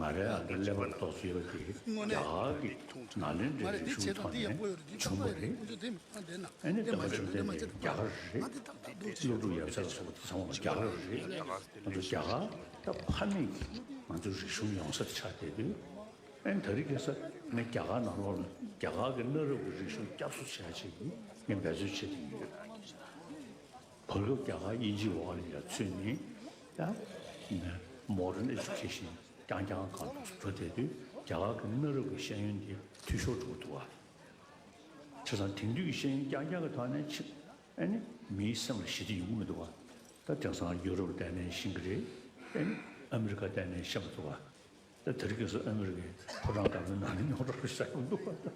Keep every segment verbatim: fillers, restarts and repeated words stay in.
ང་རའི་ཨ་འདྲ་ཀླད་པ་ལ་རྟོག་ཚོད་ཡོད་པ་དེ་རྒྱ་གར་གྱི་ནཱ་ལེནྡྲའི་རིག་གཞུང་ཐོག་ནས་བྱུང་བ་རེད། ཨ་ནི་བསྟན་པ་བཅོམ་ལྡན་འདས་རྒྱ་གར་རེད། སློབ་ཕྲུག་ཡབ་ཆགས་སོགས་པ་དེ་ཚང་མ་རྒྱ་གར་རེད། ང་ཚོ་རྒྱ་གར་ད་ཕ་མེས་ཀྱི་ང་ཚོ་རིག་གཞུང་ཡོང་ས་དེ་ཆགས་བསྡད་དུས། ཨ་ནི་ད་རེས་ཁ་སང་ངས་རྒྱ་གར་ནང་ལོགས་ལ་རྒྱ་གར་གྱི་གནའ་རབས་ཀྱི་རིག་གཞུང་བསྐྱར་གསོ་བྱེད་ཡ་ཅིག་ངས་འབད་རྩོལ་བྱེད་བསྡད་ཀྱི་ཡོད། བར་སྐབས་རྒྱ་གར་དབྱིན་ཇིའི་འོག་ལ་ཡ་ཚུད་ནས་ད་མོ་ཌན་ཨེ་ཌུ་ཀེ་ཤན་རྐྱང་རྐྱང་གང་འདུག་འགྲོ་བསྡད་དུས་རྒྱ་གར་གྱི་གནའ་རབས་ཀྱི་ཤེས་ཡོན་དེ་འཐུས་ཤོར་འགྲོ་གི་འདུག་བ། བྱས་ཙང་དེང་དུས་ཀྱི་ཤེས་ཡོན་རྐྱང་རྐྱང་གི་ཐོག་ནས་ཕྱིན་ཨ་ནི་མིའི་སེམས་ལ་ཞི་བདེ་ཡོང་གི་མི་འདུག་བ། ད་དེང་སང་ཡུ་རོབ་བལྟས་ནས་ཤེས་ཀྱི་རེད། ཨ་ནི་ཨ་མི་རི་ཀ་བལྟས་ནས་ཤེས་མི་ཐུབ་བ། ད་དེ་རིང་ཁ་སང་ཨ་མི་རི་ཀའི་ཕོ་བྲང་དཀར་པོའི་ནང་ནས་རྙོག་དྲ་ཞིག་ཆགས་ཀྱི་འདུག་བ། ད་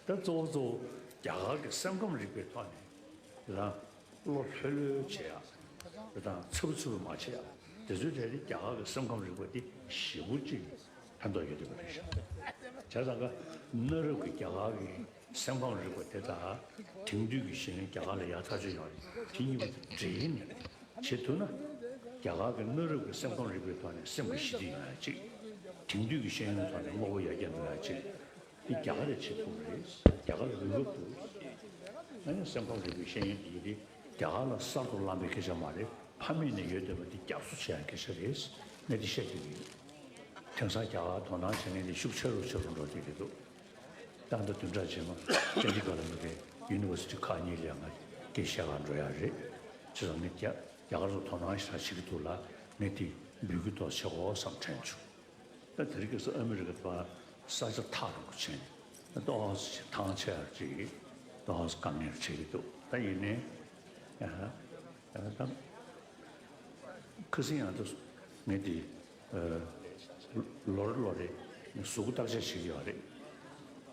གཙོ་བོ་གཙོ་བོ་རྒྱ་གར་གྱི་སེམས་ཁམས་རིག་པའི་ཐོག་ནས་ལ་བློ་ལྷོད་ལྷོད་བྱེད་ཡག་རེད་དང་འཚབ་འཚུབ་མ་བྱེད་ཡག་དེ་ཚོའི་གྲས་དེ་རྒྱ་གར་གྱི་སེམས་ཁམས་རིག་པ་འདི་ཞེ་པོ་ཅིག་ཕན་ཐོགས་ཡོད་བསྡད་པ་རེད་ཤག་བྱས་ཙང་ཀ་གནའ་རབས་ཀྱི་རྒྱ་གར་གྱི་སེམས་ཁམས་རིག་པ་དེ་དང་དེང་དུས་ཀྱི་ཤེས་ཡོན་རྒྱ་གར་ལ་ཡག་ཐག་ཆོད་ཡོད་རེད། དེ་གཉིས་པོ་འདྲེས་ནས་བྱེད་ཐུབ་ན། རྒྱ་གར་གྱི་གནའ་རབས་ཀྱི་སེམས་ཁམས་རིག་པའི་ཐོག་ནས་སེམས་ཀྱི་ཞི་བདེ་ཡོང་ཡ་གཅིག་དེང་དུས་ཀྱི་ཤེས་ཡོན་ཐོག་ནས་དངོས་པོ་ཡར་རྒྱས་འགྲོ་ཡ་གཅིག་དེ་རྒྱ་གར་ལས་བྱེད་ཐུབ་རེད། རྒྱ་གར་ལ་འོས་བབ་འདུག་ཨ་ནི་སེམས་ཁམས་རིག་པའི་ཤེས་ཡོན་དེ་ཡིན་དེ་རྒྱ་གར་ལ་གསར་དུ་བླངས་པའི་སྐད་ཆ་མ་རེད། ཕ་མེས་ནས་ཡོད་བསྡད་པ་དེ་བསྐྱར་གསོ་བྱེད་ཡ་སྐད་ཆ་རེད། ངས་དེ་བཤད་ཀྱི་ཡོད། དེང་སང་རྒྱ་གར་དོ་སྣང་བྱེད་མཁན་དེ་ཤུགས་ཆེ་རུ་ཆེ་རུ་འགྲོ་བསྡད་ཀྱི་འདུག་ད་ལྟ་བདུན་ཕྲག་རྗེས་མ་ཅན་ཌི་གྷར་ལ་ཡོད་པའི་ཡུ་ནི་ཝར་སི་ཊི་ཁག་གཉིས་ལ་ང་སྐད་བཤད་གར་འགྲོ་ཡ་རེད། བྱས་ཙང་ངས་རྒྱ་རྒྱ་གར་ཚོ་དོ་སྣང་ཞེ་དྲག་བྱེད་ཀྱི་འདུག་ལ། ངས་དེ་འབོད་སྐུལ་ཏོག་ཙམ་བྱེད་དགོས་བསམ་དྲན་བྱུང་། ད་དེ་རིང་ཁ་སང་ཨ་མི་རི་ཀ་དུ་བ་ས་ཆ་ཐག་རིང་པོ་ཕྱིན་ནས་ཏོག་ཙམ་ཐང་ཆད་ཡ་ཅིག་ཏོག་ཙམ་དཀའ་ངལ་འཕྲད་ཀྱི་འདུག་ད་ཡིན་ནའི་ཡ་ད་ཁ་སང་ཡང་ད་ངས་དེ་ལོ་རེ་ལོ་རེ་གཟུགས་པོ་བརྟག་དཔྱད་བྱེད་ཀྱི་ཡོད་རེད།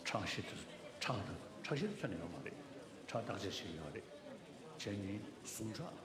ཁྲག་ཤེད་དུ་ཁྲག་དང་ཁྲག་ཤེད་དུ་ཚོད་ནས་ཡོད་མ་རེད། ཁྲག་བརྟག་དཔྱད་བྱེད་ཀྱི་ཡོད་རེད། བྱས་ནས་ཟུངས་ཁྲག་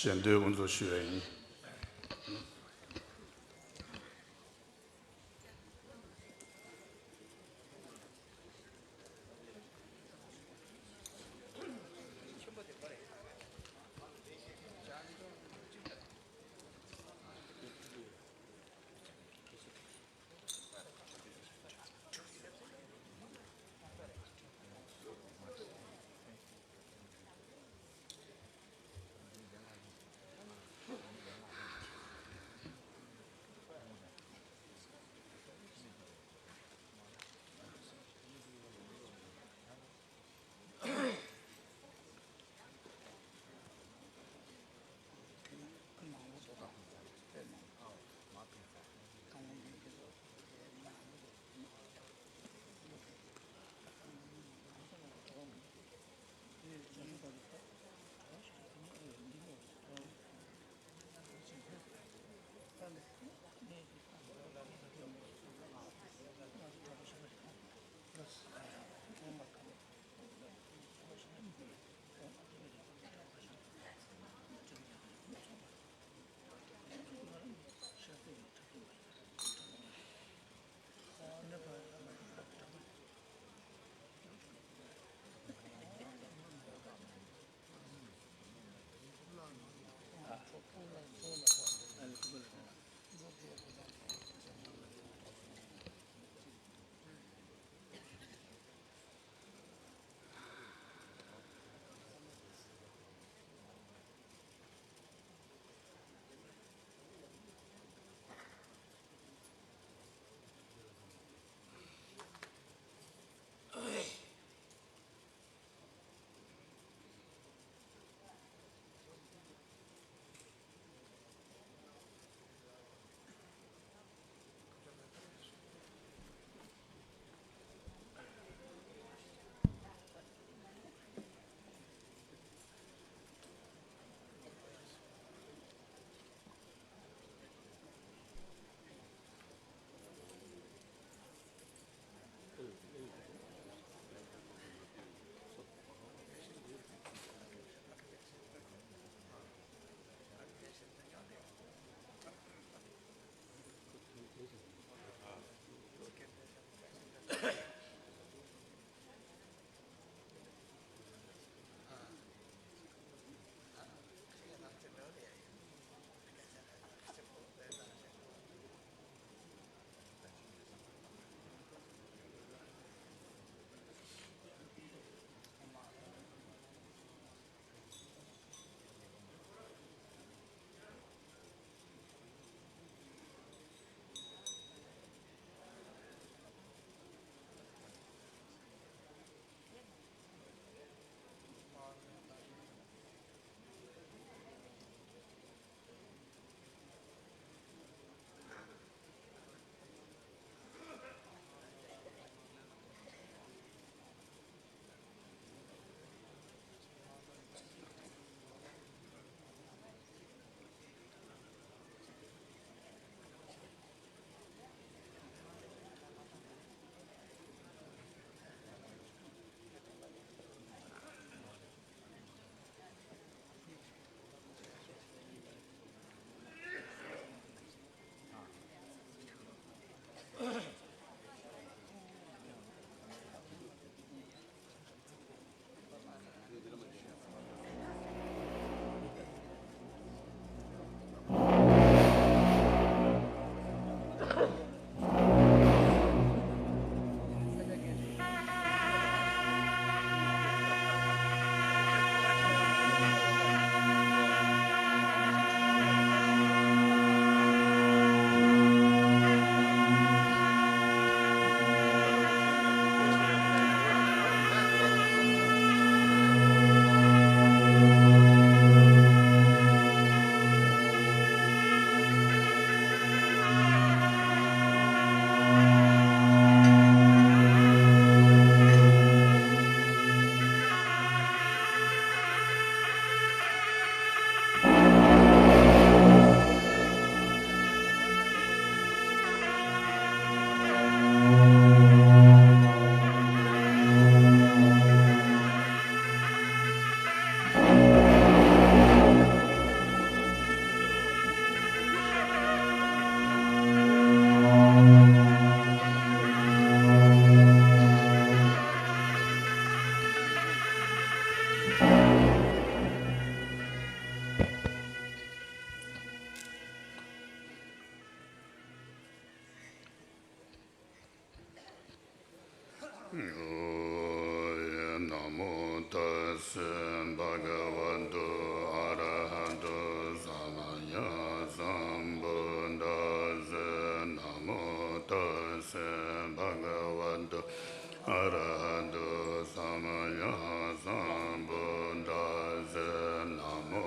ཞལ་འདོན་དབུ་འཛུགས་ཞུ་ཡ་ཡིན། ན་མོ་ཏཱ་སེ་བྷ་ག་ཝ་ཏོ་ཨ་ར་ཧ་ཏོ་སམ་མ་ཡ་སམ་བུ་དཱ་སེ། ན་མོ་ཏཱ་སེ་བྷ་ག་ཝ་ཏོ་ཨ་ར་ཧ་ཏོ་སམ་མ་ཡ་སམ་བུ་དཱ་སེ། ན་མོ་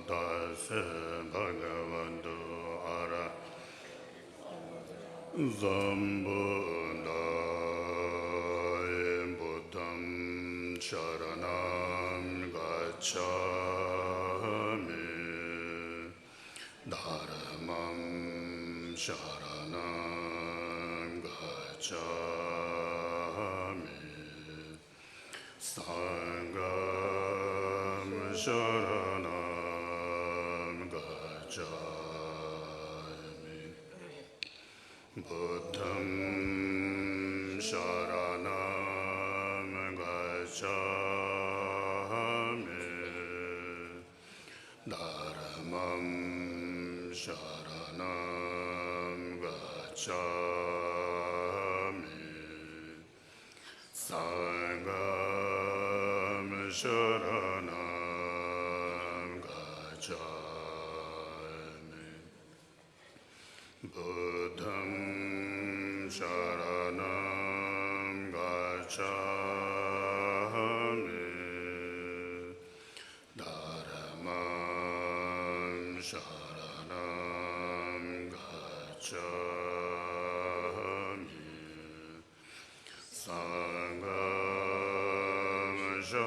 ཏཱ་སེ་བྷ་ག་ཝ་ཏོ་ཨ་ར་སམ་བུ་དཱ། བུདྡྷཾ་ཤ་ར་ཎཾ་གཱ་ཙཱ་མི། དྷརྨཾ་ཤ་ར་ཎཾ་གཱ་ཙཱ་མི། སངྒྷཾ་ཤ་ར་ཎཾ་གཱ་ཙཱ་མི། བུདྡྷཾ་ཤ་ར་ཎཾ་གཱ་ཙཱ་མི། དྷརྨཾ་ཤ་ར་ཎཾ་གཱ་ཙཱ་མི། སངྒྷཾ་ཤ་ར་ཎཾ་གཱ་ཙཱ་མི། བུདྡྷཾ་ཤ་ར་ཎཾ་གཱ་ཙཱ་མི། དྷརྨཾ་ཤ་ར་ཎཾ་གཱ་ཙཱ་མི། སངྒྷཾ་ཤ་ར་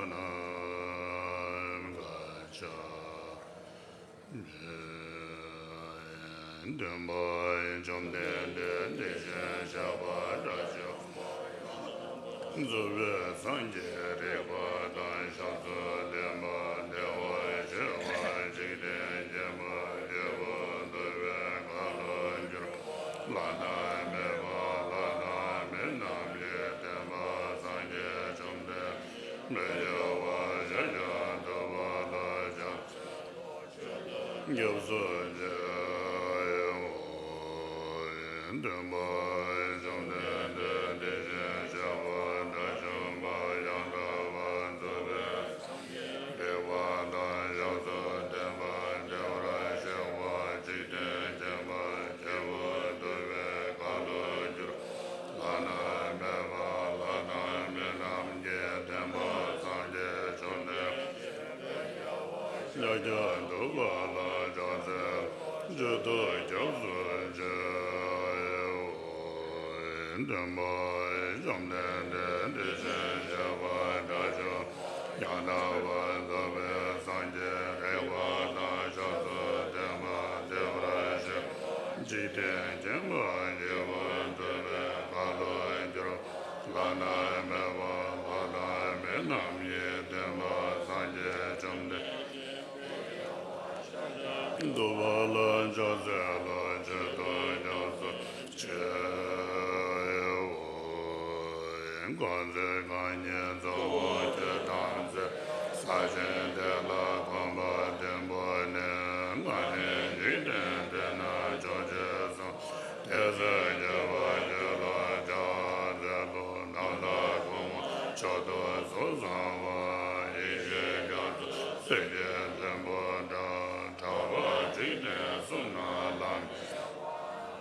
ཎཾ་གཱ་ཙཱ་མི། སྟོན་པ་བཅོམ་ལྡན་འདས་དེ་བཞིན་གཤེགས་པ་དགྲ་བཅོམ་པ་ཡང་དག་པར་རྫོགས་པའི་སངས་རྒྱས་རིག་པ་དང་ཞབས་སུ་ལེན་པ། བདེ་བར་གཤེགས་པ་འཇིག་རྟེན་མཁྱེན་པ་སྐྱེས་བུ་ཐུབ་པའི་མཁའ་ལ་གྱུར་པ། བླ་ན་མེད་པ་ལྷ་དང་མི་རྣམས་ཀྱི་སྟོན་པ་སངས་རྒྱས་བཅོམ་ལྡན་འདས་མི་འགྱུར་བ་ཤཱཀྱ་ཐུབ་པ་ལ་ཕྱག་འཚལ་ལོ། སྐྱབས་སུ་མཆིའོ། སྟོན་པ་བཅོམ་ལྡན་འདས་དེ་བཞིན་གཤེགས་པ་དགྲ་བཅོམ་པ་ཡང་དག་པར་རྫོགས་པའི་སངས་རྒྱས་རིག་པ་དང་ཞབས་སུ་ལྡན་པ། བདེ་བར་གཤེགས་པ་འཇིག་རྟེན་མཁྱེན་པ་སྐྱེས་བུ་ཐུབ་པའི་མཁའ་ལ་གྱུར་པ། བླ་ན་མེད་པ་ལྷ་དང་མི་རྣམས་ཀྱི་སྟོན་པ་སངས་རྒྱས་བཅོམ་ལྡན་འདས་ཤཱཀྱ་ཐུབ་པ་ལ་ཕྱག་འཚལ་ལོ། མཆོད་དོ། སྐྱབས་སུ་མཆིའོ། སྟོན་པ་བཅོམ་ལྡན་འདས་དེ་བཞིན་གཤེགས་པ་དགྲ་བཅོམ་ཡང་དག་པར་རྫོགས་པའི་སངས་རྒྱས་རིག་པ་དང་ཞབས་སུ་ལྡན་པ། བདེ་བར་གཤེགས་པ་འཇིག་རྟེན་མཁྱེན་པ་སྐྱེས་བུ་ཐུབ་པའི་མཁའ་ལ་གྱུར་པ། བླ་ན་མེད་པ་ལྷ་དང་མི་རྣམས་ཀྱི་སྟོན་པ་སངས་རྒྱས་བཅོམ་ལྡན་འདས་ཐུབ་པ་ལ་ཕྱག་འཚལ་ལོ། མཆོད་དོ། སྐྱབས་སུ་མཆིའོ། དཀོན་མཆོག་གང་ཉིད་གཙོ་བོ་ཆོས་ཐམས་ཅད་ས་ཆེན་དེ་ལ་གོམ་པ་བདུན་བོར་ནས། མངལ་ནས་འཇིག་རྟེན་དེ་ན་ཕྱོགས་བཅུ་གསུམ། དེ་ཚེ་སྐྱེ་བ་བཅུ་ལ་ཕྱག་འཚལ་ལོ། ནམ་མཁའ་ཀུན་དབང་མཆོག་ཏུ་གཟུགས་བཟང་བ། ཡེ་ཤེས་རྒྱ་མཚོ་གསེར་གྱི་ཐུམ་པ་འདྲ། གྲགས་པ་འཇིག་རྟེན་གསུམ་ན་ལམ་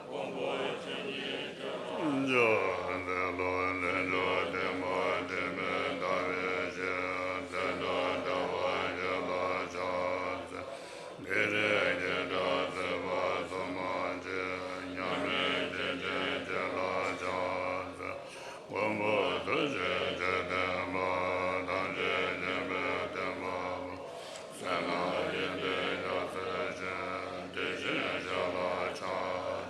མེ་བྱ་བ། ཕྱག་འཚལ་ལོ། ལྷུན་གྲུབ་སྟོན་པ་དྲི་མེད་ཟླ་བའི་ཞལ། མཚན་དང་བྲལ་བ་ཞིག་ལ་ཕྱག་འཚལ། བགེགས་རིགས་བགེགས་སྐྲག་སྲིད་པ་སྲུང་མ་མཆོག། མཉམ་མེད་རྗེ་བཙུན་མཆོག་ལ་ཕྱག་འཚལ། མགོན་པོ་ཐུགས་རྗེ་ཆེ་སྟོན་པ། ཐམས་ཅད་མཁྱེན་པའི་སྟོན་པ་པོ། བསོད་ནམས་ཡོན་ཏན་རྒྱ་མཚོ་ཆེ། དེ་བཞིན་གཤེགས་ལ་ཕྱག་འཚལ།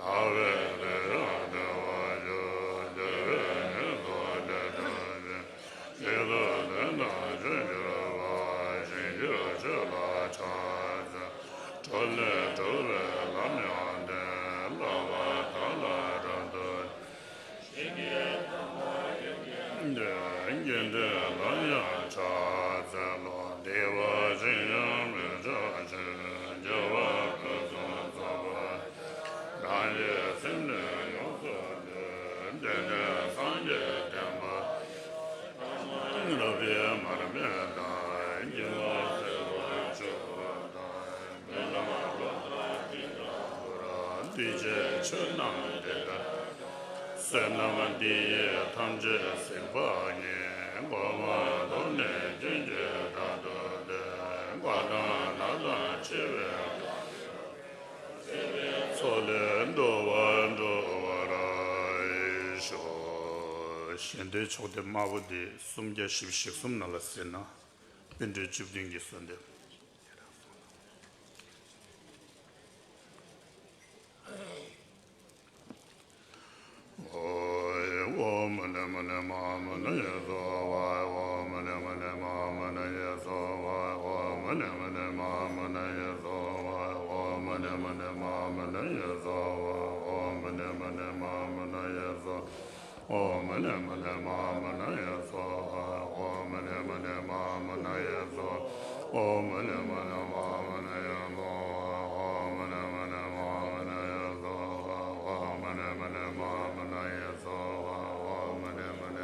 རྣ་བའི་ལུས་ལ་ཐོས་པ་ཤོག །འདོད་པའི་ཡུལ་དུ་སླེབས་པར་བྱིན། ཡིད་དུ་འོང་དང་ཕྱོགས་བཅུར་འཕགས། ཞིང་གི་ཆོས་ལ་ཕྱག་འཚལ། སྒྲོལ་ལས་གྲོལ་བའི་ལམ་ཡང་སྟོན། བསླབ་པ་དག་ལ་རབ་ཏུ་བརྟེན། ཞིང་གི་ཐོབ་ཐང་ཡོན་ཏན་ཀུན། དགེ་འདུན་ལ་ཡང་ཕྱག་ སློབ་པའི་མར་མེ་དང་། སྙིང་པོ་གསལ་བར་ཕྱོགས་དང་། སྨོན་ལམ་སློབ་གྲྭ་སྤྱི་དང་པོར། འདུས་བྱས་ཆོས་རྣམས་དེ་ལྟར། བསོད་ནམས་འདི་ཡིས་ཐམས་ཅད་གཟིགས་པ་ཉིད། གོང་མ་ཐོབ་ནས་རྒྱུན་གྱི་བདག་ཏུ་འདོད། བཀའ་དང་ན་དང་ཕྱེ་བའི་ཚོགས་ལས་འགྲོ་བ་སྒྲོལ་བར་ཤོག། ཞལ་འདོན་ཕྱོགས་སྡེ་དམར་པོ་འདི་སུམ་བརྒྱ་བཞི་བཅུ་ཞེ་གསུམ་ནང་ལ་གཟིགས་ན། པཎ་གྲུབ་བཅུ་བདུན་གྱི་གསོལ་འདེབས། ཨོཾ་མ་ཎི་མ་ཎི་མ་ཧཱ་མ་ཎི་ཡེ་སྭཱ་ཧཱ། ཨོཾ་མ་ཎི་མ་ཎི་མ་ཧཱ་མ་ཎི་ཡེ་སྭཱ་ཧཱ། ཨོཾ་མ་ཎི་མ་ཎི་མ་ཧཱ་མ་ཎི་ཡེ་སྭཱ་ཧཱ། ཨོཾ་མ་ཎི་མ་ཎི་མ་ཧཱ་མ་ཎི་ཡེ་སྭཱ་ཧཱ། ཨོཾ་མ་ཎི་མ་ཎི་མ་ཧཱ་མ་ཎི་ཡེ་སྭཱ་ཧཱ། ཨོཾ་མ་ཎི་མ་ཎི་མ་ཧཱ་མ་ཎི་ཡེ་སྭཱ་ཧཱ། ཨོཾ་མ་ཎི་མ་ཎི་མ་ཧཱ་མ་ཎི་ཡེ་སྭཱ་ཧཱ། ཨོཾ་མ་ཎི་མ་ཎི་མ་ཧཱ་མ་ཎི་ཡེ་སྭཱ་ཧཱ། ཨོཾ་མ་ཎི་མ་ཎི་མ་ཧཱ་མ་ཎི་ཡེ་སྭཱ་ཧཱ། ཨོཾ་མ་ཎི་མ་ཎི་མ་ཧཱ་མ་ཎི་ཡེ་སྭཱ་ཧཱ། ཨོཾ་མ་ཎི་མ་ཎི་མ་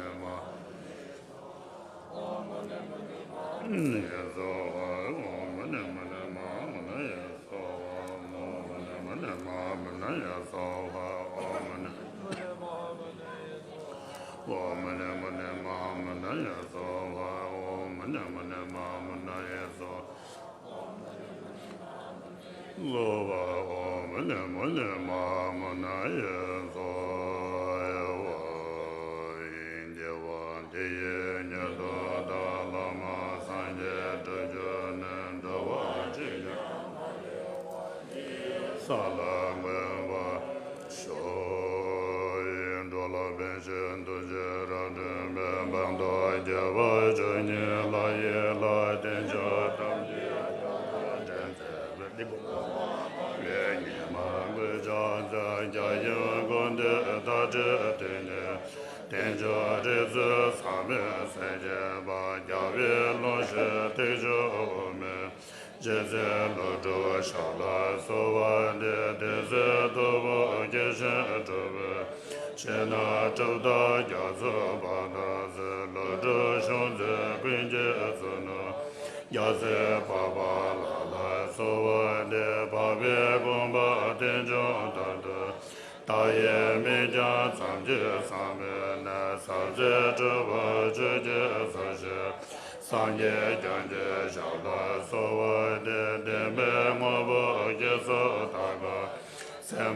ཧཱ་མ་ཎི་ཡེ་སྭཱ་ཧཱ། ཨོཾ་མ་ཎི་མ་ཎི་མ་ཧཱ་མ་ཎི་ཡེ་སྭཱ་ཧཱ། ཨོཾ་མ་ཎི་མ་ཎི་མ་ཧཱ་མ་ཎི་ཡེ་སྭཱ་ཧཱ། ཨོཾ་མ་ཎི། ཨོཾ་མ་ཎི་མ་ཎི་མ་ཧཱ་མ་ཎི་ཡེ་སྭཱ་ཧཱ། ཨོཾ་མ་ཎི་མ་ཎི་མ་ཧཱ་མ་ཎི་ཡེ་སྭཱ་ཧཱ། ཨོཾ་མ་ཎི་མ་ཎི་མ་ཧཱ་མ་ཎི་ཡེ་སྭཱ་ཧཱ། དགེ་བ་འདི་ཡིས་ཉིད་དུ་བདག་བླ་མ་སངས་རྒྱས་འགྲུབ་གྱུར་ནས། འགྲོ་བ་སྤྱི་ཡོངས་ས་ལ་འགོད་པར་ཤོག། འགྲོ་ལ་ཕན་ཕྱིར་ཐུགས་རྗེས་རབ་བསྒྲུབས་པའི། ཕན་འདོགས་དགེ་བ་བཅུ་གཉིས་ལ་ཡི་ལ། བསྟེན་ཕྱོགས་ཐམས་ཅད་ཡང་དག་འདྲེན་མཛད་པའི། ཉི་མ་གུས་ཕྱག་འཚལ་རྒྱ་ཆེན་དགོངས་འདུས་དར་ཁྲོད་དུ་ནི། བསྟེན་ཕྱོགས་རིགས་རུས་ཟག་མེད་སེམས་བསྐྱེད་པ། རྒྱལ་བའི་ལུང་བཞི་ཐེག་མཆོག་དབུ་མའི། རྗེ་བཙུན་ཀླུ་སྒྲུབ་ཞབས་ལ་གསོལ་བ་འདེབས། དེ་ཚེ་སྟོབས་པོ་སྐྱེས་ཆེན་གྲུབ་པའི། ཕྱི་ནང་གྲུབ་མཐའ་རྒྱ་མཚོ་འབབ་དང་མཚུངས། ཀླུ་སྒྲུབ་གཞུང་མཛེས་ཀུན་གྱི་གཙུག་ན། རྒྱལ་སྲས་འཕགས་པ་ལྷ་ལ་གསོལ་བ་འདེབས། འཕགས་པའི་དགོངས་པ་རྟེན་འབྱུང་ལྟར་དུ། བདག་ཡིད་མིག་རྒྱང་མཚམས་ཀྱིས་བསམ་པའི་གནས། ཟབ་རྫས་སྤྲུལ་པ་ཆོས་ཀྱི་ཟབ་ཞི། སངས་རྒྱས་བསྐྱངས་ཀྱི་ཞབས་ལ་གསོལ་བ་འདེབས། བདེན་པའི་དངོས་པོ་སྐྱེ་ཚུལ་དག་པ། མཚན་མ་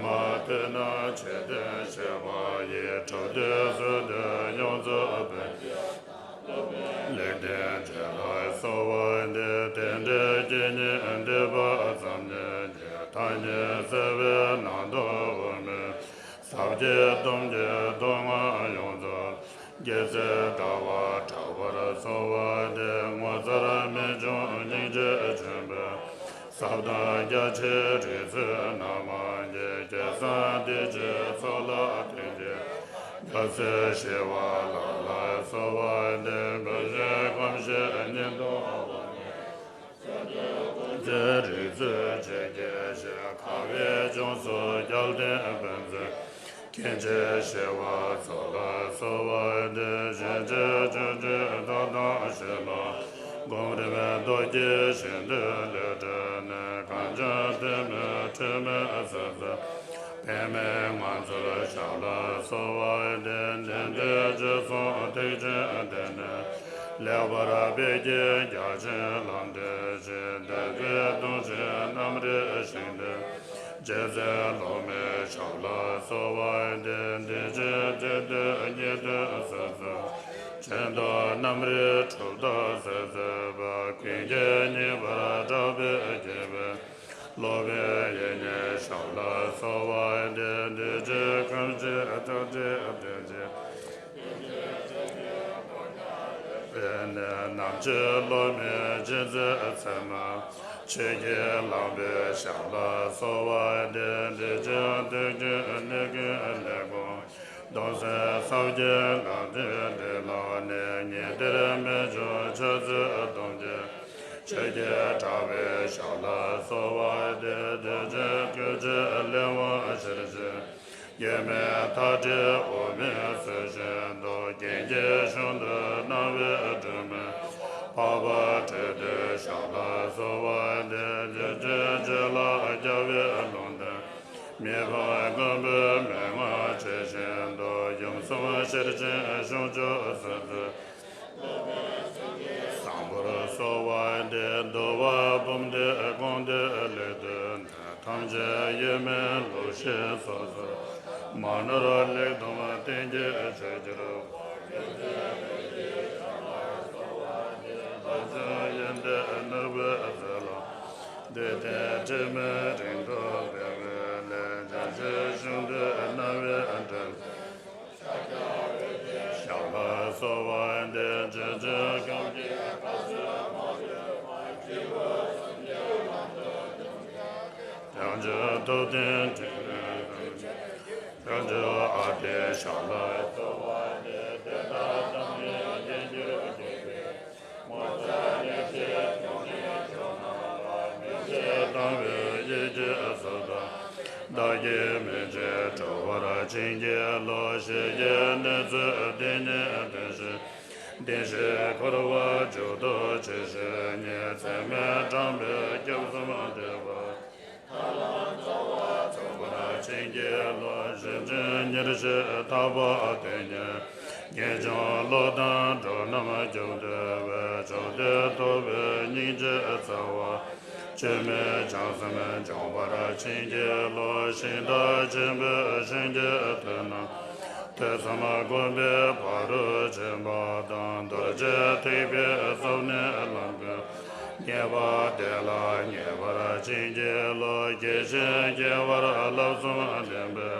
ཐོས་རྣམས་ཆོས་སྟོན་བྱེད་པ་ཡི། གྲུབ་དུས་བཟོད་དུས་ཡོངས་རྫོགས་ཕན། ལེགས་ལྡན་འབྱེད་ལ་གསོལ་བ་འདེབས། རྟེན་འབྲེལ་རྐྱེན་ཉིད་འདུས་པ་ཙམ་ཉིད་ཀྱིས། ཐ་སྙད་བཙལ་བའི་ནང་དུ་དབུ་མའི། ཟབ་རྒྱས་སྡོམ་གྱི་མདོ་སྔགས་ཡོངས་རྫོགས། རྒྱལ་སྲས་ཟླ་བ་གྲགས་པར་གསོལ་བ་འདེབས། ངོ་མཚར་རྨད་བྱུང་སྙིང་རྗེ་ཆེན་པོའི། ཟབ་དོན་རྒྱ་ཆེའི་རིགས་ཚུལ་རྣམ་མང་གི། སྐལ་བཟང་བདེ་སྐྱིད་ཚོགས་ལ་བརྟེན་ཅིང་། རྒྱལ་སྲས་ཞི་བ་ལྷ་ལ་གསོལ་བ་འདེབས། བུ་བཞིན་ཁམས་བཞི་གཉིས་སྟོང་དབང་ངེ། རྩེ་རིགས་རྩོད་བྱེད་ཀྱི་ཞིང་། ཁ་བའི་ལྗོངས་སུ་རྒྱལ་བསྟན་ཕན་མཛད། མཁྱེན་ཆེན་ཞི་བ་འཚོ་ལ་གསོལ་བ་འདེབས། གཞན་གཅེས་སྤྱོད་ཕྱིར་བདག་དང་བཤེས་ལ། གོམ་རིམ་རྡོ་རྗེ་བཞིན་དུ་ལེགས་བགྲོད་ནས། གངས་ལྗོངས་སྟོད་སྨད་ཁྲོས་མའི་ས་མཚམས། པདྨའི་ངང་ཚུལ་ཞབས་ལ་གསོལ་བ་འདེབས། ནན་ཏན་རྗེས་བཟུང་ཐེག་ཆེན་བསྟེན་ནས། ལེགས་པར་འབད་ཀྱིས་རྒྱ་ཆེན་ལམ་སྟོན་ཅིང་། དད་པས་དུང་ཆེན་རྣམ་རིག་ཞིང་འདུལ། རྗེ་བཙུན་སློབ་མའི་ཞབས་ལ་གསོལ་བ་འདེབས། བདེ་ཆེན་ཐོད་རྡུལ་གཉིས་སྟོན་ས་མཚམས། ཆེ་མཐོ་རྣམ་རིག་གྲུབ་མཐའ་གསལ་མཛད་པ། ཀུན་མཁྱེན་མཉེས་པར་གྲགས་པའི་རྒྱལ་པོའི། སློབ་དཔོན་ཡེ་ཤེས་ཞབས་ལ་གསོལ་བ་འདེབས། འདུས་བྱས་ཁམས་བཞི་ཐ་དད་བདེན་བཞི། པའི་གནས་རྣམ་དཔྱོད་སློབ་མའི་སྤྱན་གཟིགས་ཚད་མ། ཆོས་ཀྱི་ལམ་པའི་ཞབས་ལ་གསོལ་བ་འདེབས། འདི་ཕྱིར་ཐུགས་ཀྱི་ནི་ཀུན་ལེགས་སྤོང་། སྡོམ་སེམས་ཟབ་རྒྱས་ལམ་སྟོན་འདི་ལ་གནས། ཉི་ཟླར་རྨད་བྱུང་ཕྱག་འཚལ་སྡོམ་བརྒྱུད། ཆོས་ཀྱི་གྲགས་པའི་ཞབས་ལ་གསོལ་བ་འདེབས། བདེ་ཆེན་ཐུགས་རྗེའི་གླེགས་བམ་ཤེར་ཕྱིན། སྐྱེ་མེད་མཐའ་བྲལ་དབུ་མའི་ཚུལ་བཞིན་དུ། རྒྱན་གྱི་གཞུང་དུ་སྣང་བའི་སྒྲོན་ འཕགས་པ་སྤྲུལ་པའི་ཞབས་ལ་གསོལ་བ་འདེབས། རྗེ་བཙུན་རྗེ་ལ་རྒྱལ་བའི་ལུང་བསྟན། མི་ཕམ་མགོན་པོའི་མན་ངག་ཇི་བཞིན་དུ། ཡུམ་གསུམ་ཤེར་ཕྱིན་ཞིང་སྐྱོང་སྲིད་རྩེའི། བཟང་པོར་གསོལ་བ་འདེབས། འདུལ་བ་འབུམ་སྡེའི་དགོངས་དོན་ལེགས་བསྡུས་ནས། ཐམས་ཅད་ཡེངས་མེད་ལུགས་བཞིན་སོ་སོར། མ་ནོར་ལེགས་འདོམས་བསྟན་གྱི་ཆོས་ཀྱི་རོལ་པ། ལྷ་ཆེན་ཡོན་ཏན་ནོར་བུའི་ཚལ་ལ། འདོད་ལྡན་དྲི་མེད་རིང་དུ་སྤེལ་བའི་སླད། བརྒྱ་བྱིན་ཞིང་དུ་སྣང་བའི་འཕྲིན་ལས། ཞབས་ལ་གསོལ་བ་འདེབས། རྗེ་བཙུན་ཁྱོད་ཀྱི་བཀའ་སྲོལ་མ་ལུས་པ། སྐྱེས་བུ་སུམ་བརྒྱའི་ལམ་དུ་སྟོན་པའི། དལ་འབྱོར་ཐུབ་བསྟན་དྲིན་ལན་ལྡན་ཆེ། བྱང་ཆུབ་ཨ་ཏིའི་ཞབས་ལ་གསོལ་བ་འདེབས། དེ་དག་དང་ནི་རྗེས་འཇུག་དགེ་བའི། ངོ་མཚར་ཉེར་ཞིའི་ཐུགས་ཉིད་ཕྱོགས་རྣམས་ལ། མི་ཕྱེད་དང་བའི་ཡིད་ཀྱི་གསོལ་བ། བདག་གིས་མི་བརྗེད་སྒྲུབ་པར་བྱིན་གྱིས་རློབས། ཞི་རྒྱས་ནུས་མཐུ་དེ་ཉིད་བདེན་བཞི། བདེན་བཞིའི་འཁོར་བ་མཇུག་ཏུ་ཇི་སྲིད་ཉིད། ཚད་མེད་བགྲང་པའི་སྐྱབས་གསུམ་འདུས་པ། ཐར་ལམ་རྩ་བ་ཚུགས་པར་བྱིན་གྱིས་རློབས། ཞི་འབྲིང་ཉེར་ཞིའི་ཐར་པ་དེ་ཉིད། ངེས་འབྱུང་བློ་ལྡན་འགྲོ་རྣམས་སྐྱོབ་སྟེར་བའི། མཆོག་ཐུན་ཐོབ་པའི་སྙིང་རྗེའི་རྩ་བ། སྐྱོན་མེད་བྱང་སེམས་འབྱོངས་པར་བྱིན་གྱིས་རློབས། ཤིང་རྟ་ཆེན་པོའི་ཞིང་གི་དོན་རྣམས། ཐོས་བསམ་སྒོམ་པའི་ཕ་རོལ་ཕྱིན་པ་དང་། རྡོ་རྗེ་ཐེག་པའི་ཟབ་གནད་ལམ་ཀུན། ངེས་པ་དེ་ལ་ངེས་པར་བྱིན་གྱིས་རློབས། དགེ་ཞིང་དགེ་བར་བསླབ་གསུམ་ལེན་པའི།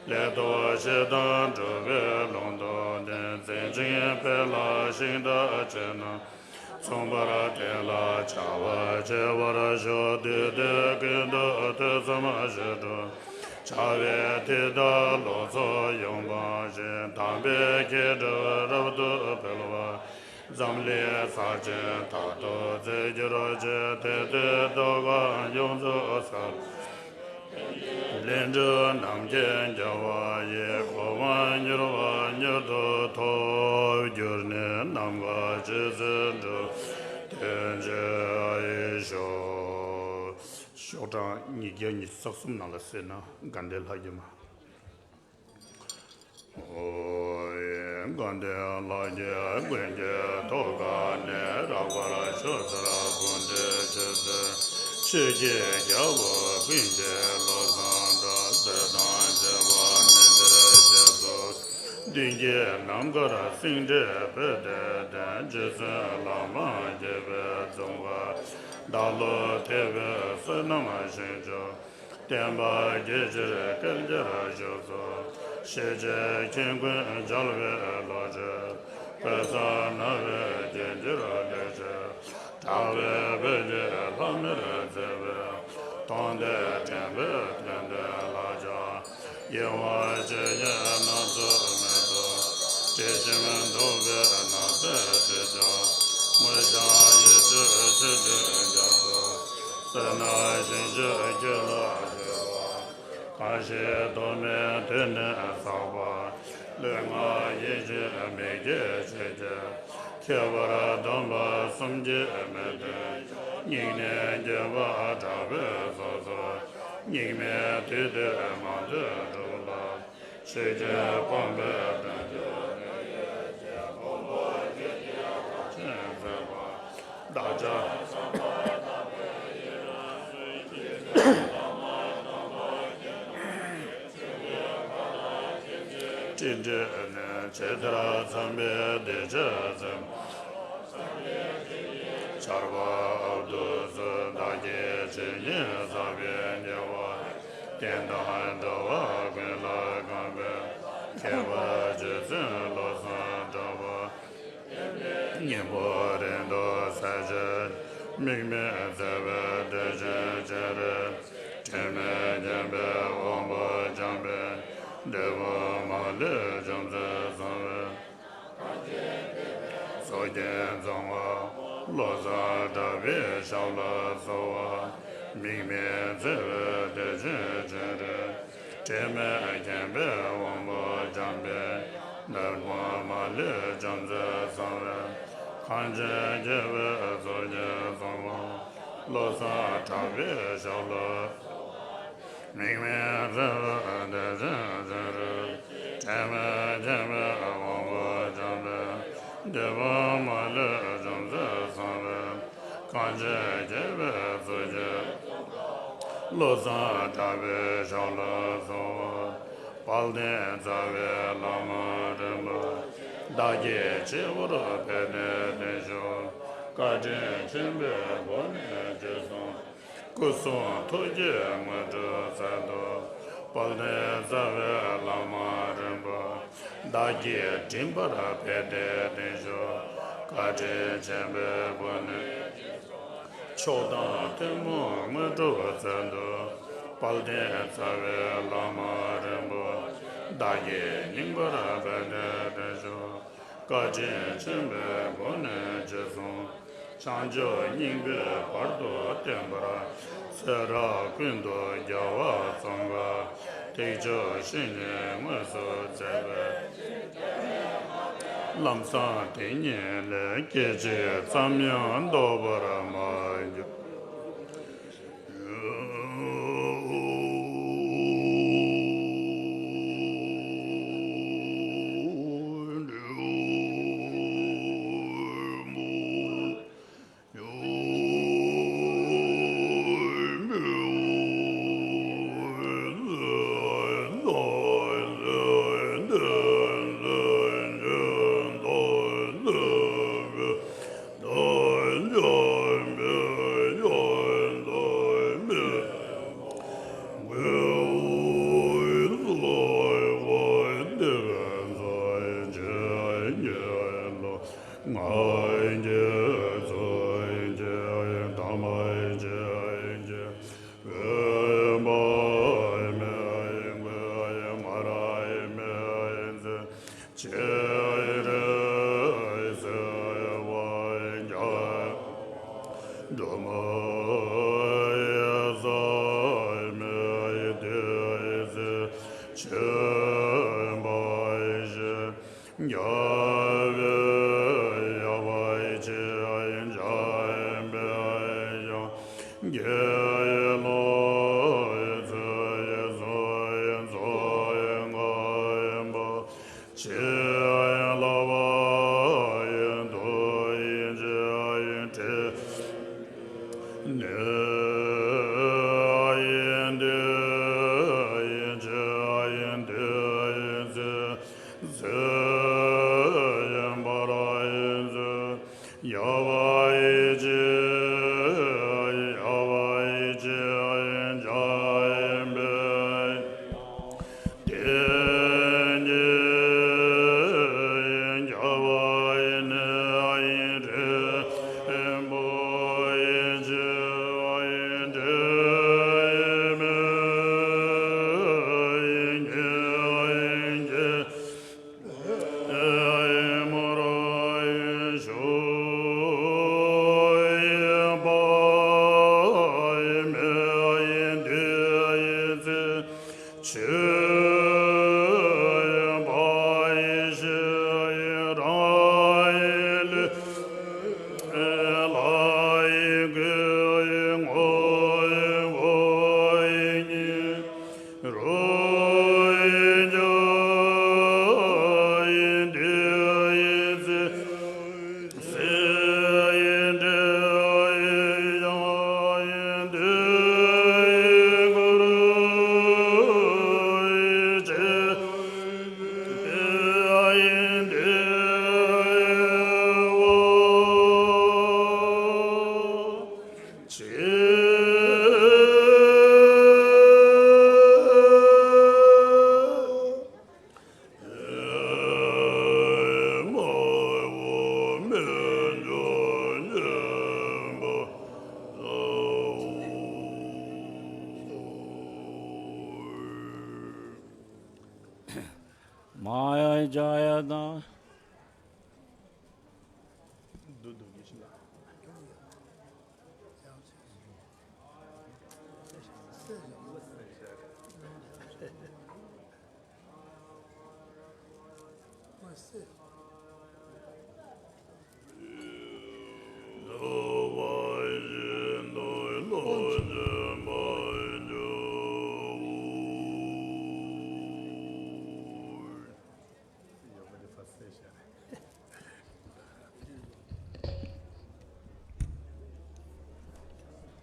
ལེགས་ཐོབ་ཞི་དང་སྒྲུབ་པའི་ལུང་དུ་བསྟན། མཛད་འཕྲིན་འཕེལ་ལ་ཤིང་རྟ་ཆེ་རྣམས། མཚུངས་པར་དེ་ལ་བྱ་བ་བྱེད་པར་ཤོག། དུས་དེ་ཀུན་ཏུ་ཐོས་བསམ་བཞི་སྒྲུབ། བྱ་བའི་མཐིལ་དག་ལོ་ཙཱ་ཡོངས་སྤངས་ཤིང་། དམ་པའི་མཁས་གྲུབ་རབ་ཏུ་འཕེལ་བ། འཛམ་གླིང་ས་ཆེན་དག་ཏུ་རྩེར་གྱུར་ཅིག། དེ་དུས་རྟོགས་པ་ཡོངས་རྫོགས་གསལ། ལས་འབྲས་ནམ་མཁའི་རྒྱལ་བ་ཡི། གོ་འཕང་མྱུར་བ་མྱུར་དུ་ཐོབ། གྱུར་ནས་ནམ་མཁའ་ཇི་སྲིད་འགྲུབ། དོན་ཆེན་ཡིད་ཤོག། ཤོག་གྲངས་ཉིས་བརྒྱ་ཉི་ཤུ་རྩ་གསུམ་ནང་ལ་གསན་ན་དགའ་ལྡན་ལྷ་རྒྱལ་མ། ཨོ་ཡེ། དགའ་ལྡན་ལྷ་རྒྱལ་མགོན་གྱི་ཐུགས་ཀ་ནས། རབ་དཀར་ཕྱོགས་བཅུར་འཕོ་འདྲེན་བྱེད་ཚུལ། ཆོས་ཀྱི་རྒྱལ་པོ་ཀུན་གྱི་བློ་བཟང་འདྲ། བཟོད་དང་བརྗོད་པ་མི་ཟད་རྗེས་སུ། མདུན་བསྐྱེད་ནམ་མཁར་སེང་འབྲས་བུ་དེ་སྟོན། རྗེ་བཙུན་ལག་མང་རྒྱས་པའི་འཛུམ་དཀར། བདག་བློ་ཐེག་པའི་བསོད་ནམས་ཞིང་སྐྱོང་། བསྟན་པ་རྒྱས་ཕྱིར་བསྐལ་བརྒྱར་བཞུགས་སུ། ཞི་བྱེད་ཁྱེད་མགོན་མཇལ་བའི་བློ་གྲོས། བོད་གསར་ནང་པའི་རྒྱལ་གྱུར་ལེགས་བྱས། གྲགས་པའི་བོད་ཀྱི་ལྷ་མིར་བརྩེ་བའི། མཐོང་ལྡན་དྲན་པའི་དོན་ལྡན་ལ་ཕྱག། ཡིད་འོང་སྤྱོད་ཡུལ་སྣ་ཚོགས་མེད་དོ། དྲི་ཞིམ་བདོག་པའི་ནགས་ཚལ་དྲི་བྱ། དངོས་བྱང་ཡིད་སྤྲུལ་ཆོས་སྤྲུལ་རྒྱ་མཚོ། བསོད་ནམས་ཞིང་སྤྱོད་རྒྱུད་ལ་སྤེལ་བ། གང་ཞིག་ཐོགས་མེད་དུས་ནས་བསགས་པ། ལུས་ངག་ཡིད་ཀྱི་མི་དགེ་བྱས་ཀྱང་། ཁྱད་པར་སྡོམ་པ་གསུམ་གྱིས་མི་ལྡན། སྙིང་ནས་དགེ་བ་དྲག་པོས་སོ་སོར། སྙིགས་མའི་དུས་དེར་མང་ཐོས་སྒྲུབ་ལ། ཆོས་ཀྱི་ཕུང་པོའི་དོན་གྱུར་ནས། ཕུང་པོ་ཆོས་ཀྱི་རླབས་ཆེན་མཛད་པ། བདག་ཅག་སྤྲིན་བྲལ་ནས་ཇི་ལྟར་འཚམས་པའི་སྡེ་བརྒྱད་འཛིན། ཆར་པ་ཨབ་ཏུ་སུ་བདག་གིས་ཇི་སྙེད་བསགས་པའི་དགེ་བ། བསྟན་དང་འགྲོ་བ་ཀུན་ལ་གང་ཕན། ཁྱད་པར་རྗེ་བཙུན་བློ་བཟང་གྲགས་པ། གཉེན་པོ་རིང་དུ་གསལ་བྱེད། དམིགས་མེད་བརྩེ་བའི་གདུལ་བྱའི་སྤྱན་རས། དྲི་མེད་བརྒྱན་པའི་དབང་པོ་འཇམ་དཔལ། འབྲས་བུ་མ་ལུས་བྱམས་བརྩེས་གཙང་བའི། སོ་སྐྱེས་རྫོང་བ་བློ་བཟང་གྲགས་པའི་ཞབས་ལ་གསོལ་བ། དམིགས་མེད་བརྩེ་བའི་གདུལ་བྱའི་སྤྱན་རས། དྲི་མེད་བརྒྱན་པའི་དབང་པོ་འཇམ་དཔལ། འབྲས་བུ་མ་ལུས་བྱམས་བརྩེས་གཙང་བའི། གང་ཕྱིར་སྐྱེས་པའི་ཚོགས་ཀྱིས་བསོད་ནམས་བློ་བཟང་གྲགས་པའི་ཞབས་ལ། དམིགས་མེད་རིག་པའི་གཏེར་ཆེན་ཚེ་རིང་། དྲི་མེད་མཁྱེན་པའི་དབང་པོ་འཇམ་དཔལ། འདོད་པ་མ་ལུས་བྱང་སེམས་བཟང་པོས། གང་ཕྱིར་སྐྱེས་པའི་ཚོགས་ཀྱིས། བློ་བཟང་གྲགས་པའི་ཞབས་ལ་གསོལ་བ། དཔལ་ལྡན་རྩ་བའི་བླ་མ་རིན་པོ་ཆེ། བདག་གིས་སྤྱི་བོར་ཕེབས་ཏེ་བརྟན་བཞུགས། བཀའ་དྲིན་ཆེན་པོའི་སྒོ་ནས་རྗེས་བཟུང་། སྐུ་གསུང་ཐུགས་ཀྱི་དངོས་གྲུབ་སྩལ་དུ། དཔལ་ལྡན་རྩ་བའི་བླ་མ་རིན་པོ་ཆེ། བདག་གིས་མགྲིན་པར་ཕེབས་ཏེ་བརྟན་བཞུགས། བཀའ་དྲིན་ཆེན་པོའི་སྒོ་ནས། མཆོག་དང་ཐུན་མོང་དངོས་གྲུབ་སྩལ་དུ། དཔལ་ལྡན་རྩ་བའི་བླ་མ་རིན་པོ་ཆེ། བདག་གིས་སྙིང་པར་ཕེབས་ཏེ་བརྟན་བཞུགས། བཀའ་དྲིན་ཆེན་པོའི་སྒོ་ནས་རྗེས་བཟུང་། བྱང་ཆུབ་སྙིང་པོའི་བར་དུ་བསྟན་པར། ཚེ་རབས་ཀུན་ཏུ་རྒྱལ་བ་ཙོང་ཁ་ཐེག་མཆོག་བཞི་ཉིད་དངོས་སུ་མཛད་པའི། ལམ་བཟང་དེ་ཉིད་ལས་སྐད་ཅིག་ཙམ་ཡང་ལྡོག་པར་མ་གྱུར། མ་ཡ་ཇ་ཡ་དང་།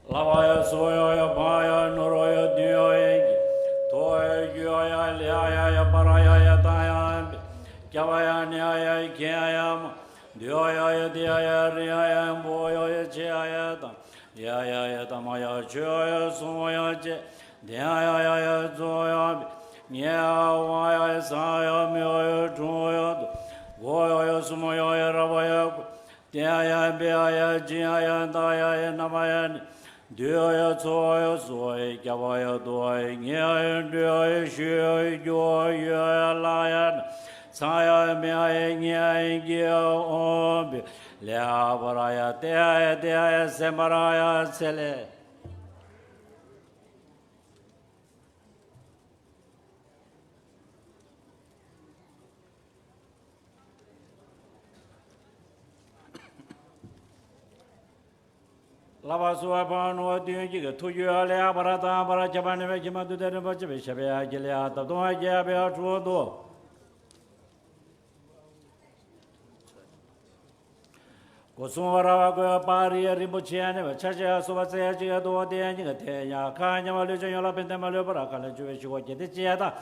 ལྷ་བ་ཡ་སུ་ཡ་ཡ་བ་ཡ་ནུ་རོ་ཡ་དུ་ཡ་ཡ་གི་ཐོ་ཡ་གུ་ཡ་ཡ་ལི་ཡ་ཡ་ཡ་པ་ར་ཡ་ཡ་ཏ་ཡ་བི་ཀྱ་བ་ཡ་ནི་ཡ་ཡ་གི་ཡ་ཡ་མ་དུ་ཡ་ཡ་ཡ་དི་ཡ་ཡ་རི་ཡ་ཡ་བོ་ཡ་ཡ་ཆེ་ཡ་ཡ་ཏ་ཡ་ཡ་ཡ་ཏ་མ་ཡ་ཆོ་ཡ་ཡ་སུ་མ་ཡ་ཅེ་དི་ཡ་ཡ་ཡ་ཡ་ཛོ་ཡ་བི་ཉེ་ཡ་བ་ཡ་ཡ་ས་ཡ་མི་ཡ་ཡ་གྲུ་ཡ་དུ་གོ་ཡ་ཡ་སུ་མ་ཡ་ཡ་ར་བ་ཡ་གོ། ཏེ་ཡ་ཡ་བེ་ཡ་ཡ་ཇི་ཡ་ཡ་ད་ཡ་ཡ་ན་བ་ཡ་ནི། དུ་ཡ་ཡ་ཚོ་ཡ་སོ་ཡ་རྒྱ་བ་ཡ་དོ་ཡ་ཉེ་ཡ་ཡ་འདྲུ་ཡ་ཡ་ཞུ་ཡ་ཡ་རྒྱུ་ཡ་ཡ་ལ་ཡ་ན། ཚ་ཡ་མེ་ཡ་ཡ་ཉེ་ཡ་ཡ་གི་ཡ་ཨོ་བི་ལེ་ཡ་བ་ར་ཡ་ཏེ་ཡ་ཡ་ཏེ་ཡ་ཡ་སེ་མ་ར་ཡ་ཚེ་ལེ། ལྷ་བ་སུ་བ་ཕ་ནུ་བ་དུན་གྱི་གི་ཐུགས་རྒྱུད་ལ་ཡ་བ་ར་དང་བ་ར་ཁྱབ་པ་ནི་བའི་ཁྱིམ་མ་དུ་དེ་རིན་པོ་ཆེ་བའི་ཞབས་ཡ་གི་ལ་ཡ་ད་དུང་བ་རྒྱལ་བའི་ཨ་ཁྲུ་དོ། སྒོ་སྲུང་བ་ར་བ་གོས་པ་རི་ཡ་རིན་པོ་ཆེ་ཡ་ནི་བའི་ཆ་ཤས་ཡ་སོ་བ་ཚེ་ཡ་གཅིག་ཡ་དུ་བ་དེ་ཡ་གཉིས་ཀ་དེ་ཡ་ཁ་ཉ་བ་ལུས་ཅན་ཡོ་ལ་ཕན་ཐེ་མ་ལུས་པ་ར་ཁ་ལ་ཅུ་བའི་ཞུ་བ་གྱེ་དེ་ཅི་ཡ་ད།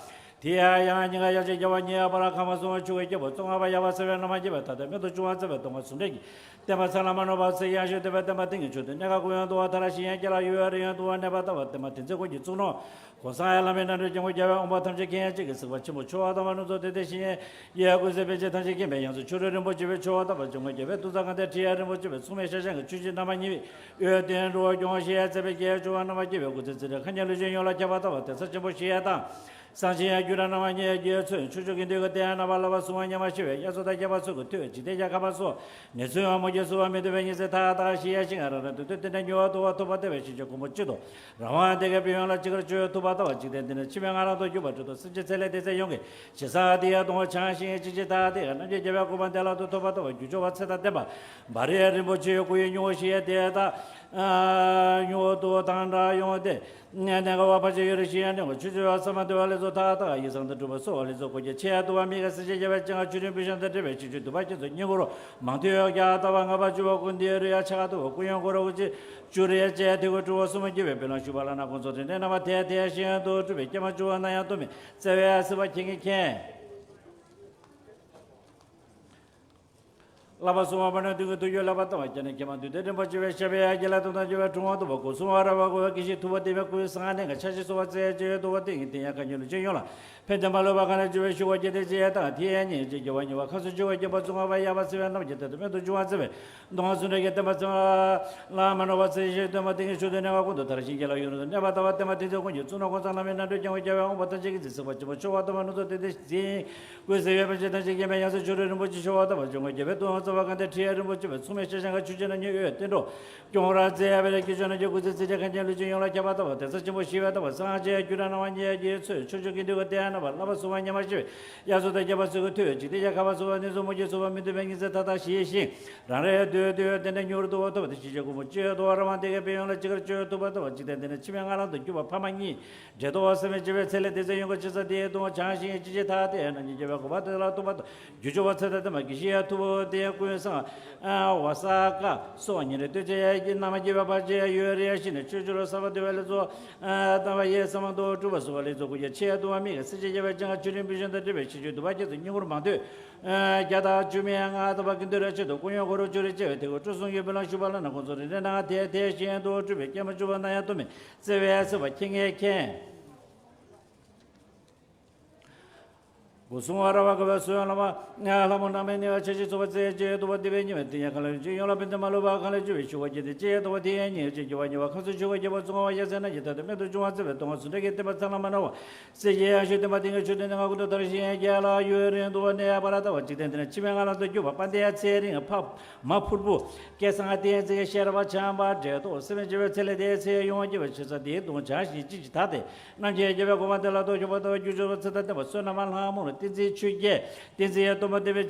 དེ་ཡང་ཡང་ཉིན་ག་ཡ་ཆེ་རྒྱ་བ་ཉེ་ཡ་པ་ར་ཁ་མ་སོང་བ་ཆུ་བའི་སྐྱེ་བོ་ཙོང་ཁ་བ་ཡ་བ་སེ་བའི་ན་མ་སྐྱེ་བའི་ཐ་དད་མེ་ཏོ་ཆུ་བ་བརྩེ་བའི་གདོང་བ་ཟུང་འབྲེལ་གྱི་བསྟན་པ་ཚ་ལ་མ་ནོར་བ་སེ་ཡང་ཞུ་བསྟན་པའི་བསྟན་པ་ཏིང་གི་ཆོས་དུ་གནས་ཁ་ཀུན་ཡང་དུ་བ་ཐ་ར་ཤི་ཡང་སྐྱེ་ལ་ཡུ་བའི་རི་ཡང་དུ་བ་གནས་པ་ལྟ་བ་བསྟན་པ་དེ་ཚེ་ཀུན་གྱི་གཙུག་ནོ། གོང་ས་ཡ་ལ་མེ་ན་འདྲ་སྐྱེ་བོ་རྒྱ་བའི་འོང་པ་ཐམས་ཅད་མཁྱེན་ཡང་གཅིག་གི་གཟིགས་པ་ཆེན་པོ་ཆུ་བ་དང་བ་ནུ་ཚོ་དེ་དེ་ཤི་ཡང་ཡ་ཀུན་སེ་པེ་ཆེ་ཐམས་ཅད་མཁྱེན་པའི་ཡང་སུ་ཆུ་རོལ་རིན་པོ་ཆེ་བའི་ཆུ་བ་ལྟ་བ་འབྱུང་བའི་རྒྱ་བའི་ཏུ་ཚ་གང་དེ་ཁྲི་ཡ་རིན་པོ་ཆེ་བའི་མཚུངས་མེད་ཤ་ཞང་གི་ཆུ་ཆེན་ན་མ་ཉི་བའི། འོད་ལྡན་འགྲོ་བ་སྐྱོང་བ་ཞེས་ཡ་བརྩེ་བའི་རྒྱལ་བ་བཅུ་བ་རྣམ་པར་རྒྱལ་བའི་སྐུ་ཚེ་ཚེ་རིང་ཁ་ཉེ་ལུས་ཅན་ཡོངས་ལ་ཁྱབ་པ་ལྟ་བ་དེ་ས་ཆེན་པོ་ཞེས་ཡ་དང་། གསང་ཆེན་ཡ་རྒྱུད་གྲྭ་རྣམ་པ་ཉེ་ཡ་རྒྱལ་ཚོས་ཆུ་ཆུ་གི་འདུས་ཀྱི་སྟེ་ཡ་རྣམ་པ་བསླབ་པ་གསུང་བ་ཉམས་པ་ཤེས་པའི་དབྱར་མཚོ་དང་རྒྱ་བ་ཚོ་གི་ཐོས་འཇིག་རྟེན་རྒྱལ་ཁ་པ་སོགས་ནི་ཚུལ་ཡང་མོ་རྒྱལ་སུ་བ་མི་འདོད་པའི་ཉི་ཚེ་ཐག་ཐག་ཞེས་ཡ་ཤིང་ཨ་ར་ར་འདུ་འདོད་དེ་འདྲ་མྱུར་བ་དུ་བ་ཐོབ་པ་ལྟ་བའི་ཞིང་ཆེན་གོང་བུ་སྤྱི་དང་རང་དབང་དེ་གའི་ཕན་ཡོན་ལ་ཅི་དགར་བཅོལ་ཐུབ་པ་ལྟ་བ་འཇིག་རྟེན་འདི་ནི་འཆི་མེད་ང་རང་དུ་གྱུར་པར་འགྲོ་དོ། སེམས་ཅན་ཚེ་ལས་དེ་ཚེ་ཡོང་གི་ཇི་སྲ་དེ་ཡ་གཏོང་བ་ཆང་ཤིང་ཅི་ཅི་ཐ་དེ་ཡ་རྣམ་རྒྱལ་རྒྱལ་བའི་གོ་འཕང་དེ་ལ་དུ་ཐོབ་པ་ལྟ་བུ་རྒྱུ་སྦྱོར་བ་ཚེ་དང་ལྡན་པ་འབར་ཡ་རིན་པོ་ཆེའི་སྐུ་ཡི་སྨྱུ་གུ་ཞེས་དེ་དག་སྨྱུ་གུ་དུ་དང་འདྲ་ཡོང་སྟེ། གནས་འགའ་བ་ཕ་ཆེ་ཡོད་རེ་ཞེས་ཡ་འདྲེན་གོ་ཆུ་ཆུ་བ་ས་མ་དུ་བ་ལས་ཚོ་ཐག་ཐག་ཡི་སང་དུ་གྲུབ་པ་སོ་བ་ལས་ཚོ་གོ་རྒྱ་ཆེ་ཡ་དུ་བ་མི་ག་སེ་ཆེ་རྒྱ་བའི་ལྕང་ཆུ་ཆུན་བུ་ཤང་དུ་འདྲེ་བའི་ཆུ་ཆུ་དུ་བ་ཁྱེད་ཚོ་སྙིང་གོ་རོ་མང་ཐོས་ཡོད་རྒྱ་ལྟ་བ་ང་པ་ཆུ་བ་ཀུན་དེ་རུ་ཡ་ཆ་ག་དུ་བ་ཀུན་ཡོང་གོ་རོ་ཀུ་ཅི་ཆུ་རེ་ཅེ་དེ་གོ་གྲུབ་པ་སུ་མ་སྐྱེ་བའི་བེ་ལང་ཤུ་བ་ལ་ན་ཁོང་ཚོ་དེ་འདྲེ་རྣམ་པ་དེ་དེ་ཤེས་ཡོན་དུ་གྲུབ་པའི་སྐྱེ་མ་ཆུ་བ་ན་ཡང་དུ་མི། བརྩེ་བའི་སྲིད་པ་ཁྱེད་ཀྱིས་མཁྱེན། བསླབ་པ་གསུང་བ་པ་ནི་དུས་ཀྱི་དུས་ཀྱི་བསླབ་པ་ལྟ་བ་སྐྱེ་ནས་མཁྱེན་པ་འདུས་ཏེ་རིན་པོ་ཆེ་བའི་ཞབས་པད་ཡ་གྱི་ལ་དུ་དང་བཅས་པའི་དྲུང་བ་དུ་བ་སྒོ་སྲུང་བ་ར་བ་གོ་བ་ཀྱི་ཤི་ཐུ་བ་ཏེ་བའི་སྐུའི་སང་ནས་ང་ཆ་ཤི་སོ་བ་བཙལ་བྱེད་དུ་བ་ཏེ་ངི་ཏེ་ཡ་ཁ་ཉོ་ལུ་ཅན་ཡོང་ལ་ཕན་ཚུན་མ་ལུས་པ་ག་ནས་བྱུང་བའི་ཤུ་བ་སྐྱེ་ཏེ་ཅི་ཡ་དང་ཐི་ཡ་ཉིད་ཅེས་སྐྱེ་བ་ཉེ་བ་ཁ་སུ་ཆུ་བ་སྐྱེ་བ་གསུང་བ་པ་ཡ་བ་སི་བའི་རྣམས་ཀྱི་ཏེ་དུ་མེད་དུ་བྱུང་བ་བཙལ་བའི། གདོང་བ་སུ་འདྲ་གི་བསྟན་པ་ཚེ་ལ་མ་ནོར་བ་ཚེ་ཞིག་སྟོན་པ་ཏིང་གི་ཆུ་དུ་གནས་པ་ཀུན་ཏུ་དར་ཞིང་རྒྱས་ལ་ཡུན་རིང་དུ་གནས་པ་ལྟ་བ་བསྟན་པ་དེ་ཚོ་ཀུན་གྱི་གཙུག་ན་གོང་ས་ལ་མི་ནང་འགྲོས་ཀྱང་བའི་རྒྱལ་བའི་དབང་པོ་ཐམས་ཅད་ཀྱི་རྩིས་ཟིན་པ་ཆེན་པོ་ཆོ་བ་ལྟ་བ་ནུ་ཚོ་དེ་དེ་ཟིན། ཀུན་གཟིགས་ཡོད་པ་ཅི་ཐམས་ཅད་མཁྱེན་པའི་ཡང་སྲིད་ཆོ་འཕྲུལ་རིན་པོ་ཆེ་ཆོ་བ་ལྟ་བ་འབྱུང་བའི་རྒྱལ་བའི་ཏུ་ཧོང་རྩ་བ་གང་དེ་ཁྲི་ཡ་རིན་པོ་ཆེ་བའི་མཚུངས་མེད་ཤ་ཞང་ག་ཆུ་ཆེན་ན་ཉེ་འོད་བསྟན་འགྲོ། སྐྱོང་ར་མཛད་ཡ་བའི་ལས་ཀྱི་ཆོ་ན་རྒྱལ་ཀུན་གཟིགས་ཚེ་རྒྱལ་ཁན་ཆེན་ལུས་ཅན་ཡོངས་ལ་ཁྱབ་པ་ལྟ་བ་དེ་ས་ཆེན་པོ་ཞི་བའི་ལྟ་བ་སངས་རྒྱས་རྒྱུ་འབྲས་སྣང་བ་ཉེ་ཡ་རྒྱུའི་ཚོད་ཆོ་ཆོ་གི་འདུས་ཀ་དེ་ཡ་རྣམ་པ་བསླབ་པ་གསུང་བ་ཉམས་པ་ཞི་བའི། དབྱར་མཚོ་དང་རྒྱ་བ་སོགས་ཀྱི་ཐོས་ཅིག་དེ་ཡ་ཁ་བ་སོགས་པ་ནི་གཟུགས་མོ་སྐྱེ་སོགས་པ་མི་འདོད་པའི་ཉི་ཚེ་ཐ་ཐག་ཞི་ཞིང་། རང་རེའི་འདོད་འདོད་དེ་འདྲ་མྱུར་དུ་བ་ཐོབ་པ་དེ་ཞི་བྱེད་ཀུན་པོ་སྤྱོད་དོ་རང་དབང་དེ་གའི་ཕན་ཡོན་ལ་ཅི་དགར་སྤྱོད་ཐུབ་པ་ལྟ་བ་འཇིག་རྟེན་འདི་ནི་འཆི་མེད་ང་རང་དུ་གྱུར་པ་ཕ་མ་གཉིས། འདྲེ་ལྟོ་བ་སེམས་མེད་བྱེད་པའི་ཚེ་ལས་དེ་ཚེ་ཡོང་གི་ཅི་ས་དེའི་གདོང་བ་བྱང་ཞིང་ཅི་ཅི་ཐ་དེ་རྣམས་ཀྱི་རྒྱལ་བའི་གོ་འཕང་དེ་ལ་ཐུབ་པ་དང་རྒྱུ་སྦྱོར་བ་ཚེ་དང་ལྡན་པ་གི་ཤི་ཡ་ཐུབ་པོ་དེ་ཀུན་སང་བ་ས་ཀ་སོགས་ཉིན་རེ་ལྟོས་བཅས་ཡ་གི་རྣམ་རྒྱལ་བའི་བར་ཆད་ཡོད་རེ་ཡ་ཤི་ནས་ཆོས་སྦྱོར་བ་ས་བ་དེ་བ་ལས་ཚོ་ལྟ་བ་ཡེ་ས་མ་དོ་གྲུབ་པ་སོགས་པ་ལས་ཚོ་ཀུ་ཡ་ཆེ་ཡ་ཐུབ་པ་མི་ག་སེ་ཆེ་རྒྱལ་བའི་སྤྱན་སྔ་ཆོས་འཕྲིན་ཕུལ་བྱུང་དང་འབྲེལ་བའི་ཤི་ཆོས་འདུལ་བ་ཁྱེད་ཚོ་སྙིང་ཁུར་མང་ཐོས། བརྒྱ་དང་བཅུ་མེད་ལྔ་ལྟ་བ་ཀུན་འདུས་ར་ཆེད་དུ་ཀུན་ཡོད་འཁོར་ལོ་བཅུ་རེ་བཅས་པའི་དེ་ཀོ་སྤྲོ་གསུང་གི་བུ་ལང་ཞུ་བ་ལ་ན་ཁོང་ཚོ་རེ་རེ་ནང་དེ་དེ་བཞིན་དུ་སྤྲུལ་པའི་སྐྱེས་མ་བཅུ་པ་ན་ཡང་སྟོན་མི་བརྩེ་བའི་སྲིད་པ་ཁྱེད་ངས་མཁྱེན། སྒོ་སྲུང་བ་ར་བ་དགའ་བའི་བསོད་ནམས་ལྷ་མོ་རྣམ་སྨིན་ནི་བ་ཆ་ཤི་ཚོ་བ་རྩེ་རྗེ་དུ་བ་དེ་བའི་ཉི་མ་དེ་ཡང་ཁ་ལ་ཡོད་ཅིག་ཡོང་ལ་བན་དེ་མ་ལུས་པ་ཁ་ལ་བཅུ་བའི་ཞུ་བ་ཅན་དེ་ཅི་ཡང་དུ་བ་དེ་ཡང་ཉི་ཡོད་ཅིག་རྒྱུ་བ་ཉི་བ་ཁ་སུ་ཆུ་བ་རྒྱལ་བ་གསུང་བ་ཡ་ཟེར་ན་ཡི་ད་དུ་མེད་དུ་བྱུང་བ་བརྩེ་བའི་གདོང་བ་སུ་འདྲ་གི་བསྟན་པ་ཚ་ལ་མ་ནོར་བ། སྲས་ཀྱི་ཡང་ཞུ་བསྟན་པ་དེང་གི་ཆོས་ལྡན་ནི་ང་ཀུན་ཏུ་དར་ཞིང་རྒྱས་ལ་ཡུན་རིང་དུ་བ་གནས་པ་ར་ལྟ་བ་འཇིག་རྟེན་འདི་ན་འཆི་མེད་ང་ལ་དུ་གྱུར་པ་དཔལ་ལྡན་ཚེ་རིང་ཕ་མ་ཕུར་བུ་སྐལ་བཟང་བསྟན་འཛིན་ཤེས་རབ་འཆང་བ་འབྲེལ་ཐོགས་སེམས་ཅན་བའི་ཚེ་ལས་འདས་ཚེ་ཡོང་རྒྱུ་བའི་ཆེ་ས་དེའི་གདོང་བྱང་ཞིང་ཅི་ཞིག་དག་སྟེ་རྣམ་མཁྱེན་རྒྱལ་བའི་གོ་འཕང་དེ་ལ་ཐོབ་ཤོག་པ་ལྟ་བུ་རྒྱུ་སྦྱོར་བ་ཚེ་དང་ལྡན་པ་བསོད་ནམས་ལྷ་མོར་ བསྟན་འཛིན་ཆོས་རྒྱལ། བསྟན་འཛིན་སྟོན་པ་སྟོན་པའི་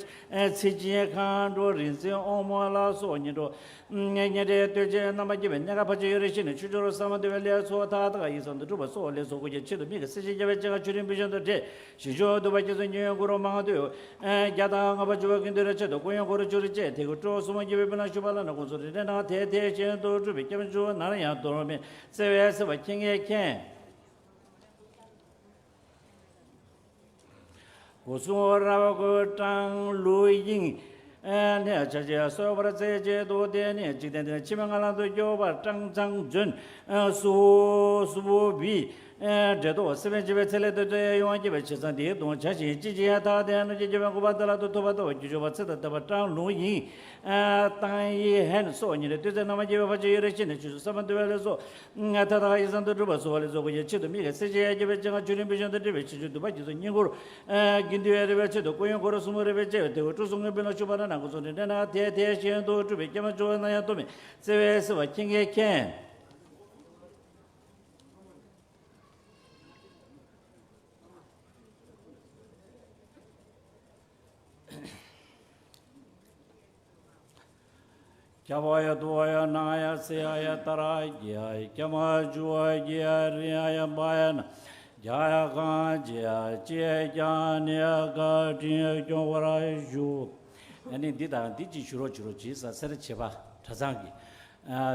ཚེ་སྐྱིད། མཁའ་འགྲོ་རིག་འཛིན་དབང་མོ་ལ་སོགས་ཉིན་འགྲོ། ཉན་ཐོས་སྟོན་ཆེན་རྣམ་པར་རྒྱལ་བའི་གནས་ཁང་ཕ་ཆོས་ཡོད་རེ་ཤི་ནས་ཆོས་འབྱོར་བསམ་འདུན་པའི་ལས་ཚོགས་མཐའ་དག་ཡིད་བསམ་དུ་འགྲུབ་པ་སོགས་ལས་ཚོགས་ཀྱི་ཆེད་དུ་མི་དགེ་སེམས་ཅན་རྒྱལ་བའི་སྤྱན་སྔར་མཆོད་རིམ་ཕུལ་བྱང་དུ་བགྲེས་ཞིང་སྐྱོང་འདུས་པ་རྒྱ་མཚོ་ཉེ་ཡོན་གུ་རུ་མང་ཐོས་བརྒྱ་དང་ལྔ་པ་བཅུ་པ་ཀུན་འདུས་རེ་ཆེད་དུ་སྐུ་ཡོན་གུ་རུ་ཆུ་རེ་བཅས་དེ་གུ་སྤྲོ་གསུམ་མ་རྒྱལ་བའི་སྤུན་ལ་ཞུ་བ་ལ་ན་ཀུན་སོ་རེ་རེ་ན་དེ་དེ་བཞིན་དུ་འགྲུབ་པའི་སྐྱབས་འཇུག་ནར་ཡང་དོར་མེད་བརྩེ་བའི་སེམས་པ་མཁྱེན་ངེས་མཁྱེན། སྒོ་སྲུང་ར་བ་ཀོ་ཀྲང་ལུའུ་དབྱིང་། ནས་ཆ་ཆེ་གསོད་པར་རྩེ་བྱེད་དུ་དེ་ནས་འཇིག་རྟེན་འདིར་ཕྱི་མའི་ངན་ལམ་དུ་སྐྱོ་བར་ཀྲང་ཚང་འཛོན། སུ་སུ་བི། འདྲེ་ཐོག་སེམས་ཅན་བྱེད་པའི་ཚེ་ལས་དོན་དུ་ཡོང་བ་སྐྱེ་བའི་ཆེ་ཚང་འདིའི་གདོང་བྱ་ཞིང་ཅི་ཅི་ཡང་ཐག་དེ་ནུ་ཅི་སྐྱེ་བའི་མགོ་པ་འདི་ལ་དུ་ཐོབ་པ་ལྟ་བུ་རྒྱུ་ཆུ་བ་ཚེ་དང་ལྡན་པ་ཀྲང་ལུང་ཡིན། ཏང་ཡི་ཧན་སོགས་ཉིན་རེ་སྟོན་ཚེ་རྣམ་པར་རྒྱལ་བའི་ཕ་ཆོས་ཡོད་རེ་ཤི་ནས་ཆོས་སུ་བསམ་པ་འདུལ་བའི་ལས་སོགས། ཐ་དག་ཡིད་བསམ་དུ་འགྲུབ་པ་སོགས་ལས་ཚོགས་ཀྱི་ཆེད་དུ་མི་དགེ་སེམས་ཅན་ཡ་སྐྱེ་བའི་སྤྱན་སྔར་མཆོད་རིམ་ཕུལ་བྱང་དུ་སྤྲུལ་པའི་ཕྱི་ཆོས་འདུས་པ་རྒྱ་མཚོ་ཉིན་གུང་རུ། དགེ་འདུན་ཡ་རེ་བའི་ཆེད་དུ་སྐུ་ཡོན་གུ་རུ་སྲུང་མ་རེ་བའི་བཅས་པའི་དེ་བའི་སྤྲོ་གསུམ་མངོན་པའི་ལ་ཞུ་བ་ན་ནང་ཁོ་ཚོ་འདྲེན་འདྲེན་ན་དེ་དེ་བཞིན་དུ་སྤྲུལ་པའི་སྐྱབས་མ་འཇུག་ན་ཡང་སྟོན་མེད་བརྩེ་བའི་སེམས་པ་མཁྱེན་ངེས་མཁྱེན། རྒྱ་བ་ཡ་དུ་བ་ཡ་ན་ཡ་སེ་ཡ་ཡ་ཏ་ར་གི་ཡ་རྒྱ་མ་ཇུ་བ་གི་ཡ་རི་ཡ་ཡ་བ་ཡ་ན་རྒྱ་ཡ་གང་ཇི་ཡ་ཅི་ཡ་ཀྱང་ནི་ཡ་ག་དྲིན་ཡ་སྐྱོང་བར་ཞུ། ཨ་ནི་འདི་དང་འདི་ཅི་ཞུ་རོགས་ཞུ་རོགས་ཇི་ས་སེར་བྱེད་པ་གྲྭ་ཚང་གི།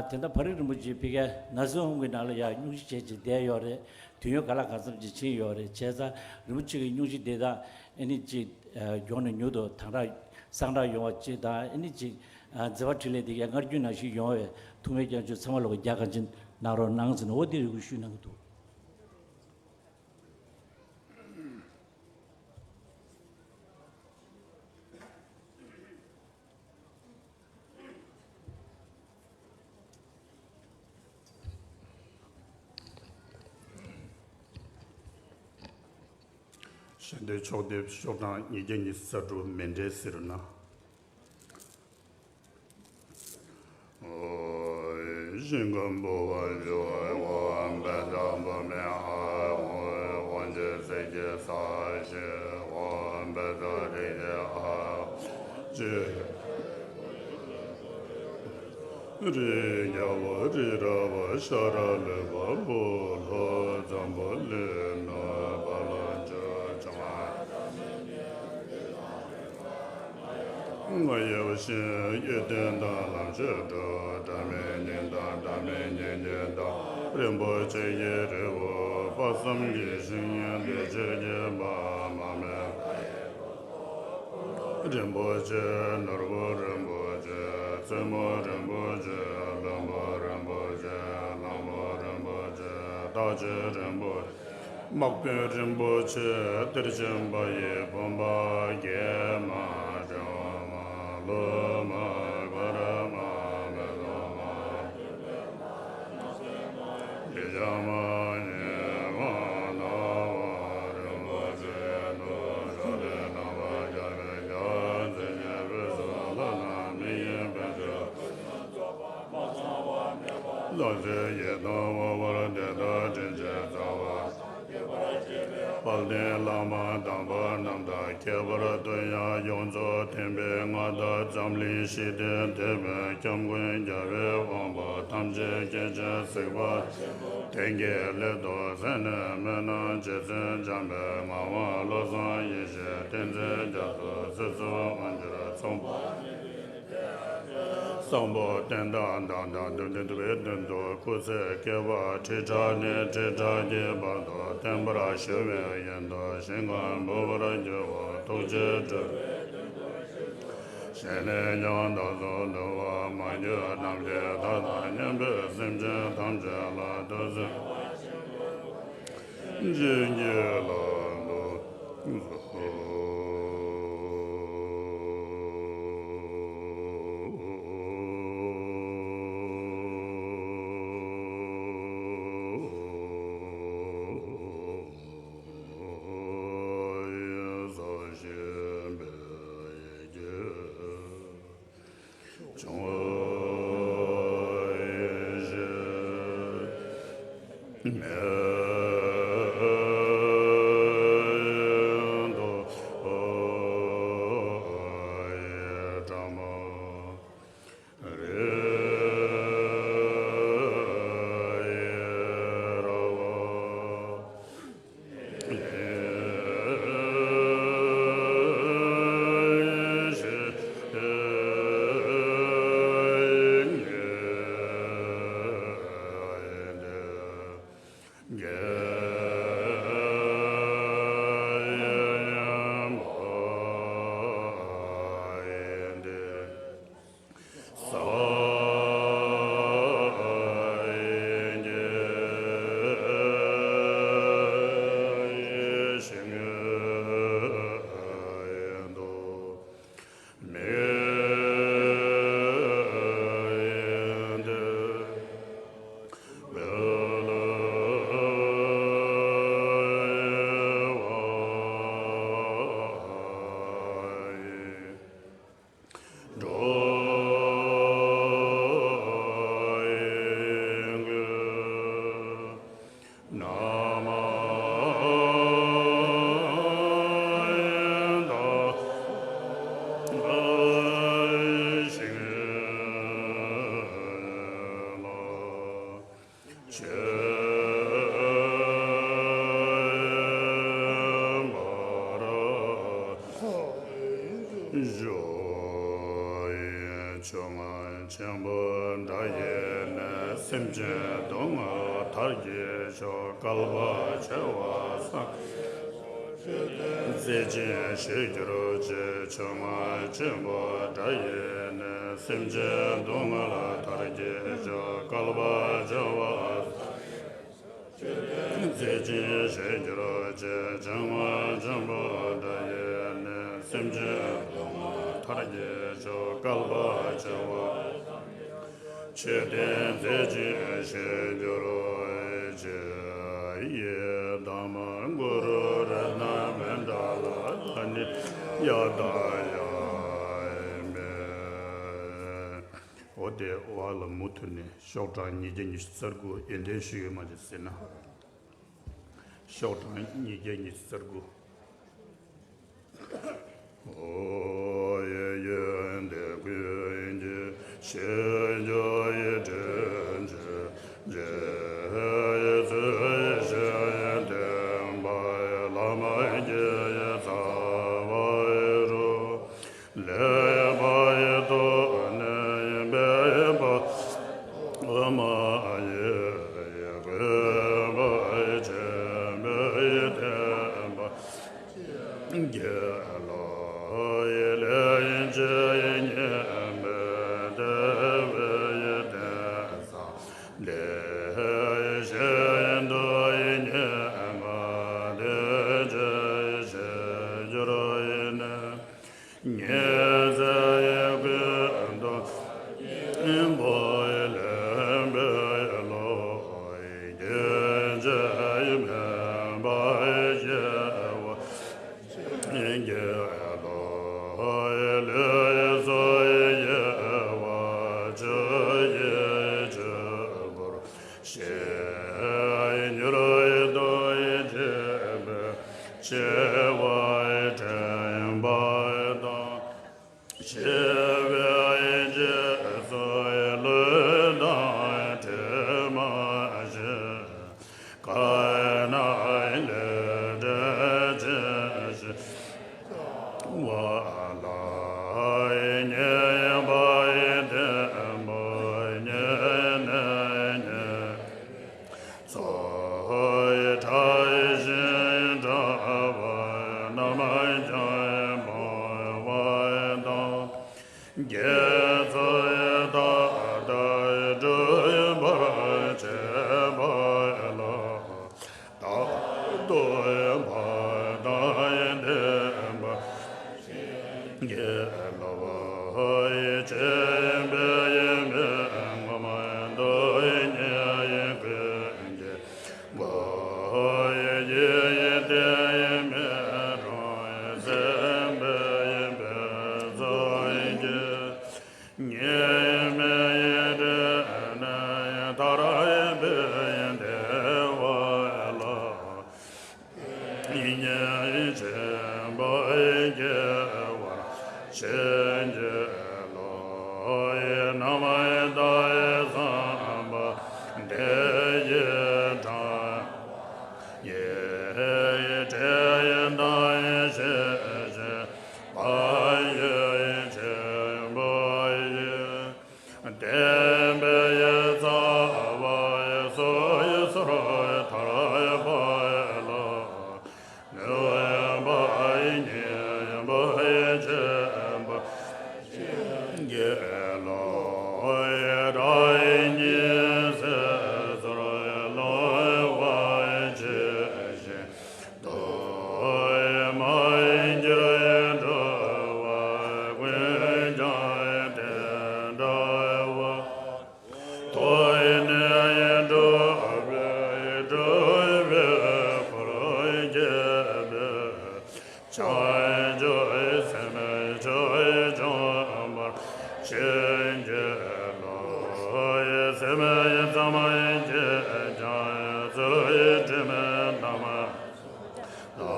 དེ་འདྲ་བ་རི་རིན་པོ་ཆེ་ཕི་ཀའི་ན་སོན་ཧོང་གི་ནང་ལ་ཡ་སྙུང་གཞི་བྱས་ཅིག་བསྡད་ཡོད་རེད། དུས་ཡུན་ག་ལ་གང་འཚམ་ཅིག་ཕྱིན་ཡོད་རེད། བྱས་ཙང་རིན་པོ་ཆེ་གི་སྙུང་གཞི་དེ་དག་ཨ་ནི་ཅིག་མགྱོགས་ནས་མྱུར་དུ་དང་རག་སངས་དྲག་ཡོང་བ་ཅིག་དང་ཨ་ནི་ཅིག་མཛད་པ་འཕྲིན་ལས་དེ་གའི་སྔར་རྒྱུན་ནང་བཞིན་ཡོང་བའི་ཐུགས་སྨོན་སྐྱབས་འཇུག་ཚང་མ་ལོག་རྒྱ་གང་ཅི་གནང་རོགས་གནང་ཟེར་ནས་འོ་དེ་རེ་སྐུལ་ཞུས་གནང་གི་འདུག་ཞལ་འདོན་ཕྱོགས་བསྡེབས་ཤོག་གྲངས་ཉིས་བརྒྱ་ཉི་ཤུ་རྩ་དྲུག་མཎྜལ་ཟེར་ན། ཞིང་ཁམས་འབུལ་བ་ཞུ་བའི་འོ་འབད་ཟ་འབུལ་མེད་ཨ་འོ་འོ་འཇིག་ཚིག་གི་ས་ཞིག་འོ་འབད་ཟ་རིག་གི་ཨ་ཅི། རི་རྒྱལ་པོ་རི་རབ་ཤ་ར་ལུས་པ་བུ་ལྷོ་འཛམ་བུ་གླིང་ནོར་བ་ལ་འཇུ་ཅང་། ང་ཡབ་ཤིང་གཡུལ་ལྡན་དང་ལམ་ཆོས་སྒྲུབ། འདྲ་མེད་ཉིན་དང་འདྲ་མེད་ཉིན་གྱི་མདངས། རིན་པོ་ཆེ་གི་རི་བོ་དཔག་བསམ་གྱི་ཤིང་ཡང་འདི་ཕྱིར་གྱི་མ་མ་མེད། རིན་པོ་ཆེ་ནོར་བུ་རིན་པོ་ཆེ་བཙུན་མོ་རིན་པོ་ཆེ་བློན་པོ་རིན་པོ་ཆེ་གླང་པོ་རིན་པོ་ཆེ་རྟགས་ཆོས་རིན་པོ་ཆེ། དམག་དཔོན་རིན་པོ་ཆེ་གཏེར་ཆེན་པ་ཡི་བུམ་པ་རྒྱལ་མ་བྱང་མ་ལོ་མ་ག་ར་མ་མེ་ཏོག་མ་ལི་བྱང་མ་ཉི་མ་ནག་པོ་རིན་པོ་ཆེ་ནུ་ཞོ་ལི་ནང་པ་རྒྱ་བའི་རྒྱ་མཚན་ཉེ་བའི་སོ་ལ་ན་མི་ཡིན་པའི་ཆོས། ལྷ་རྫས་ཡི་དམ་འོད་འབར་དེ་དག་དྲིན་ཅན་རྩ་བ། དཔལ་ལྡན་བླ་མ་དམ་པ་རྣམས་དང་ཁྱད་པར་དུ་ཡང་ཡོངས་རྫོགས་མཐུན་པའི་མངའ་བདག་འཛམ་གླིང་ཞི་བདེ་འདོད་པའི་སྐྱབས་མགོན་རྒྱལ་བའི་དབང་པོ་ཐམས་ཅད་མཁྱེན་ཅིང་གཟིགས་པ་ཆེན་པོ་དེ་གའི་སླད་དུ་སེམས་ནས་སྨོན་ལམ་རྗེ་བཙུན་འཇམ་དཔལ་ངག་དབང་བློ་བཟང་ཡེ་ཤེས་བསྟན་འཛིན་རྒྱ་མཚོ་ཚེ་བཙུན་དབང་གྱུར་ཚོགས་པ། བཟང་པོ་བསྟན་དང་དང་དང་འདུལ་འདུལ་བའི་དོན་དུ་སྐུ་ཚེ་བསྐལ་པ་ཁྲི་ཕྲག་ནས་ཁྲི་ཕྲག་གི་བར་དུ་བརྟན་པར་བཞུགས་པའི་ཡོན་དུ་ཞིང་ཁམས་འབུལ་བར་འགྱུར་བ་ཐུགས་རྗེ་སྤྲུལ་པའི་དོན་དུ་ཞལ་ནས་ཀྱང་བདག་སོགས་འདུལ་བ་མ་གྱུར་ནམ་མཁའི་མཐའ་དང་མཉམ་པའི་སེམས་ཅན་ཐམས་ཅད་ལ་ཐུགས་སྲས་བྱིན་གྱིས་བརླབ་ཏུ་གསོལ། ཆེན་པོར་བཞུགས། ཆོས་རྔ་ཆེན་པོ་སྒྲ་ཡིས་ནི། སེམས་ཅན་སྡུག་བསྔལ་མཐར་གྱིས་ཕྱིར། བསྐལ་པ་བྱེ་བ་སངས་རྫས་ཅན་ཞིག་གྱུར་ཅིག་ཆོས་རྔ་ཆེན་པོ་སྒྲ་ཡིས་ནི། སེམས་ཅན་སྡུག་བསྔལ་མཐར་གྱིས་ཕྱིར། བསྐལ་པ་བྱེ་བ་རྫས་ཅན་ཞིག་གྱུར་ཅིག་ཆོས་རྔ་ཆེན་པོ་སྒྲ་ཡིས་ནི། སེམས་ཅན་སྡུག་བསྔལ་མཐར་གྱིས་ཕྱིར། བསྐལ་པ་བྱེ་བ་མཆོད་རྟེན་མཛེས་ཅན་ཞིག་གྱུར་ཅིག་ཡི་དམ་གུ་རུ་རཏྣ་མཎྜལ་ཨ་ནི་ཡ་ད་ཡ་མེ། འོ་དེ་བ་ལ་མུ་མཐུད་ནས་ཤོག་གྲངས་ཉིས་བརྒྱ་ཉི་ཤུ་རྩ་དགུ་ཡོན་ཏན་ཞུ་ཡོད་མ་རེད་ཟེར་ན། ཤོག་གྲངས་ཉིས་བརྒྱ་ཉི་ཤུ་རྩ་དགུ། ཨོ་ཡེ་ཡེ་འདི་ཀུན་གྱི་ཞེས་བརྗོད་ཡི་དྲིན་ཅན་རྗེ་ཡི་ཚུལ་ཞིག་བསྟན་པའི་བླ་མ་དགྱེས་ཡི་རྩ་བའི་རོ། ལེགས་པའི་ཐོག་ནས་འབད་པ་མ་ཡིན་གུས་པ་ཆེན་པོས་བསྟན་པ། དགེ་སློང་ལས་ཅན་ཉན་པའི་དད་པའི་གདན་ས་འདི་ཞིག་ཏུ་ཉན་པ་དེ་ཅི་ཞིག་འགྱུར་ཡིན། ཉེ་ཚེ་ཀུན་ཏུ་སྙིང་པོ་ལེན་པའི་བློ་རྒྱུན་ཆད་མེད་པར་སྐྱེ་བ། དགེ་སློང་ལུས་སྲོག་ཡི་དབང་ཕྱུག་གི་ཆོས་པོར་ཞིག་མྱུར་དུ་སྐྱེ་བའི་ཆེ་བ་དྲན་པ་དང་། ཞི་བའི་རྗེས་སུ་ལུས་དང་གྲིབ་མ་བཞིན། དཀར་ནག་ལས་འབྲས་ཅན་ཞིག་བ་ལ། ཉེས་པའི་བདེན་པ་ཉིད་ནས་ཉེས། ཚོགས་ཕྲ་ཞིང་ཕྲ་བ་རྣམས་ཀྱང་སྤོང་བ་དང་། དགེ་ཚུལ་མཐའ་དག་སྒྲུབ་པར་བྱེད་པ་ལ། རྟག་ཏུ་བག་དང་ལྡན་པ། དགེ་སློང་ཆེན་པོའི་མི་ངོམས་སྟོན་ཉེ་ཡིན་ཀུན་གྱི་བུ་ཡིས་བསྟན་མི་གྲོང་སེམས་དཔའི་ཕུན་ཚོགས་ཀྱི། ཉེས་མེད་དྲིན་ནི་ཐར་པའི་བདེ་བ་ལ། ཉེས་ཆེན་པོ་སྐྱེ་བར་བྱིན་གྱིས་རློབས། རྣམ་དག་བསམ་པ་འདི་ཡིས་དྲངས། ཡེ་དྲན་དང་ཤེས་བཞིན་བག་ཡོད་ཆེན་པོ་ཡིས། བསྟན་པའི་རྩ་བ་སོ་སོར་ཐར་པ་ལ། ནུས་པ་ཉིད་པ་ཆེན་པོ་དགེ་སློང་དགྲ་ཉེས་སོ་སོར་སློང་བ་ཇི་བཞིན་དུ། མ་གྱུར་འགྲོ་བ་ཀུན་ཀྱང་དེ་འདྲ་བ། ཐོབ་ནས་འགྲོ་བའི་སྒྲུབ་པའི་འཁོར་རྒྱལ་པོའི། བྱང་ཆུབ་སེམས་མཆོག་འབྱོངས་པར་བྱིན་གྱིས་རློབས། སེམས་ཙམ་གྱིས་ཀྱང་ཚུལ་ཁྲིམས་རྣམས་ལ།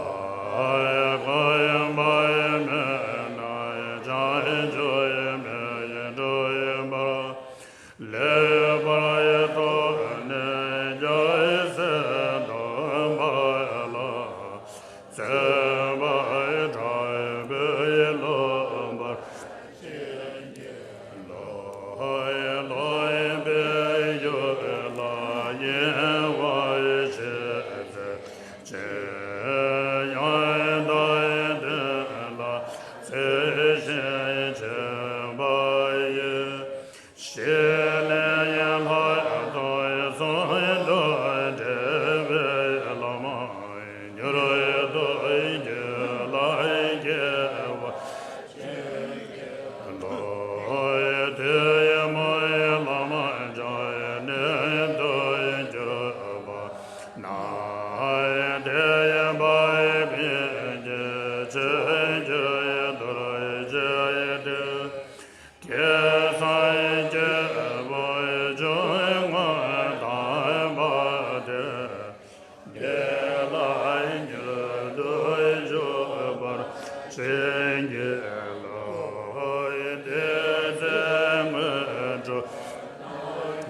གོམས་པ་མེད་ན་བྱང་ཆུབ་མི་འགྲུབ་པར། ལེགས་པར་ཐོབ་ནས་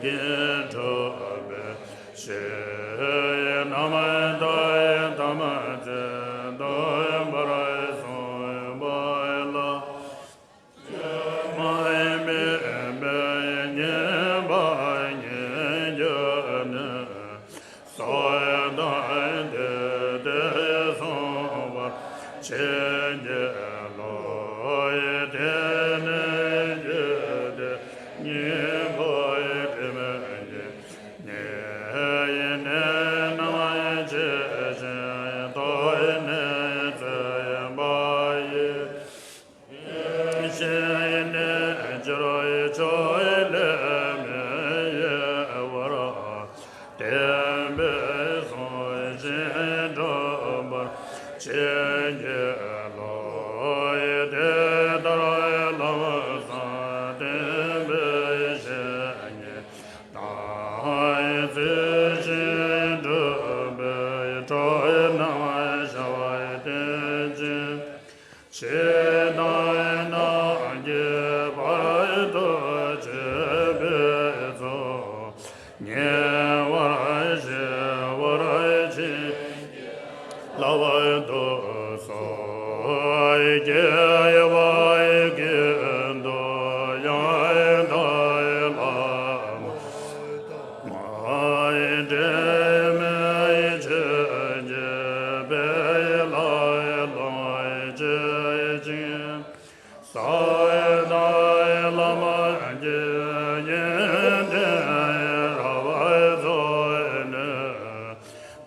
གིས་གྲུབ་པའི་ཕྱིར། ནམ་མཁའི་མཐའ་ཡས་ཐམས་ཅད་སྟོང་པར་གསུངས་པ་ལ། མ་དམིགས་པའི་མཉན་པ་ཉིད་ཀྱིས་ནི། སྲོག་དང་བསྡོས་ཏེ་གསུངས་པ་ཕྱིན་ཅི་ལོག་དེ་ནི་རྒྱུད་སྡེ་སྙིང་པོའི་དྲི་མ་ཉིད་ཉིད་ཡིན་ནས། རྣམ་མཁྱེན་ཞིང་ཐོབ་ནས་བརྩོན་པ་ཡིས། ཤིན་ཏུ་སྤྱོད་ཕྱིར་ཆོས་ལས་མི་གཡེལ་བར། བསྟན་པའི་གསུང་བཞིན་སྒྲུབ་པར་བྱིན་གྱིས་རློབས། དེ་ལྟར་ལམ་བཟང་བསྟན་པའི་བཤེས་གཉེན་དང་། རྩེ་ཞིང་སྒྲུབ་པའི་གྲོགས་རྣམས་བྱ་བར་བསྟེན་ཅིང་། ཇི་ལྟར་སྣང་གི་བར་དུ་གཅོད་པའི་ཚོགས། ཉེ་བར་ཞི་བར་བྱིན་གྱིས་བརླབ་ཏུ་གསོལ། རྒྱལ་བ་ཀུན་ཏུ་ཡང་དག་བླ་མ། མ་འདྲེས་མའི་ཆོས་ཀྱི་དཔལ་ལ་ལོངས་སྤྱོད་ཅིང་། ས་དང་བླ་མ་དགེ་བའི་ཡོན་ཏན་རབ་རྫོགས་ནས།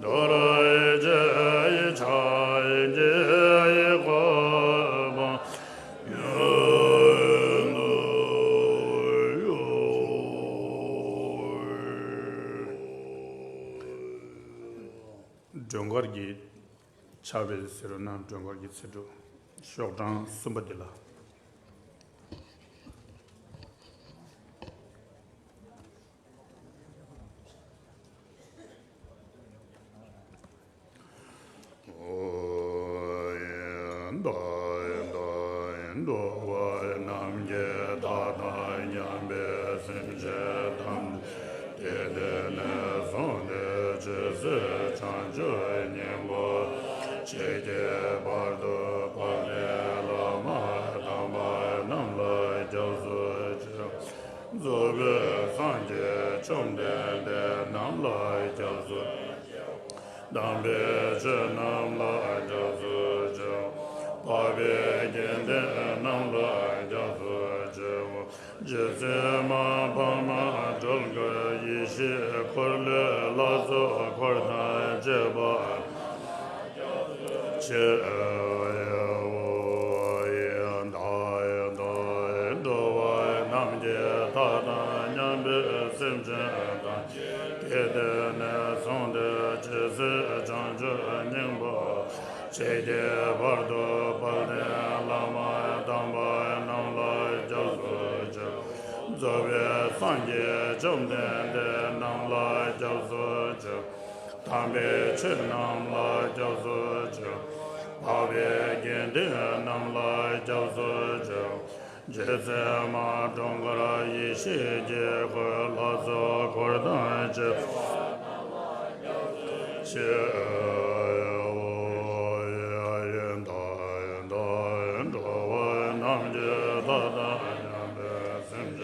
རྡོ་རྗེ་འཆང་གི་གོ་འཕང་མྱུར་དུ། སྒྲོལ་དཀར་གྱི་ཕྱག་དཔེ་ཟེར་བ་ན་སྒྲོལ་དཀར་གྱི་ཚེ་སྒྲུབ་ཤོག་གྲངས་གསུམ་པ་འདི་ལ། འགྲོ་བ་རྣམས་ཀྱི་བདག་དང་མཉམ་པའི་སེམས་ཅན་ཐམས་ཅད་དེ་ནས་བཟུང་སྟེ་ཇི་སྲིད་བྱང་ཆུབ་སྙིང་པོར་མཆིས་ཀྱི་བར་དུ་དཔལ་ལྡན་བླ་མ་དམ་པ་རྣམས་ལ་སྐྱབས་སུ་མཆིའོ། རྫོགས་པའི་སངས་རྒྱས་བཅོམ་ལྡན་འདས་རྣམས་ལ་སྐྱབས་སུ། དམ་པའི་ཆོས་རྣམས་ལ་སྐྱབས་སུ་མཆིའོ། འཕགས་པའི་དགེ་འདུན་རྣམས་ལ་སྐྱབས་སུ་མཆིའོ། རྗེ་བཙུན་མ་འཕགས་མ་སྒྲོལ་དཀར་ཡེ་ཤེས་འཁོར་ལོའི་ལྷ་ཚོགས་འཁོར་དང་བཅས་པ། ཆེ་ཡང་དག་ཡང་དག་འགྲོ་བ་རྣམས་ཀྱི་བདག་དང་མཉམ་པའི་སེམས་ཅན་ཐམས་ཅད་དེ་ནས་བཟུང་སྟེ་ཇི་སྲིད་བྱང་ཆུབ་སྙིང་པོར་མཆིས་ཀྱི་བར་དུ་དཔལ་ལྡན་བླ་མ་དམ་པ་རྣམས་ལ་སྐྱབས་སུ་མཆིའོ། རྫོགས་པའི་སངས་རྒྱས་བཅོམ་ལྡན་འདས་རྣམས་ལ་སྐྱབས་སུ་མཆིའོ། དམ་པའི་ཆོས་རྣམས་ལ་སྐྱབས་སུ་མཆིའོ། འཕགས་པའི་དགེ་འདུན་རྣམས་ལ་སྐྱབས་སུ་མཆིའོ། རྗེ་བཙུན་མ་འཁྲུངས་སྐར་ཡེ་ཤེས་ཀྱི་འཁོར་ལྷ་ཚོགས་འཁོར་དང་བཅས་པ། ཆེ་ཡང་དག་ཡང་དག་འགྲོ་བ་རྣམས་ཀྱི་བདག་དང་མཉམ་པའི་སེམས་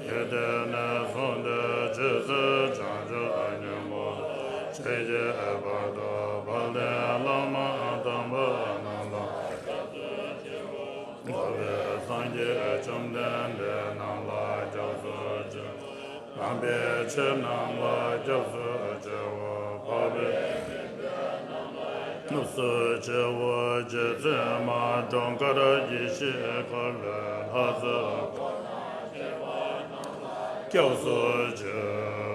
ཅན་དེ་ནས་བཟུང་སྟེ་ཇི་སྲིད་བྱང་ཆུབ་སྙིང་པོར་མཆིས་ཀྱི་བར་དུ་དཔལ་ལྡན་བླ་མ་དམ་པ་རྣམས་ལ་འགྲོ་བའི་སངས་རྒྱས་བཅོམ་ལྡན་འདས་རྣམས་ལ་སྐྱབས་སུ་མཆིའོ། དམ་པའི་ཆོས་རྣམས་ལ་སྐྱབས་སུ་མཆིའོ། འཕགས་པའི་སྐྱབས་སུ་མཆིའོ། རྗེ་བཙུན་མ་འཁྲུངས་སྐར་ཡེ་ཤེས་འཁོར་ལོའི་ལྷ་ཚོགས་སྐྱབས་སུ་མཆིའོ།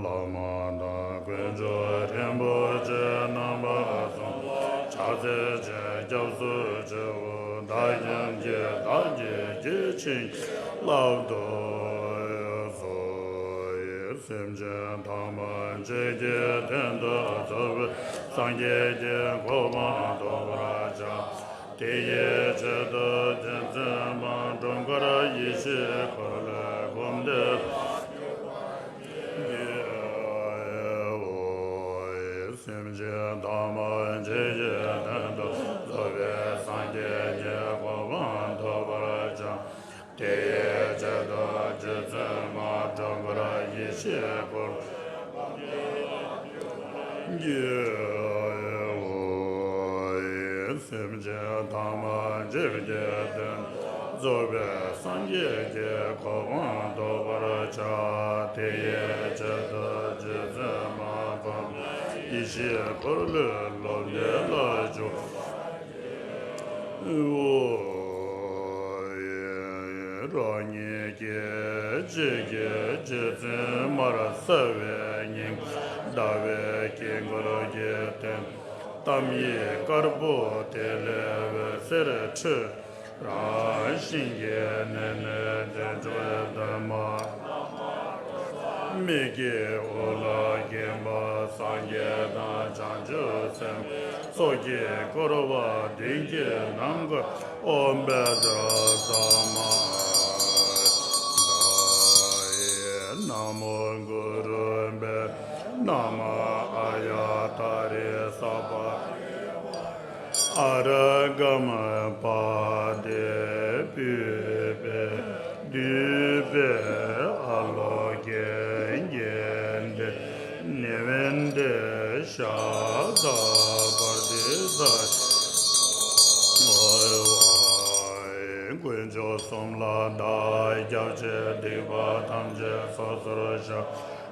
བླ་མ་དང་དཀོན་མཆོག་རིན་པོ་ཆེ་རྣམ་པ་གསུམ། ཕྱག་འཚལ་ཞིང་སྐྱབས་སུ་མཆིའོ། བདག་ཀྱང་སྐྱེ་བདག་གི་སྐྱེ་བྱིན་གྱིས་བརླབ་ཏུ་གསོལ། སེམས་ཅན་ཐ་མ་གཅིག་གི་དོན་དུ་རྫོགས་པའི་སངས་རྒྱས་ཀྱི་གོ་འཕང་ཐོབ་པར་བྱ། དེ་ཡི་ཆེད་དུ་རྗེ་བཙུན་མ་འཁྲུངས་སྐར་ཡེ་ཤེས་འཁོར་ལོའི་སྒོམ་བཟླས། སེམས་ཅན་ཐམས་ཅད་ཀྱི་དོན་དུ་རྫོགས་པའི་སངས་རྒྱས་ཀྱི་གོ་འཕང་ཐོབ་པར་བྱ། དེ་ཡི་ཆེད་དུ་རྗེ་བཙུན་མ་འཁྲུངས་སྐར་ཡེ་ཤེས་འཁོར་ལོའི་སེམས་ཅན་ཐམས་ཅད་ཀྱི་དོན་རྫོགས་པའི་སངས་རྒྱས་ཀྱི་གོ་འཕང་ཐོབ་པར་བྱ། དེ་ཡི་ཆེད་དུ་རྗེ་བཙུན་མ་འཁྲུངས་སྐར་ཡེ་ཤེས་འཁོར་ལོའི་སློབ་བཟླས་ལ་བྱོན། རང་ཉིད་ཀྱི་རྗེས་ཀྱི་རྗེ་བཙུན་མར་གསལ་བའི་སྙིང་ག་ཟླ་བའི་དཀྱིལ་འཁོར་གྱི་སྟེང་། གཏམ་ཡིག་དཀར་པོ་དེ་ལས་འོད་ཟེར་འཕྲོས། རང་བཞིན་གྱིས་གནས་ནས་དལ་འབྱོར་དོན་མ། མིག་གི་འོག་ལ་སྐྱེས་པ་སངས་རྒྱས་དང་བྱང་ཆུབ་སེམས་དཔའི་ཚོགས་ཀྱིས་བསྐོར་བ་བདུན་གྱི་ནམ་མཁའ། ཨོཾ་བཛྲ་ས་མ་ཏྭ་ཡེ། ན་མོ་གུ་རུ་བཛྲ་ན་མ་ཨཱརྱ་ཏཱ་རེ་སརྦ་ཨཱ་ར་ག་མ་པ་ཏི། བོད་པའི་འདུས་པའི་ཨ་ལོ་ཀེ་གེ་འདི་ནི་ཝན་ཏེ་ཤ་ཟ་པར་ཏི་ས། དཀོན་མཆོག་གསུམ་ལ་བདག་སྐྱབས་མཆི། སྡིག་པ་ཐམས་ཅད་སོ་སོར་བཤགས།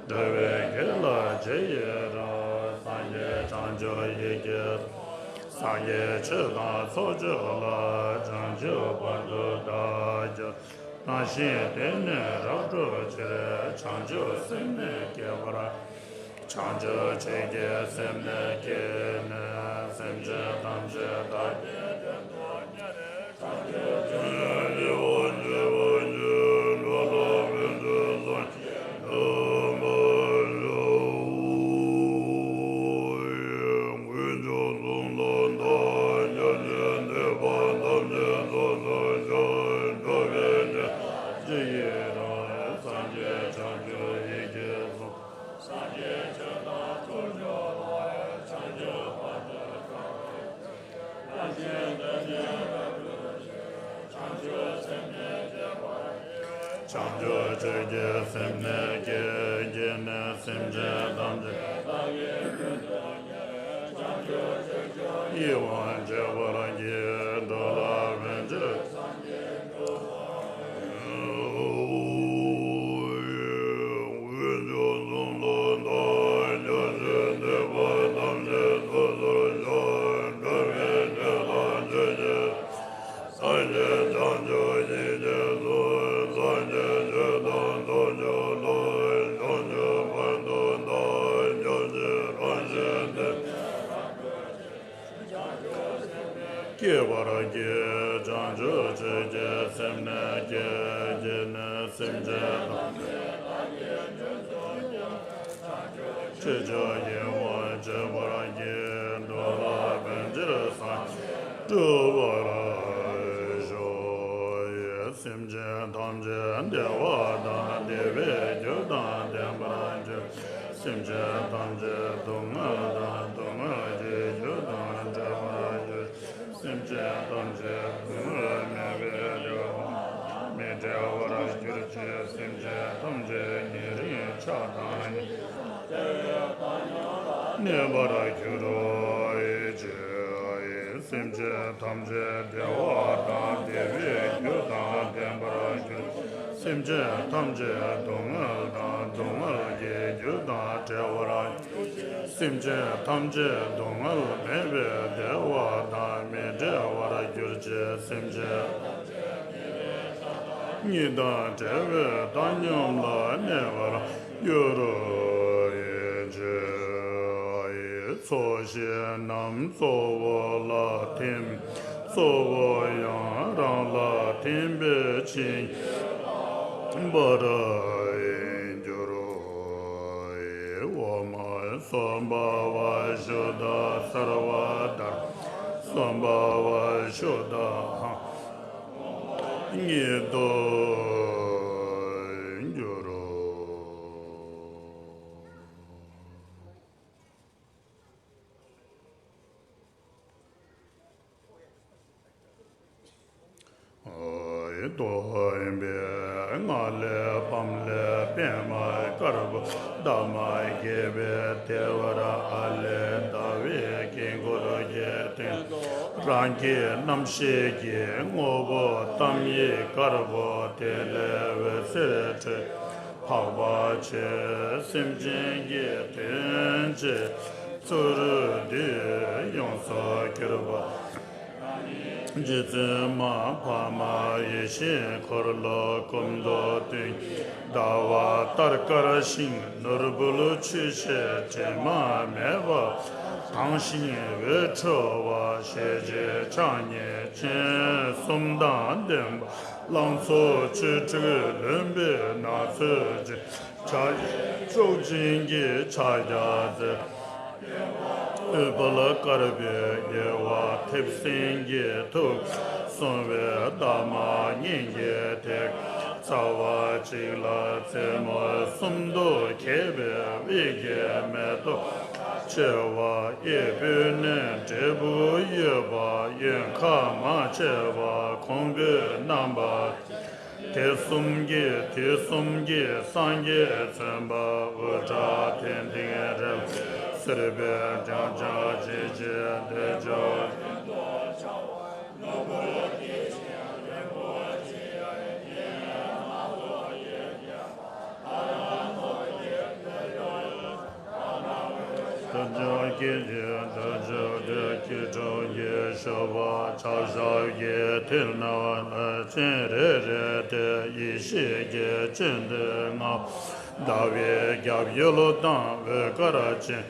འགྲོ་བའི་དགེ་ལ་རྗེས་ཡི་རང་། སངས་རྒྱས་བྱང་ཆུབ་ཡི་གེ། སངས་རྒྱས་ཆོས་དང་ཚོགས་མཆོག་ལ། བྱང་ཆུབ་བར་དུ་བདག་སྐྱབས། རང་བཞིན་དེ་ནི་རབ་བསྒྲུབ་ཕྱིར། བྱང་ཆུབ་སེམས་ནི་བསྐྱེད་པར། བྱང་ཆུབ་ཆོས་ཀྱི་སེམས་ནི་བསྐྱེད་ནས། སེམས་ཅན་ཐམས་ཅད་བདག་གི་དོན་དུ་སྙིང་རྗེ་བ་བསྐྱེད་པར་བྱ། འགྲོ་ལ་ཕན་ཕྱིར་སངས་རྒྱས་འགྲུབ་པར་ཤོག། དཀོན་མཆོག་གསུམ་ལ་བདག་སྐྱབས་མཆི། སྡིག་པ་ཐམས་ཅད་སོ་སོར་བཤགས། འགྲོ་བའི་དགེ་ལ་རྗེས་ཡི་རང་། སངས་རྒྱས་བྱང་ཆུབ་ཡི་གེ་གསུམ། སངས་རྒྱས་ཆོས་དང་ཚོགས་མཆོག་ལ། བྱང་ཆུབ་བར་དུ་བདག་སྐྱབས་མཆི། རང་བཞིན་དེ་ནི་རབ་བསྒྲུབ་ཕྱིར། བྱང་ཆུབ་སེམས་ནི་བསྐྱེད་པར་བགྱི། བྱང་ཆུབ་ཆོས་ཀྱི་སེམས་ནི་བསྐྱེད། བསྐྱེད་ནས་སེམས་ཅན་ཐམས་ཅད་བདག་གི་དོན་དུ་གཉེར། བྱང་ཆུབ་ཕྱོགས་བཅུ་ཡིད་དབང་འཆིང་བར་བགྱི། འགྲོ་ལ་ཕན་ཕྱིར་སངས་རྒྱས་འགྲུབ་པར་ཤོག། དཀོན་མཆོག་གསུམ་ལ་བདག་སྐྱབས་མཆི། སྡིག་པ་ཐམས་ཅད་སོ་སོར་བཤགས། འགྲོ་བའི་དགེ་ལ་རྗེས་ཡི། སངས་རྒྱས་བྱང་ཆུབ་ཡི་གེ་གསུམ། སངས་རྒྱས་ཆོས་དང་ཚོགས་མཆོག་ལ། བྱང་ཆུབ་བར་དུ་བདག་སྐྱབས་མཆི། རང་བཞིན་དེ་ནི་རབ་བསྒྲུབ་ཕྱིར། བྱང་ཆུབ་སེམས་ནི་བསྐྱེད་པར་བགྱི། བྱང་ཆུབ་ཆོས་ཀྱི་སེམས་ནི་བསྐྱེད། བསྐྱེད་ནས་སེམས་ཅན་ཐམས་ཅད་བདག་གི་དོན་དུ་གཉེར། བྱང་ཆུབ་ཕྱོགས་བཅུ་ཡིད་དབང་འབྱེད་པར་བགྱི། འགྲོ་ལ་ཕན་ཕྱིར་སངས་རྒྱས་འགྲུབ་པར་ཤོག། སེམས་ཅན་ཐམས་ཅད་བདེ་བ་དང་བདེ་བའི་རྒྱུ་དང་ལྡན་པར་གྱུར། སེམས་ཅན་ཐམས་ཅད་སྡུག་བསྔལ་དང་སྡུག་བསྔལ་གྱི་རྒྱུ་དང་བྲལ་བར་གྱུར། སེམས་ཅན་ཐམས་ཅད་སྡུག་བསྔལ་མེད་པའི་བདེ་བ་དང་མི་འབྲལ་བར་གྱུར་ཅིག། སེམས་ཅན་ཐམས་ཅད་ཉེ་རིང་ཆགས་སྡང་གཉིས་སུ་བྲལ་བའི་བཏང་སྙོམས་ལ་གནས་པར་གྱུར་ཅིག། སེམས་ཅན་ཐམས་ཅད་བདེ་བ་དང་བདེ་བའི་རྒྱུ་དང་ལྡན་པར་གྱུར། སེམས་ཅན་ཐམས་ཅད་སྡུག་བསྔལ་དང་སྡུག་བསྔལ་གྱི་རྒྱུ་དང་བྲལ་བར། སེམས་ཅན་ཐམས་ཅད་སྡུག་བསྔལ་མེད་པའི་བདེ་བ་དང་མི་འབྲལ་བར་གྱུར་ཅིག། སེམས་ཅན་གཉིས་དང་བྲལ་བའི་བཏང་སྙོམས་ལ་གནས་པར་གྱུར་ཅིག། ཚོགས་ཞིང་རྣམས་གཙོ་བོ་ལ་ཐིམ། གཙོ་བོ་ཡང་རང་ལ་ཐིམ་པས་ཇི་སྙེད་པར་འགྱུར། འོ་མ་སོགས་འབར་བ་བཞི་དང་གསལ་བ་ལྟར། སུམ་པ་བ་ཤུ་དྷ་ཨ་ཉིད་དུ་འགྱུར་རོ། སྟོན་པའི་ངང་ལས་པདྨ་ལས་པདྨ་དཀར་པོ་འདབ་མ་བརྒྱད་པའི་ལྟེ་བར་ཨ་ལས་ཟླ་བའི་དཀྱིལ་འཁོར་གྱི་སྟེང་དུ་རང་གི་རྣམ་ཤེས་ཀྱི་དངོས་པོ་ཏམ་ཡིག་དཀར་པོ་དེ་ལས་འོད་ཟེར་འཕྲོས། འཕགས་པ་ཆོས་སེམས་ཅན་གྱི་དོན་བྱེད་ཚུལ་འདི་ཡོངས་སུ་གྱུར་པ། རྗེ་བཙུན་མ་འཕགས་མ་ཡེ་ཤེས་འཁོར་ལོ་སྐུ་མདོག་དོན་གྱི་ཟླ་བ་ལྟར་དཀར་ཞིང་ནོར་བུ་ཆུ་ཤེལ་དྲི་མ་མེད་པ། དྭངས་ཤིང་འོད་འཕྲོ་བ་ཞལ་གཅིག་ཕྱག་གཉིས་སྤྱན་གསུམ་དང་ལྡན་པ། ལང་ཚོ་བཅུ་དྲུག་ལོན་པའི་སྣ་ཚོགས་ཅན། ཕྱག་གཡས་ཕྱོགས་བཅིངས་ཀྱི་ཕྱག་རྒྱ་མཛད། ལྷོ་ཕྱོགས་དབུ་དཀར་པོའི་དབྱེ་བ་མཐེབ་སྲིན་གྱི་ཐུགས་སྲུང་བའི་འདབ་མ་སྙིང་གའི་ཐད་ཀར་རྩ་བ་གཅིག་ལ་རྩེ་མོ་གསུམ་དུ་གྱེས་པའི་དབྱིག་གི་མེ་ཏོག་ཆེ་བ། གཡས་པུས་ནི་འབྲས་བུ་གཡོས་པ་གཡོན་ཁ་མ་ཕྱེ་བ་ཁོང་པའི་རྣམ་པ། དེ་གསུམ་གྱི་དུས་གསུམ་གྱི་སངས་རྒྱས་བྱོན་པ་དབུ་སྐྲ་མཐིང་མཐིང་རལ་གསེར་པའི་ལྗང་ལྗང་ལྗིད་ལྗིད་འདོད་འཇོ། དུ་ལྕོགས་ཀྱི་རྒྱུད་དུ་ལྕོགས་དུས་ཀྱི་གྲོང་ཁྱེར་ཤོ་བ་ཕྱག་ཞབས་ཀྱི་མཐིལ་ནས་ལྷ་ཆེན་རེ་རེ་སྟེ་ཡེ་ཤེས་ཀྱི་སྤྱན་ལྡན་ལྔ། ཟླ་བའི་རྒྱབ་ཡོལ་དང་འོད་དཀར་ཅན།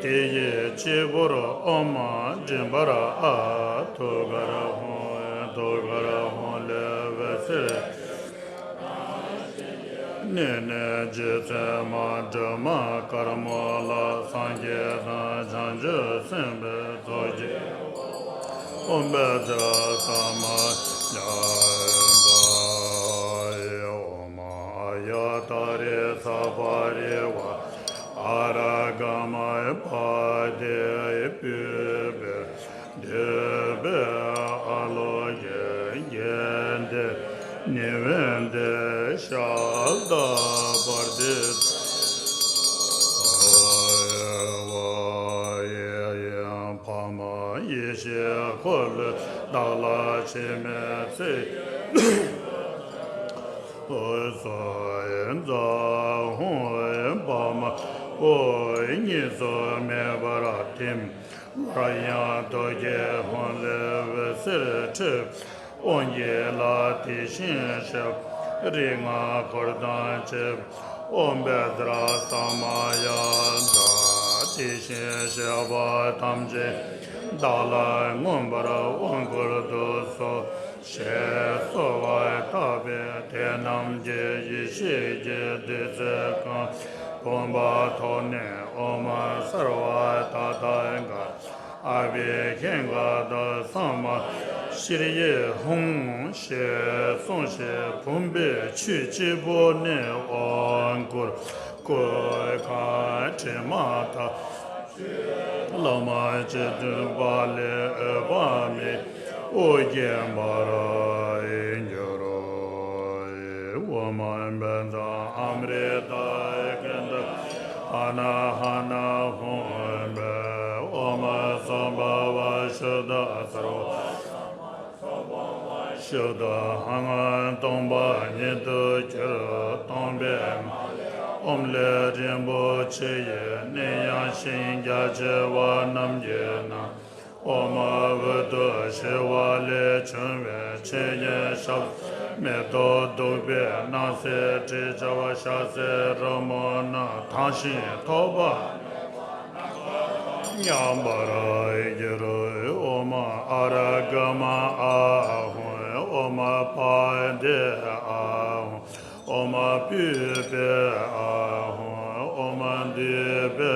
དེ་ཡི་སྤྱི་བོར་ཨོཾ་མ་མགྲིན་པར་ཨཱཿ་ཐུགས་ཀར་ཧཱུྃ། ཐུགས་ཀར་ཧཱུྃ་ལས་འོད་ཟེར། ནས་ནས་རྗེ་བཙུན་མ་སྒྲོལ་མ་དཀར་མོ་ལ་སངས་རྒྱས་དང་བྱང་ཆུབ་སེམས་དཔའི་ཚོགས་ཀྱིས་ཨོཾ་བཛྲ་ས་མ་ཡ་ཨོཾ་ཨཱ་ཡ་ཏཱ་རེ་ས་པ་རི་ཝ་ཨ་ར་ག་མ་པ་དེ་སྤོས་པའི་འདོད་པའི་ཨ་ལོ་གི་རྒྱན་ཏེ་ཉི་འོད་འདི་ཤར་ལྟ་བར་དེ། འཕགས་མ་ཡེ་ཤེས་འཁོར་ལོའི་བདག་ལ་འཆི་མེད་ཚེ། འོད་སོགས་ཡན་ཛ་ཧཱུྃ་པདྨ་འོད་གཉིས་སུ་མེད་པར་ཐིམ། སླར་ཡང་རྡོ་རྗེ་ཧཱུྃ་ལས་འོད་ཟེར་འཕྲོས། དབང་གི་ལྷ་དེ་བཞིན་གཤེགས་པ་རིགས་ལྔ་འཁོར་དང་བཅས་པ། ཨོཾ་བཛྲ་ས་མ་ཡ་ཛ། དེ་བཞིན་གཤེགས་པ་ཐམས་ཅད་བདག་ལ་མངོན་པར་དབང་བསྐུར་དུ་གསོལ། ཞེས་གསོལ་བ་བཏབ་པས་དེ་རྣམས་ཀྱི་ཡེ་ཤེས་ཀྱི་བདུད་རྩི་གང་བུམ་པ་ཐོགས་ནས་འོ་མ་གསར་བ་ད་ལྟ་འགའ། ཨ་བྷི་ཥིག་ག་དང་ས་མ་ཡ་ཤྲཱི་ཡེ་ཧཱུྃ་ཞེས་གསུངས་ཤིང་བུམ་པའི་ཆུས་སྤྱི་བོ་ནས་དབང་བསྐུར། སྐུ་མཁར་དྲི་མ་དག་བླ་མ་སྤྱི་དོན་པ་ལས་འོད་དཔག་མེད་དབུ་རྒྱན་པར་གྱུར། ཨོཾ་བཛྲ་ཨ་མྲྀ་ཏ་ཀནྡྷ་ཨ་ན་ཧ་ན་ཧཱུྃ་ཕཊ། ཨོཾ་སྭ་བྷཱ་ཝ་ཤུདྡྷ་སརྦ་ཤུདྡྷ་ཨཱཿཧང་སྟོང་པ་ཉིད་དུ་གྱུར། སྟོང་པའི་ངང་ལས་ཨོཾ་ལས་རིན་པོ་ཆེ་ཡི་གནས་ཡང་ཞིང་རྒྱ་ཆེ་བ་རྣམས་ཀྱི་ནང་ཨོཾ་ཨུ་ཏུ་ཤི་ཝ་ལས་བྱུང་བའི་མཆོད་ཡོན་ཞབས་བསིལ་མེ་ཏོག་བདུག་སྤོས་སྣང་གསལ་དྲི་བྱ་བ་ཞལ་ཟས་རོལ་མོ་རྣམས་དྭངས་ཤིང་ཐོགས་པ་མཉམ་པར་གྱུར། ཨོཾ་ཨ་ར་ག་མ་ཨཱཿཧཱུྃ། ཨོཾ་པཱ་དྱེ་ཨཱཿཧཱུྃ། ཨོཾ་པུཥྤེ་ཨཱཿཧཱུྃ། ཨོཾ་དཱུྱྤེ་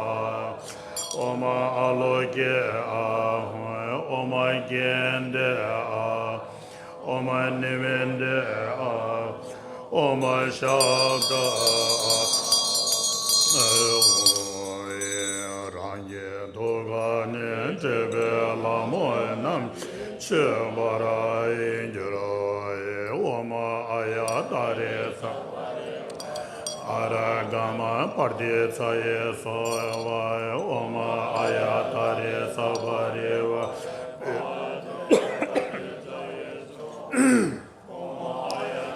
ཨཱཿཧཱུྃ། ཨོཾ་ཨཱ་ལོ་ཀེ་ཨཱཿཧཱུྃ། ཨོཾ་གྷནྡྷེ་ཨཱཿ། ཨོཾ་ནིཝིནྡྷེ་ཨཱཿ། ཨོཾ་ཤབྡ་ཨཱཿ། རང་གི་ཐུགས་ཀ་ནས་ཐོས་པའི་ལྷ་མོ་རྣམས་མཆོད་པར་འགྱུར། ཨོཾ་ཨ་ཡ་ཏཱ་རེ་ས། ཨ་ར་ག་མ་པྲ་ཏཱིཙྪ་ཡེ་སྭཱ་ཧཱ། ཨོཾ་ཨ་ཡ་ཏཱ་རེ་ས་པ་རི་ཝཱ་ར།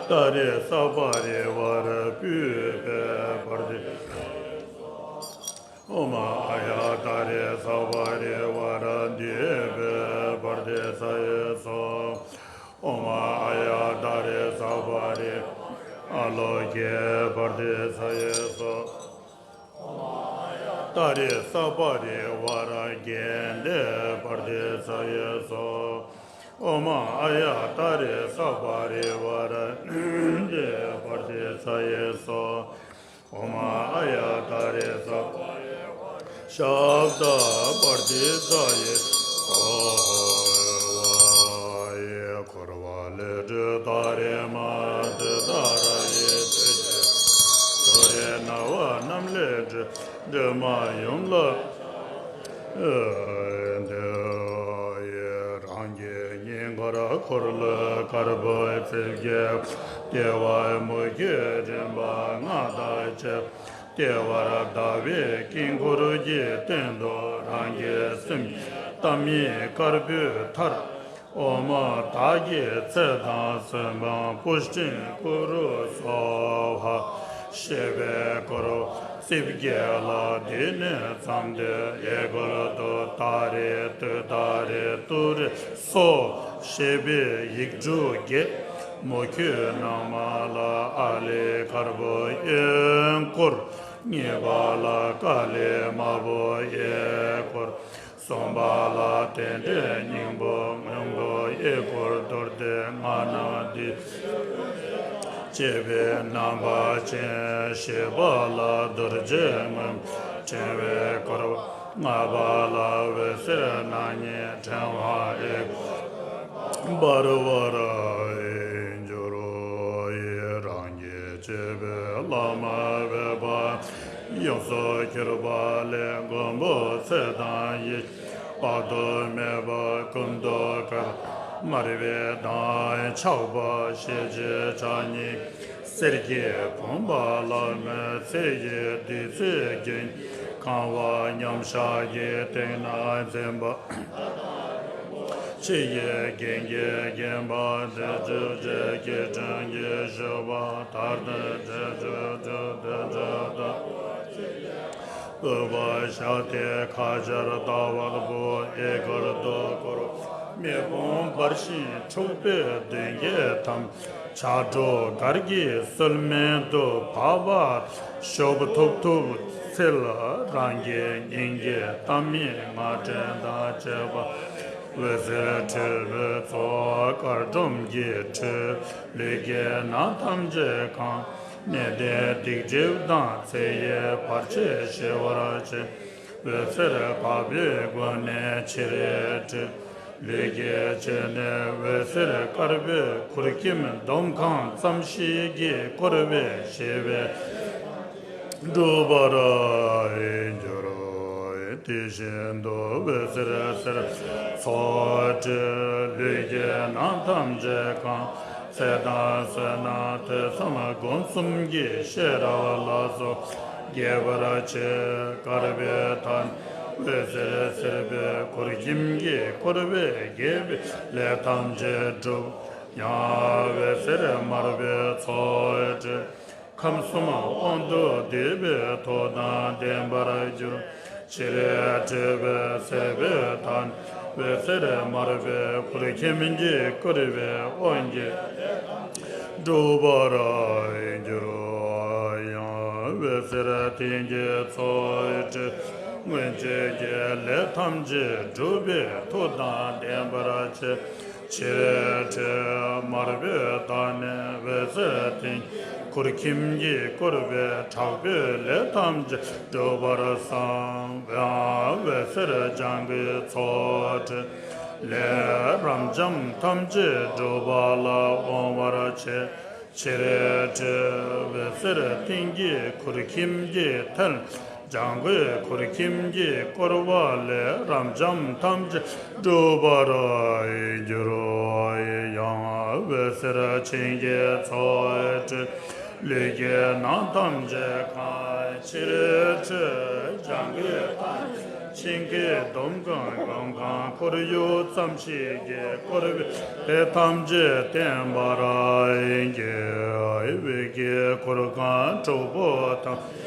ཏཱ་རེ་ས་པ་རི་ཝཱ་ར་སྤུད་པའི་བར་དུ། ཨོཾ་ཨ་ཡ་ཏཱ་རེ་ས་པ་རི་ཝཱ་ར་འདུས་པའི་བར་དུ་ས་ཡེ་སྭཱ་ཧཱ། ཨོཾ་ཨ་ཡ་ཏཱ་རེ་ས་པ་རི་ཨ་ལོ་ཀེ་བར་དུ་ས་ཡེ་སྭཱ་ཧཱ། ཏཱ་རེ་ས་པ་རི་ཝཱ་ར་གྷནྡྷེ་བར་དུ་ས་ཡེ་སྭཱ་ཧཱ། ཨོཾ་ཨ་ཡ་ཏཱ་རེ་ས་པ་རི་ཝཱ་ར་ནནྡྷེ་བར་དུ་ས་ཡེ་སྭཱ་ཧཱ། ཨོཾ་ཨ་ཡ་ཏཱ་རེ་ས་པ་རི་ཝཱ་ར་ཤབྡ་པྲ་ཏཱིཙྪ་ཡེ་སྭཱ་ཧཱ། ཡེ་འཁོར་བ་ལས་སྒྲོལ་ཏཱ་རེ་མ། ཏུཏྟཱ་ར་ཡེ་དྲོད་ཅན། ཏུ་རེ་ན་བ་རྣམས་ལས་སྒྲོལ། སྒྲོལ་མ་ཡུམ་ལ་འདུད། རང་གི་སྙིང་གར་འཁོར་ལོའི་དཀར་པོའི་རྩིབས་བརྒྱད། ལྟེ་བར་མུ་ཁྱུད་འདྲེན་པ་ལྔ་དང་བཅས། ལྟེ་བར་ཟླ་བའི་དཀྱིལ་འཁོར་གྱི་སྟེང་དུ་རང་གི་སེམས་ཀྱི་གཏམ་དབྱངས་དཀར་པོའི་མཐར། ཨོཾ་བདག་གི་ཚེ་དང་བསོད་ནམས་པུཥྟིའི་ཀུ་རུ་སྭཱ་ཧཱ། ཞེས་པས་བསྐོར་བ་རྩིབས་བརྒྱད་ལ་འདི་ནས་བརྩམས་ཏེ། གཡས་སྐོར་དུ་ཏཱ་རེ་ཏུཏྟཱ་རེ་ཏུ་རེ་སྭཱ་ཧཱ་ཞེས་པའི་ཡིག་འབྲུ་བརྒྱད། མུ་ཁྱུད་ནང་མ་ལ་ཨ་ལི་དཀར་པོ་གཡོན་སྐོར། གཉིས་པ་ལ་ཀ་ལི་དམར་པོ་གཡས་སྐོར། གསུམ་པ་ལ་རྟེན་འབྲེལ་སྙིང་པོ་སྔོན་པོ་གཡས་སྐོར། མདོར་བསྡུས་ལྔ་ནང་འདི། ཅེས་པའི་རྣམ་པ་ཅན། བཞི་པ་ལ་རྡོ་རྗེ་སྔོན་པོ་ཕྲེང་བས་བསྐོར་བ། ལྔ་པ་ལ་འོད་ཟེར་སྣ་ལྔའི་ཕྲེང་བ་གཡས་སྐོར་འབར་བར་གྱུར། ཡི་རང་གི་གཅེས་པའི་བླ་མ་སྦས་པ་ཡོངས་སུ་གྱུར་པ་ལས། མགོན་པོ་ཚེ་དང་ཡེ་ཤེས་དཔག་ཏུ་མེད་པ། སྐུ་མདོག་དཀར་དམར་པོའི་མདངས་ཆགས་པ། ཞལ་གཅིག་ཕྱག་གཉིས་གསེར་གྱི་བུམ་པ་ལ། མི་ཚེ་ཡི་བདུད་རྩིས་རྒྱན་གྱིས་གང་བ། མཉམ་བཞག་གི་སྟེང་ན་འཛིན་པ། ཕྱི་ཡི་རྒྱན་གྱིས་བརྒྱན་པ། དེ་ཆོས་ཀྱི་སྐྱིལ་ཀྲུང་གིས་བཞུགས་པ། མཐར་ཐུག་ཆོས་ཀྱི་སྤྲུལ་པ་དེ་ཆོས་དང་། པུས་པ་བཞག་སྟེ་ཁ་སྦྱར་ཟླ་བ་ཕུབ། གཡས་སྐོར་དུ་བསྐོར་བ། མེ་དཔུང་འབར་ཞིང་འཁྲུགས་པའི་གདོན་བགེགས་ཐམས། ཕྱག་དྲུག་གར་གྱི་སོལ་མེ་དུ་བབས་པ། གཤོག་ཐུབ་ཐུབ་འཚལ། རང་གི་སྙིང་གའི་གཏམ་དབྱངས་རྔ་སྒྲ་དང་བཅས་པ། འོད་ཟེར་འཕྲོས་པས་ཚོགས་དཀར་སྒྲོམ་གྱི་ཁྲོད། ལུས་ཀྱི་ནང་ཐམས་ཅད་གང་། ནད་གདོན་སྡིག་སྒྲིབ་དང་། ཚེ་ཡི་བར་ཆད་ཞི་བར་བྱེད། འོད་ཟེར་འཕགས་པའི་མགོ་ནས་ཕྱིར་འཕྲོས། ལུས་ཀྱི་ཕྱི་ནས་འོད་ཟེར་དཀར་པོའི་གུར་ཁྱིམ་འདོམ་གང་ཙམ་ཞིག་གིས་བསྐོར་བས་ཞི་བའི་འགྲུབ་པར་འགྱུར། དེ་བཞིན་དུ་འོད་ཟེར་སེར་ཚོགས་འཕྲོས། ལུས་ཀྱི་ནང་ཐམས་ཅད་གང་། ཚེ་དང་བསོད་ནམས་ཐོས་བསམ་སྒོམ་གསུམ་གྱི་ཤེས་རབ་ལ་སོགས་རྒྱས་པར་བྱེད། དཀར་པོའི་མཐའ་ནས་འོད་ཟེར་སེར་པོའི་གུར་ཁྱིམ་གྱིས་བསྐོར་བས་དགེ་བའི་ལས་ཐམས་ཅད་འགྲུབ། ཡང་འོད་ཟེར་དམར་པོའི་ཚོགས་འཕྲོས། ཁམས་གསུམ་དབང་དུ་བསྡུས་པའི་མཐུ་དང་ལྡན་པར་འགྱུར། ཕྱིར་འཕྲོས་པས་སེར་པོའི་མཐའ་ནས་འོད་ཟེར་དམར་པོའི་གུར་ཁྱིམ་གྱིས་བསྐོར་བས་དབང་གི་འགྲུབ་པར་འགྱུར། ཡང་འོད་ཟེར་མཐིང་གི་ཚོགས་འཕྲོས། སྔོན་ཆད་ཀྱི་ལས་ཐམས་ཅད་འགྲུབ་པའི་མཐུ་དང་ལྡན་པར་བྱེད། ཕྱིར་འཕྲོས་དམར་པོའི་མཐའ་ནས་འོད་ཟེར་མཐིང་གུར་ཁྱིམ་གྱིས་བསྐོར་བས་དྲག་པོའི་ལས་ཐམས་ཅད་འགྲུབ་པར་བསམ། ཡང་འོད་ཟེར་ལྗང་གུའི་ཚོགས་འཕྲོས། ལས་རབ་འབྱམས་ཐམས་ཅད་འགྲུབ་པ་ལ་དབང་བར་བྱེད། ཕྱིར་ཁྲོས་འོད་ཟེར་སྟེང་གི་ཁུར་ཁྱིམ་གྱི་མཐིལ། ལྗང་གུའི་ཁུར་ཁྱིམ་གྱིས་བསྐོར་བ་ལས་རབ་འབྱམས་ཐམས་ཅད་འགྲུབ་པར་འགྱུར། ཡང་འོད་ཟེར་བྱིན་གྱིས་ཚོགས་སྤྲུལ། ལུས་ཀྱི་ནང་ཐམས་ཅད་གང་། ཕྱིར་ཁྲོས་ལྗང་གུའི་མཐིལ། ཆིངས་ཀྱི་འདོམ་གང་འདོམ་གང་ཁོར་ཡུག་ཙམ་ཞིག་གིས་བསྐོར་བའི་དེ་ཐམས་ཅད་བརྟན་པར་བགྱི། དབུས་ཀྱི་གུར་ཁང་དྲུག་པོ་དང་།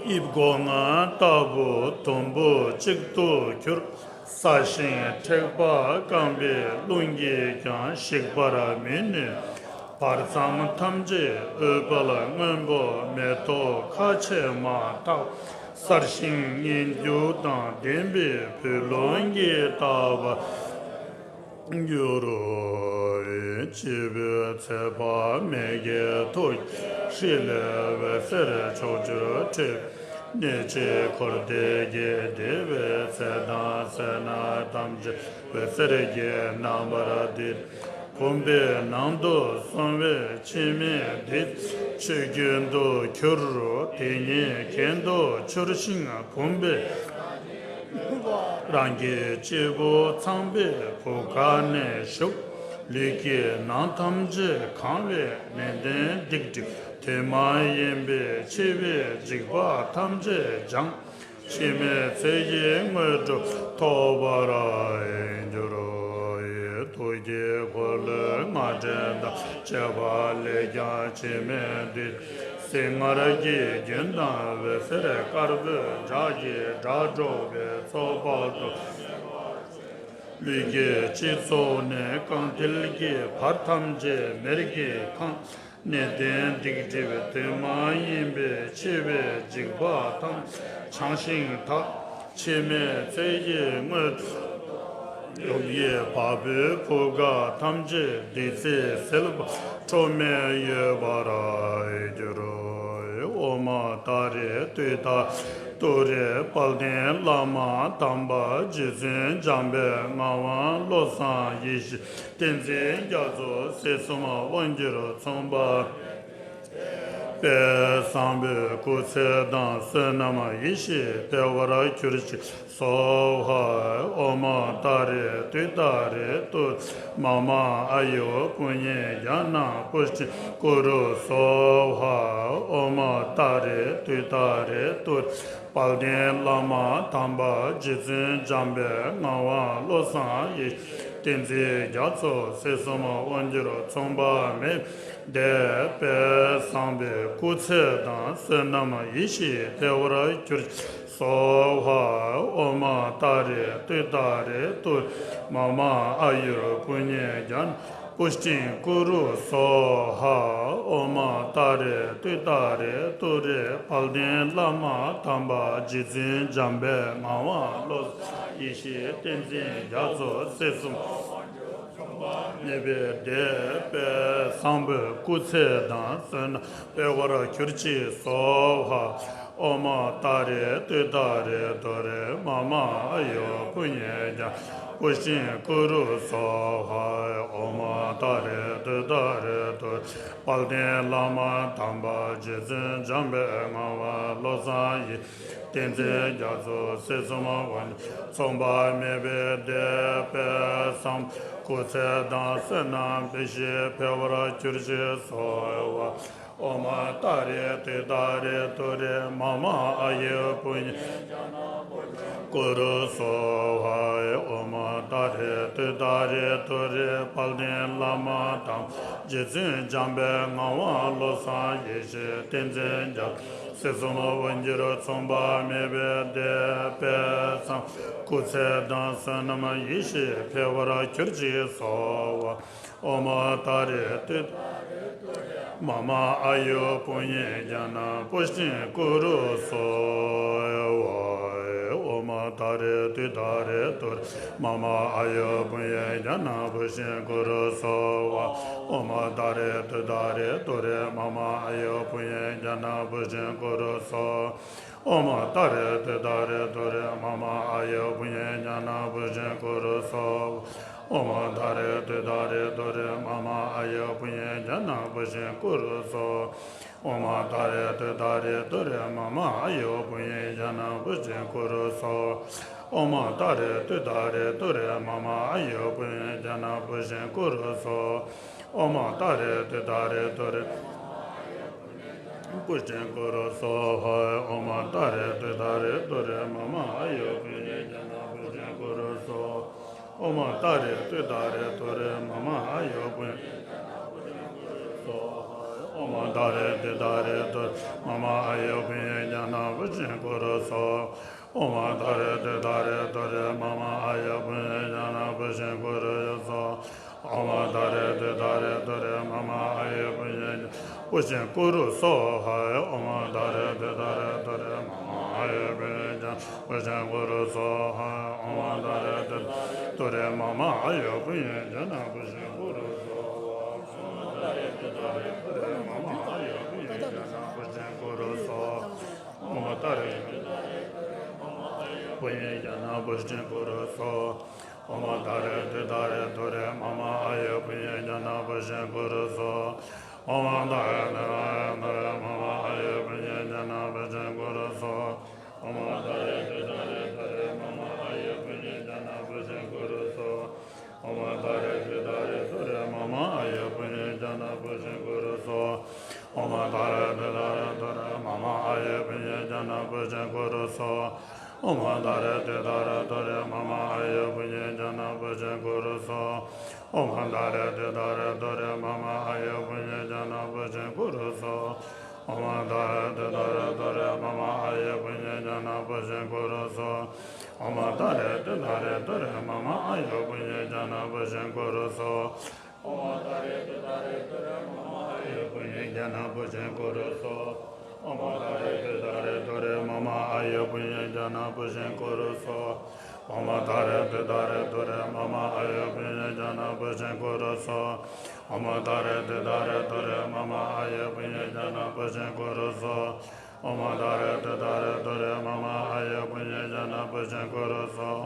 དབྱིབས་སྒོ་ལྔ་ལྟ་བུ་དུམ་བུ་གཅིག་ཏུ་གྱུར། སྲ་ཞིང་མཁྲེགས་པ་རྐང་པའི་རླུང་གིས་ཀྱང་ཞིག་པར་མི་ནུས། བར་མཚམས་ཐམས་ཅད་ཨུཏྤལ་སྔོན་པོ་མེ་ཏོག་ཁ་ཕྱེ་མ་ཐག་གསལ་ཞིང་མཉེན་འགྱུར་དང་ལྡན་པའི་བུ་ལོན་གྱིས་བཏབ་པར་འགྱུར་རོ། སྤྱི་བོའི་ཚེ་དཔག་མེད་ཀྱི་ཐུགས་ཀྱི་ཧྲཱི་ལས་འོད་ཟེར་ཕྱོགས་བཅུར་འཕྲོས། གནས་གཅིག་འཁོར་འདས་ཀྱི་བདེ་བའི་ཚལ་དང་བསོད་ནམས་ཐམས་ཅད་འོད་ཟེར་གྱི་རྣམ་པར་བསྡུས། བུམ་པའི་ནང་དུ་སོང་བས་འཆི་མེད་བདེ་ཆོས་ཀུན་ཏུ་གྱུར། དེ་ཉིད་གྱེན་དུ་འཕྱུར་ཞིང་བུམ་པའི་རང་གི་སྤྱི་བོ་ཚངས་པའི་བུ་ག་ནས་ཞུགས། ལུས་ཀྱི་ནང་ཐམས་ཅད་གང་བས་ནན་ཏན་སྡིག་སྒྲིབ་དུས་མ་ཡིན་པའི་འཆི་བའི་འཇིགས་པ་ཐམས་ཅད་སྦྱངས། འཆི་མེད་ཚེ་ཡི་དངོས་གྲུབ་ཐོབ་པར་འགྱུར། ཐུགས་ཀྱི་འཁོར་ལོའི་རྔ་སྒྲ་དང་བཅས་པ་ལས་ཀྱང་འཆི་མེད་བདུད་རྩི་ལྔར་གྱི་རྒྱུན་དང་འོད་ཟེར་དཀར་པོའི་སྒྲ་གིས་སྒྲ་སྒྲོགས་པའི་ཚོགས་དཔག་ཏུ། ལུས་ཀྱི་སྤྱི་གཙུག་ནས་རྐང་མཐིལ་གྱི་བར་ཐམས་ཅད་མེར་གྱིས་གང་། ནད་གདོན་སྡིག་སྒྲིབ་དུས་མ་ཡིན་པའི་འཆི་བའི་འཇིགས་པ་ཐམས་ཅད་བྱང་ཞིང་དག། འཆི་མེད་ཚེ་ཡི་དངོས་གྲུབ། ཡུམ་གྱི་བ་སྤུའི་ཕུ་ག་ཐམས་ཅད་བདུད་རྩིས་བསིལ་བ་ཁྲོ་མེད་འོད་འབར་འགྱུར། ཨོཾ་ཏཱ་རེ་ཏུཏྟཱ་རེ་ཏུ་རེ། དཔལ་ལྡན་བླ་མ་དམ་པ་རྗེ་བཙུན་འཇམ་པའི་ངག་དབང་བློ་བཟང་ཡེ་ཤེས་བསྟན་འཛིན་རྒྱ་མཚོ་སྲིད་གསུམ་དབང་སྒྱུར་ཚངས་པ་པའི་བཟང་པོའི་སྐུ་ཚེ་དང་བསོད་ནམས་ཡེ་ཤེས་འཕེལ་བར་གྱུར་ཅིག་སྭཱ་ཧཱ། ཨོཾ་ཏཱ་རེ་ཏུཏྟཱ་རེ་ཏུ་རེ། མ་མ་ཨཱ་ཡུ་པུ་ཉེ་ཛྙཱ་ན་པུཥྚིཾ་ཀུ་རུ་སྭཱ་ཧཱ། ཨོཾ་ཏཱ་རེ་ཏུཏྟཱ་རེ་ཏུ་རེ། དཔལ་ལྡན་བླ་མ་དམ་པ་རྗེ་བཙུན་འཇམ་པའི་ངག་དབང་བློ་བཟང་ཡེ་ཤེས་བསྟན་འཛིན་རྒྱ་མཚོ་སྲིད་གསུམ་དབང་སྒྱུར་ཚངས་པ་མེད་པའི་བཟང་པོའི་སྐུ་ཚེ་དང་བསོད་ནམས་ཡེ་ཤེས་འཕེལ་བར་གྱུར་ཅིག་སྭཱ་ཧཱ། ཨོཾ་ཏཱ་རེ་ཏུཏྟཱ་རེ་ཏུ་རེ། མ་མ་ཨཱ་ཡུར་པུ་ཉེ་ཛྙཱ་ན་པུཥྚིཾ་ཀུ་རུ་སྭཱ་ཧཱ། ཨོཾ་ཏཱ་རེ་ཏུཏྟཱ་རེ་ཏུ་རེ། དཔལ་ལྡན་བླ་མ་དམ་པ་རྗེ་བཙུན་འཇམ་པའི་ངག་དབང་བློ་བཟང་ཡེ་ཤེས་བསྟན་འཛིན་རྒྱ་མཚོ་སྲིད་གསུམ་མེད་པའི་བཟང་པོའི་སྐུ་ཚེ་དང་བསོད་ནམས་འཕེལ་བར་གྱུར་ཅིག་སྭཱ་ཧཱ། ཨོཾ་ཏཱ་རེ་ཏུཏྟཱ་རེ་ཏུ་རེ། མ་མ་ཨཱ་ཡུ་པུ་ཉེ་ཛྙཱ་ན་པུཥྚིཾ་ཀུ་རུ་སྭཱ་ཧཱ། ཨོཾ་ཏཱ་རེ་ཏུཏྟཱ་རེ་ཏུ་རེ། དཔལ་ལྡན་བླ་མ་དམ་པ་རྗེ་བཙུན་འཇམ་པའི་ངག་དབང་བློ་བཟང་ཡེ་ཤེས་བསྟན་འཛིན་རྒྱ་མཚོ་སྲིད་གསུམ་དབང་ཚངས་པ་མེད་པའི་བཟང་པོའི་སྐུ་ཚེ་དང་བསོད་ནམས་འཕེལ་ཞིང་འཕེལ་བར་གྱུར་ཅིག་སྭཱ་ཧཱ། ཨོཾ་ཏཱ་རེ་ཏུཏྟཱ་རེ་ཏུ་རེ། མ་མ་ཨཱ་ཡུ་པུ་ཉེ་ཛྙཱ་ན་པུཥྚིཾ་ཀུ་རུ་སྭཱ་ཧཱ། ཨོཾ་ཏཱ་རེ་ཏུཏྟཱ་རེ་ཏུ་རེ། དཔལ་ལྡན་བླ་མ་དམ་པ་རྗེ་བཙུན་འཇམ་པའི་ངག་དབང་བློ་བཟང་ཡེ་ཤེས་བསྟན་འཛིན་རྒྱ་མཚོ་སྲིད་གསུམ་དབང་སྒྱུར་ཚངས་པ་མེད་པའི་བཟང་པོའི་སྐུ་ཚེ་དང་བསོད་ནམས་ཡེ་ཤེས་འཕེལ་བར་གྱུར་ཅིག་སྭཱ་ཧཱ། ཨོཾ་ཏཱ་རེ་ཏུཏྟཱ་རེ་ཏུ་རེ། མ་མ་ཨཱ་ཡུ་པུ་ཉེ་ཛྙཱ་ན་པུཥྚིཾ་ཀུ་རུ་སྭཱ་ཧཱ། ཨོཾ་ཏཱ་རེ་ཏུཏྟཱ་རེ་ཏུ་རེ། མ་མ་ཨཱ་ཡུ་པུ་ཉེ་ཛྙཱ་ན་པུཥྚིཾ་ཀུ་རུ་སྭཱ་ཧཱ། ཨོཾ་ཏཱ་རེ་ཏུཏྟཱ་རེ་ཏུ་རེ། མ་མ་ཨཱ་ཡུ་པུ་ཉེ་ཛྙཱ་ན་པུཥྚིཾ་ཀུ་རུ་སྭཱ་ཧཱ། ཨོཾ་ཏཱ་རེ་ཏུཏྟཱ་རེ་ཏུ་རེ་མ་མ་ཨཱ་ཡ་པུ་ཉེ་ཛྙཱ་ན་པུཥྚེ་ཀུ་རུ་སྭཱ་ཧཱ། ཨོཾ་ཏཱ་རེ་ཏུཏྟཱ་རེ་ཏུ་རེ་མ་མ་ཨཱ་ཡ་པུ་ཉེ་ཛྙཱ་ན་པུཥྚེ་ཀུ་རུ་སྭཱ་ཧཱ། ཨོཾ་ཏཱ་རེ་ཏུཏྟཱ་རེ་ཏུ་རེ་མ་མ་ཨཱ་ཡ་པུ་ཉེ་ཛྙཱ་ན་པུཥྚེ་ཀུ་རུ་སྭཱ་ཧཱ། ཨོཾ་ཏཱ་རེ་ཏུཏྟཱ་རེ་ཏུ་རེ་མ་མ་ཨཱ་ཡ་པུ་ཉེ་ཛྙཱ་ན་པུཥྚེ་ཀུ་རུ་སྭཱ་ཧཱ། ཨོཾ་ཏཱ་རེ་ཏུཏྟཱ་རེ་ཏུ་རེ་པུཥྚེ་ཀུ་རུ་སྭཱ་ཧཱ། ཨོཾ་ཏཱ་རེ་ཏུཏྟཱ་རེ་ཏུ་རེ་མ་མ་ཨཱ་ཡ་པུ་ཉེ་ཛྙཱ་ན་པུཥྚེ་ཀུ་རུ་སྭཱ་ཧཱ། ཨོཾ་ཏཱ་རེ་ཏུཏྟཱ་རེ་ཏུ་རེ་མ་མ་ཨཱ་ཡ་པུ་ཉེ་ཛྙཱ་ན་པུཥྚེ་ཀུ་རུ་སྭཱ་ཧཱ། ཨོཾ་ཏཱ་རེ་ཏུཏྟཱ་རེ་ཏུ་རེ་མ་མ་ཨཱ་ཡ་པུ་ཉེ་ཛྙཱ་ན་པུཥྚེ་ཀུ་རུ་སྭཱ་ཧཱ། ཨོཾ་ཏཱ་རེ་ཏུཏྟཱ་རེ་ཏུ་རེ་མ་མ་ཨཱ་ཡ་པུ་ཉེ་ཛྙཱ་ན་པུཥྚེ་ཀུ་རུ་སྭཱ་ཧཱ། ཨོཾ་ཏཱ་རེ་ཏུཏྟཱ་རེ་ཏུ་རེ་མ་མ་ཨཱ་ཡ་པུ་ཉེ་ཛྙཱ་ན་པུཥྚེ་ཀུ་རུ་སྭཱ་ཧཱ། ཨོཾ་ཏཱ་རེ་ཏུཏྟཱ་རེ་ཏུ་རེ་མ་མ་ཨཱ་ཡ་པུ་ཉེ་ཛྙཱ་ན་པུཥྚེ་ཀུ་རུ་སྭཱ་ཧཱ། ཨོཾ་ཏཱ་རེ་ཏུཏྟཱ་རེ་ཏུ་རེ་མ་མ་ཨཱ་ཡ་པུ་ཉེ་ཛྙཱ་ན་པུཥྚེ་ཀུ་རུ་སྭཱ་ཧཱ། ཨོཾ་ཏཱ་རེ་ཏུཏྟཱ་རེ་ཏུ་རེ་མ་མ་ཨཱ་ཡ་པུ་ཉེ་ཛྙཱ་ན་པུཥྚེ་ཀུ་རུ་སྭཱ་ཧཱ། ཨོཾ་ཏཱ་རེ་ཏུཏྟཱ་རེ་ཏུ་རེ་མ་མ་ཨཱ་ཡ་པུ་ཉེ་ཛྙཱ་ན་པུཥྚེ་ཀུ་རུ་སྭཱ་ཧཱ། ཨོཾ་ཏཱ་རེ་ཏུཏྟཱ་རེ་ཏུ་རེ་མ་མ་ཨཱ་ཡ་པུ་ཉེ་ཛྙཱ་ན་པུཥྚེ་ཀུ་རུ་སྭཱ་ཧཱ། ཨོཾ་ཏཱ་རེ་ཏུཏྟཱ་རེ་ཏུ་རེ་མ་མ་ཨཱ་ཡ་པུ་ཉེ་ཛྙཱ་ན་པུཥྚེ་ཀུ་རུ་སྭཱ་ཧཱ། ཨོཾ་ཏཱ་རེ་ཏུཏྟཱ་རེ་ཏུ་རེ་མ་མ་ཨཱ་ཡ་པུ་ཉེ་ཛྙཱ་ན་པུཥྚེ་ཀུ་རུ་སྭཱ་ཧཱ། ཨོཾ་ཏཱ་རེ་ཏུཏྟཱ་རེ་ཏུ་རེ་མ་མ་ཨཱ་ཡ་པུ་ཉེ་ཛྙཱ་ན་པུཥྚེ་ཀུ་རུ་སྭཱ་ཧཱ། ཨོཾ་ཏཱ་རེ་ཏུཏྟཱ་རེ་ཏུ་རེ་མ་མ་ཨཱ་ཡ་པུ་ཉེ་ཛྙཱ་ན་པུཥྚེ་ཀུ་རུ་སྭཱ་ཧཱ། ཨོཾ་ཏཱ་རེ་ཏུཏྟཱ་རེ་ཏུ་རེ་མ་མ་ཨཱ་ཡ་པུ་ཉེ་ཛྙཱ་ན་པུཥྚེ་ཀུ་རུ་སྭཱ་ཧཱ། ཨོཾ་ཏཱ་རེ་ཏུཏྟཱ་རེ་ཏུ་རེ་མ་མ་ཨཱ་ཡ་པུ་ཉེ་ཛྙཱ་ན་པུཥྚེ་ཀུ་རུ་སྭཱ་ཧཱ། ཨོཾ་ཏཱ་རེ་ཏུཏྟཱ་རེ་ཏུ་རེ་མ་མ་ཨཱ་ཡ་པུ་ཉེ་ཛྙཱ་ན་པུཥྚེ་ཀུ་རུ་སྭཱ་ཧཱ། ཨོཾ་ཏཱ་རེ་ཏུཏྟཱ་རེ་ཏུ་རེ་མ་མ་ཨཱ་ཡ་པུ་ཉེ་ཛྙཱ་ན་པུཥྚེ་ཀུ་རུ་སྭཱ་ཧཱ། ཨོཾ་ཏཱ་རེ་ཏུཏྟཱ་རེ་ཏུ་རེ་མ་མ་ཨཱ་ཡ་པུ་ཉེ་ཛྙཱ་ན་པུཥྚེ་ཀུ་རུ་སྭཱ་ཧཱ། ཨོཾ་ཏཱ་རེ་ཏུཏྟཱ་རེ་ཏུ་རེ་མ་མ་ཨཱ་ཡ་པུ་ཉེ་ཛྙཱ་ན་པུཥྚེ་ཀུ་རུ་སྭཱ་ཧཱ། ཨོཾ་ཏཱ་རེ་ཏུཏྟཱ་རེ་ཏུ་རེ་མ་མ་ཨཱ་ཡ་པུ་ཉེ་ཛྙཱ་ན་པུཥྚེ་ཀུ་རུ་སྭཱ་ཧཱ། ཨོཾ་ཏཱ་རེ་ཏུཏྟཱ་རེ་ཏུ་རེ་མ་མ་ཨཱ་ཡ་པུ་ཉེ་ཛྙཱ་ན་པུཥྚེ་ཀུ་རུ་སྭཱ་ཧཱ། ཨོཾ་ཏཱ་རེ་ཏུཏྟཱ་རེ་ཏུ་རེ་མ་མ་ཨཱ་ཡ་པུ་ཉེ་ཛྙཱ་ན་པུཥྚེ་ཀུ་རུ་སྭཱ་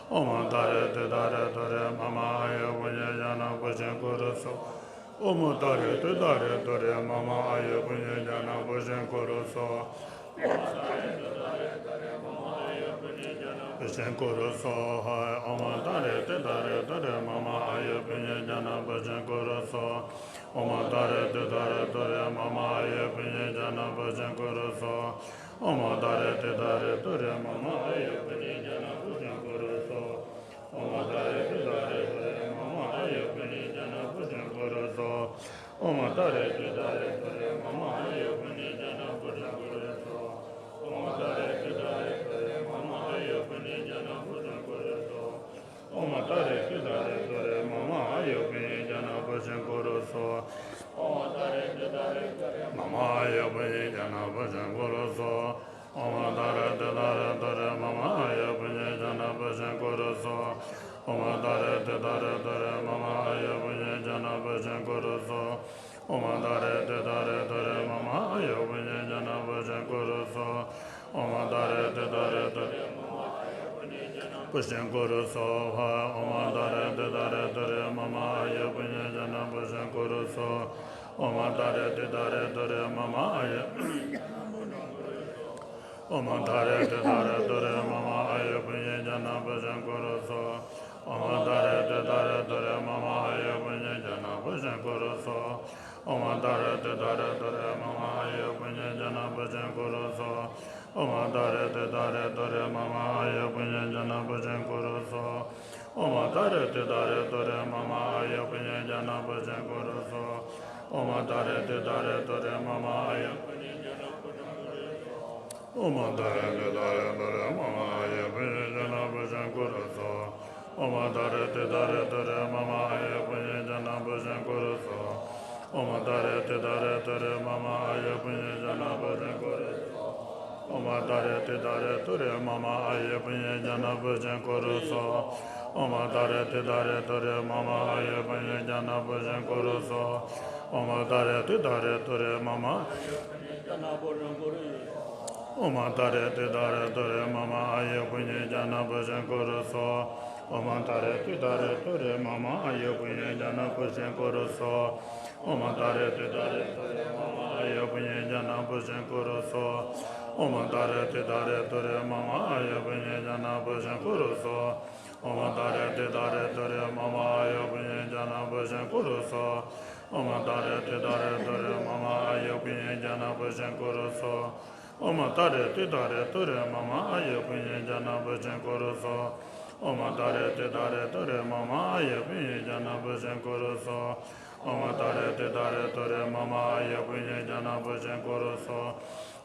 ཧཱ། ཨོཾ་ཏཱ་རེ་ཏུཏྟཱ་རེ་ཏུ་རེ་མ་མ་ཨཱ་ཡ་པུ་ཉེ་ཛྙཱ་ན་པུཥྚེ་ཀུ་རུ་སྭཱ་ཧཱ། ཨོཾ་ཏཱ་རེ་ཏུཏྟཱ་རེ་ཏུ་རེ་མ་མ་ཨཱ་ཡ་པུ་ཉེ་ཛྙཱ་ན་པུཥྚེ་ཀུ་རུ་སྭཱ་ཧཱ། པུཥྚེ་ཀུ་རུ་སྭཱ་ཧཱ། ཨོཾ་ཏཱ་རེ་ཏུཏྟཱ་རེ་ཏུ་རེ་མ་མ་ཨཱ་ཡ་པུ་ཉེ་ཛྙཱ་ན་པུཥྚེ་ཀུ་རུ་སྭཱ་ཧཱ། ཨོཾ་ཏཱ་རེ་ཏུཏྟཱ་རེ་ཏུ་རེ་མ་མ་ཨཱ་ཡ་པུ་ཉེ་ཛྙཱ་ན་པུཥྚེ་ཀུ་རུ་སྭཱ་ཧཱ། ཨོཾ་ཏཱ་རེ་ཏུཏྟཱ་རེ་ཏུ་རེ་མ་མ་ཨཱ་ཡ་པུ་ཉེ་ཛྙཱ་ན་པུཥྚེ་ཀུ་རུ་སྭཱ་ཧཱ། ཨོཾ་ཏཱ་རེ་ཏུཏྟཱ་རེ་ཏུ་རེ་མ་མ་ཨཱ་ཡ་པུ་ཉེ་ཛྙཱ་ན་པུཥྚེ་ཀུ་རུ་སྭཱ་ཧཱ། ཨོཾ་ཏཱ་རེ་ཏུཏྟཱ་རེ་ཏུ་རེ་མ་མ་ཨཱ་ཡ་པུ་ཉེ་ཛྙཱ་ན་པུཥྚེ་ཀུ་རུ་སྭཱ་ཧཱ། ཨོཾ་ཏཱ་རེ་ཏུཏྟཱ་རེ་ཏུ་རེ་མ་མ་ཨཱ་ཡ་པུ་ཉེ་ཛྙཱ་ན་པུཥྚེ་ཀུ་རུ་སྭཱ་ཧཱ། ཨོཾ་ཏཱ་རེ་ཏུཏྟཱ་རེ་ཏུ་རེ་མ་མ་ཨཱ་ཡ་པུ་ཉེ་ཛྙཱ་ན་པུཥྚེ་ཀུ་རུ་སྭཱ་ཧཱ། ཨོཾ་ཏཱ་རེ་ཏུཏྟཱ་རེ་ཏུ་རེ་མ་མ་ཨཱ་ཡ་པུ་ཉེ་ཛྙཱ་ན་པུཥྚེ་ཀུ་རུ་སྭཱ་ཧཱ། ཨོཾ་ཏཱ་རེ་ཏུཏྟཱ་རེ་ཏུ་རེ་མ་མ་ཨཱ་ཡ་པུ་ཉེ་ཛྙཱ་ན་པུཥྚེ་ཀུ་རུ་སྭཱ་ཧཱ། ཨོཾ་ཏཱ་རེ་ཏུཏྟཱ་རེ་ཏུ་རེ་མ་མ་ཨཱ་ཡ་པུ་ཉེ་ཛྙཱ་ན་པུཥྚེ་ཀུ་རུ་སྭཱ་ཧཱ། ཨོཾ་ཏཱ་རེ་ཏུཏྟཱ་རེ་ཏུ་རེ་མ་མ་ཨཱ་ཡ་པུ་ཉེ་ཛྙཱ་ན་པུཥྚེ་ཀུ་རུ་སྭཱ་ཧཱ། ཨོཾ་ཏཱ་རེ་ཏུཏྟཱ་རེ་ཏུ་རེ་མ་མ་ཨཱ་ཡ་པུ་ཉེ་ཛྙཱ་ན་པུཥྚེ་ཀུ་རུ་སྭཱ་ཧཱ། ཨོཾ་ཏཱ་རེ་ཏུཏྟཱ་རེ་ཏུ་རེ་མ་མ་ཨཱ་ཡ་པུ་ཉེ་ཛྙཱ་ན་པུཥྚེ་ཀུ་རུ་སྭཱ་ཧཱ། ཨོཾ་ཏཱ་རེ་ཏུཏྟཱ་རེ་ཏུ་རེ་མ་མ་ཨཱ་ཡ། ཨོཾ་ཏཱ་རེ་ཏུཏྟཱ་རེ་ཏུ་རེ་མ་མ་ཨཱ་ཡ་པུ་ཉེ་ཛྙཱ་ན་པུཥྚེ་ཀུ་རུ་སྭཱ་ཧཱ། ཨོཾ་ཏཱ་རེ་ཏུཏྟཱ་རེ་ཏུ་རེ་མ་མ་ཨཱ་ཡ་པུ་ཉེ་ཛྙཱ་ན་པུཥྚེ་ཀུ་རུ་སྭཱ་ཧཱ། ཨོཾ་ཏཱ་རེ་ཏུཏྟཱ་རེ་ཏུ་རེ་མ་མ་ཨཱ་ཡ་པུ་ཉེ་ཛྙཱ་ན་པུཥྚེ་ཀུ་རུ་སྭཱ་ཧཱ། ཨོཾ་ཏཱ་རེ་ཏུཏྟཱ་རེ་ཏུ་རེ་མ་མ་ཨཱ་ཡ་པུ་ཉེ་ཛྙཱ་ན་པུཥྚེ་ཀུ་རུ་སྭཱ་ཧཱ། ཨོཾ་ཏཱ་རེ་ཏུཏྟཱ་རེ་ཏུ་རེ་མ་མ་ཨཱ་ཡ་པུ་ཉེ་ཛྙཱ་ན་པུཥྚེ་ཀུ་རུ་སྭཱ་ཧཱ། ཨོཾ་ཏཱ་རེ་ཏུཏྟཱ་རེ་ཏུ་རེ་མ་མ་ཨཱ་ཡ། ཨོཾ་ཏཱ་རེ་ཏུཏྟཱ་རེ་ཏུ་རེ་མ་མ་ཨཱ་ཡ་པུ་ཉེ་ཛྙཱ་ན་པུཥྚེ་ཀུ་རུ་སྭཱ་ཧཱ། ཨོཾ་ཏཱ་རེ་ཏུཏྟཱ་རེ་ཏུ་རེ་མ་མ་ཨཱ་ཡ་པུ་ཉེ་ཛྙཱ་ན་པུཥྚེ་ཀུ་རུ་སྭཱ་ཧཱ། ཨོཾ་ཏཱ་རེ་ཏུཏྟཱ་རེ་ཏུ་རེ་མ་མ་ཨཱ་ཡ་པུ་ཉེ་ཛྙཱ་ན་པུཥྚེ་ཀུ་རུ་སྭཱ་ཧཱ། ཨོཾ་ཏཱ་རེ་ཏུཏྟཱ་རེ་ཏུ་རེ་མ་མ་ཨཱ་ཡ་པུ་ཉེ་ཛྙཱ་ན་པུཥྚེ་ཀུ་རུ་སྭཱ་ཧཱ། ཨོཾ་ཏཱ་རེ་ཏུཏྟཱ་རེ་ཏུ་རེ་མ་མ་ཨཱ་ཡ་པུ་ཉེ་ཛྙཱ་ན་པུཥྚེ་ཀུ་རུ་སྭཱ་ཧཱ། ཨོཾ་ཏཱ་རེ་ཏུཏྟཱ་རེ་ཏུ་རེ་མ་མ་ཨཱ་ཡ་པུ་ཉེ་ཛྙཱ་ན་པུཥྚེ་ཀུ་རུ་སྭཱ་ཧཱ། ཨོཾ་ཏཱ་རེ་ཏུཏྟཱ་རེ་ཏུ་རེ་མ་མ་ཨཱ་ཡུ་པུ་ཉེ་ཛྙཱ་ན་པུ་ཤྲཱིཾ་ཀུ་རུ་སྭཱ་ཧཱ། ཨོཾ་ཏཱ་རེ་ཏུཏྟཱ་རེ་ཏུ་རེ་མ་མ་ཨཱ་ཡུ་པུ་ཉེ་ཛྙཱ་ན་པུ་ཤྲཱིཾ་ཀུ་རུ་སྭཱ་ཧཱ། ཨོཾ་ཏཱ་རེ་ཏུཏྟཱ་རེ་ཏུ་རེ་མ་མ་ཨཱ་ཡུ་པུ་ཉེ་ཛྙཱ་ན་པུ་ཤྲཱིཾ་ཀུ་རུ་སྭཱ་ཧཱ། ཨོཾ་ཏཱ་རེ་ཏུཏྟཱ་རེ་ཏུ་རེ་མ་མ་ཨཱ་ཡུ་པུ་ཉེ་ཛྙཱ་ན་པུ་ཤྲཱིཾ་ཀུ་རུ་སྭཱ་ཧཱ། ཨོཾ་ཏཱ་རེ་ཏུཏྟཱ་རེ་ཏུ་རེ་མ་མ་ཨཱ་ཡུ་པུ་ཉེ་ཛྙཱ་ན་པུ་ཤྲཱིཾ་ཀུ་རུ་སྭཱ་ཧཱ། ཨོཾ་ཏཱ་རེ་ཏུཏྟཱ་རེ་ཏུ་རེ་མ་མ་ཨཱ་ཡུ་པུ་ཉེ་ཛྙཱ་ན་པུ་ཤྲཱིཾ་ཀུ་རུ་སྭཱ་ཧཱ། ཨོཾ་ཏཱ་རེ་ཏུཏྟཱ་རེ་ཏུ་རེ་མ་མ་ཨཱ་ཡུ་པུ་ཉེ་ཛྙཱ་ན་པུ་ཤྲཱིཾ་ཀུ་རུ་སྭཱ་ཧཱ། ཨོཾ་ཏཱ་རེ་ཏུཏྟཱ་རེ་ཏུ་རེ་མ་མ་ཨཱ་ཡུ་པུ་ཉེ་ཛྙཱ་ན་པུ་ཤྲཱིཾ་ཀུ་རུ་སྭཱ་ཧཱ། ཨོཾ་ཏཱ་རེ་ཏུཏྟཱ་རེ་ཏུ་རེ་མ་མ་ཨཱ་ཡུ་པུ་ཉེ་ཛྙཱ་ན་པུ་ཤྲཱིཾ་ཀུ་རུ་སྭཱ་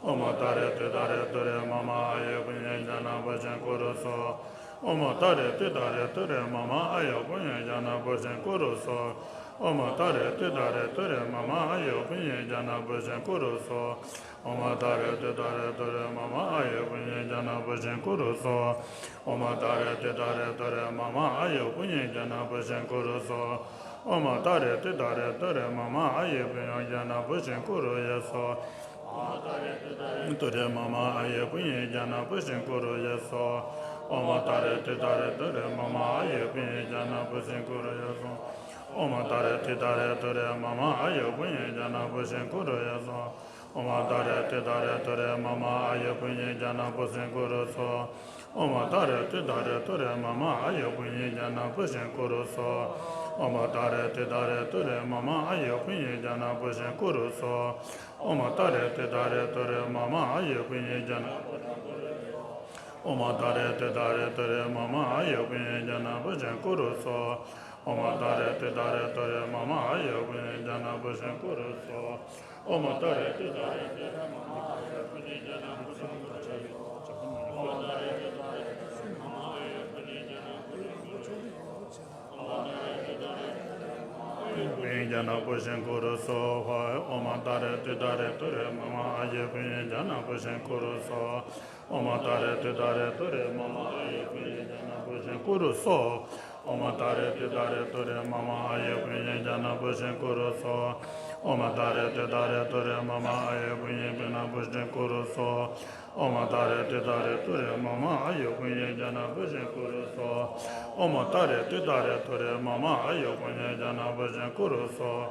ཧཱ། ཨོཾ་ཏཱ་རེ་ཏུཏྟཱ་རེ་ཏུ་རེ་མ་མ་ཨཱ་ཡུ་པུ་ཉེ་ཛྙཱ་ན་པུ་ཤྲཱིཾ་ཀུ་རུ་སྭཱ་ཧཱ། ཨོཾ་ཏཱ་རེ་ཏུཏྟཱ་རེ་ཏུ་རེ་མ་མ་ཨཱ་ཡུ་པུ་ཉེ་ཛྙཱ་ན་པུ་ཤྲཱིཾ་ཀུ་རུ་སྭཱ་ཧཱ། ཨོཾ་ཏཱ་རེ་ཏུཏྟཱ་རེ་ཏུ་རེ་མ་མ་ཨཱ་ཡུ་པུ་ཉེ་ཛྙཱ་ན་པུ་ཤྲཱིཾ་ཀུ་རུ་སྭཱ་ཧཱ། ཨོཾ་ཏཱ་རེ་ཏུཏྟཱ་རེ་ཏུ་རེ་མ་མ་ཨཱ་ཡུ་པུ་ཉེ་ཛྙཱ་ན་པུ་ཤྲཱིཾ་ཀུ་རུ་སྭཱ་ཧཱ། ཨོཾ་ཏཱ་རེ་ཏུཏྟཱ་རེ་ཏུ་རེ་མ་མ་ཨཱ་ཡུ་པུ་ཉེ་ཛྙཱ་ན་པུ་ཤྲཱིཾ་ཀུ་རུ་སྭཱ་ཧཱ། ཨོཾ་ཏཱ་རེ་ཏུཏྟཱ་རེ་ཏུ་རེ་མ་མ་ཨཱ་ཡུ་པུ་ཉེ་ཛྙཱ་ན་པུ་ཤྲཱིཾ་ཀུ་རུ་ཡེ་སྭཱ་ཧཱ། ཏུ་རེ་མ་མ་ཨཱ་ཡུ་པུ་ཉེ་ཛྙཱ་ན་པུ་ཤྲཱིཾ་ཀུ་རུ་ཡེ་སྭཱ་ཧཱ། ཨོཾ་ཏཱ་རེ་ཏུཏྟཱ་རེ་ཏུ་རེ་མ་མ་ཨཱ་ཡུ་པུ་ཉེ་ཛྙཱ་ན་པུ་ཤྲཱིཾ་ཀུ་རུ་ཡེ་སྭཱ་ཧཱ། ཨོཾ་ཏཱ་རེ་ཏུཏྟཱ་རེ་ཏུ་རེ་མ་མ་ཨཱ་ཡུ་པུ་ཉེ་ཛྙཱ་ན་པུ་ཤྲཱིཾ་ཀུ་རུ་ཡེ་སྭཱ་ཧཱ། ཨོཾ་ཏཱ་རེ་ཏུཏྟཱ་རེ་ཏུ་རེ་མ་མ་ཨཱ་ཡུ་པུ་ཉེ་ཛྙཱ་ན་པུ་ཤྲཱིཾ་ཀུ་རུ་སྭཱ་ཧཱ། ཨོཾ་ཏཱ་རེ་ཏུཏྟཱ་རེ་ཏུ་རེ་མ་མ་ཨཱ་ཡུ་པུ་ཉེ་ཛྙཱ་ན་པུ་ཤྲཱིཾ་ཀུ་རུ་སྭཱ་ཧཱ། ཨོཾ་ཏཱ་རེ་ཏུཏྟཱ་རེ་ཏུ་རེ་མ་མ་ཨཱ་ཡུ་པུ་ཉེ་ཛྙཱ་ན་པུ་ཤྲཱིཾ་ཀུ་རུ་སྭཱ་ཧཱ། ཨོཾ་ཏཱ་རེ་ཏུཏྟཱ་རེ་ཏུ་རེ་མ་མ་ཨཱ་ཡུ་པུ་ཉེ་ཛྙཱ་ན། ཨོཾ་ཏཱ་རེ་ཏུཏྟཱ་རེ་ཏུ་རེ་མ་མ་ཨཱ་ཡུ་པུ་ཉེ་ཛྙཱ་ན་པུ་ཤྲཱིཾ་ཀུ་རུ་སྭཱ་ཧཱ། ཨོཾ་ཏཱ་རེ་ཏུཏྟཱ་རེ་ཏུ་རེ་མ་མ་ཨཱ་ཡུ་པུ་ཉེ་ཛྙཱ་ན་པུ་ཤྲཱིཾ་ཀུ་རུ་སྭཱ་ཧཱ། ཨོཾ་ཏཱ་རེ་ཏུཏྟཱ་རེ་ཏུ་རེ་མ་མ་ཨཱ་ཡུ་པུ་ཉེ་ཛྙཱ་ན་པུ་ཤྲཱིཾ་ཀུ་རུ་སྭཱ་ཧཱ། ཨོཾ་ཏཱ་རེ་ཏུཏྟཱ་རེ་ཏུ་རེ་མ་མ་ཨཱ་ཡུ་པུ་ཉེ་ཛྙཱ་ན་པུ་ཤྲཱིཾ་ཀུ་རུ་སྭཱ་ཧཱ། ཨཱ་ཡུ་པུ་ཉེ་ཛྙཱ་ན་པུ་ཤྲཱིཾ་ཀུ་རུ་སྭཱ་ཧཱ། ཨོཾ་ཏཱ་རེ་ཏུཏྟཱ་རེ་ཏུ་རེ་མ་མ་ཨཱ་ཡུ་པུ་ཉེ་ཛྙཱ་ན་པུ་ཤྲཱིཾ་ཀུ་རུ་སྭཱ་ཧཱ། ཨོཾ་ཏཱ་རེ་ཏུཏྟཱ་རེ་ཏུ་རེ་མ་མ་ཨཱ་ཡུ་པུ་ཉེ་ཛྙཱ་ན་པུ་ཤྲཱིཾ་ཀུ་རུ་སྭཱ་ཧཱ། ཨོཾ་ཏཱ་རེ་ཏུཏྟཱ་རེ་ཏུ་རེ་མ་མ་ཨཱ་ཡུ་པུ་ཉེ་ཛྙཱ་ན་པུ་ཤྲཱིཾ་ཀུ་རུ་སྭཱ་ཧཱ། ཨོཾ་ཏཱ་རེ་ཏུཏྟཱ་རེ་ཏུ་རེ་མ་མ་ཨཱ་ཡུ་པུ་ཉེ་ཛྙཱ་ན་པུ་ཤྲཱིཾ་ཀུ་རུ་སྭཱ་ཧཱ། ཨོཾ་ཏཱ་རེ་ཏུཏྟཱ་རེ་ཏུ་རེ་མ་མ་ཨཱ་ཡུ་པུ་ཉེ་ཛྙཱ་ན་པུ་ཤྲཱིཾ་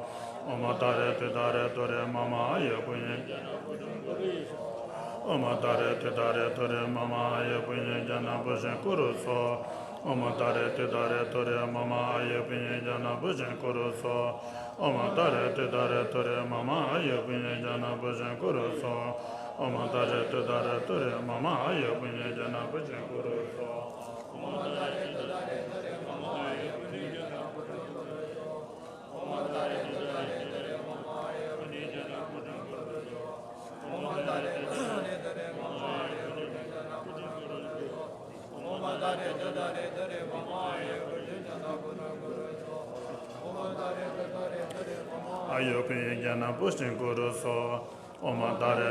ཀུ་རུ་སྭཱ་ཧཱ། ཨོཾ་ཏཱ་རེ་ཏུཏྟཱ་རེ་ཏུ་རེ་མ་མ་ཨཱ་ཡུ་པུ་ཉེ་ཛྙཱ་ན་པུ་ཤྲཱིཾ་ཀུ་རུ་སྭཱ་ཧཱ། ཨོཾ་ཏཱ་རེ་ཏུཏྟཱ་རེ་ཏུ་རེ་མ་མ་ཨཱ་ཡུ་པུ་ཉེ་ཛྙཱ་ན་པུ་ཤྲཱིཾ་ཀུ་རུ་སྭཱ་ཧཱ། ཨོཾ་ཏཱ་རེ་ཏུཏྟཱ་རེ་ཏུ་རེ་མ་མ་ཨཱ་ཡུ་པུ་ཉེ་ཛྙཱ་ན་པུ་ཤྲཱིཾ་ཀུ་རུ་སྭཱ་ཧཱ། ཨོཾ་ཏཱ་རེ་ཏུཏྟཱ་རེ་ཏུ་རེ་མ་མ་ཨཱ་ཡུ་པུ་ཉེ་ཛྙཱ་ན་པུ་ཤྲཱིཾ་ཀུ་རུ་སྭཱ་ཧཱ། ཨོཾ་ཏཱ་རེ་ཏུཏྟཱ་རེ་ཏུ་རེ་མ་མ་ཨཱ་ཡུ་པུ་ཉེ་ཛྙཱ་ན་པུ་ཤྲཱིཾ་ཀུ་རུ་སྭཱ་ཧཱ། ཨོཾ་ཏཱ་རེ་ཏུཏྟཱ་རེ་ཏུ་རེ་མ་མ་ཨཱ་ཡུ་པུ་ཉེ་ཛྙཱ་ན་པུ་ཤྲཱིཾ་ཀུ་རུ་སྭཱ་ཧཱ། ཨོཾ་ཏཱ་རེ་ཏུཏྟཱ་རེ་ཏུ་རེ་མ་མ་ཨཱ་ཡུ་པུ་ཉེ་ཛྙཱ་ན་པུ་ཤྲཱིཾ་ཀུ་རུ་སྭཱ་ཧཱ། ཨོཾ་ཏཱ་རེ་ཏུཏྟཱ་རེ་ཏུ་རེ་མ་མ་ཨཱ་ཡུ་པུ་ཉེ་ཛྙཱ་ན་པུ་ཤྲཱིཾ་ཀུ་རུ་སྭཱ་ཧཱ། ཨོཾ་ཏཱ་རེ་ཏུཏྟཱ་རེ་ཏུ་རེ་མ་མ་ཨཱ་ཡུ་པུ་ཉེ་ཛྙཱ་ན་པུ་ཤྲཱིཾ་ཀུ་རུ་སྭཱ་ཧཱ། ཨོཾ་ཏཱ་རེ་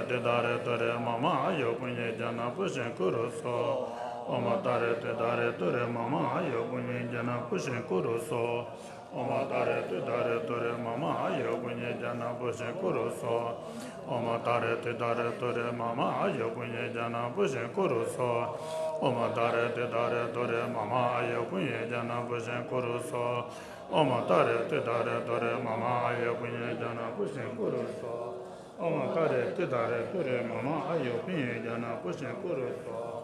ཏུཏྟཱ་རེ་ཏུ་རེ་མ་མ་ཨཱ་ཡུ་པུ་ཉེ་ཛྙཱ་ན་པུ་ཤྲཱིཾ་ཀུ་རུ་སྭཱ་ཧཱ། ཨོཾ་ཏཱ་རེ་ཏུཏྟཱ་རེ་ཏུ་རེ་མ་མ་ཨཱ་ཡུ་པུ་ཉེ་ཛྙཱ་ན་པུ་ཤྲཱིཾ་ཀུ་རུ་སྭཱ་ཧཱ། ཨོཾ་ཏཱ་རེ་ཏུཏྟཱ་རེ་ཏུ་རེ་མ་མ་ཨཱ་ཡུ་པུ་ཉེ་ཛྙཱ་ན་པུ་ཤྲཱིཾ་ཀུ་རུ་སྭཱ་ཧཱ། ཨོཾ་ཏཱ་རེ་ཏུཏྟཱ་རེ་ཏུ་རེ་མ་མ་ཨཱ་ཡུ་པུ་ཉེ་ཛྙཱ་ན་པུ་ཤྲཱིཾ་ཀུ་རུ་སྭཱ་ཧཱ། ཨོཾ་ཏཱ་རེ་ཏུཏྟཱ་རེ་ཏུ་རེ་མ་མ་ཨཱ་ཡུ་པུ་ཉེ་ཛྙཱ་ན་པུ་ཤྲཱིཾ་ཀུ་རུ་སྭཱ་ཧཱ། ཨོཾ་ཏཱ་རེ་ཏུཏྟཱ་རེ་ཏུ་རེ་མ་མ་ཨཱ་ཡུ་པུ་ཉེ་ཛྙཱ་ན་པུ་ཤྲཱིཾ་ཀུ་རུ་སྭཱ་ཧཱ། ཨོཾ་ཏཱ་རེ་ཏུཏྟཱ་རེ་ཏུ་རེ་མ་མ་ཨཱ་ཡུ་པུ་ཉེ་ཛྙཱ་ན་པུ་ཤྲཱིཾ་ཀུ་རུ་སྭཱ་ཧཱ། ཨོཾ་ཏཱ་རེ་ཏུཏྟཱ་རེ་ཏུ་རེ་མ་མ་ཨཱ་ཡུ་པུ་ཉེ་ཛྙཱ་ན་པུ་ཤྲཱིཾ་ཀུ་རུ་སྭཱ་ཧཱ། ཨོཾ་ཏཱ་རེ་ཏུཏྟཱ་རེ་ཏུ་རེ་མ་མ་ཨཱ་ཡུ་པུ་ཉེ་ཛྙཱ་ན་པུ་ཤྲཱིཾ་ཀུ་རུ་སྭཱ་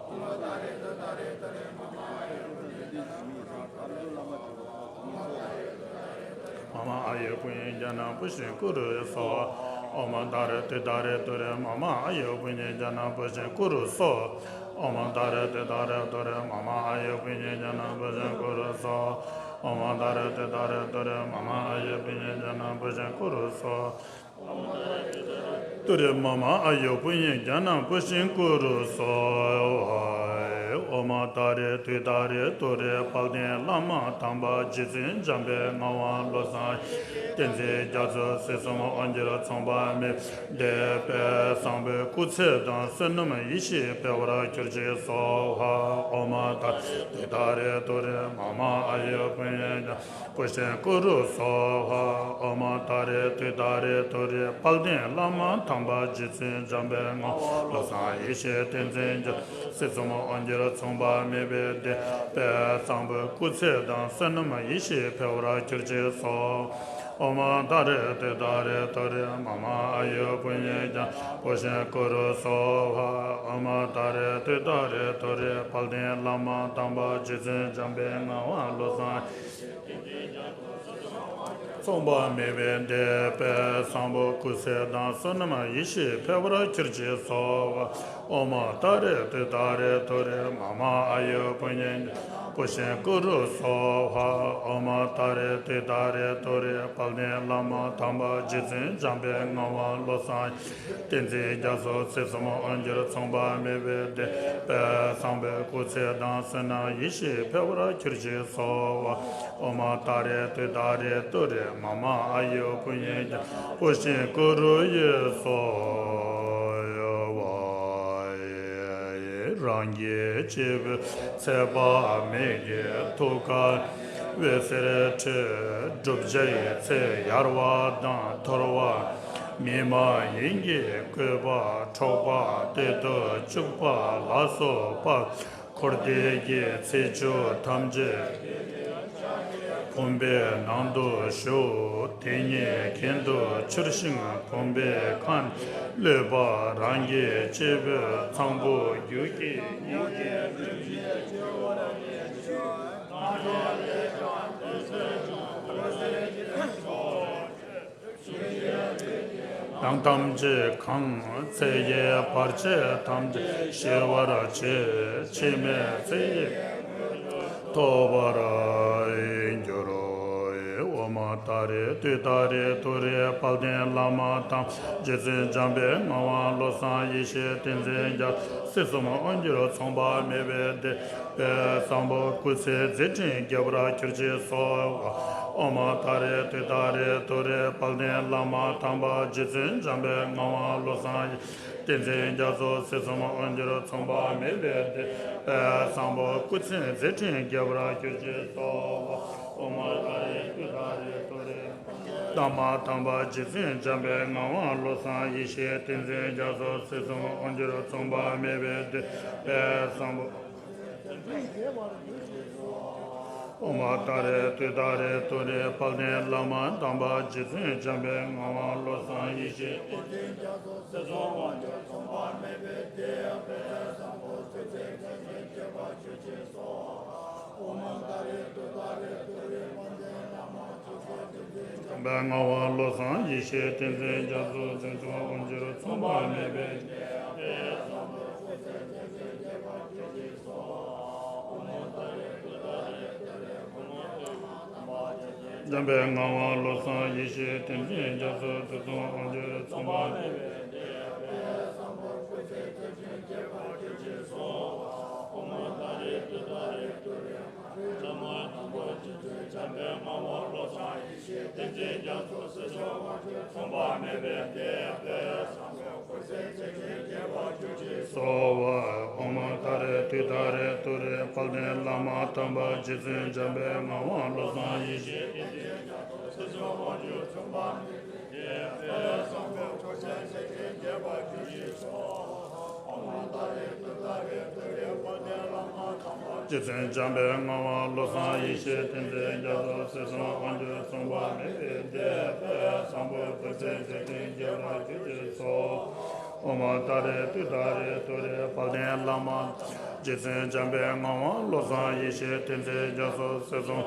ཧཱ། ཨོཾ་ཏཱ་རེ་ཏུཏྟཱ་རེ་ཏུ་རེ་མ་མ་ཨཱ་ཡུ་པུ་ཉེ་ཛྙཱ་ན་པུ་ཤྲཱིཾ་ཀུ་རུ་སྭཱ་ཧཱ། མ་མ་ཨཱ་ཡུ་པུ་ཉེ་ཛྙཱ་ན་པུ་ཤྲཱིཾ་ཀུ་རུ་སྭཱ་ཧཱ། ཨོཾ་ཏཱ་རེ་ཏུཏྟཱ་རེ་ཏུ་རེ་མ་མ་ཨཱ་ཡུ་པུ་ཉེ་ཛྙཱ་ན་པུ་ཤྲཱིཾ་ཀུ་རུ་སྭཱ་ཧཱ། ཨོཾ་ཏཱ་རེ་ཏུཏྟཱ་རེ་ཏུ་རེ་མ་མ་ཨཱ་ཡུ་པུ་ཉེ་ཛྙཱ་ན་པུ་ཤྲཱིཾ་ཀུ་རུ་སྭཱ་ཧཱ། ཨོཾ་ཏཱ་རེ་ཏུཏྟཱ་རེ་ཏུ་རེ་མ་མ་ཨཱ་ཡུ་པུ་ཉེ་ཛྙཱ་ན་པུ་ཤྲཱིཾ་ཀུ་རུ་སྭཱ་ཧཱ། ཏུ་རེ་མ་མ་ཨཱ་ཡུ་པུ་ཉེ་ཛྙཱ་ན་པུ་ཤྲཱིཾ་ཀུ་རུ་སྭཱ་ཧཱ། ཨོཾ་ཏཱ་རེ་ཏུཏྟཱ་རེ་ཏུ་རེ་དཔལ་ལྡན་བླ་མ་དམ་པ་རྗེ་བཙུན་འཇམ་པའི་དངོས་དབང་བློ་བཟང་ཡེ་ཤེས་བསྟན་འཛིན་རྒྱ་མཚོ་སྲིད་གསུམ་དབང་སྒྱུར་ཚངས་པ་མེད་པའི་དེད་དཔལ་བཟང་པོའི་སྐུ་ཚེ་དང་བསོད་ནམས་ཡེ་ཤེས་འཕེལ་བར་གྱུར་ཅིག་སྭཱ་ཧཱ། ཨོཾ་ཏཱ་རེ་ཏུཏྟཱ་རེ་ཏུ་རེ་མ་མ་ཨཱ་ཡུ་པུ་ཉེ་ཏྱ་པུ་ཤྲི་ཀུ་རུ་སྭཱ་ཧཱ། ཨོཾ་ཏཱ་རེ་ཏུཏྟཱ་རེ་ཏུ་རེ་དཔལ་ལྡན་བླ་མ་དམ་པ་རྗེ་བཙུན་འཇམ་པའི་དངོས་བློ་བཟང་ཡེ་ཤེས་བསྟན་འཛིན་རྒྱ་སྲིད་གསུམ་དབང་སྒྱུར་ཚངས་པ་མེད་པའི་དེད་དཔལ་བཟང་པོའི་སྐུ་ཚེ་དང་བསོད་ནམས་ཡེ་ཤེས་འཕེལ་བར་གྱུར་ཅིག་སྭཱ་ཧཱ། ཨོཾ་ཏཱ་རེ་ཏུཏྟཱ་རེ་ཏུ་རེ་མ་མ་ཨཱ་ཡུ་པུ་ཉེ་ཏྱ་པུ་ཤྲི་ཀུ་རུ་སྭཱ་ཧཱ། ཨོཾ་ཏཱ་རེ་ཏུཏྟཱ་རེ་ཏུ་རེ་དཔལ་ལྡན་བླ་མ་དམ་པ་རྗེ་བཙུན་འཇམ་པའི་དངོས་དབང་བློ་བཟང་ཚངས་པ་མེད་པའི་དེད་དཔལ་བཟང་པོ་སྐུ་ཚེ་དང་བསོད་ནམས་ཡེ་ཤེས་འཕེལ་བར་གྱུར་ཅིག་སྭཱ་ཧཱ། ཨོཾ་ཏཱ་རེ་ཏུཏྟཱ་རེ་ཏུ་རེ་མ་མ་ཨཱ་ཡུ་པུ་ཉེ་ཏྱ་པུ་ཤྲི་ཀུ་རུ་སྭཱ་ཧཱ། ཨོཾ་ཏཱ་རེ་ཏུཏྟཱ་རེ་ཏུ་རེ་དཔལ་ལྡན་བླ་མ་དམ་པ་རྗེ་བཙུན་འཇམ་པའི་དངོས་དབང་བློ་བཟང་བསྟན་འཛིན་རྒྱ་མཚོ་སྲིད་གསུམ་དབང་སྒྱུར་ཚངས་པ་མེད་པའི་དེད་དཔལ་བཟང་པོའི་སྐུ་ཚེ་དང་བསོད་ནམས་ཡེ་ཤེས་འཕེལ་བར་གྱུར་ཅིག་སྭཱ་ཧཱ། ཨོཾ་ཏཱ་རེ་ཏུཏྟཱ་རེ་ཏུ་རེ་མ་མ་ཨཱ་ཡུ་པུ་ཉེ་ཏྱ་པུ་ཤྲི་ཀུ་རུ་ཡེ་སྭཱ་ཧཱ། རང་གི་སྐྱེས་བུ་ཚེ་དཔག་མེད་ཀྱི་ཐུགས་ཀར་འོད་ཟེར་འཕྲོས། བསྒྲུབ་བྱའི་ཚེ་ཡར་བ་དང་ཐོར་བ་མི་མ་ཡིན་གྱི་བཀོད་པ་འཕྲོག་པ་གཏོད་དུ་བཅུག་པ་ལ་སོགས་པ་འཁོར་འདས་ཀྱི་ཚེ་བཅུད་ཐམས་ཅད་བུམ་པའི་ནང་དུ་ཞུགས། དེ་ཉིད་གྱེན་དུ་འཕྱུར་ཞིང་བུམ་པའི་ཁ་ནས་གློད་པ་རང་གི་སྐྱེས་བུ་ཚངས་བུག་རྒྱུད་ཀྱི་སྙིང་གའི་ནང་ཐམས་ཅད་གང་། ཚེ་ཡི་བར་ཆད་ཐམས་ཅད་ཞི་བར་བྱེད། འཆི་མེད་ཚེ་ཡི་ཐོབ་པར་འགྱུར། ཨོཾ་ཏཱ་རེ་ཏུཏྟཱ་རེ་ཏུ་རེ་དཔལ་ལྡན་བླ་མ་དམ་རྗེ་བཙུན་འཇམ་པའི་དངོས་དབང་བློ་བཟང་ཡེ་ཤེས་བསྟན་འཛིན་རྒྱ་སྲིད་གསུམ་དབང་སྒྱུར་ཚངས་པ་མེད་པའི་དེད་དཔལ་བཟང་པོ་སྐུ་ཚེ་མཛད་འཕྲིན་རྒྱས་པར་གྱུར་ཅིག་སྭཱ་ཧཱ། ཨོཾ་ཏཱ་རེ་ཏུཏྟཱ་རེ་ཏུ་རེ་དཔལ་ལྡན་བླ་མ་དམ་པ་རྗེ་བཙུན་འཇམ་པའི་དངོས་དབང་བློ་བཟང་ཡེ་བསྟན་འཛིན་རྒྱ་མཚོ་སྲིད་གསུམ་དབང་སྒྱུར་ཚངས་པ་མེད་པའི་དེད་དཔལ་བཟང་པོ་སྐུ་ཚེ་མཛད་འཕྲིན་རྒྱས་པར་གྱུར་ཅིག་སྭཱ་ཧཱ། ཨོཾ་ཏཱ་རེ་ཏུཏྟཱ་རེ་ཏུ་རེ་བླ་མ་དམ་པ་རྗེ་བཙུན་འཇམ་པའི་དངོས་དབང་བློ་བཟང་ཡེ་ཤེས་བསྟན་འཛིན་རྒྱ་མཚོ་སྲིད་གསུམ་དབང་སྒྱུར་ཚངས་པ་མེད་པའི་དེད་དཔལ་བཟང་པོ། ཨོཾ་ཏཱ་རེ་ཏུཏྟཱ་རེ་ཏུ་རེ་དཔལ་ལྡན་བླ་མ་དམ་པ་རྗེ་བཙུན་འཇམ་པའི་དངོས་དབང་བློ་བཟང་ཡེ་ཤེས་བསྟན་འཛིན་རྒྱ་མཚོ་སྲིད་གསུམ་དབང་སྒྱུར་ཚངས་པ་མེད་པའི་དེད་དཔལ་བཟང་པོ་སྐུ་ཚེ་མཛད་འཕྲིན་རྒྱས་པར་གྱུར་ཅིག་སྭཱ་ཧཱ། ཨོཾ་ཏཱ་རེ་ཏུཏྟཱ་རེ་ཏུ་རེ་དཔལ་ལྡན་བླ་མ་དམ་པ་རྗེ་བཙུན་འཇམ་པའི་དངོས་དབང་བློ་བཟང་ཡེ་ཤེས་བསྟན་འཛིན་རྒྱ་མཚོ་སྲིད་གསུམ་དབང་སྒྱུར་ཚངས་པ་མེད་པའི་དེད་དཔལ་བཟང་པོ་སྐུ་ཚེ་མཛད་འཕྲིན་རྒྱས་པར་གྱུར་ཅིག་སྭཱ་ཧཱ། ཨོཾ་ཏཱ་རེ་ཏུཏྟཱ་རེ་ཏུ་རེ་དཔལ་ལྡན་བླ་མ་དམ་པ་རྗེ་བཙུན་འཇམ་པའི་དངོས་དབང་བློ་བཟང་ཡེ་ཤེས་བསྟན་འཛིན་རྒྱ་མཚོ་སྲིད་གསུམ་དབང་སྒྱུར་ཚངས་པ་མེད་པའི་དེད་དཔལ་བཟང་པོ་སྐུ་ཚེ་མཛད་འཕྲིན་རྒྱས་པར་གྱུར་ཅིག་སྭཱ་ཧཱ། ཨོཾ་ཏཱ་རེ་ཏུཏྟཱ་རེ་ཏུ་རེ་བླ་མ་དམ་པ་རྗེ་བཙུན་འཇམ་པའི་དངོས་དབང་བློ་བཟང་ཡེ་ཤེས་བསྟན་འཛིན་རྒྱ་མཚོ་སྲིད་གསུམ་དབང་སྒྱུར་ཚངས་པ་མེད་པའི་དེད་དཔལ་བཟང་པོ་སྐུ་ཚེ་མཛད་འཕྲིན་རྒྱས་པར་གྱུར་ཅིག་སྭཱ་ཧཱ། ཨོཾ་ཏཱ་རེ་ཏུཏྟཱ་རེ་ཏུ་རེ་དཔལ་ལྡན་བླ་མ་དམ་པ་རྗེ་བཙུན་འཇམ་པའི་དངོས་དབང་བློ་བཟང་ཡེ་ཤེས་བསྟན་འཛིན་རྒྱ་མཚོ་སྲིད་གསུམ་དབང་སྒྱུར་ཚངས་པ་མེད་པའི་དེད་དཔལ་བཟང་པོ་སྐུ་ཚེ་མཛད་འཕྲིན་རྒྱས་པར་གྱུར་ཅིག་སྭཱ་ཧཱ། ཨོཾ་ཏཱ་རེ་ཏུཏྟཱ་རེ་ཏུ་རེ་དཔལ་ལྡན་བླ་མ་དམ་པ་རྗེ་བཙུན་འཇམ་པའི་དངོས་དབང་བློ་བཟང་ཡེ་ཤེས་བསྟན་འཛིན་རྒྱ་མཚོ་སྲིད་གསུམ་དབང་སྒྱུར་ཚངས་པ་མེད་པའི་དེད་དཔལ་བཟང་པོ་སྐུ་ཚེ་མཛད་འཕྲིན་རྒྱས་པར་གྱུར་ཅིག་སྭཱ་ཧཱ། ཨོཾ་ཏཱ་རེ་ཏུཏྟཱ་རེ་ཏུ་རེ་དཔལ་ལྡན་བླ་མ་རྗེ་བཙུན་འཇམ་པའི་དངོས་དབང་བློ་བཟང་ཡེ་ཤེས་བསྟན་འཛིན་རྒྱ་མཚོ་སྲིད་གསུམ་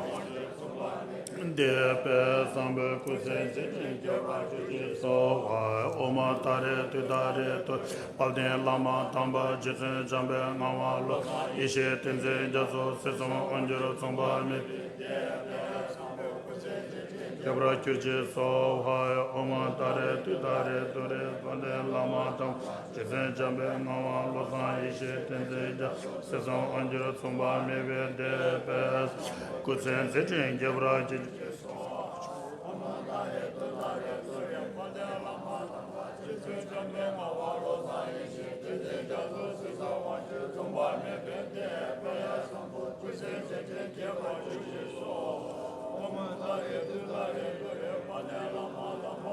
དེད་དཔལ་བཟང་པོའི་སྐུ་ཚེ་མཛད་འཕྲིན་རྒྱས་པར་གྱུར་ཅིག་སྭཱ་ཧཱ། ཨོཾ་ཏཱ་རེ་ཏུཏྟཱ་རེ་ཏུ་རེ་དཔལ་ལྡན་བླ་མ་དམ་པ་རྗེ་བཙུན་འཇམ་པའི་དངོས་དབང་བློ་བཟང་ཡེ་ཤེས་བསྟན་འཛིན་རྒྱ་མཚོ་སྲིད་གསུམ་དབང་སྒྱུར་ཚངས་པ་མེད་པའི་དེད་དཔལ་བཟང་པོ་སྐུ་ཚེ་མཛད་འཕྲིན་ རྒྱས་པར་གྱུར་ཅིག་སྭཱ་ཧཱ། ཨོཾ་ཏཱ་རེ་ཏུཏྟཱ་རེ་ཏུ་རེ་དཔལ་ལྡན་བླ་མ་དམ་པ་རྗེ་བཙུན་འཇམ་པའི་དངོས་གྲུབ་བློ་བཟང་ཡེ་ཤེས་བསྟན་འཛིན་རྒྱ་མཚོ་སྲིད་གསུམ་དབང་བསྒྱུར་མཚུངས་པ་མེད་པའི་བདེ་བའི་སྐུ་ཚེ་མཛད་འཕྲིན་རྒྱས་པར་གྱུར་ཅིག་སྭཱ་ཧཱ། ཨོཾ་ཏཱ་རེ་ཏུཏྟཱ་རེ་ཏུ་རེ་དཔལ་ལྡན་བླ་མ་དམ་པ་རྗེ་བཙུན་འཇམ་པའི་དངོས་གྲུབ་བློ་བཟང་ཡེ་ཤེས་བསྟན་འཛིན་རྒྱ་མཚོ་སྲིད་གསུམ་དབང་བསྒྱུར་མཚུངས་པ་མེད་པའི་བདེ་བའི་སྐུ་ཚེ་མཛད་འཕྲིན་རྒྱས་པར་གྱུར་ཅིག་སྭཱ་ཧཱ། ཨོཾ་ཏཱ་རེ་ཏུཏྟཱ་རེ་ཏུ་རེ་དཔལ་ལྡན་བླ་མ་དམ་པ་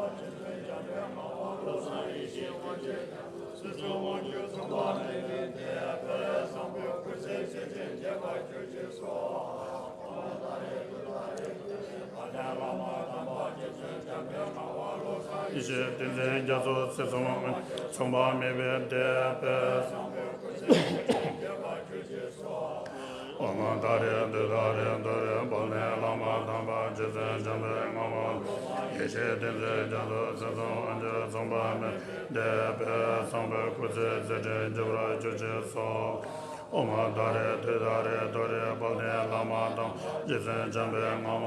རྗེ་བཙུན་འཇམ་པའི་དངོས་གྲུབ་བློ་བཟང་ཡེ་ཤེས་བསྟན་འཛིན་རྒྱ་མཚོ་སྲིད་གསུམ་དབང་བསྒྱུར་མཚུངས་པ་མེད་པའི་བདེ་བའི་བཟང་པོའི་སྐུ་ཚེ་མཛད་འཕྲིན་རྒྱས་པར་གྱུར་ཅིག་སྭཱ་ཧཱ། ཨོཾ་ཏཱ་རེ་ཏུཏྟཱ་རེ་ཏུ་རེ་དཔལ་ལྡན་བླ་མ་དམ་པ་རྗེ་བཙུན་འཇམ་པའི་དངོས་གྲུབ་བློ་བཟང་ཡེ་ཤེས་བསྟན་འཛིན་རྒྱ་མཚོ་སྲིད་གསུམ་དབང་བསྒྱུར་མཚུངས་པ་མེད་པའི་བདེ་བའི་བཟང་པོའི་སྐུ་ཚེ་མཛད་འཕྲིན་རྒྱས་པར་གྱུར་ཅིག་སྭཱ་ཧཱ། ཨོཾ་ཏཱ་རེ་ཏུཏྟཱ་རེ་ཏུ་རེ་དཔལ་ལྡན་བླ་མ་དམ་པ་རྗེ་བཙུན་འཇམ་པའི་དངོས་གྲུབ་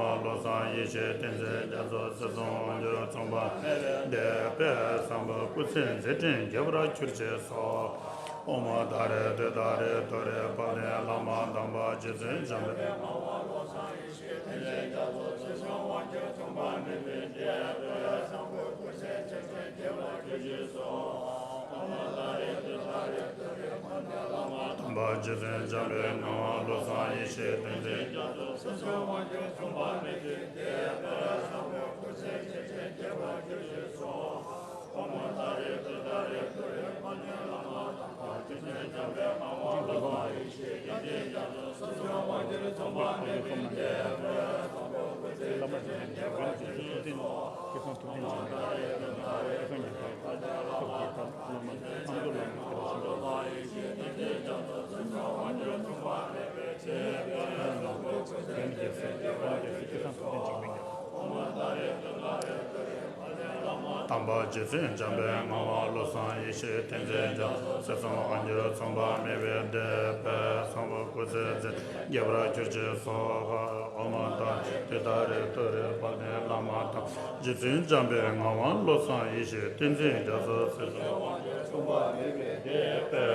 ཡེ་ཤེས་བསྟན་འཛིན་རྒྱ་མཚོ་སྲིད་གསུམ་དབང་བསྒྱུར་མཚུངས་པ་མེད་པའི་བདེ་བའི་བཟང་པོའི་སྐུ་ཚེ་མཛད་འཕྲིན་རྒྱས་པར་གྱུར་ཅིག་སྭཱ་ཧཱ། ཨོཾ་ཏཱ་རེ་ཏུཏྟཱ་རེ་ཏུ་རེ་དཔལ་ལྡན་བླ་མ་དམ་པ་རྗེ་བཙུན་འཇམ་པའི་དངོས་གྲུབ་བློ་བཟང་ཡེ་ཤེས་བསྟན་འཛིན་རྒྱ་མཚོ་སྲིད་གསུམ་དབང་བསྒྱུར་མཚུངས་པ་མེད་པའི་བདེ་བའི་བཟང་པོའི་སྐུ་ཚེ་མཛད་འཕྲིན་རྒྱས་པར་གྱུར་ཅིག་སྭཱ་ཧཱ། ཨོཾ་ཏཱ་རེ་ཏུཏྟཱ་རེ་ཏུ་རེ་དཔལ་ལྡན་བླ་མ་དམ་པ་རྗེ་བཙུན་འཇམ་པའི་དངོས་གྲུབ་བློ་བཟང་ཡེ་ཤེས་བསྟན་འཛིན་རྒྱ་མཚོ་སྲིད་གསུམ་དབང་བསྒྱུར་མཚུངས་པ་མེད་པའི་བདེ་བའི་བཟང་པོའི་སྐུ་ཚེ་མཛད་འཕྲིན་རྒྱས་པར་གྱུར་ཅིག་སྭཱ་ཧཱ། ཨོཾ་ཏཱ་རེ་ཏུཏྟཱ་རེ་ཏུ་རེ་དཔལ་ལྡན་བླ་མ་དམ་པ་རྗེ་བཙུན་འཇམ་པའི་དངོས་གྲུབ་བློ་བཟང་ཡེ་ཤེས་བསྟན་འཛིན་རྒྱ་མཚོ་སྲིད་གསུམ་དབང་བསྒྱུར་མཚུངས་པ་མེད་པའི་བདེ་བའི་བཟང་པོའི་སྐུ་ཚེ་མཛད་འཕྲིན་རྒྱས་པར་གྱུར་ཅིག་སྭཱ་ཧཱ། ཨོཾ་ཏཱ་རེ་ཏུཏྟཱ་རེ་ཏུ་རེ་དཔལ་ལྡན་བླ་མ་དམ་པ་རྗེ་བཙུན་འཇམ་པའི་དངོས་གྲུབ་བློ་བཟང་ཡེ་ཤེས་བསྟན་འཛིན་རྒྱ་མཚོ་སྲིད་གསུམ་དབང་བསྒྱུར་མཚུངས་པ་མེད་པའི་བདེ་བའི་བཟང་པོའི་སྐུ་ཚེ་མཛད་འཕྲིན་རྒྱས་པར་གྱུར་ཅིག་སྭཱ་ཧཱ། དམ་པ་རྗེ་བཙུན་འཇམ་པའི་དངོས་གྲུབ་བློ་བཟང་ཡེ་ཤེས་བསྟན་འཛིན་རྒྱ་མཚོ་སྲིད་གསུམ་དབང་བསྒྱུར་མཚུངས་པ་མེད་པའི་བདེ་བའི་བཟང་པོའི་སྐུ་ཚེ་མཛད་འཕྲིན་རྒྱས་པར་གྱུར་ཅིག་སྭཱ་ཧཱ། ཨོཾ་ཏཱ་རེ་ཏུཏྟཱ་རེ་ཏུ་རེ་དཔལ་ལྡན་བླ་མ་དམ་པ་རྗེ་བཙུན་འཇམ་པའི་དངོས་གྲུབ་བློ་བཟང་ཡེ་ཤེས་བསྟན་འཛིན་རྒྱ་མཚོ་སྲིད་གསུམ་དབང་བསྒྱུར་མཚུངས་པ་མེད་པའི་བདེ་བའི་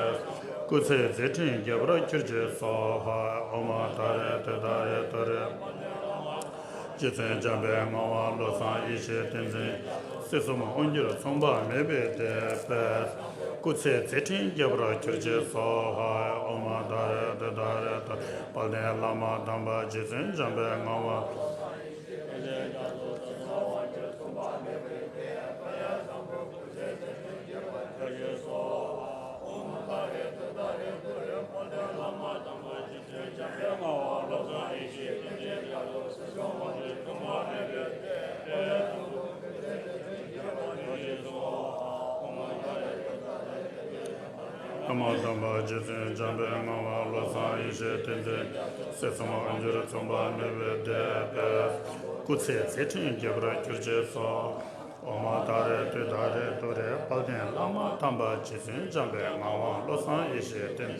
སྐུ་ཚེ་མཛད་འཕྲིན་རྒྱས་པར་གྱུར་ཅིག་སྭཱ་ཧཱ། ཨོཾ་ཏཱ་རེ་ཏུཏྟཱ་རེ་ཏུ་རེ་རྗེ་བཙུན་འཇམ་པའི་དངོས་གྲུབ་བློ་བཟང་ཡེ་ཤེས་བསྟན་འཛིན་སྲིད་གསུམ་དབང་བསྒྱུར་མཚུངས་པ་མེད་པའི་བདེ་བའི་སྐུ་ཚེ་མཛད་འཕྲིན་རྒྱས་པར་གྱུར་ཅིག་སྭཱ་ཧཱ། ཨོཾ་ཏཱ་རེ་ཏུཏྟཱ་རེ་ཏུ་རེ་དཔལ་ལྡན་བླ་མ་དམ་པ་རྗེ་བཙུན་འཇམ་པའི་དངོས་གྲུབ་བླ་མ་དམ་པ་རྗེ་བཙུན་འཇམ་པའི་དངོས་གྲུབ་བློ་བཟང་ཡེ་ཤེས་བསྟན་འཛིན་སྲིད་གསུམ་དབང་བསྒྱུར་མཚུངས་པ་མེད་པའི་བདེ་བའི་སྐུ་ཚེ་མཛད་འཕྲིན་རྒྱས་པར་གྱུར་ཅིག་སྭཱ་ཧཱ། ཨོཾ་ཏཱ་རེ་ཏུཏྟཱ་རེ་ཏུ་རེ་དཔལ་ལྡན་བླ་མ་དམ་པ་རྗེ་བཙུན་འཇམ་པའི་དངོས་གྲུབ་བློ་བཟང་ཡེ་ཤེས་བསྟན་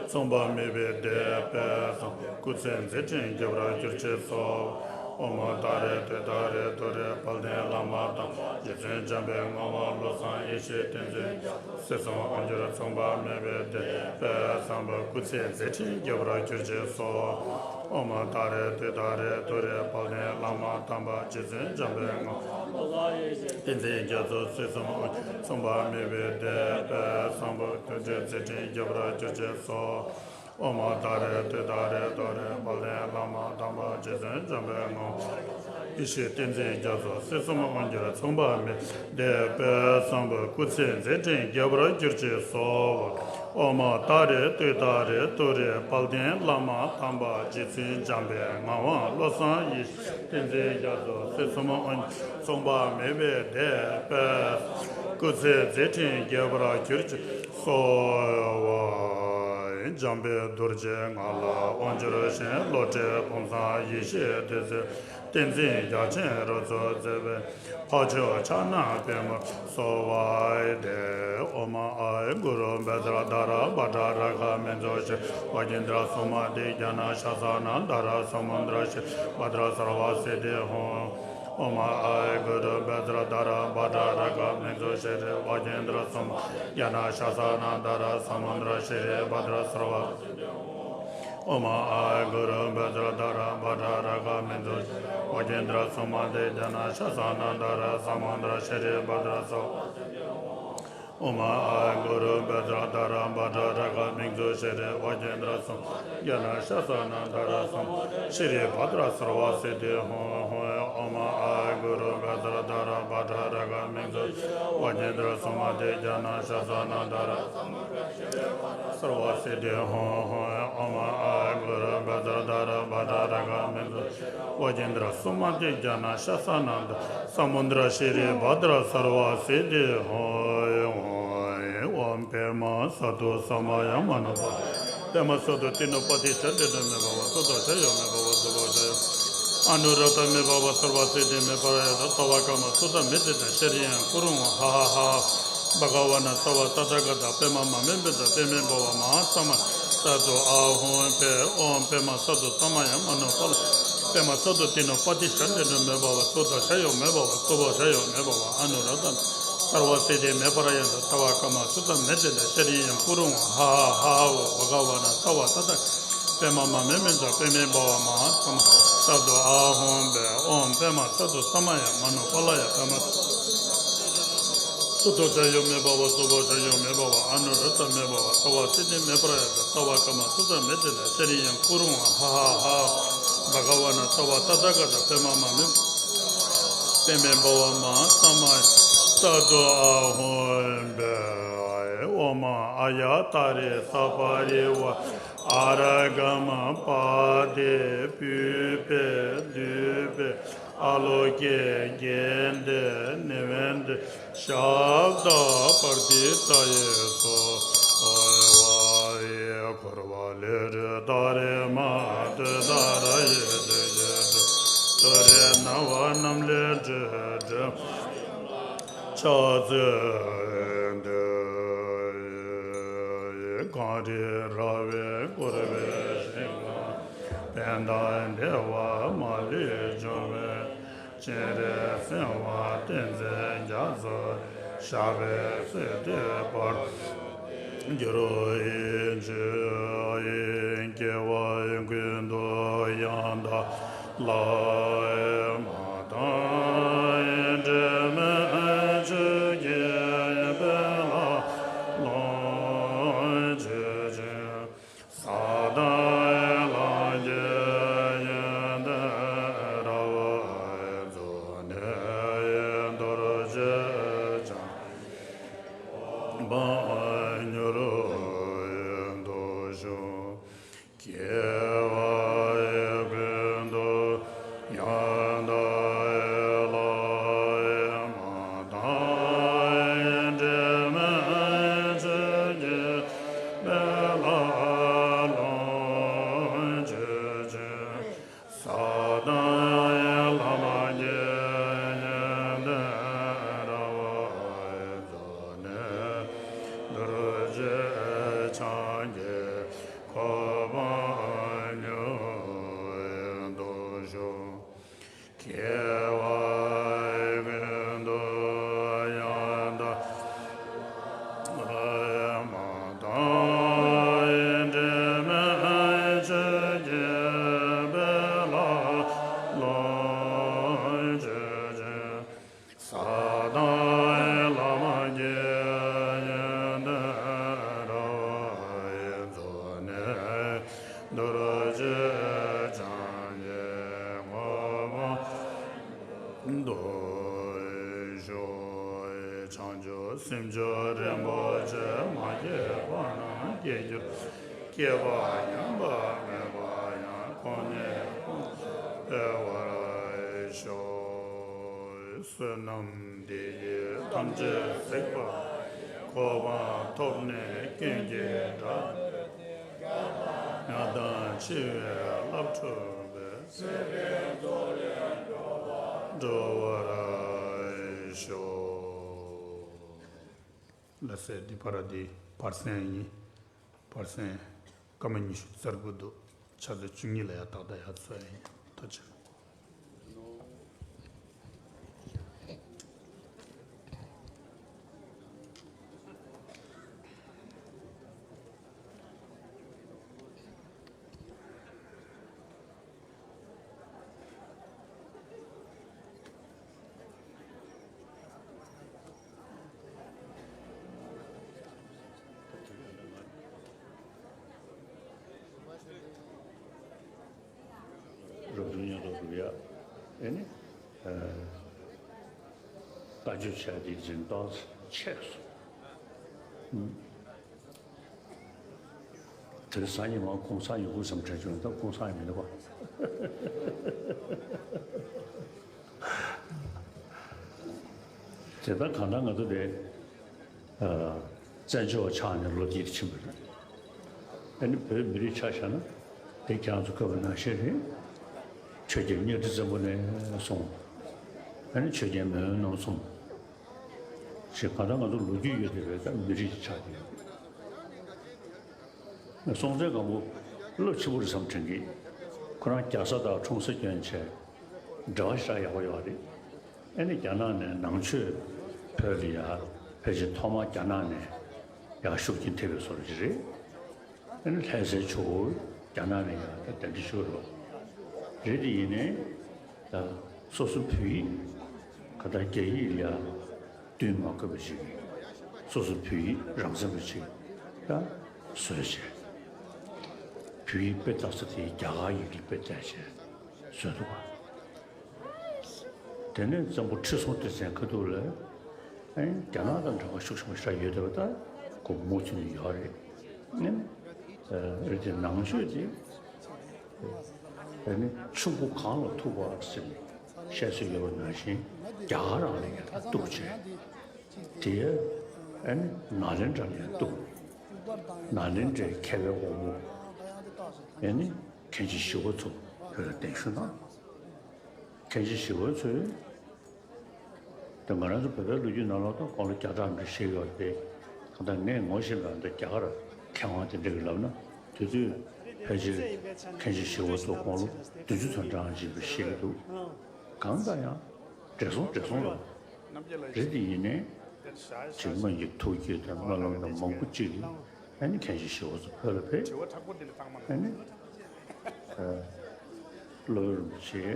མཚུངས་པ་མེད་པའི་བདེ་བའི་བཟང་སྐུ་ཚེ་མཛད་འཕྲིན་རྒྱས་པར་གྱུར་ཅིག་སྭཱ་ཧཱ། ཨོཾ་ཏཱ་རེ་ཏུཏྟཱ་རེ་ཏུ་རེ་དཔལ་ལྡན་བླ་མ་དམ་པ་རྗེ་བཙུན་འཇམ་པའི་དངོས་གྲུབ་བློ་བཟང་ཡེ་ཤེས་བསྟན་འཛིན་སྲིད་གསུམ་དབང་བསྒྱུར་མཚུངས་པ་མེད་པའི་བདེ་བའི་བཟང་པོའི་སྐུ་ཚེ་མཛད་འཕྲིན་རྒྱས་པར་གྱུར་ཅིག་སྭཱ་ཧཱ། ཨོཾ་ཏཱ་རེ་ཏུཏྟཱ་རེ་ཏུ་རེ་དཔལ་ལྡན་བླ་མ་དམ་པ་རྗེ་བཙུན་འཇམ་པའི་དངོས་གྲུབ་བསྟན་འཛིན་རྒྱ་མཚོ་སྲིད་གསུམ་མཚུངས་པ་མེད་པའི་བདེ་བའི་བཟང་པོའི་སྐུ་ཚེ་མཛད་འཕྲིན་རྒྱས་པར་གྱུར་ཅིག་སྭཱ་ཧཱ། ཨོཾ་ཏཱ་རེ་ཏུཏྟཱ་རེ་ཏུ་རེ་དཔལ་ལྡན་བླ་མ་དམ་པ་རྗེ་བཙུན་འཇམ་པའི་དངོས་གྲུབ་ཡེ་ཤེས་བསྟན་འཛིན་རྒྱ་མཚོ་སྲིད་གསུམ་དབང་བསྒྱུར་མཚུངས་པ་མེད་བདེ་བའི་བཟང་པོའི་སྐུ་ཚེ་མཛད་འཕྲིན་རྒྱས་པར་གྱུར་ཅིག་སྭཱ་ཧཱ། ཨོཾ་ཏཱ་རེ་ཏུཏྟཱ་རེ་ཏུ་རེ་དཔལ་ལྡན་བླ་མ་དམ་པ་རྗེ་བཙུན་འཇམ་པའི་དངོས་གྲུབ་བློ་བཟང་ཡེ་ཤེས་བསྟན་འཛིན་རྒྱ་མཚོ་སྲིད་གསུམ་དབང་བསྒྱུར་མཚུངས་པ་མེད་པའི་བདེ་བའི་སྐུ་ཚེ་མཛད་འཕྲིན་རྒྱས་པར་གྱུར་ཅིག་སྭཱ་ཧཱ། འཇམ་དཔལ་རྡོ་རྗེ་ང་ལ་དབང་བསྒྱུར་ཞིང་། བློ་གྲོས་ཕུན་སུམ་ཡེ་ཤེས་བདུད་རྩི། བསྟན་འཛིན་རྒྱ་ཆེན་རུ་ཚོགས་མཛད་པའི་འཕགས་མཆོག་ཕྱག་ན་པདྨོ་གསོལ་བ་འདེབས། ཨོཾ་ཨཱཿཧཱུྃ་གུ་རུ་བཛྲ་དྷ་ར་བྷ་དྲ་རཀྵ་མིང་མཚོན་ཤྲཱི་བ་གེནྡྲ་སུ་མ་ཏི་ཛྙཱ་ན་ཤཱ་ས་ན་དྷ་ར་ས་མུ་དྲ་ཤྲཱི་བྷ་དྲ་སརྦ་སིདྡྷི་ཧཱུྃ། ཨོཾ་ཨཱཿཧཱུྃ་གུ་རུ་བཛྲ་དྷ་ར་བྷ་དྲ་རཀྵ་མིང་མཚོན་ཤྲཱི་བ་གེནྡྲ་སུ་མ་ཏི་ཛྙཱ་ན་ཤཱ་ས་ན་དྷ་ར་ས་མུ་དྲ་ཤྲཱི་བྷ་དྲ་སརྦ། ཨོཾ་ཨཱཿཧཱུྃ་གུ་རུ་བཛྲ་དྷ་ར་བྷ་དྲ་རཀྵ་མིང་མཚོན་ཤྲཱི་བ་གེནྡྲ་སུ་མ་ཏི་ཛྙཱ་ན་ཤཱ་ས་ན་དྷ་ར་ས་མུ་དྲ་ཤྲཱི་བྷ་དྲ་སརྦ། ཨོཾ་ཨཱཿཧཱུྃ་གུ་རུ་བཛྲ་དྷ་ར་བྷ་དྲ་རཀྵ་མིང་མཚོན་ཤྲཱི་བ་གེནྡྲ་སུ་མ་ཏི་ཛྙཱ་ན་ཤཱ་ས་ན་དྷ་ར་ས་མུ་དྲ་ཤྲཱི་བྷ་དྲ་སརྦ་སིདྡྷི་ཧཱུྃ། ཨོཾ་ཨཱཿཧཱུྃ་གུ་རུ་བཛྲ་དྷ་ར་བྷ་དྲ་རཀྵ་མིང་མཚོན་ཤྲཱི་བ་གེནྡྲ་སུ་མ་ཏི་ཛྙཱ་ན་ཤཱ་ས་ན་དྷ་ར་སརྦ་སིདྡྷི་ཧཱུྃ། ཨོཾ་ཨཱཿཧཱུྃ་གུ་རུ་བཛྲ་དྷ་ར་བྷ་དྲ་རཀྵ་མིང་མཚོན་ཤྲཱི་བ་གེནྡྲ་སུ་མ་ཏི་ཛྙཱ་ན་ཤཱ་ས་ན་དྷ་ར་ས་མུ་དྲ་ཤྲཱི་བྷ་དྲ་སརྦ་སིདྡྷི་ཧཱུྃ། ཨོཾ་པདྨ་སཏྭ་སྭཱ་ཧཱ་ཡ་མ་ནོ་པདྨ་སཏྭ་ཏི་ནོ་པ་ཏི་ཥྛ་འབྲལ་འདྲ་མེད་པ་བ། སུ་དང་ཞར་ཡང་མེད་པ་བ། གཙོ་བོ་ཞར་ཡང་ཨ་ནུ་རཀྟ་མེ་བྷ་བ་སརྦ་སིདྡྷི་མེ་པཱ་ར་ཡ་ཏ་ཙ་བ་ཀ་མ་སུ་ཏ་མེ་ཏི་ཏ་ཤྲི་ཡང་ཀུ་རུ་ཧ་ཧ་ཧ། བྷ་ག་ཝ་ན་སརྦ་ཏ་ཐཱ་ག་ཏ་པདྨ་མ་མེ་བྷུ་ཏ་པདྨེ་བྷ་བ་མ་ཧཱ་ས་མ་ཏ་ཏུ་ཨཱཿཧཱུྃ་ཕཊ། ཨོཾ་པདྨ་སཏྭ་སྭཱ་ཧཱ་ཡ་མ་ནོ་པ་ལ་པདྨ་སཏྭ་ཏི་ནོ་པ་ཏི་ཥྛ་འབྲལ་འདྲ་མེད་པ་བ། སུ་དང་ཞར་ཡང་མེད་པ་བ། གཙོ་བོ་ཞར་ཡང་མེད་པ་བ། ཨ་ནུ་རཀྟ་སརྦ་སིདྡྷི་མེ་པཱ་ར་ཡ་ཏ་ཙ་བ་ཀ་མ་སུ་ཏ་མེ་ཏི་ཏ་ཤྲི་ཡང་ཀུ་རུ་ཧ་ཧ་ཧ། བྷ་ག་ཝ་ན་སརྦ་ཏ་ཐཱ་ག་ཏ་པདྨ་མ་མེ་བྷུ་ཏ་པདྨེ་བྷ་བ་མ་ཧཱ་ས་མ་ཏ་ཏུ་ཨཱཿཧཱུྃ་ཕཊ། ཨོཾ་པདྨ་སཏྭ་སྭཱ་ཧཱ་ཡ་མ་ནོ་པ་ལ་ཡ་པདྨ་སུ་དང་ཞར་ཡང་མེད་པ་བ། གཙོ་བོ་ཞར་ཡང་མེད་པ་བ། ཨ་ནུ་རཀྟ་མེ་བྷ་བ་སརྦ་སིདྡྷི་མེ་པཱ་ར་ཡ་ཏ་ཙ་བ་ཀ་མ་སུ་ཏ་མེ་ཏི་ཏ་ཤྲི་ཡང་ཀུ་རུ་ཧ་ཧ་ཧ། བྷ་ག་ཝ་ན་སརྦ་ཏ་ཐཱ་ག་ཏ་པདྨ་མ་མེ་པདྨེ་བྷ་བ་མ་ཧཱ་ས་མ་ཏ་ཏུ་ཨཱཿཧཱུྃ་ཕཊ། ཨོཾ་ཨཱརྱ་ཏཱ་རེ་ས་པ་རི་ཝ་ར་ཨཱ་ར་ག་མ་པཱ་ཏེ་བྷུ་པེ་དུ་པེ་ཨཱ་ལོ་ཀེ་གེ་ནྡེ་ནི་ཝེ་ནྡེ་ཤབྡ་པྲ་ཏཱིཙ་ཡེ་སྭཱ་ཧཱ། ཨེ་ཝ་ཡེ་འཁོར་བ་ལས་སྒྲོལ་ཏཱ་རེ་མ་ཏུཏྟཱ་ར་ཡེ་ཏུ་ཡེ་ཏུ་ཏུ་རེ་ན་བ་རྣམས་ལས་སྒྲོལ་སྒྲོལ་མ་ཡུམ་ལ་ཕྱག་འཚལ་ཏེ། གངས་རི་ར་བས་བསྐོར་བའི་ཞིང་ཁམས། ཕན་དང་བདེ་བ་མ་ལུས་འབྱུང་བའི། སྤྱན་རས་གཟིགས་དབང་བསྟན་འཛིན་རྒྱ་མཚོ་ཞབས་པད་སྲིད་མཐའི་བར་དུ་བརྟན་གྱུར་ཅིག། སྐྱེ་བ་ཀུན་ཏུ་ཡང་དག་བླ་མ་དང་། འབྲལ་མེད་ཆོས་ཀྱི་དཔལ་ལ་ལོངས་སྤྱོད་ཅིང་། ས་དང་ལམ་གྱི་ཡོན་ཏན་རབ་རྫོགས་ནས། རྡོ་རྗེ་འཆང་གི་གོ་འཕང་མྱུར་དུ་ཤོག། སྐྱེ་བ་ཀུན་ཏུ་ཡང་དག་བླ་མ་དང་། འབྲལ་མེད་ཆོས་ཀྱི་དཔལ་ལ་ལོངས་སྤྱོད་ཅིང་། ས་དང་ལམ་གྱི་ཡོན་ཏན་རབ་རྫོགས་ནས། རྡོ་རྗེ་འཆང་གི་གོ་འཕང་མྱུར་དུ་ཤོག། སྐྱེ་བ་ཀུན་ཏུ་ཡང་དག་བླ་མ་དང་། འབྲལ་མེད་ཆོས་ཀྱི་དཔལ་ལ་ལོངས་སྤྱོད་ཅིང་། ས་དང་ལམ་གྱི་ཡོན་ཏན་རབ་རྫོགས་ནས། རྡོ་རྗེ་འཆང་གི་གོ་འཕང་དུ་ཤོག། བྱང་ཆུབ་སེམས་མཆོག་རིན་པོ་ཆེ། མ་སྐྱེས་པ་རྣམས་སྐྱེ་གྱུར་ཅིག། སྐྱེས་པ་ཉམས་པ་མེད་པ་ཡང་། གོང་ནས་གོང་དུ་འཕེལ་བར་ཤོག། བསོད་ནམས་འདི་ཡིས་ཐམས་ཅད་གཟིགས་པ་ཡི། གོ་འཕང་ཐོབ་ནས་ཀུན་གྱི་དགྲ་བོས་ཏེ། བརྒྱ་དང་བྱེ་བ་ཡི་བླ་མ་ཁྲོས་པས། འགྲོ་བར་ཤོག་ལ་ཟེར། འདི་ཕར་འདི་བར་གསེང་ཡིན། བར་གསེང་སྐར་མ་ཉི་ཤུ་རྩ་དགུ་འདུག་ཆ་ཚང་བཅུ་གཉིས་ལ་ཡ་ཏག་ཏག་ཡ་ཚོད་ཡིན། ཐུགས་རྗེ་ཆེ། རབ་ཏུ་མཉམ་དུ་སྒྲུབ་ཡ། ཨེ་ནི། ཨ། བཀའ་ཆོས་བྱ་དེ་འཛིན་སྟངས་ཆེ་སོང་། ཨུམ། དེ་སང་ཉིན་མ་གུང་སེང་ཡོང་གི་བསམ་དྲན་བྱུང་། ད་གུང་སེང་མི་འདུག་པ། དེ་ལྟར་གང་ལྟར་ང་ཚོ་དེ། ཨ། བཙན་བྱོལ་བ་ཆགས་ནས་ལོ་འདིར་ཕྱིན་པ་རེད། ཨ་ནི་བོད་མི་རིགས་ཆ་བཞག་ན་དེ་ཁྱེད་རང་ཚོ་བཀོད་པ་ནང་བཞིན་རེད། ཆོས་རྒྱལ་གཉའ་ཁྲི་བཙན་པོ་ནས་བཟུང་། ཨ་ནི་ཆོས་རྒྱལ་མེས་དབོན་རྣམ་གསུམ། ཞེས་གང་ལྟར་ང་ཚོ་ལོ་རྒྱུས་ཡོད་དེ་རེད། ད་མི་རིགས་ཆགས་ཀྱི་ཡོད། སྲོང་བཙན་སྒམ་པོ་བློ་ཆེན་པོ་རེད་བསམ་དྲན་གི། ཁོ་རང་རྒྱ་བཟའ་དང་འཁྲུངས་ས་སྐྱོན་བྱས། འབྲེལ་བ་ཞེ་དྲག་ཡག་པོ་ཡོད་རེད། ཨ་ནི་རྒྱ་ནག་ནས་ནང་ཆོས་བོད་ལ་ཡར་ཕལ་ཆེར་ཐོག་མར་རྒྱ་ནག་ནས་ཡར་ཤུགས་རྐྱེན་ཐེབས་པའི་བཟོ་འདྲ་ཅིག་རེད། ཨ་ནི་ལྷ་སའི་ཇོ་བོ་རྒྱ་ནག་ནས་ཡར་ད་གདན་འདྲེན་ཞུས་རོགས་རེད། དེ་ཡིན་ནའི་ད་སོ་སོ་བོད་ཡིག་ག་ད་རྒྱ་ཡིག་ལ་ཡར་བསྟུན་མ་དགོས་པ་ཞིག་གིས་སོ་སོ་བོད་ཡིག་རང་བཙན་པ་ཅིག་ད་བཟོས་བྱས། བོད་ཡིག་དཔེ་ལྟ་ས་དེ་རྒྱ་གར་ཡིག་ལ་དཔེ་བལྟས་བྱས་བཟོས་འདུག་ག་དེ་ནས་བཙན་པོ་ཁྲི་སྲོང་ལྡེ་བཙན་ཁ་ཐུག་ལ། ཨེ། རྒྱ་ནག་དང་འབྲེལ་བ་ཤུགས་ཆེན་པོ་ཞིག་ཡོད་བསྡད་པ་ད་ཁོ་མུ་མཐུད་ནས་ཡོད་རེད། ཨེ། ཨེ་དེ་ནང་ཆོས་དེ། ཨེ་ནི་ཆུ་མགོ་གངས་ལ་ཐུག་པ་ཟེར་ནས་བཤད་སྲོལ་ཡོད་པ་ནང་བཞིན་རྒྱ་གར་རང་ལ་ཡང་གཏུགས་བྱས། དེ་ཨེ་ནི་ནཱ་ལེནྡྲ་ལ་ཡང་གཏུགས། ནཱ་ལེནྡྲའི་མཁས་པའི་དབང་པོ་ཨེ་ནི་མཁན་ཆེན་ཞི་བ་འཚོ་བོད་ལ་གདན་ཞུ་གནང་། མཁན་ཆེན་ཞི་བ་འཚོས། ད་ང་རང་ཚོ་བོད་པའི་ལོ་རྒྱུས་ནང་ལོགས་ད་དགུང་ལོ་བརྒྱ་ཕྲག་འདྲ་བཤད་ཡོད་རེད། ད་ལྟ་ངས་ངོ་ཤེས་པའི་ད་རྒྱ་གར་མཁས་དབང་དེ་འདྲ་གིས་ལབ་ན། དེ་དུས་ཕལ་ཆེར་མཁན་ཆེན་ཞི་བ་འཚོ་དགུང་ལོ་བདུན་ཅུ་ཙམ་འགྲོ་ཡག་ཅིག་ཡིན་པ་ཤེས་ཀྱི་འདུག་གང་ལྟར་ཡང་བགྲེས་སོང་བགྲེས་སོང་རེད། རེད་དེ་ཡིན་ནའི་ཇི་མ་ཡི་ཐུགས་བསྐྱེད་དང་སྨོན་ལམ་དང་མང་པོ་ཅིག་གིས་ཨ་ནི་མཁན་ཆེན་ཞི་བ་འཚོ་བོད་ལ་ཕེབས། ཨ་ནི། ཨ། སློབ་དཔོན་རིན་པོ་ཆེའི་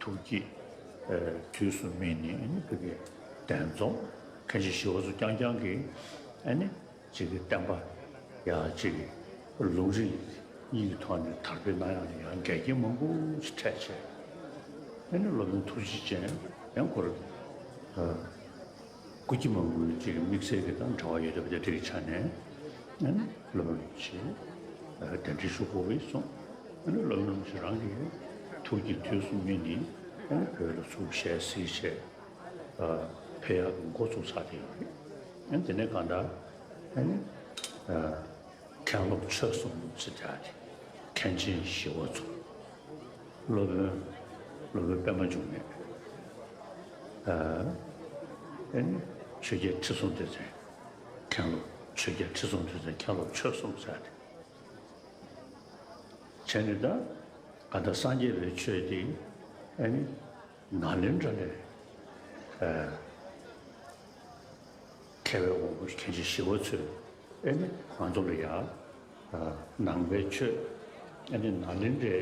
ཐུགས་ཀྱི། ཨ། དུས་སུ་སྨིན་ནས་ཨ་ནི་བོད་ཀྱི་གདན་རྫོང་མཁན་ཆེན་ཞི་བ་འཚོ་རྐྱང་རྐྱང་གིས་ཨ་ནི་ཅིག་གི་བསྟན་པ་ཡར་ཅིག་གི་ལུང་རིགས་གཉིས་ཀྱི་ཐོག་ནས་དར་སྤེལ་གནང་ཡག་ལ་ཡང་འགལ་རྐྱེན་མང་པོ་ཞིག་འཕྲད་བྱས། ཨ་ནི་སློབ་དཔོན་ཐུགས་རྗེ་ཅན་ཡང་ཁོ་རང་། ཨ། སྐུ་སྐྱེ་མང་པོའི་ཅིག་དམིགས་བསལ་གྱི་དང་འབྲེལ་བ་ཡོད་བསྡད་པ་དེ་འདྲ་གི་ཆ་ནས། ཨ་ནི་སློབ་དཔོན་རིན་པོ་ཆེ་གདན་འདྲེན་ཞུ་དགོས་པའི་གསུངས། ཨ་ནི་སློབ་དཔོན་རིན་པོ་ཆེ་རང་གིས་ཐུགས་ཀྱི་དུས་སུ་སྨིན་ནས་ཨ་ནི་བོད་ལ་ཚུར་ཞལ་གཟིགས་བྱས། ཨ། ཕེབས་ཡག་གི་འགོ་བཙུགས་ཚར་དེ་ཡོད་རེད། ཨ་ནི་དེ་ནས་གང་ལྟར་ཨ་ནི། ཨ། མཁན་སློབ་ཆོས་གསུམ་ཟེར་ཡག་དེ་མཁན་ཆེན་ཞི་བ་འཚོ། སློབ་དཔོན། སློབ་དཔོན་པད་མ་འབྱུང་གནས། ཨ། ཨ་ནི་ཆོས་རྒྱལ་ཁྲི་སྲོང་ལྡེ་བཙན། མཁན་སློབ་ཆོས་རྒྱལ་ཁྲི་སྲོང་ལྡེ་བཙན་མཁན་སློབ་ཆོས་གསུམ་ཟེར་ཡག་དེ། བྱས་ནས་ད་ག་ད་སངས་རྒྱས་པའི་ཆོས་དེ་ཨ་ནི་ནཱ་ལེནྡྲ་ལས། ཨ། མཁས་པའི་དབང་པོ་མཁན་ཆེན་ཞི་བ་འཚོས་ཨེ་ནི་ང་ཚོ་ལ་ཡ། ཨ། ནང་པའི་ཆོས་ཨེ་ནི་ནཱ་ལེནྡྲའི་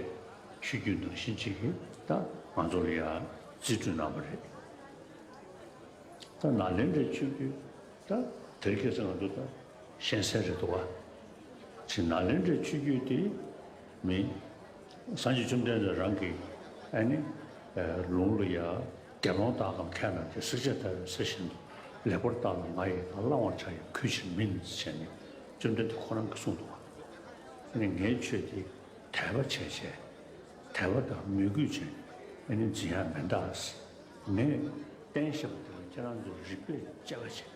ཆོས་བརྒྱུད་ནང་བཞིན་ཅིག་གིས་ད་ང་ཚོ་ལ་ཡ་རྩིས་སྤྲོད་གནང་བ་རེད། ད་ནཱ་ལེནྡྲའི་ཆོས་བརྒྱུད་ད་དེ་རིང་ཁ་སང་ང་ཚོ་ད་ཤེས་གསལ་རེད་འདུག་བ། ཅིག་ནཱ་ལེནྡྲའི་ཆོས་བརྒྱུད་དེ་མིན། སངས་རྒྱས་བཅོམ་ལྡན་འདས་རང་གིས་ཨ་ནི་ལུང་ལ་ཡ་དགེ་སློང་དག་གམ་མཁས་རྣམས་ཀྱིས་བསྲེགས་བཅད་བརྡར་བའི་གསེར་བཞིན་དུ། ལེགས་པར་བརྟགས་ལ་ང་ཡི་དག་བླང་བར་བྱ་ཡི་གུས་ཕྱིར་མིན་ཟེར་ནས་བཅོམ་ལྡན་འདས་ཁོ་རང་གིས་གསུངས་འདུག་བ། ཨ་ནི་ངའི་ཆོས་དེ་དད་པ་བྱས་བྱས། དད་པ་དང་མོས་གུས་བྱས་ནས་ཨ་ནི་འཛིན་ཡག་མི་འདུག་ཟེར། ངས་བསྟན་བཞག་པ་དེ་ལ་ཁྱེད་རང་ཚོས་རིགས་པས་དཔྱད་པ་བྱས།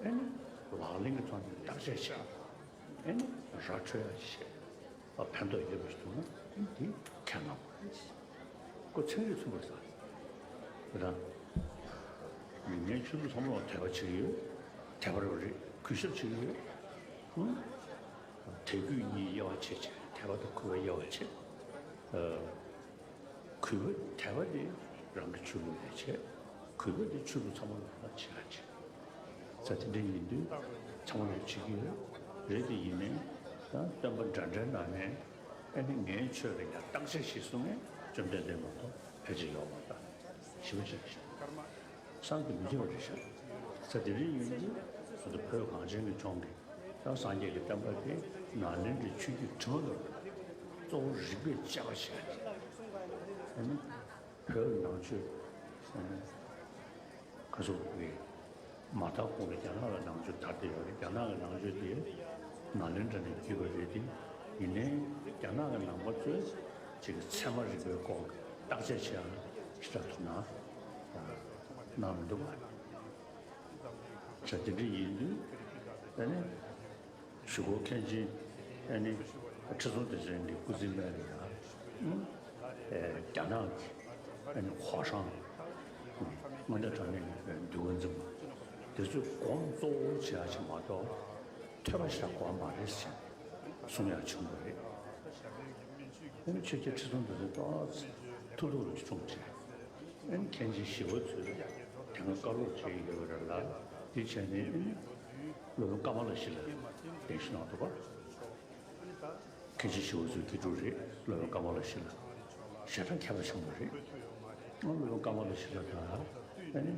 ཨེ་ནི་ལག་ལེན་གྱི་ཐོག་ནས་བརྟག་དཔྱད་བྱས། ཨེ་ནི་ར་འཕྲོད་ཡག་ཅིག་བྱས། ཨ། ཕན་ཐོགས་ཡོད་པ་ཞིག་འདུག་ན་ཨེ་ནི་དེ་ཁས་བླངས་དགོས་རེད། ཁོ་ཚན་རིག་མཚུངས་པར་བསགས། དེ་དང་། མི་ངན་ཆོས་ལུགས་ཚང་མ་ལ་དད་པ་བྱེད་ཀྱི་ཡོད། དད་པ་རེད་པ་རེད། གུས་ཞབས་བྱེད་ཀྱི་ཡོད། ཨང་། དད་གུས་གཉིས་དབྱེ་བ་ཕྱེ་བྱས། དད་པ་དང་གུས་པ་དབྱེ་བ་ཕྱེ། ཨ། གུས་པ་དད་པ་དེ་རང་གི་ཆོས་ལུགས་ལ་བྱེད། གུས་པ་དེ་ཆོས་ལུགས་ཚང་མ་ལ་བྱེད་ཡ་བྱེད། ས་དེ་འདྲ་ཡིན་དུས་ཚང་མ་ལ་བྱེད་ཀྱི་ཡོད་རེད། དེ་ཡིན་ནའི་ད་སྟོན་པ་འདྲ་འདྲའི་ནང་ནས་ཨ་ནི་ངའི་ཆོས་ལ་ཡང་བརྟག་དཔྱད་ཞིག་གསུང་མཁན་བཅོམ་ལྡན་འདས་མ་གཏོགས་ཕལ་ཆེར་ཡོད་མ་རེད། ཞེ་པོ་ཅིག་རེད་ཤག་བསམ་དུ་མི་འགྱུར་བ་རེད་ཤག་ས་དེ་འདྲ་ཡིན་དུས་ང་ཚོ་བོད་གངས་ཅན་གྱི་ལྗོངས་ཀྱི་ད་སངས་རྒྱས་ཀྱི་བསྟན་པ་དེ་ནཱ་ལེནྡྲའི་ཆོས་བརྒྱུད་དྲི་མ་མེད་པ་གཙོ་བོ་རིགས་པས་དཔྱད་པ་བྱས་ནས་ཨ་ནི། བོད་ནང་ཆོས་ཨ་ནི་ག་ཚོད་རེད། མ་དར་གོང་ལ་རྒྱ་ནག་ལ་ནང་ཆོས་དར་བསྡད་ཡོད་རེད། རྒྱ་ནག་གི་ནང་ཆོས་དེ་ནཱ་ལེནྡྲ་ནས་བརྒྱུད་པ་རེད་དེ། ཡིན་ནའི་རྒྱ་ནག་གི་ནང་པ་ཚོས་ཅིག་ཚད་མ་རིག་པའི་སྐོར་བརྟག་དཔྱད་བྱེད་ཡག་ཞེ་དྲག་ཐུགས་སྣང་གནང་མི་འདུག་པ། ཆ་དེ་འདྲ་ཡིན་དུས་ཨ་ནི། གཞུག་གུ་མཁན་ཆེན་ཨ་ནི་ཁྲི་སྲོང་ལྡེ་བཙན་གྱི་སྐུ་ཚེའི་སྨད་ལ་ཡང་རྒྱ་ནག་གི་ཨ་ནི་ཧྭ་ཤང་དངོས་གནས་དྲང་གནས་ཀྱི་འདུལ་བ་འཛིན་པ་དེ་ཚོས་སྒོམ་གཙོ་བོར་བྱེད་ཡ་ཅིག་མ་གཏོགས་ཐོས་པ་ཞེ་དྲག་དགོས་པ་མ་རེད་ཟེར་ནས་གསུང་ཡ་བྱུང་བ་རེད། ཨ་ནི་ཆོས་རྒྱལ་ཁྲི་སྲོང་ལྡེ་བཙན་ཏོག་ཙམ་ཐུགས་སྡུག་རུ་བྱུང་བྱས། ཨ་ནི་མཁན་ཆེན་ཞི་བ་འཚོས་དེ་སྔ་བཀའ་སློབ་བྱས་ཡོད་པ་རེད་ལ། དེ་བྱས་ནས་ཨ་ནི་སློབ་དཔོན་ཀ་མ་ལ་ཤཱི་ལ་གདན་ཞུ་གནང་འདུག་པ། མཁན་ཆེན་ཞི་བ་འཚོའི་དགེ་ཕྲུག་རེད། སློབ་དཔོན་ཀ་མ་ལ་ཤཱི་ལ་ཞེ་དྲག་མཁས་པ་ཆེན་པོ་རེད། སློབ་དཔོན་ཀ་མ་ལ་ཤཱི་ལ་དང་ཨ་ནི་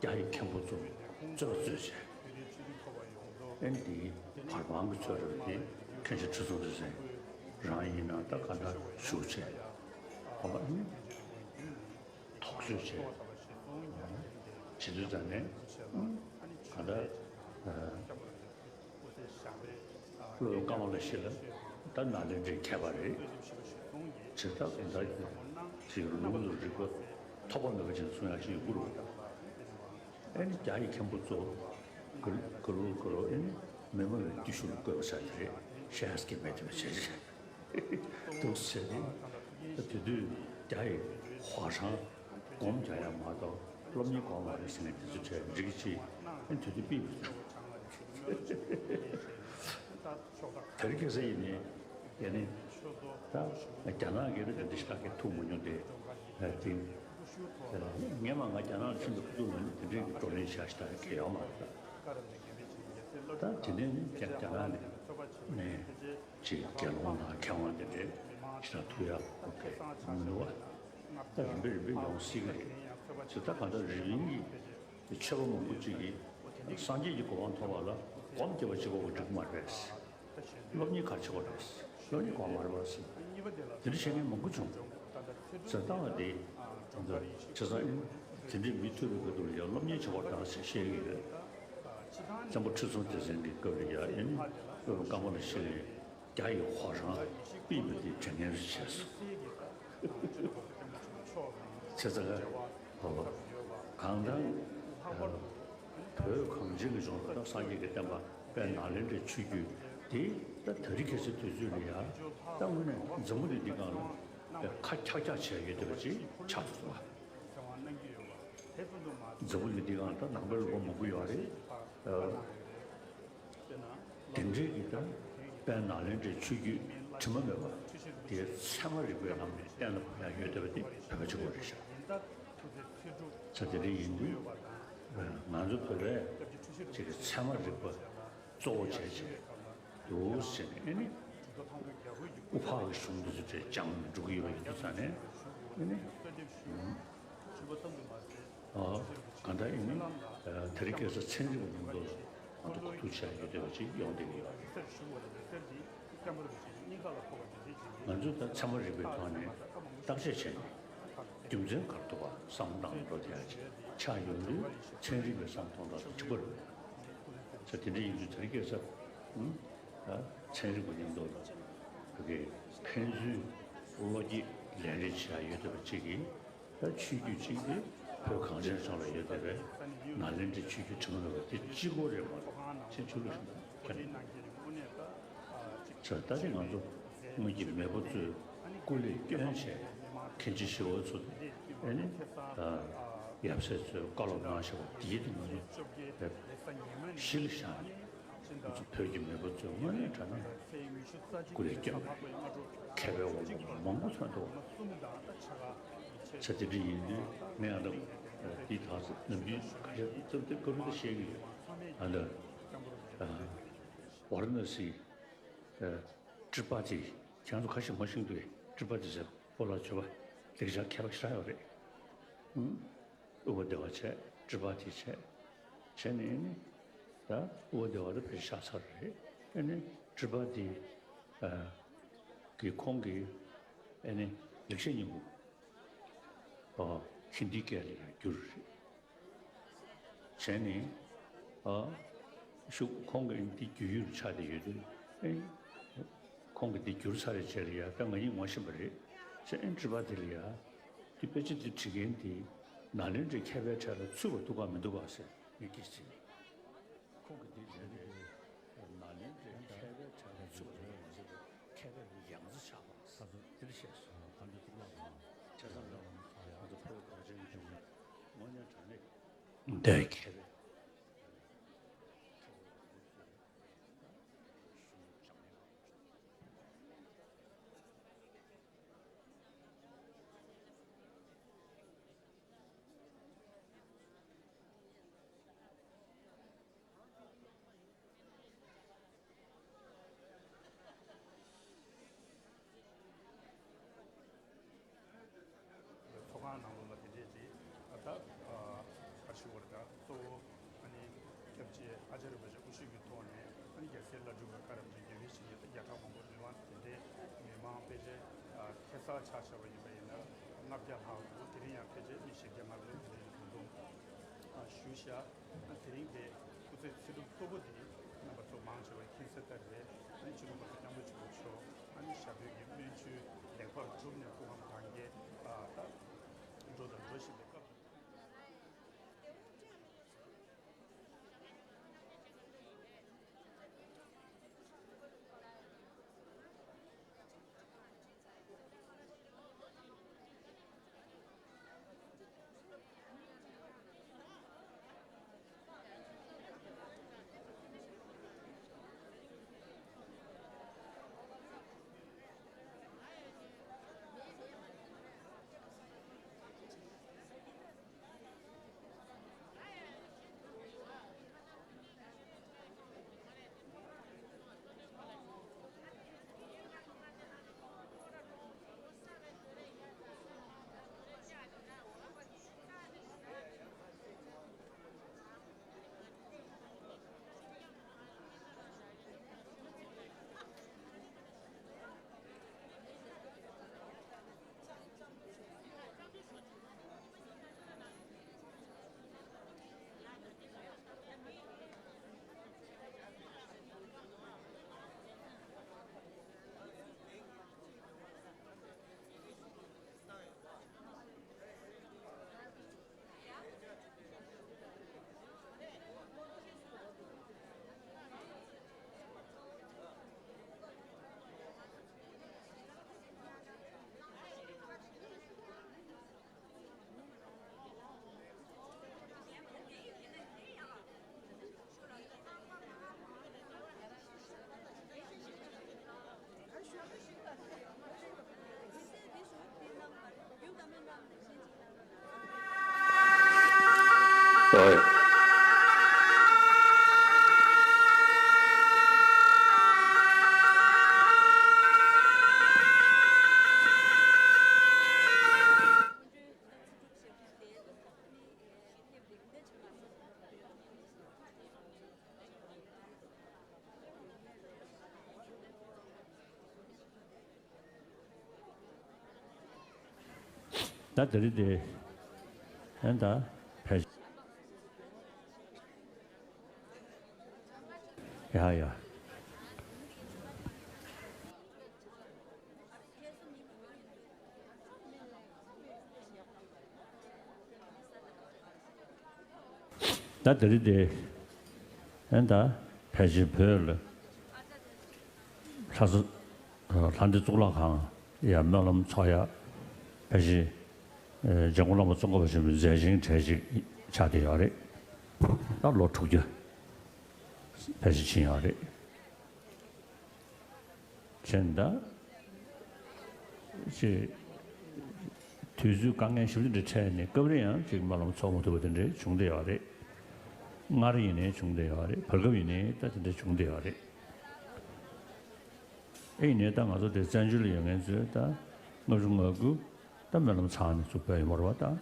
རྒྱ་ཡི་མཁན་པོ་ཚོ་རྩོད་པ་རྩོད་བྱས། ཨ་ནི་དེའི་བར་དཔང་གི་ཚོད་རེད་དེ། མཁན་ཆེན་ཁྲི་སྲོང་ལྡེ་བཙན་རང་ཡིན་ན་ད་ག་འདྲ་ཞུ་བྱས། ཨ་ནི། དོགས་གཅོད་བྱས། བྱེད་དུས་ཙམ་ནས་གང་ལྟར་སློབ་དཔོན་ཀ་མ་ལ་ཤཱི་ལ་ད་ནཱ་ལེནྡྲའི་མཁས་པ་རེད། བྱེ་བྲག་གང་ལྟར་དེ་ལུང་དང་རིགས་པ་ཐོགས་པ་མེད་པ་ཅན་གསུང་ཡག་ཅིག་ཡོད་དགོས་རེད་པ། ཨ་ནི་རྒྱ་ཡི་མཁན་པོ་ཚོ་ག་ལུགས་ག་ལུགས་ཨ་ནི་མི་སྨྲ་བའི་བརྟུལ་ཞུགས་ལ་བཀོད་པ་བྱ་རྒྱུ་རེད། ཤེས་ཡག་གི་མེད་དེ་བྱས་རེད། འདུག་ཟེར་ནས་དེ་དུས་རྒྱ་ཡི་ཧྭ་ཤང་སྒོམ་རྒྱག་ཡ་མ་གཏོགས་སློབ་གཉེར་དགོས་མ་རེད་ཟེར་ནས་དེ་ཚོ་བྲིས་འགྲིག་གི་ཅི་ཨ་དེ་དུས་པི་དེ་རིང་ཁ་སང་ཡིན་ནའི་ཡ་ནི་ད་རྒྱ་ནག་གི་རེད་དེ་འདི་ཞིག་གི་ཐུག་མ་མྱོང་དེ་དེ་ངས་མ་ང་རྒྱ་ནག་ལ་ཕྱིན་པའི་ཁུ་ཐུག་མ་ནི་དེ་འདྲའི་གི་བགྲོ་གླེང་བྱ་ཞིག་ད་གི་ཡོད་མ་རེད། ད་དེ་ནས་རྒྱ་རྒྱ་ནག་ནས་ནས། ཅིག་དགེ་སློང་དང་མཁས་དབང་དེ་འདྲའི་ཞེ་དྲག་ཐུག་ཡག་གི་མི་འདུག་བ། ད་རིམ་པས་རིམ་པས་ཡོང་སྲིད་ཀྱི་རེད། ཅེས་ད་གང་ལྟར་རི་བླིང་གི་ཆོས་པ་མང་པོ་ཅིག་གིས་སངས་རྒྱས་ཀྱི་གོ་འཕང་ཐོབ་པ་ལ་སྒོམ་རྒྱབ་པ་གཅིག་པོ་འགྲིག་གི་མ་རེད། སློབ་གཉེར་གལ་ཆེ་བ་རེད། སློབ་གཉེར་གོ་མ་རེད་པ་ཟེར། དེ་འདྲ་བཤད་མཁན་མང་པོ་བྱུང་། ཟེར་བཏང་བ་དེ་ང་ཚོ་བྱས་ཙང་ཨེ་དེ་འདྲའི་མི་ཐུབ་པའི་སྐབས་དུ་ཡང་སློབ་གཉེར་བྱེད་པ་དང་ཞེས་བཤད་ཀྱི་ཡོད། བཙན་པོ་ཁྲི་སྲོང་ལྡེ་བཙན་གྱི་སྐབས་ལ་ཡང་ཨེ་སློབ་དཔོན་ཀ་མ་ལ་ཤཱི་ལས། རྒྱ་ཡི་ཧྭ་ཤང་པི་པ་དེ་དྲན་མཁན་རེ་བྱས་སོང་། བྱས་ཙང་ཧོ་གང་ལྟར་བོད་གངས་ཅན་གྱི་ལྗོངས་ལ་ད་སངས་རྒྱས་ཀྱི་བསྟན་པ་དཔལ་ནཱ་ལེནྡྲའི་ཆོས་བརྒྱུད་དེ་ད་དེ་རིང་ཁ་སང་དུས་ཚོད་ལ་ཡ་ད་དངོས་གནས་འཛམ་བུ་གླིང་འདི་སྒང་ལ་ཁ་འཁྱག་འཁྱག་བྱས་ཡོད་བསྡད་པ་ཅིག་ཆགས་སོང་བ། འཛམ་བུ་གླིང་འདི་སྒང་ད་ནང་པའི་ལུང་པ་མང་པོ་ཡོད་རེད། དེ་འདྲའི་གི་ད་དཔལ་ནཱ་ལེནྡྲའི་ཆོས་བརྒྱུད་དྲི་མ་མེད་པ་དེ་ཚད་མ་རིག་པའི་ངང་ནས་གཏན་ལ་ཕབ་ཡག་ཡོད་བསྡད་པ་དེ་བོད་པ་གཅིག་པོ་རེད་ཤག་ས་དེ་འདྲ་ཡིན་དུས་ང་ཚོ་བོད་པས་ཅིག་གི་ཚད་མ་རིག་པ་གཙོ་བོ་བྱས་བྱས་འདུག་ཟེར་ནས་ཨེ་ནི་དབུ་ཕར་གི་གཞུང་འདི་ཚོ་བྱས་སྦྱངས་འགྲོ་གི་ཡོད་པ་ཡིན་དུས་ཙང་ནས་ཨེ་ནི། ཨ། གང་ལྟར་ཨེ་ནི། ཨ། དེ་རིང་ཁ་སང་ཚན་རིག་པ་མཉམ་དུ་ང་ཚོ་གོ་ཐུག་བྱས་ཡོད་བསྡད་པ་ཅིག་ཡོང་བསྡད་ཀྱི་ཡོད་རེད། ང་ཚོས་ད་ཚད་མ་རིག་པའི་ཐོག་ནས་བརྟག་དཔྱད་བྱས་ནས་རྒྱུ་མཚན་ག་རེ་འདུག་ག་བསམ་བློ་བཏང་འགྲོ་བསྡད་ཡ་ཅིག་ཆགས་ཡོང་དུས་ཚན་རིག་པའི་བསམ་མཐོང་དང་གཅིག་པ་རེད། ས་དེ་འདྲ་ཡིན་དུས་དེ་རིང་ཁ་སང་། ཨ། ཚན་རིག་པ་མཉམ་དུ་ལ་བོད་ཀྱི་ཕན་ཚུན་བློ་སྐྱེད་ལེན་རེས་བྱས་ཡོད་བསྡད་པ་ཅིག་གིས། ད་ཆོས་བརྒྱུད་གཅིག་དེ་བོད་གངས་ཅན་ལྗོངས་ལ་ཡོད་བསྡད་པའི་ནཱ་ལེནྡྲའི་ཆོས་བརྒྱུད་དྲི་མ་མེད་པ་དེ་གཅིག་པོ་རེད་མ་གཏོགས་ཕྱིན་ཆོས་ལུགས་གཞན་དག་ཁྱོན་ནས་མེད། ད་ལྟ་ང་ཚོ་སྔོན་གྱི་མེས་པོ་ཚོས་སྐུ་ལས་བསྐྱོན་བྱས་མཁན་ཆེན་ཞི་བ་འཚོ་ཨེ་ནི་ད་ ཡབ་སྲས་ཚོས་བཀའ་སློབ་གནང་བཞག་པ་དེའི་སྟེང་ནས་གཞི་ལ་བཞག་ནས། ང་ཚོ་བོད་ཀྱི་མེས་པོ་ཚོས་དངོས་གནས་དྲང་གནས་སྐུ་ལས་བསྐྱོན་པ་རེད། མཁས་པའི་དབང་པོ་མང་པོ་ཐོན་འདུག་ཆ་དེ་འདྲ་ཡིན་དུས་ངས་ཨ་ད་འདི་དག་ནམ་རྒྱུན་ཁ་ཤས་ཙམ་དེ་སྐབས་རེ་བཤད་ཀྱི་ཡོད། ཨ་ད་ཝཱ་ར་ཎ་སི་ཏྲི་པ་ཏི། ཁྱེད་ཚོ་ཁ་ཤས་མ་ཤེས་འདུག་ཏྲི་པ་ཏི་ཟེར་སྤོ་ལགས་བརྗོད་པ་ལེགས་སྦྱར་མཁས་པ་ཞེ་དྲག་ཡོད་རེད། ཨུ་པ་དེ་ཝ་བྱས། ཏྲི་པ་ཏི་བྱས། བྱས་ནས་ཨ་ནི་ད་ཨུ་པ་དེ་ཝ་ད་ཕལ་ཆེར་གཤེགས་ཚར་རེད། ཨ་ནི་ཏྲི་པ་ཏི་ཨ་གི་ཁོང་གིས་ཨ་ནི་ལེགས་བཤད་སྙིང་པོ་ཨ་ཧིན་དིའི་སྐད་ལ་ཡང་བསྒྱུར་རེད། བྱས་ནས་ཨ་ཤུགས་ཁོང་གིས་འདི་བསྒྱུར་ཡུལ་ཆགས་བསྡད་ཡོད་དུས། ཨེ་ཁོང་གིས་འདི་བསྒྱུར་ཚར་རེད་བྱས་ལ་ཡ། ད་ང་གཉིས་ངོ་ཤེས་པ་རེད། བྱས་ཨེ་ཏྲི་པ་ཏི་ལ་ཡ། འདི་དཔེ་ཆ་འདི་བྲིས་མཁན་འདི་ནཱ་ལེནྡྲའི་མཁས་པའི་གྲས་ལ་ཚུད་པ་འདུག་ག་མི་འདུག་ག་ཟེར་ངས་སྐད་ཆ་དྲིས་ནས། ཁོང་གིས་འདི་བྱས་ཏེ་ནཱ་ལེནྡྲའི་མཁས་པའི་གྲས་ལ་ཚུད་པ་རེད་མ་ཟེར་བར། མཁས་པའི་ཡང་རྩེ་ཆགས་པ་ཟེར་འདི་ལ་བཤད་སོང་། ལྷ་འདྲེ་གཙུག་ལག་ཁང་། བྱས་ཙང་ད་ང་ཚོ་བོད་གངས་ཅན་ལྗོངས་ནས་དངོས་གནས་དྲང་གནས་འདི་མཁས་པའི། ཚོགས་ཁང་ནང་ལོགས་ལ་དེ་འདྲས་རེད། ད་ཨ་ཞུ་བར་ད་གཙོ་བོ་ཨ་ནི་སྐྱབས་རྗེ་ཨ་ཙཱརྱ་རིན་པོ་ཆེ་དབུ་བཞུགས་ཀྱི་ཐོག་ནས་ཨ་ནི་རྒྱལ་སྲས་བླ་སྤྲུལ་བཀའ་དྲིན་ཅན་དགེ་བའི་བཤེས་གཉེན་ད་བརྒྱ་ཕྲག་མང་པོ་མི་མང་དེ་འདྲའི་མི་མང་ཕལ་ཆེར་ཁ་གསལ་ཆ་བཞག་པ་ཡིན་པ་ཡིན་ན་ལྔ་བརྒྱ་ལྷག་འདུག་དེ་རིང་ཡང་ཕལ་ཆེར་མི་བཞི་བརྒྱ་ལྔ་བརྒྱ་དེ་འདྲའི་འདུག་འདུག་ཞུས་བཞག་དེ་རིང་དེ་སྐུ་ཚེ་ཚེ་སྒྲུབ་གཙོ་བོ་དེ་རྣམ་པ་ཚོ་མང་ཆེ་བས་མཁྱེན་གསལ་ལྟར་རེད། ཨ་ནི་སྤྱི་ནོར་༸གོང་ས་༸སྐྱབས་མགོན་ཆེན་པོ་མཆོག་ཨ་ནི་ཞབས་པད་ཀྱི་སྨོན་ཆུ་ལེགས་པར་གྲུབ་ནས་སྐུ་ཁམས་གངས་རྒྱས་ད་འགྲོ་དང་འགྲོ་བཞིན་པའི་སྐབས། ད་དེ་རིང་དེ་ཨེ་ད་བས། ཡ་ཡ། ད་དེ་རིང་དེ་ཨེ་ད་ཕལ་ཆེར་བོད་ལ་ལྷ་ས་ལྷ་ལྡན་གཙུག་ལག་ཁང་ཡ་སྨོན་ལམ་ཚོགས་ཡ་ཕལ་ཆེར་ འཇམ་མགོན་བླ་མ་ཙོང་ཁ་པ་ཆེན་པོའི་མཛད་ཆེན་གྲས་ཅིག་ཆགས་བསྡད་ཡོད་རེད། ད་ལོ་དྲུག་བརྒྱ་ཕལ་ཆེར་ཕྱིན་ཡོད་རེད། ཕྱིན་ད། ཅེས། དུས་ཚོད་དཀའ་ངལ་ཞིབ་ཏུ་འདྲ་འཕྲད་ནས་སྐབས་རེ་ཡང་ཅིག་སྨོན་ལམ་ཚོགས་མ་ཐུབ་པ་དེ་འདྲ་བྱུང་བསྡད་ཡོད་རེད། སྔར་ཡིན་ནའི་བྱུང་བསྡད་ཡོད་རེད། བར་སྐབས་ཡིན་ནའི་ད་དེ་འདྲ་བྱུང་བསྡད་ཡོད་རེད། ཨེ་ཡིན་ནའི་ད་ང་ཚོ་དེ་བཙན་བྱོལ་ལ་ཡོད་མཁན་ཚོས་ད་ལྔ་བཅུ་ང་དགུ་ད་སྨོན་ལམ་ཚང་ནས་ཚུགས་པ་ཡོད་མ་རེད་པ། ད་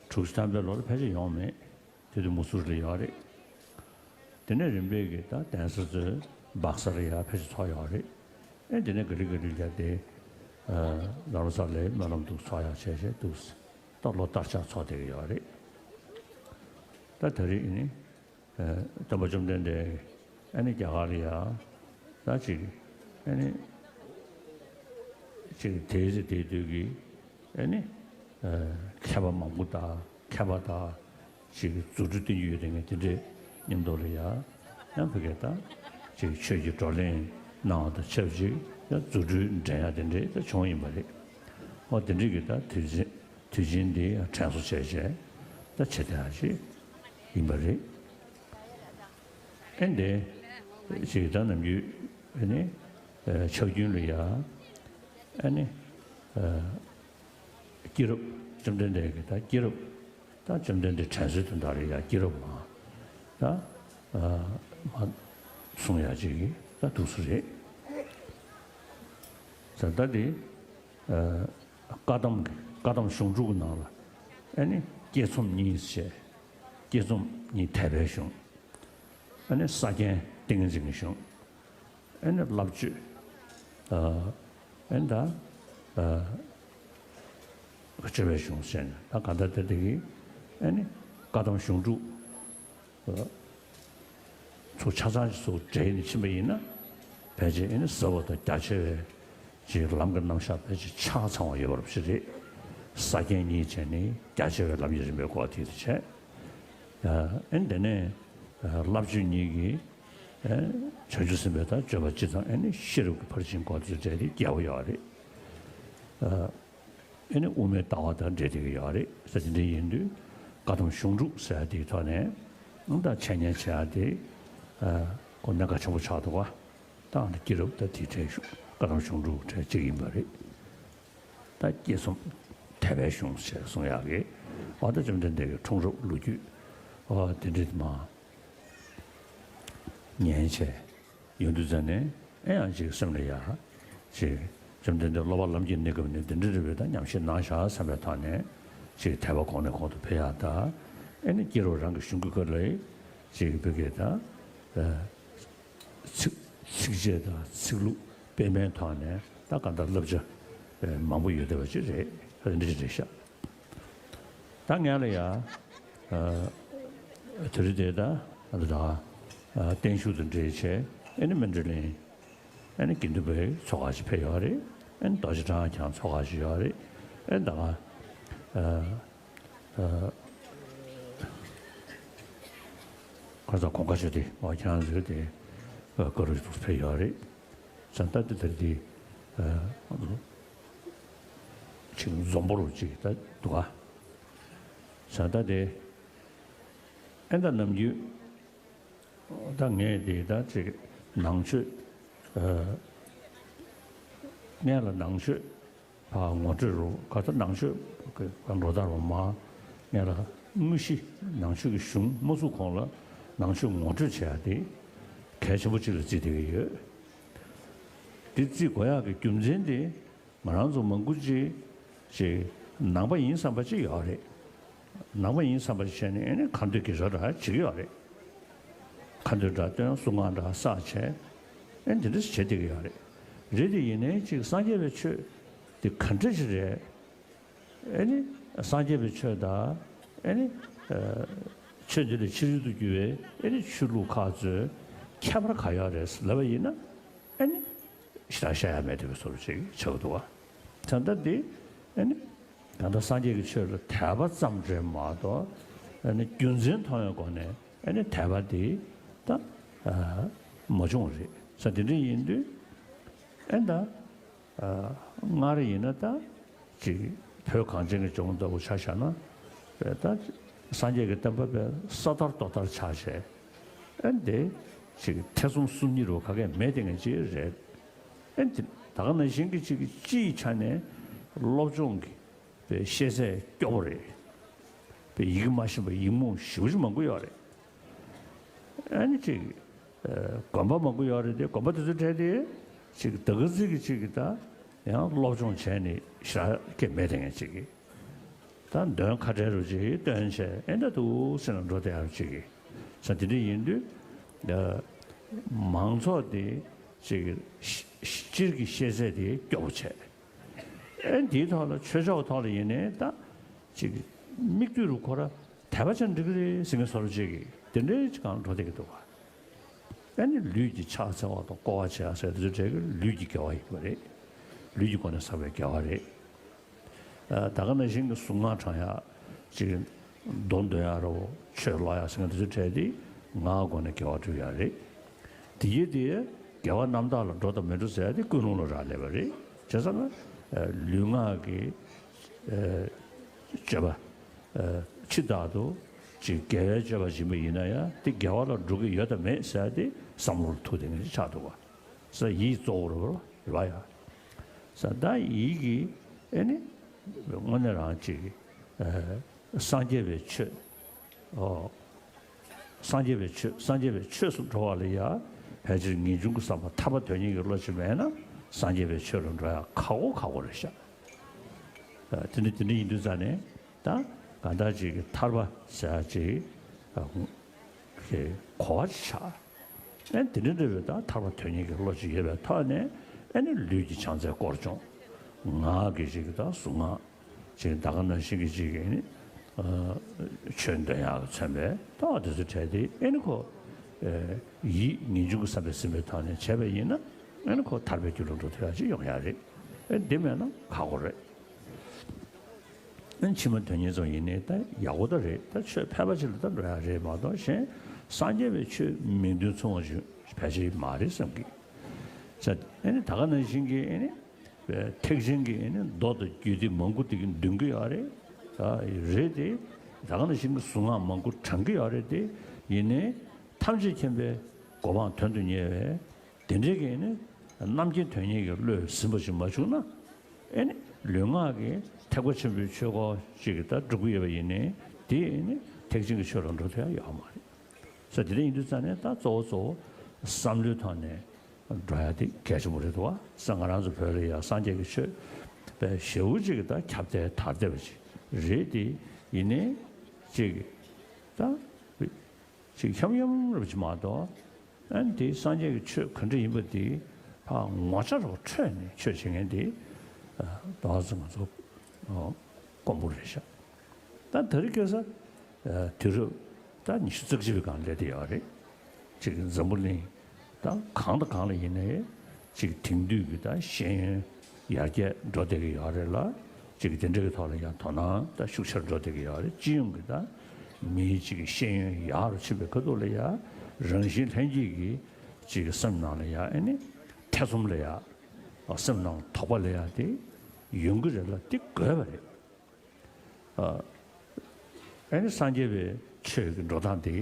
དྲུག་ཅུ་ཐམ་པའི་ལོར་ཕལ་ཆེར་ཡོང་མེད། དེ་དུས་མུ་སུར་ལ་ཡོད་རེད། དེ་ནས་རིམ་པས་ཀྱི་ད་གདན་ས་ཚོའི་སྦག་སར་ཡ་ཕལ་ཆེར་ཚོགས་ཡོད་རེད། ཨེ་དེ་ནས་ག་ལེ་ག་ལེ་ལ་དེ་ལ་རོ་ས་ལའི་སྨོན་ལམ་འདུག་ཚོགས་ཡག་བྱས་བྱས་འདུག་ད་ལོ་ལྟར་ཆགས་ཚོགས་བསྡད་ཀྱི་ཡོད་རེད། ད་ད་རེས་ཨེ་ནི་སྟོན་པ་བཅོམ་ལྡན་འདས་ཨེ་ནི་རྒྱ་གར་ལ་ཡ་ད་ཅིག་ཨེ་ནི་ཅིག་དེའི་ཚེ་དེའི་དུས་ཀྱི་ཨེ་ནི། མཁས་པ་མང་པོ་དང་མཁས་པ་དང་ཅིག་རྫུ་འཕྲུལ་སྟོན་རྒྱུ་ཡོད་དེ་ངས་དེ་འདྲའི་མཉམ་དུ་ལ་ཡ་ཡང་ཕ་གི་དང་ཅིག་ཆོས་ཀྱི་བགྲོ་གླེང་གནང་བ་དང་ཆབས་ཅིག་ཡང་རྫུ་འཕྲུལ་འགྲན་ཡ་དེ་འདྲའི་ད་བྱུང་ཡིན་པ་རེད། འོ་དེ་འདྲའི་གི་ད་དུས་ཆེན་དུས་ཆེན་འདི་ཡང་དྲན་གསོ་བྱས་བྱས་ད་བྱེད་བསྡད་ཡ་ཅིག་ཡིན་པ་རེད། ཨེ་འདི་ཞིག་ད་ནམ་རྒྱུན་ཨེ་ནི་ཕྱག་རྒྱུན་ལ་ཡ་ཨེ་ནི་སྐྱེས་རབས་བཅོམ་ལྡན་འདས་ཀྱི་ད་སྐྱེས་རབས་ད་བཅོམ་ལྡན་འདས་དྲན་གསོའི་དོན་དག་ལ་ཡ་སྐྱེས་རབས་མ་ད་མ་གསུང་ཡ་ཅིག་ད་འདུག་སེ་རེད། ད་ལྟ་དེ། བཀའ་གདམས་བཀའ་གདམས་གཞུང་དྲུག་གི་ནང་ལ་ཨེ་ནི་བསྐྱེད་རྩོམ་གཉིས་བྱས། བསྐྱེད་རྩོམ་གཉིས་དད་པའི་གཞུང་། ཨེ་ནི་ས་རྒྱན་ཏིང་ངེ་འཛིན་གྱི་གཞུང་། ཨེ་ནི་བླ་མཆོད། ཨེ་ནི་ད་སྤྱོད་པའི་གཞུང་བྱས་ནས་ད་ག་འདྲ་དེ་དེ་གི་ཨེ་ནི་བཀའ་གདམས་གཞུང་དྲུག་ཚོ་ཆ་ཚང་ཞིག་ཚོ་འདྲེས་ནས་ཕྱིན་པ་ཡིན་ན། ཕལ་ཆེར་ཨེ་ནི་ཟབ་པ་དང་རྒྱ་ཆེ་བའི་ཅིག་ལམ་གྱི་རྣམ་གཞག་ཕལ་ཆེར་ཆ་ཚང་བ་ཡོད་པ་ཞིག་རེད། ས་རྒྱན་གཉིས་བྱས་ནས་རྒྱ་ཆེ་བའི་ལམ་གྱི་རིམ་པའི་སྐོར་དེ་དུ་བྱས། ཨེ་ནི་དེ་ནས་བླ་མཆོད་གཉིས་ཀྱིས་བྱང་ཆུབ་སེམས་དཔའ་དང་སྤྱོད་པ་སྤྱི་དང་ཨེ་ནི་ཤེས་རབ་ཀྱི་ཕར་ཕྱིན་སྐོར་དེ་འདྲ་དེ་རྒྱལ་བ་ཡོད་རེད། ཨེ་ནི་དབུ་མའི་ལྟ་བ་དང་འབྲེལ་བསྡད་ཀྱི་ཡོད་རེད་ཟེར། དེ་འདྲ་ཡིན་དུས་བཀའ་གདམས་གཞུང་དྲུག་ཟེར་ཡ་དེའི་ཐོག་ནས་ཨང་ད་འཆད་ཉན་བྱེད་ཡ་དེ་ཨ་ཁོ་གནད་འགག་ཆེན་པོ་ཆགས་འདུག་བ། ད་ཨང་ད་སྐྱེས་རབས་ད་དེའི་གྲས་གཞུང་བཀའ་གདམས་གཞུང་དྲུག་གྲས་གཅིག་ཡིན་པ་རེད། ད་སྐྱེས་རྩོམ་དད་པའི་གཞུང་ཞེས་གསུང་ཡག་གི་ཨ་ད་བཅོམ་ལྡན་འདས་ཀྱི་འཁྲུངས་རབས་ལོ་རྒྱུས་ཨ་དེ་འདྲ་མ་ཉན་བྱས། ཡོང་དུས་ཙམ་ནས་ཨེ་ཡང་ཅིག་སེམས་ལ་ཡ་ཅིག་བཅོམ་ལྡན་འདས་སློབ་པ་ལམ་གྱི་གནས་སྐབས་ནས་འདི་འདྲ་རེད་པས་ད་ཉམས་ཞིབ་གནང་བཞག་བསམ་པའི་ཐོག་ནས་ཅིག་དད་པ་གོང་ནས་གོང་དུ་འཕེལ་ཡག་ད་ཨེ་ནི་སྐྱེས་རབས་རང་གི་གཞུང་གི་སྐོར་ལ་ཅིག་བོད་སྐད་ད་ཚིགས་ཚིགས་བཅད་དང་ཚིག་ལྷུག་སྤེལ་མའི་ཐོག་ནས་ད་ག་འདྲ་བསླབ་བྱ་མང་པོ་ཡོད་བསྡད་པ་ཅིག་རེད། འདི་འདྲ་རེད་ཤག་ད་ངས་ལ་ཡ། དེ་རིང་དེ་ད་ཨ་ད་བརྟན་བཞུགས་དང་འབྲེལ་བྱས་ཨེ་ནི་སྨིན་གྲོལ་གླིང་ཨེ་ནི་དགེ་འདུན་པའི་ཚོགས་ཁག་ཅིག་ཕེབས་ཡོད་རེད། ཨེ་ནི་རྡོ་རྗེ་འཆང་ཀྱང་ཚོགས་ཁག་ཅིག་ཡོད་རེད། ཨེ་ནི་ད་ཨ་ཨ་ཁ་ས་གོང་ཁ་ཆོས་དེ་ཨོ་ཁྱེད་རང་ཚོའི་དེ་ཨ་བཀའ་རུ་ཕེབས་ཡོད་རེད། ས་ད་དེ་དེ་དེ་ཨ་ཅིག་འཛོམས་པོ་རུ་ཅིག་ད་འདུག་ག་ས་ད་དེ། ཨེ་ད་ནམ་རྒྱུན་ད་ངས་དེ་ད་ཅིག་ནང་ཆོས་ཨ་ངས་ལ་ནང་ཆོས་ཕར་ངོ་སྤྲོད་རུ་ག་ད་ནང་ཆོས་ག་འགྲོ་ད་རུ་མ་ངས་ལ་དངོས་གཞི་ནང་ཆོས་ཀྱི་གཞུང་མ་ཚུགས་གོང་ལ་ནང་ཆོས་ངོ་སྤྲོད་བྱེད་ཡ་དེ་གལ་ཆེན་པོ་ཅིག་ལ་བརྩིས་བསྡད་ཀྱི་ཡོད། དེ་བརྩི་དགོས་ཡག་གི་རྒྱུ་མཚན་དེ་ང་རང་ཚོ་མང་པོ་ཅིག་ཅིག་ནང་པ་ཡིན་བསམ་པ་ཅིག་ཡོད་རེད། ནང་པ་ཡིན་བསམ་པ་ཅིག་བྱས་ནས་ཨེ་ནི་ཁ་འདོན་གྱི་ར་ར་བྱེད་ཀྱི་ཡོད་རེད། ཁ་འདོན་འདྲ་སྟོན་གསུང་ངག་འདྲ་བསགས་བྱས་ཨེ་འདི་འདྲ་བྱེད་བསྡད་ཀྱི་ཡོད་རེད། རེད་དེ་ཡིན་ནའི་ཅིག་སངས་རྒྱས་པའི་ཆོས་དེ་ག་འདྲ་ཞིག་རེད། ཨེ་ནི་སངས་རྒྱས་པའི་ཆོས་དང་ཨེ་ནི་ཆོས་འདི་ལས་ཕྱིར་བཤུལ་དུ་གྱུར་པའི་ཨེ་ནི་ཆོས་ལུགས་ཁག་ཚོའི་ཁྱད་པར་ག་ཡོད་རེད་ལབ་པ་ཡིན་ན་ཨེ་ནི་ཞེ་དྲག་བཤད་ཡ་མེད་བསྡད་པའི་བཟོ་འདྲ་ཅིག་ཆགས་འདུག་བ། ད་ལྟ་འདི་ཨེ་ནི་ད་ལྟ་སངས་རྒྱས་ཀྱི་ཆོས་ལ་དད་པ་ཙམ་རེད་མ་གཏོགས་ཨེ་ནི་རྒྱུ་མཚན་མཐོང་བའི་སྒོ་ནས་ཨེ་ནི་དད་པ་འདི་ད་མ་བྱུང་རེད་ས། དེ་འདྲ་ཡིན་དུས་ཨེ་ད། སྔར་ཡིན་ན་ད་ཅིག་ བོད་གངས་ཅན་གྱི་ལྗོངས་ལྟ་བུ་ཆ་བཞག་ན། ད་སངས་རྒྱས་ཀྱི་བསྟན་པ་པའི་ས་ཐར་རྡོ་ཐར་ཆགས་བྱས། ཨ་ནི་དེ་ཅིག་ཐེ་ཚོམ་གསུམ་གཉིས་རུ་ག་གེ་མེད་དེ་ངས་ཅི་རེད། ཨ་ནི་དེ་ད་ག་ནང་བཞིན་གྱི་ཅིག་སྤྱིའི་ཆ་ནས་སློབ་སྦྱོང་གི་པའི་ཤེས་ཚད་སྐྱོ་པོ་རེད། པའི་ཡི་གེ་མ་ཤེས་པ་ཡིག་རྨོངས་ཞེ་པོ་ཅིག་མང་པོ་ཡོད་རེད། ཨ་ནི་ཅིག་ཨ་དགོན་པ་མང་པོ་ཡོད་རེད་དེ། དགོན་པ་དེ་ཚོའི་གྲས་དེ་ཅིག་ད་ག་ཚོད་ཀྱི་ཅིག་གི་ད་ཡང་སློབ་སྦྱོང་བྱས་ནས་ཞེ་དྲག་གི་མེད་དེ་ངས་ཅིག་གི་ད་འདོན་ཁ་བྲལ་རུ་ཅིག་འདོན་བྱས། ཨེ་འདྲ་འདུག་སེ་ལ་འགྲོ་བསྡད་ཡག་ཅིག་གི་ས་དེ་འདྲ་ཡིན་དུས། ད་མང་ཚོགས་དེ་ཅིག་གི་སྤྱིར་གྱི་ཤེས་ཚད་དེ་སྐྱོ་པོ་བྱས། ཨེ་འདིའི་ཐོག་ལ་ཆོས་ཕྱོགས་ཐོག་ལ་ཡིན་ནའི་ད་ཅིག་མིག་ལྟོས་རུ་ཁོ་ར་དད་པ་ཅན་འགྲིག་གི་རེད་ཟེར་མཁན་བཟོ་འདྲ་ཅིག་གི་དེ་འདྲའི་ཅིག་གང་འགྲོ་བསྡད་ཀྱི་འདུག་ག་ཨ་ནི་ལུས་ཀྱི་ཕྱག་འཚལ་བ་དང་བསྐོར་བ་བྱེད་ཡ་ཟེར་དེ་ཚོ་གྲས་ཀྱི་ལུས་ཀྱི་དགེ་བ་ཡིན་པ་རེད། ལུས་ཀྱི་སྒོ་ནས་བསགས་པའི་དགེ་བ་རེད། ཨ་ད་ག་ནང་བཞིན་གྱི་གཟུངས་སྔགས་བགྲང་ཡ། ཅིག་མདོ་འདོན་ཡ་རོ། ཆོས་ཀློག་ཡ་ཟེར་མཁན་དེ་ཚོའི་གྲས་དེ་ངག་སྒོ་ནས་དགེ་བ་སྒྲུབ་ཡ་རེད། དེ་ཡིས་དེ་དགེ་བ་རྣམ་དག་ལ་འགྲོ་དང་མི་འགྲོ་ཟེར་ཡ་དེ་ཀུན་སློང་ལ་རག་ལས་པ་རེད། བྱས་ཙང་ན་ལུས་ངག་གི་སྤྱོད་པ་ཕྱི་ལྟར་དུ་ཅིག་དགེ་བའི་སྤྱོད་པ་ཡིན་པ་ཡིན་ན་ཡང་དེ་དགེ་བ་ལ་འགྲོ་གི་ཡོད་དམ་མེད་ཟེར་ཡ་དེ་བསམ་བློ་ལ་ཐུག་བསྡད་མཁན་ཅིག་ཆགས་འདུག་བ། ས་ཡིད་གཙོ་བོ་རེད་བ་ཡ། ས་ད་ཡིད་ཀྱི་ཨེ་ནི་དངོས་གནས་རང་ཅིག་ཨ་སངས་རྒྱས་པའི་ཆོས། ཨོ། སངས་རྒྱས་པའི་ཆོས། སངས་རྒྱས་པའི་ཆོས་སུ་འགྲོ་བ་ལ་ཡ་ཕལ་ཆེར་ངེས་འབྱུང་གི་བསམ་པ་ཐར་པ་དོན་གཉེར་གྱི་བློ་ཅིག་མེད་ན་སངས་རྒྱས་པའི་ཆོས་ལ་འགྲོ་ཡ་ཁག་པོ་ཁག་པོ་རེད་ཤག་ཨ་དེ་འདྲ་དེ་འདྲ་ཡིན་དུས་ཙང་ནས་ད་གང་ལྟར་ཅིག་གི་ཐར་པ་ཟེར་ཡ་ཅིག་ཨ་གོ་བ་ཆགས། ཨེ་དེ་འདྲ་འདྲ་བའི་ད་ཐར་པ་དོན་གཉེར་གྱི་བློ་ཅིག་ཡོད་པའི་ཐོག་ནས་ཨེ་ནི་ལུས་ཀྱི་ཕྱག་འཚལ་སྐོར་སྦྱོང་། ངག་གི་ཅིག་གི་ད་གཟུངས་སྔགས་ཅིག་ད་ག་ནང་བཞིན་གྱི་ཅིག་གི་ཨེ་ནི་ཨ་ཆོས་འདོན་ཡག་གི་མཚོན་པའི་ད་དེ་ཚོ་གྲས་དེ་ཨེ་ནི་ཁོ་ཨེ་ཡིད་ངེས་འབྱུང་གི་བསམ་པས་ཟིན་པའི་ཐོག་ནས་བྱས་པ་ཡིན་ན་ཨེ་ནི་ཁོ་ཐར་པའི་རྒྱུ་ལ་འགྲོ་ཐུབ་ཡག་ཅིག་ཡོང་ཡག་རེད། ཨེ་འདི་མེད་ན་ཁག་པོ་རེད། ཨ་ཕྱི་མ་དོན་གཉེར་ཙམ་ཡིན་ནའི་ད་ཡག་པོ་ད་རེད། ད་ཆོས་ཕལ་པ་ཅིག་ལ་ད་འགྲོ་ཡག་རེད་མ་གཏོགས་གཞན་སངས་རྒྱས་པའི་ཆོས་མིང་དོན་མཚུངས་པ་ཅིག་ཕལ་ཆེར་མ་རེད་བསམ་གི། ས་ཨ་ནི་ད་ག་ནང་བཞིན་གྱི་ཨ་ནི་ཐེག་ཆེན་གྱི་ཨ་ནི་མདོ་དང་རྒྱུད་སྡེ་མང་པོ་དེ་གི་འདོན་གི་ཡོད་རེད། ཨ་རེད་དེ། ད་ག་ནང་བཞིན་གྱི་གཟུངས་སྔགས་མང་པོ་བགྲང་གི་ཡོད་རེད་དེ། ཡིན་ནའི་ཐམས་ཅད་མཁྱེན་པའི་གོ་འཕང་དོན་དུ་གཉེར་བའི་དེ་འདྲའི་གི་ནི་རྣམ་མཁྱེན་དོན་གཉེར་གྱི་བློས་ཟིན་པ་ཞིག་མ་བྱུང་ན། ཨེ་ནི་ལུས་ངག་གི་ཐེག་པ་ཆེན་པོའི་ཆོས་སྐོར་ཅིག་གི་ད་སྒྲུབ་ཀྱི་ཡོད་པ་ཡིན་ནའི་དེ་ཨེ་ནི་ཐེག་ཆེན་གྱི་ཆོས་ལ་འགྲོ་ཐུབ་ཡ་ཡོད་མ་རེད། ས་དེ་འདྲ་ཡིན་དུས་ཙང་ནས་ད་གཙོ་བོ་གཙོ་བོ་བསམ་བློའི་ཐོག་ནས་འགྲོ་ཡ་དེ་གལ་ཆེན་པོ་རེད་འདུག་བ། ས་ང་རང་ཚོ་བོད་ལ་ཡ་སངས་རྒྱས་ཀྱི་ཆོས་པའི་ཞེ་པོ་ཅིག་གི་ད་ཁྱབ་གདལ་དར་བསྡད་པ་ཅིག་རེད་དེ། ཡིན་ནའི་ཅིག་ད། ཅིག་འཁྱམ་འཁྱམ་རབ་ཅིག་མ་གཏོགས། ཨ་ནི་དེ་སངས་རྒྱས་ཀྱི་ཆོས་ག་འདྲ་ཡིན་པ་དེ་ཕར་ངོ་ཆ་རུ་འཕྲོད་ནས་ཆོས་བྱེད་མཁན་དེ་ད་བར་དུ་ང་ཚོ་དཀོན་པོ་རེད་ཤག་ད་དེ་རིང་ཁ་སང་དུས་རབས་ད་ཉི་ཤུ་རྩ་གཅིག་པའི་སྒང་སླེབས་བསྡད་ཡོད་རེད། ཅིག་འཛམ་བུ་གླིང་ད་གང་དང་གང་ལ་ཡིན་ནའི་ཅིག་དེང་དུས་ཀྱི་ད་ཤེས་ཡོན་ཡར་རྒྱས་འགྲོ་བསྡད་ཀྱི་ཡོད་རེད་ལ། ཅིག་དེ་འདྲ་གི་ཐོག་ལ་ཡང་དོ་སྣང་ད་ཤུགས་ཆེར་འགྲོ་བསྡད་ཀྱི་ཡོད་རེད། སྤྱི་ཡོངས་ཀྱི་ད་མིའི་ཅིག་ཤེས་ཡོན་ཡག་རུ་ཕྱིན་པའི་ཁ་ཐུག་ལ་ཡང་རང་བཞིན་ལྷན་སྐྱེས་ཀྱི་ཅིག་སེམས་ནང་ལ་ཡང་ཨེ་ནི་ཐེ་ཚོམ་ལ་ཡང་སེམས་ནང་དོགས་པ་ལ་ཡང་དེ་ཡོང་གི་རེད་ལ། དེ་དགོས་པ་རེད། ཨ་ནི་སངས་རྒྱས་པའི་ཆོས་ཀྱི་འགྲོ་སྟངས་དེ་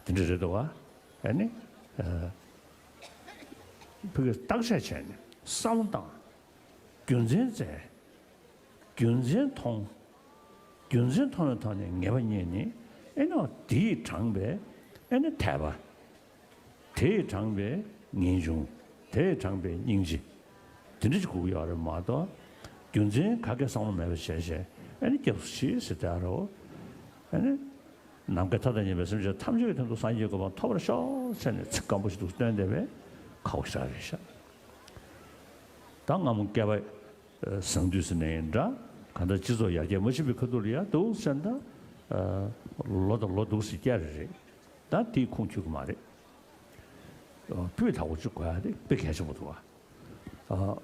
དེ་འདྲ་རེད་འདུག་བ། ཨ་ནི་ཨ་ཕ་གིར་བརྟག་དཔྱད་བྱས་ནས་བསམ་བློ་བཏང་། རྒྱུ་མཚན་བཙལ། རྒྱུ་མཚན་མཐོང་། རྒྱུ་མཚན་མཐོང་བའི་ཐོག་ནས་ངེས་པ་རྙེད་ནས་ཨེ་ནི་དེས་དྲངས་པའི་ཨེ་ནི་དད་པ། དེས་དྲངས་པའི་ངེས་འབྱུང་། དེས་དྲངས་པའི་སྙིང་རྗེ། དེ་འདྲ་ཞིག་དགོས་ཀྱི་ཡོད་རེད་མ་གཏོགས། རྒྱུ་མཚན་ག་གེ་བསམ་བློ་མེད་པ་བྱས་བྱས་ཨེ་ནི་སྐྱབས་སུ་མཆི་ཟེར་བསྡད་རོ། ཨེ་ནི་ནམ་མཁའི་མཐའ་དང་མཉམ་པའི་སེམས་ཅན་ཐམས་ཅད་ཀྱི་དོན་དུ་སངས་རྒྱས་གོ་འཕང་ཐོབ་པར་ཤོག་ཟེར་ནས་ཚིག་སྐམ་པོ་ཞིག་འདུག་སྟོན་བསྡད་པའི་ཁག་པོ་ཞིག་རེད་ཤག་ད་སྔ་མོ་བསྐལ་པ་བཟང་དུས་སུ་ནས་ཡིན་འདྲ། གང་ལྟར་སྤྱི་ཚོགས་ཡར་རྒྱས་མ་ཕྱིན་པའི་ཁ་ཐུག་ལ་ཡ་འདུག་ཟེར་ན་ད་ལོ་དང་ལོ་འདུག་སེ་བསྐྱལ་རེ་རེད། ད་དེའི་ཁུངས་འཁྱོལ་གི་མ་རེད། སྤུས་དག་པོ་ཅིག་དགོས་ཡ་དེ་དཔེ་གལ་ཆེན་པོ་འདུག་བ། ཨ།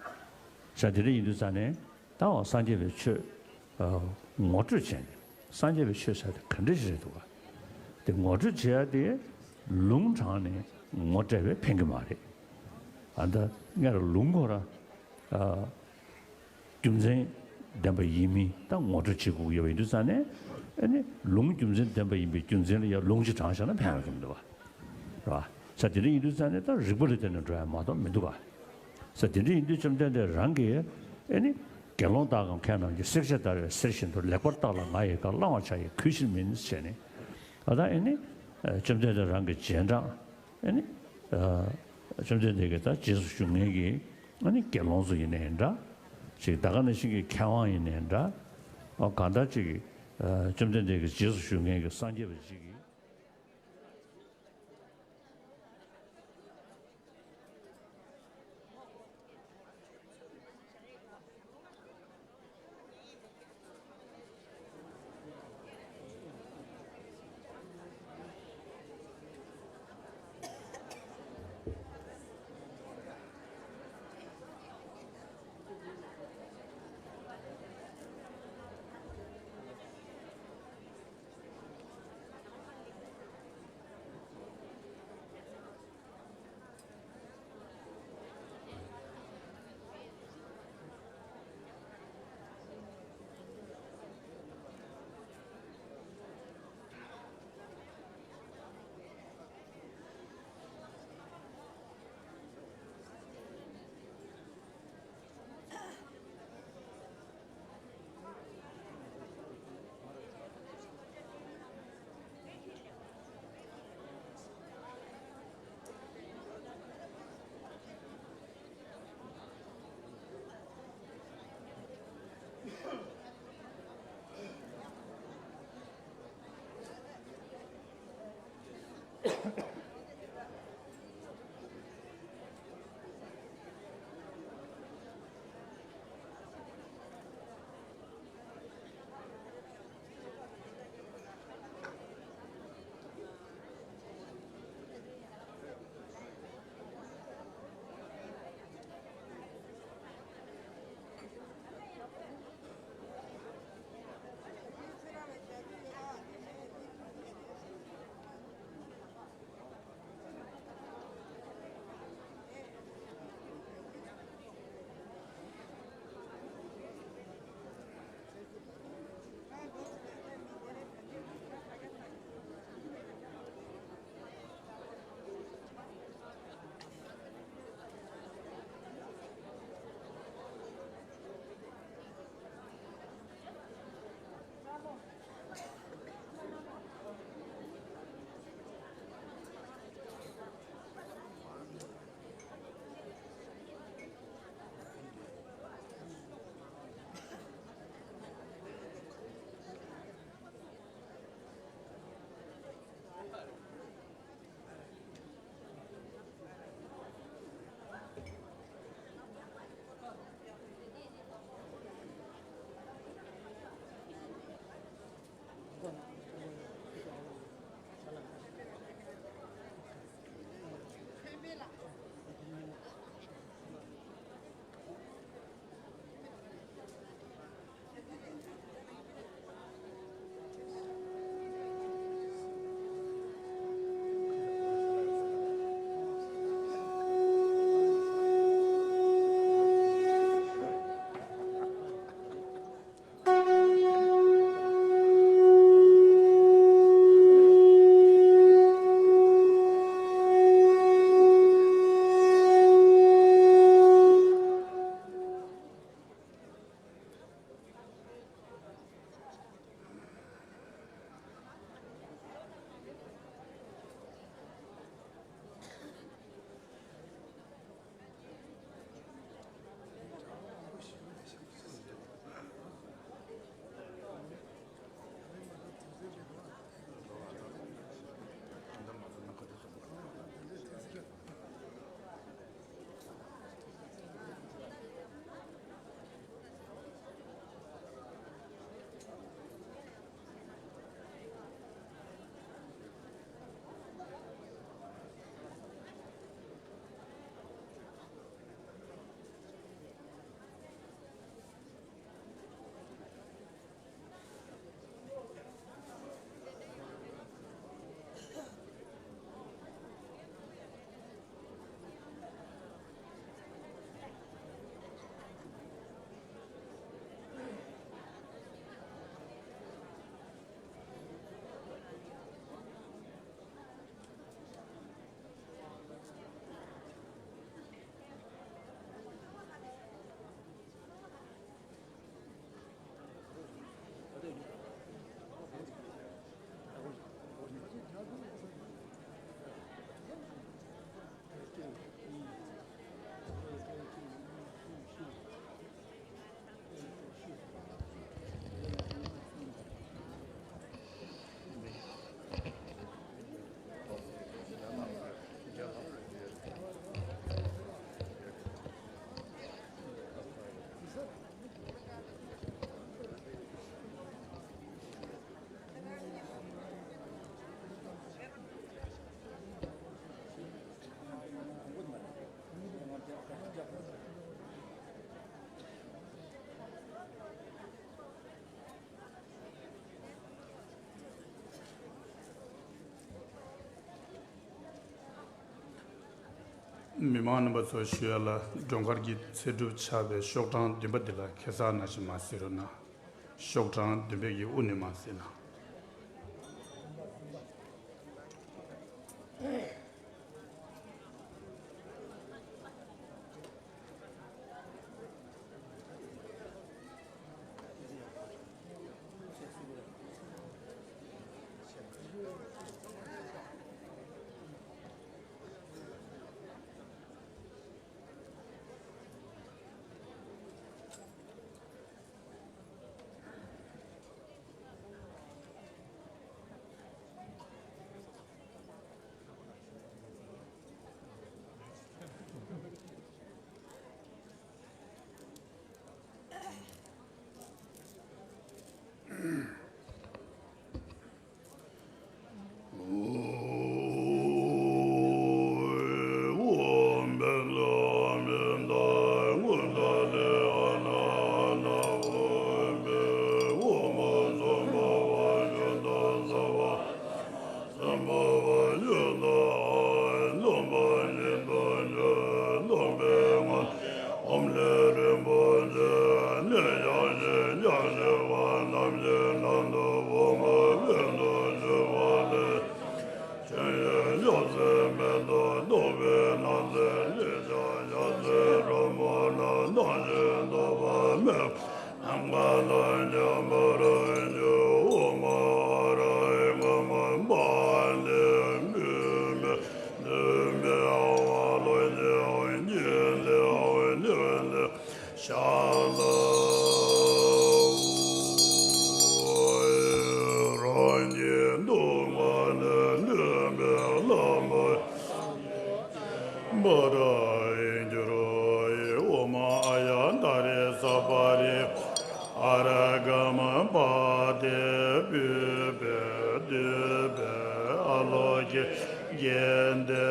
བྱས་དེ་འདྲ་ཡིན་དུས་ཙང་ནས་ད་འོ་སངས་རྒྱས་པའི་ཆོས་ཨ་ངོ་སྤྲོད་བྱས་ནས་སངས་རྒྱས་པའི་ཆོས་ཟེར་དེ་ག་འདྲ་ཞིག་རེད་འདུག་ག་དེ་ངོ་སྤྲོད་བྱེད་ཡ་དེ་ལུང་དྲངས་ནས་ངོ་སྤྲད་པས་ཕན་གྱི་མ་རེད། ཨ་ད་སྔར་ལུང་ཁོ་ར་ཨ་རྒྱུ་མཚན་ ལྡན་པ་ཡིན་མིན་ད་ངོ་སྤྲོད་བྱེད་དགོས་ཀྱི་ཡོད་པ་ཡིན་དུས་ཙང་ནས། ཨ་ནི་ལུང་རྒྱུ་མཚན་ལྡན་པ་ཡིན་པའི་རྒྱུ་མཚན་ལ་ཡང་ལུང་གཅིག་དྲངས་བཞག་ན་ཕན་ཡོད་ཀྱི་མི་འདུག་བ། རེད་བ། ས་དེ་འདྲ་ཡིན་དུས་ཙང་ནས་ད་རིགས་པ་ལ་བརྟེན་ནས་འགྲོ་ཡ་མ་གཏོགས་མི་འདུག་ག། ས་དེ་འདྲ་ཡིན་དུས་བཅོམ་ལྡན་འདས་རང་གིས་ཨེ་ནི། དགེ་སློང་དག་གམ་མཁས་རྣམས་ཀྱིས། བསྲེག་བཅད་བརྡར་བའི་གསེར་བཞིན་དུ། ལེགས་པར་བརྟགས་ལ་ང་ཡི་བཀའ། བླང་བར་བྱ་ཡི་གུས་ཕྱིར་མིན། ཞེས་ནས། ད་ལྟ་ཨེ་ནི། བཅོམ་ལྡན་འདས་རང་གི་རྗེས་འབྲང་། ཨེ་ནི། བཅོམ་ལྡན་འདས་ཀྱི་ད་རྗེས་སུ་ཞུགས་མཁན་གྱི་ཨེ་ནི་དགེ་སློང་ཚོ་ཡིན་ནའི་འདྲ། ཅིག་ད་ག་ནང་བཞིན་གྱི་མཁས་དབང་ཡིན་ནའི་འདྲ། ཨོ་གང་ལྟར་ཅིག་གིས་བཅོམ་ལྡན་འདས་ཀྱི་རྗེས་སུ་ཞུགས་མཁན་གྱི་སངས་རྒྱས་པ་ཅིག་གིས། མི་མང་རྣམ་པ་ཚོ་ཞུ་ཡ་ལ། མགྲོན་ཁང་གི་ཚེ་སྒྲུབ་ཆགས་པའི་ཤོག་གྲངས་བདུན་པ་འདི་ལ་ཁ་སང་ནང་བཞིན་མར་གཟིགས་རོགས་གནང་། ཤོག་གྲངས་བདུན་པའི་གི་དབུ་ནས་མར་གཟིགས་གནང་། འོ་མ་ཨཱརྱ་ཏཱ་རེ་ས་པ་རི་ཨ་ར་ག་མ་པ་ཏི་པུཥྤེ་དུཥྤེ་ཨ་ལོ་ཀེ་གནྡྷེ་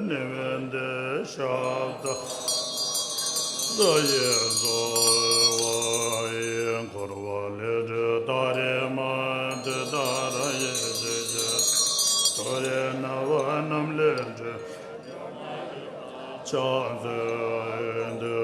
ནཻ་ཝི་དྱ་ཤབྡ་ས་ཡེ་ཛྭ་ཝ་ཡེ་འཁོར་བ་ལས་སྒྲོལ་ཏཱ་རེ་མ་ཏི་ཏཱ་ར་ཡེ་ཤེས་ཀྱི་ཏོ་རེ་སྣང་བ་རྣམས་ལས་སྒྲོལ། ཕྱག་འཚལ་ཏོ།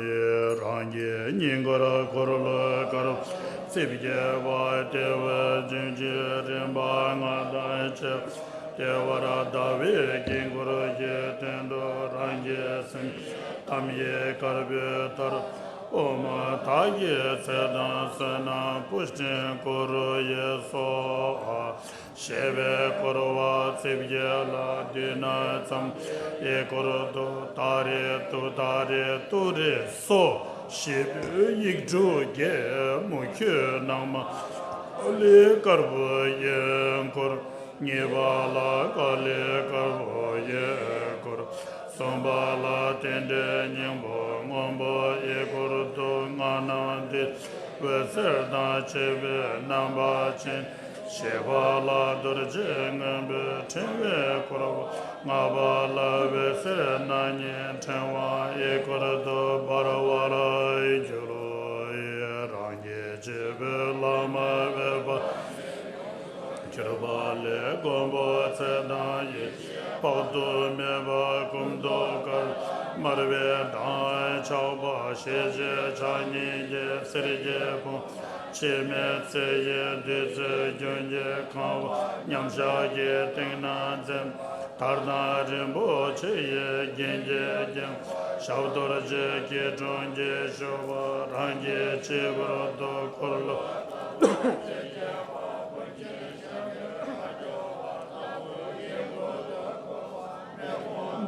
ཡི་རང་གི་སྙིང་གར་འཁོར་ལོ་དཀར་པོ་རྩིབས་བརྒྱད་པ་ལྟེ་བ་བདུན་གྱི་རིམ་པ་ལྔ་དང་བཅས་པ་ལྟེ་བར་ཟླ་བའི་དཀྱིལ་འཁོར་གྱི་སྟེང་དུ་རང་གི་སེམས་ཀྱི་ཐམ་གཡས་དཀར་པོའི་ལྟར་ཨོཾ་དྷཱ་ཀི་ཙི་དྷཾ་སུ་ནཱ་པུཥྚིཾ་ཀུ་རུ་ཡེ་སྭཱ་ཧཱ། ཞེས་པས་འཁོར་བ་རྩིབས་བརྒྱད་ལ་བསྡུས་ན་ཙམ་ཡེ་ཀུར་ཏུ་ཏཱ་རེ་ཏུཏྟཱ་རེ་ཏུ་རེ་སྭཱ་ཞེས་པའི་ཡིག་འབྲུ་བརྒྱད་མུ་ཁྱུད་ནང་མ་ལེ་དཀར་པོ་ཡེ་འཁོར། གཉིས་པ་ལ་ཀ་ལེ་དཀར་པོ་ཡེ་འཁོར། གསུམ་པ་ལ་རྟེན་འབྲེལ་སྙིང་པོ་སྔོན་པོ་ཡེ་ཀུར་ཏུ་ལྔ་སྣང་ཏི་འོད་ཟེར་དང་བཅས་པའི་རྣམ་པ་ཅན། བཞི་པ་ལ་རྡོ་རྗེ་སྔོན་པོའི་ཕྲེང་བས་བསྐོར་བ། ལྔ་པ་ལ་འོད་ཟེར་སྣ་ལྔའི་ཕྲེང་བ་ཡེ་ཀུར་ཏུ་འབར་བར་གྱུར། ཡི་རང་གི་སྤྱི་བོའི་ལྷ་མོ་འོད་དཔག་གྱུར་པ་ལས་མགོན་པོ་ཚེ་དང་ཡེ་ཤེས་དཔག་ཏུ་མེད་པ་སྐུ་མདོག་དཀར་དམར་པོའི་མདངས་ཆགས་པ་ཞལ་གཅིག་ཕྱག་གཉིས་ཀྱི་གསེར་གྱི་ཕུང་པོ། འཆི་མེད་ཚེ་ཡི་བདུད་རྩིའི་རྒྱུན་གྱིས་གང་བ་མཉམ་གཞག་གི་སྟེང་ན་འཛིན་པ། དར་དང་རིན་པོ་ཆེ་ཡི་རྒྱན་གྱིས་བརྒྱན། ཞབས་རྡོ་རྗེ་སྐྱིལ་ཀྲུང་གིས་བཞུགས་པ་རང་གི་སྤྱི་བོར་དུ་འཁོར་ལོ།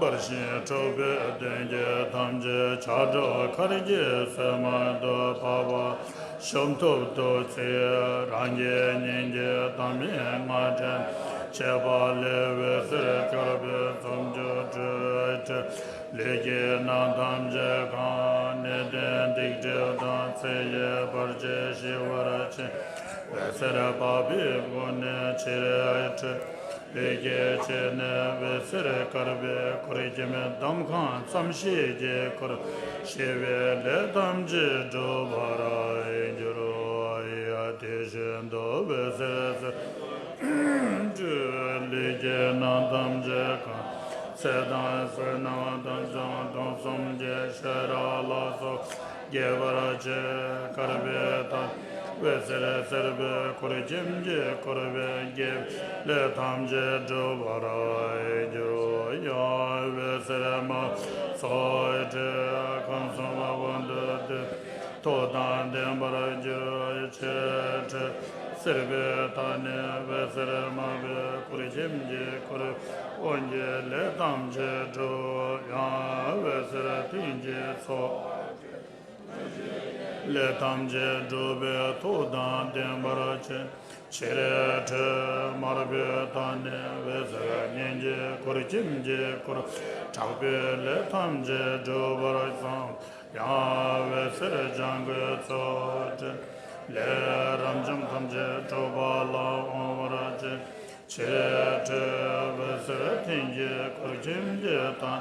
འབར་ཞིང་འཁྲུགས་པའི་གདོན་བགེགས་ཐམས་ཅད་ཆགས་བྲལ་གར་གྱི་སོ་མ་དུ་འཕགས་པ་ཤམ་ཐབས་སུ་བརྩིགས། རང་གི་སྙིང་གའི་དྭངས་མའི་རྔ་སྒྲ་བཅས་པ་ལས་འོད་ཟེར་དཀར་པོའི་འཛུམ་ཆུ་སྤྲོས་ཏེ། ལུས་ཀྱི་ནང་ཐམས་ཅད་གང་། གནས་བརྟན་སྡིག་སྒྲིབ་དང་ཚེ་ཡི་བར་ཆད་ཞི་བར་བྱེད། འོད་ཟེར་འཕགས་པའི་སྐུ་ནི་ཕྱིར་འཕྲོས། ལུས་ཀྱི་ཕྱི་ནས་འོད་ཟེར་དཀར་པོས་བསྐོར་ཞིང་འདོམ་གང་ཙམ་ཞིག་གིས་བསྐོར། ཞི་བའི་ལས་ཐམས་ཅད་འགྲུབ་པར་འགྱུར། ཡ་དེ་བཞིན་དུ་འོད་ཟེར་ཚེ་འཕྲོས། ལུས་ཀྱི་ནང་ཐམས་ཅད་གང་། ཚེ་དང་བསོད་ནམས་དང་སྦྱངས་སྟོབས་གསུམ་གྱི་ཤེས་རབ་ལ་སོགས་རྒྱས་པར་བྱེད། དཀར་པོའི་ཐ་སྣ་འོད་ཟེར་སེར་པོའི་འཁོར་ཁྱིམ་གྱིས་བསྐོར་བའི་དགེ་བའི་ལས་ཐམས་ཅད་འགྲུབ་པར་འགྱུར། ཡང་འོད་ཟེར་དམར་པོ་ཚོགས་བྲལ་ཁམས་གསུམ་དབང་དུ་བསྡུས། ཐུགས་དང་ལྡན་པར་གྱུར་ཅིག། ཕྱི་རོལ་འོད་ཟེར་སེར་པོའི་ཐ་སྣ་འོད་ཟེར་དམར་པོའི་འཁོར་ཁྱིམ་གྱིས་བསྐོར་བའི་དབང་གི་ལས་ཐམས་ཅད་འགྲུབ། ཡང་འོད་ཟེར་མཐིང་གི་ཚོགས་ལས་ཐམས་ཅད་འགྲུབ་པའི་ཐུགས་དང་ལྡན་པར་བྱེད། ཕྱི་རོལ་དམར་པོའི་ཐ་སྣ་འོད་ཟེར་སྔོན་གྱི་འཁོར་ཁྱིམ་གྱིས་བསྐོར་བའི་དྲག་པོའི་ལས་ཐམས་ཅད་འགྲུབ་པར་བསམ། ཡང་འོད་ཟེར་ལྗང་གུའི་ཚོགས་བྲལ་ལས་རབ་འབྱམས་ཐམས་ཅད་འགྲུབ་པ་ལ་དབང་བར་བྱེད། ཕྱི་རོལ་འོད་ཟེར་མཐིང་གི་འཁོར་ཁྱིམ་གྱིས་དང་།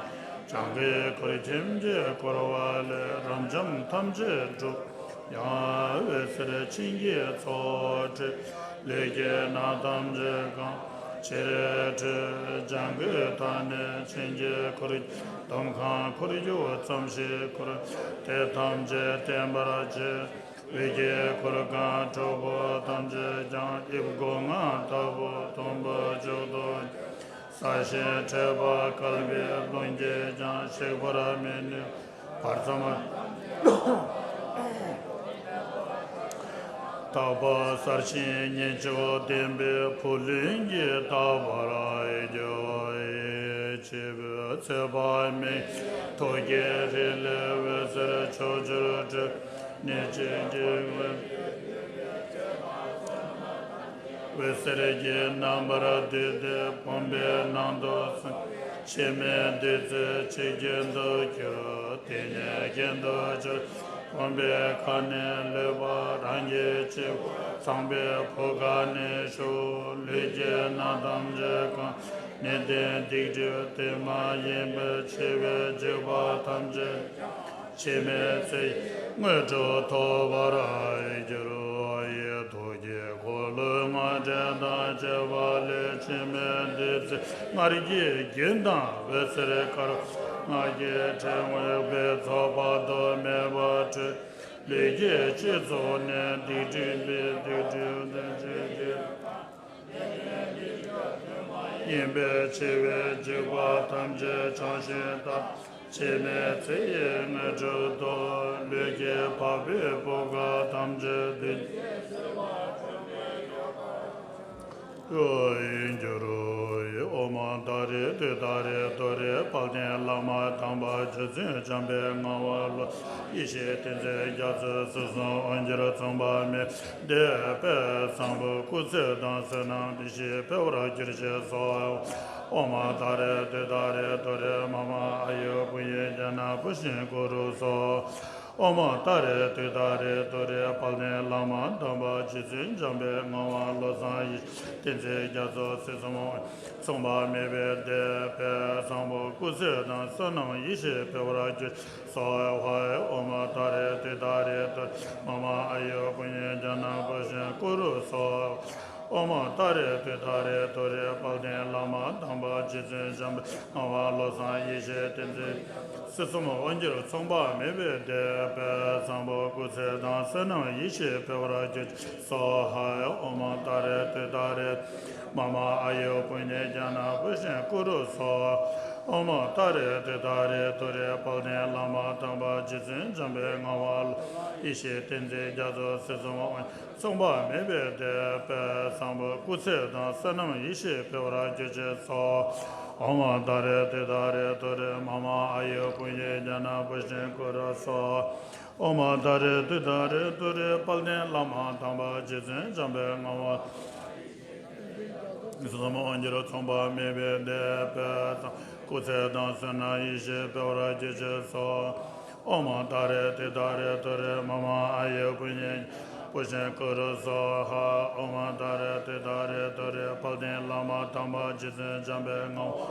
ལྗང་གུའི་འཁོར་ཁྱིམ་གྱིས་བསྐོར་བ་ལས་རབ་འབྱམས་ཐམས་ཅད་འགྲུབ། ཡང་འོད་ཟེར་མཆིང་གི་ཚོགས་བྲལ་ལུས་ཀྱི་ནད་ཐམས་ཅད་སྐམ། ཕྱི་རོལ་འོད་ལྗང་གུའི་ཐ་སྣ་མཆིང་གི་འཁོར་གྱིས་འདོམ་གང་ཁོར་ཡུག་ཙམ་ཞིག་བསྐོར། དེ་ཐམས་ཅད་བརྟན་པར་བྱེད། འོད་ཀྱི་འཁོར་གང་འཁྲུགས་པ་ཐམས་ཅད་ཀྱང་དབྱིབས་སྒོ་ལྔ་ལྟ་བུ་སྟོང་པ་མཆོག་ཏུ་གྱུར། གསལ་ཞིང་ཕྲ་བ་བསྐལ་པའི་རླུང་གིས་ཀྱང་གཤེགས་པར་མི་ནུས། བར་མཚམས་དག་པ་གསལ་ཞིང་ཉི་ཤུ་བ་ལྡན་པའི་བུ་ལོན་གྱིས་དག་པར་འགྱུར། ཕྱི་རོལ་ཚེས་པ་མིག་ཐོག་གི་རི་ལས་འོད་ཟེར་ཕྱོགས་བཅུར་འཕྲོས་ནས་བྱིན་གྱིས་བརླབས། འོད་ཟེར་གྱི་རྣམ་པར་བསྡུས་ཏེ་བུམ་པའི་ནང་དུ་སོང་། ཕྱི་མའི་བདུད་རྩི་ཆུ་རྒྱུན་དུ་གྱུར། དེ་ཉིད་གྱེན་དུ་གྱུར། བུམ་པའི་ཁ་ནས་ལུས་པ་རང་གི་སྤྱི་བོ་ཚངས་པའི་བུ་ག་ནས་ཞུགས། ལུས་ཀྱི་ནད་ཐམས་ཅད་སྐམ། ནད་ལྡན་སྡིག་སྒྲིབ་དེ་མ་ཡིན་པའི་འཆི་བའི་འཇིགས་པ་ཐམས་ཅད་ཀྱང་། འཆི་མེད་ཚེ་ཡི་དངོས་གྲུབ་ཐོབ་པར་འགྱུར། ཡི་དྭགས་ཀྱི་འཁོར་ལོའི་སྔགས་ཕྲེང་དང་བཅས་པ་ལས་འཆི་མེད་བདུད་རྩི་ལྔ་བརྒྱའི་རྒྱུན་དང་འོད་ཟེར་དཀར་པོ་ལྔ་བརྒྱའི་ཕྲེང་འོད་དཔག་ཏུ་མེད་པ་འཕྲོས། ལུས་ཀྱི་སྤྱི་གཙུག་ནས་སྡིག་སྒྲིབ་པའི་སྡིག་སྒྲིབ་དེ་འཆི་མེད་ཡིན་པའི་འཆི་བའི་འཇིགས་པ་ཐམས་ཅད་བྱང་ཞིང་དག། འཆི་མེད་ཚེ་ཡི་དངོས་གྲུབ་ཐོབ། ལུས་ཀྱི་འཕགས་པའི་བུ་ག་ཐམས་ཅད་བདུད་རྩིའི་འགྱུར། ཨོཾ་ཏཱ་རེ་ཏུཏྟཱ་རེ་ཏུ་རེ་དཔལ་ལྡན་བླ་མ་དམ་པ་རྗེ་བཙུན་འཇམ་པའི་དངོས་པོ་ལྷ་ཡེ་ཤེས་ཏིང་འཛིན་རྒྱ་མཚོ་སྲིད་གསུམ་དབང་གྱུར་མཚུངས་པ་མེད་པའི་དཔལ་བཟང་པོ་སྐུ་ཚེ་དང་བསོད་ནམས་ཡེ་ཤེས་འཕེལ་བར་གྱུར་ཅིག་སོགས། ཨོཾ་ཏཱ་རེ་ཏུཏྟཱ་རེ་ཏུ་རེ་མ་མ་ཨཱ་ཡུ་པུ་ཉེ་ཛྙཱ་ན་པུ་ཤིན་ཀུ་རུ་སྭཱ་ཧཱ། ཨོཾ་ཏཱ་རེ་ཏུཏྟཱ་རེ་ཏུ་རེ་དཔལ་ལྡན་བླ་མ་དམ་པ་རྗེ་བཙུན་འཇམ་པའི་དངོས་པོ་བློ་བཟང་ཡེ་ཤེས་ཏིང་འཛིན་རྒྱ་མཚོ་སྲིད་གསུམ་དབང་མཚུངས་པ་མེད་པའི་དཔལ་བཟང་པོ་སྐུ་ཚེ་དང་བསོད་ནམས་ཡེ་ཤེས་འཕེལ་བར་གྱུར་ཅིག་སྭཱ་ཧཱ། ཨོཾ་ཏཱ་རེ་ཏུཏྟཱ་རེ་ཏུ་རེ་མ་མ་ཨཱ་ཡུ་པུ་ཉེ་ཛྙཱ་ན་པུ་ཤིན་ཀུ་རུ་སྭཱ་ཧཱ། ཨོཾ་ཏཱ་རེ་ཏུཏྟཱ་རེ་ཏུ་རེ་དཔལ་ལྡན་བླ་མ་དམ་པ་རྗེ་བཙུན་འཇམ་དཔལ་དངོས་པོ་བློ་བཟང་ཡེ་ཤེས་ཏིང་འཛིན་སྲིད་གསུམ་དབང་གྱུར་མཚུངས་པ་མེད་པའི་དཔལ་བཟང་པོ་སྐུ་ཚེ་དང་བསོད་ནམས་ཡེ་ཤེས་འཕེལ་བར་གྱུར་ཅིག་སྭཱ་ཧཱ། ཨོཾ་ཏཱ་རེ་ཏུཏྟཱ་རེ་མ་མ་ཨཱ་ཡུ་པུ་ཉེ་ཛྙཱ་ན་པུ་ཤིན་ཀུ་རུ་སྭཱ་ཧཱ། ཨོཾ་ཏཱ་རེ་ཏུཏྟཱ་རེ་ཏུ་རེ་དཔལ་ལྡན་བླ་མ་དམ་པ་རྗེ་བཙུན་འཇམ་པའི་དངོས་པོ་བློ་བཟང་ཡེ་ཤེས་ཏིང་འཛིན་རྒྱ་མཚོ་སྲིད་གསུམ་དབང་མཚུངས་པ་མེད་པའི་དཔལ་བཟང་པོ་སྐུ་ཚེ་དང་བསོད་ནམས་ཡེ་ཤེས་འཕེལ་བར་གྱུར་ཅིག་སྭཱ་ཧཱ། ཨོཾ་ཏཱ་རེ་ཏུཏྟཱ་རེ་ཏུ་རེ་མ་མ་ཨཱ་ཡུ་པུ་ཉེ་ཛྙཱ་ན་པུ་ཤིན་ཀུ་རུ་སྭཱ་ཧཱ། ཨོཾ་ཏཱ་རེ་ཏུཏྟཱ་རེ་ཏུ་རེ་དཔལ་ལྡན་བླ་མ་དམ་པ་རྗེ་བཙུན་འཇམ་པའི་དངོས་པོ་བློ་བཟང་ཡེ་ཤེས་ཏིང་འཛིན་སྲིད་གསུམ་དབང་གྱུར་མཚུངས་པ་མེད་པའི་དཔལ་བཟང་སྐུ་ཚེ་དང་བསོད་ནམས་ཡེ་ཤེས་འཕེལ་བར་གྱུར་ཅིག་སྭཱ་ཧཱ། ཨོཾ་ཏཱ་རེ་ཏུཏྟཱ་རེ་ཏུ་རེ་མ་མ་ཨཱ་ཡུ་པུ་ཉེ་ཛྙཱ་ན་པུ་ཤིན་ཀུ་རུ་སྭཱ་ཧཱ། ཨོཾ་ཏཱ་རེ་ཏུཏྟཱ་རེ་ཏུ་རེ་དཔལ་ལྡན་བླ་མ་དམ་པ་རྗེ་བཙུན་འཇམ་དཔལ་དངོས་པོ་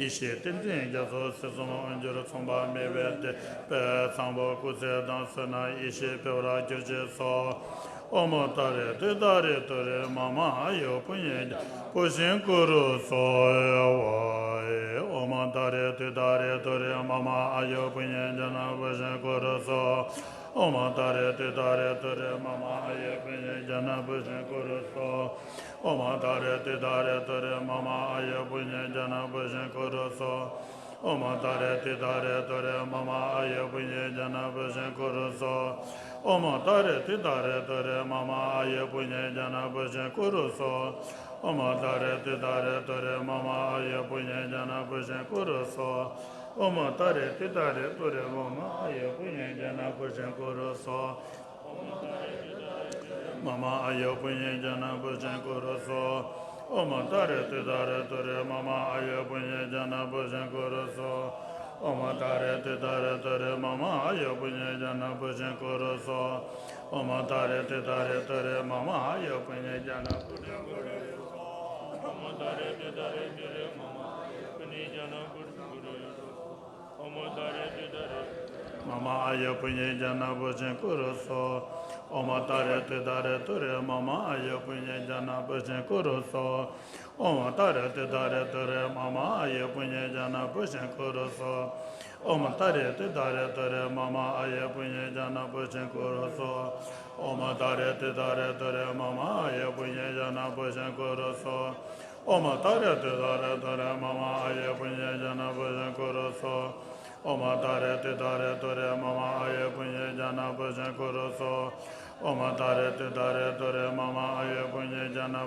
ཡེ་ཤེས་ཏིང་འཛིན་རྒྱ་མཚོ་སྲིད་གསུམ་དབང་གྱུར་མཚུངས་པ་མེད་པའི་དཔལ་བཟང་པོ་སྐུ་ཚེ་དང་བསོད་ནམས་ཡེ་ཤེས་འཕེལ་བར་གྱུར་ཅིག་སྭཱ་ཧཱ། ཨོཾ་ཏཱ་རེ་ཏུཏྟཱ་རེ་ཏུ་རེ་མ་མ་ཨཱ་ཡུ་པུ་ཉེ་ཛྙཱ་ན་པུ་ཤིན་ཀུ་རུ་སྭཱ་ཧཱ། ཨོཾ་ ཨོཾ་ཏཱ་རེ་ཏུཏྟཱ་རེ་ཏུ་རེ་མ་མ་ཨཱ་ཡུ་པུ་ཉེ་ཛྙཱ་ན་པུཥྚེ་ཀུ་རུ་སྭཱ་ཧཱ། ཨོཾ་ཏཱ་རེ་ཏུཏྟཱ་རེ་ཏུ་རེ་མ་མ་ཨཱ་ཡུ་པུ་ཉེ་ཛྙཱ་ན་པུཥྚེ་ཀུ་རུ་སྭཱ་ཧཱ། ཨོཾ་ཏཱ་རེ་ཏུཏྟཱ་རེ་ཏུ་རེ་མ་མ་ཨཱ་ཡུ་པུ་ཉེ་ཛྙཱ་ན་པུཥྚེ་ཀུ་རུ་སྭཱ་ཧཱ། ཨོཾ་ཏཱ་རེ་ཏུཏྟཱ་རེ་ཏུ་རེ་མ་མ་ཨཱ་ཡུ་པུ་ཉེ་ཛྙཱ་ན་པུཥྚེ་ཀུ་རུ་སྭཱ་ཧཱ། ཨོཾ་ཏཱ་རེ་ཏུཏྟཱ་རེ་ཏུ་རེ་མ་མ་ཨཱ་ཡུ་པུ་ཉེ་ཛྙཱ་ན་པུཥྚེ་ཀུ་རུ་སྭཱ་ཧཱ། ཨོཾ་ཏཱ་རེ་ཏུཏྟཱ་རེ་ཏུ་རེ་མ་མ་ཨཱ་ཡུ་པུ་ཉེ་ཛྙཱ་ན་པུཥྚེ་ཀུ་རུ་སྭཱ་ཧཱ། ཨོཾ་ཏཱ་རེ་ཏུཏྟཱ་རེ་ཏུ་རེ་མ་མ་ཨཱ་ཡུ་པུ་ཉེ་ཛྙཱ་ན་པུཥྚེ་ཀུ་རུ་སྭཱ་ཧཱ། མ་མ་ཨཱ་ཡུ་པུ་ཉེ་ཛྙཱ་ན་པུཥྚེ་ཀུ་རུ་སྭཱ་ཧཱ། ཨོཾ་ཏཱ་རེ་ཏུཏྟཱ་རེ་ཏུ་རེ་མ་མ་ཨཱ་ཡུ་པུ་ཉེ་ཛྙཱ་ན་པུཥྚེ་ཀུ་རུ་སྭཱ་ཧཱ། ཨོཾ་ཏཱ་རེ་ཏུཏྟཱ་རེ་ཏུ་རེ་མ་མ་ཨཱ་ཡུ་པུ་ཉེ་ཛྙཱ་ན་པུཥྚེ་ཀུ་རུ་སྭཱ་ཧཱ། ཨོཾ་ཏཱ་རེ་ཏུཏྟཱ་རེ་ཏུ་རེ་མ་མ་ཨཱ་ཡུ་པུ་ཉེ་ཛྙཱ་ན་པུཥྚེ་ཀུ་རུ་སྭཱ་ཧཱ། ཨོཾ་ཏཱ་རེ་ཏུཏྟཱ་རེ་ཏུ་རེ་མ་མ་ཨཱ་ཡུ་པུ་ཉེ་ཛྙཱ་ན་པུཥྚེ་ཀུ་རུ་སྭཱ་ཧཱ། ཨོཾ་ཏཱ་རེ་ཏུཏྟཱ་རེ་མ་མ་ཨཱ་ཡུ་པུ་ཉེ་ཛྙཱ་ན་པུཥྚེ་ཀུ་རུ་སྭཱ་ཧཱ། ཨོཾ་ཏཱ་རེ་ཏུཏྟཱ་རེ་ཏུ་རེ་མ་མ་ཨཱ་ཡུ་པུ་ཉེ་ཛྙཱ་ན་པུཥྚེ་ཀུ་རུ་སྭཱ་ཧཱ། ཨོཾ་ཏཱ་རེ་ཏུཏྟཱ་རེ་ཏུ་རེ་མ་མ་ཨཱ་ཡུ་པུ་ཉེ་ཛྙཱ་ན་པུཥྚེ་ཀུ་རུ་སྭཱ་ཧཱ། ཨོཾ་ཏཱ་རེ་ཏུཏྟཱ་རེ་ཏུ་རེ་མ་མ་ཨཱ་ཡུ་པུ་ཉེ་ཛྙཱ་ན་པུཥྚེ་ཀུ་རུ་སྭཱ་ཧཱ། ཨོཾ་ཏཱ་རེ་ཏུཏྟཱ་རེ་ཏུ་རེ་མ་མ་ཨཱ་ཡུ་པུ་ཉེ་ཛྙཱ་ན་པུཥྚེ་ཀུ་རུ་སྭཱ་ཧཱ། ཨོཾ་ཏཱ་རེ་ཏུཏྟཱ་རེ་ཏུ་རེ་མ་མ་ཨཱ་ཡུ་པུ་ཉེ་ཛྙཱ་ན་པུཥྚེ་ཀུ་རུ་སྭཱ་ཧཱ། ཨོཾ་ཏཱ་རེ་ཏུཏྟཱ་རེ་ཏུ་རེ་མ་མ་ཨཱ་ཡུ་པུ་ཉེ་ཛྙཱ་ན་པུཥྚེ་ཀུ་རུ་སྭཱ་ཧཱ། ཨོཾ་ཏཱ་རེ་ཏུཏྟཱ་རེ་ཏུ་རེ་མ་མ་ཨཱ་ཡུ་པུ་ཉེ་ཛྙཱ་ན་པུཥྚེ་ཀུ་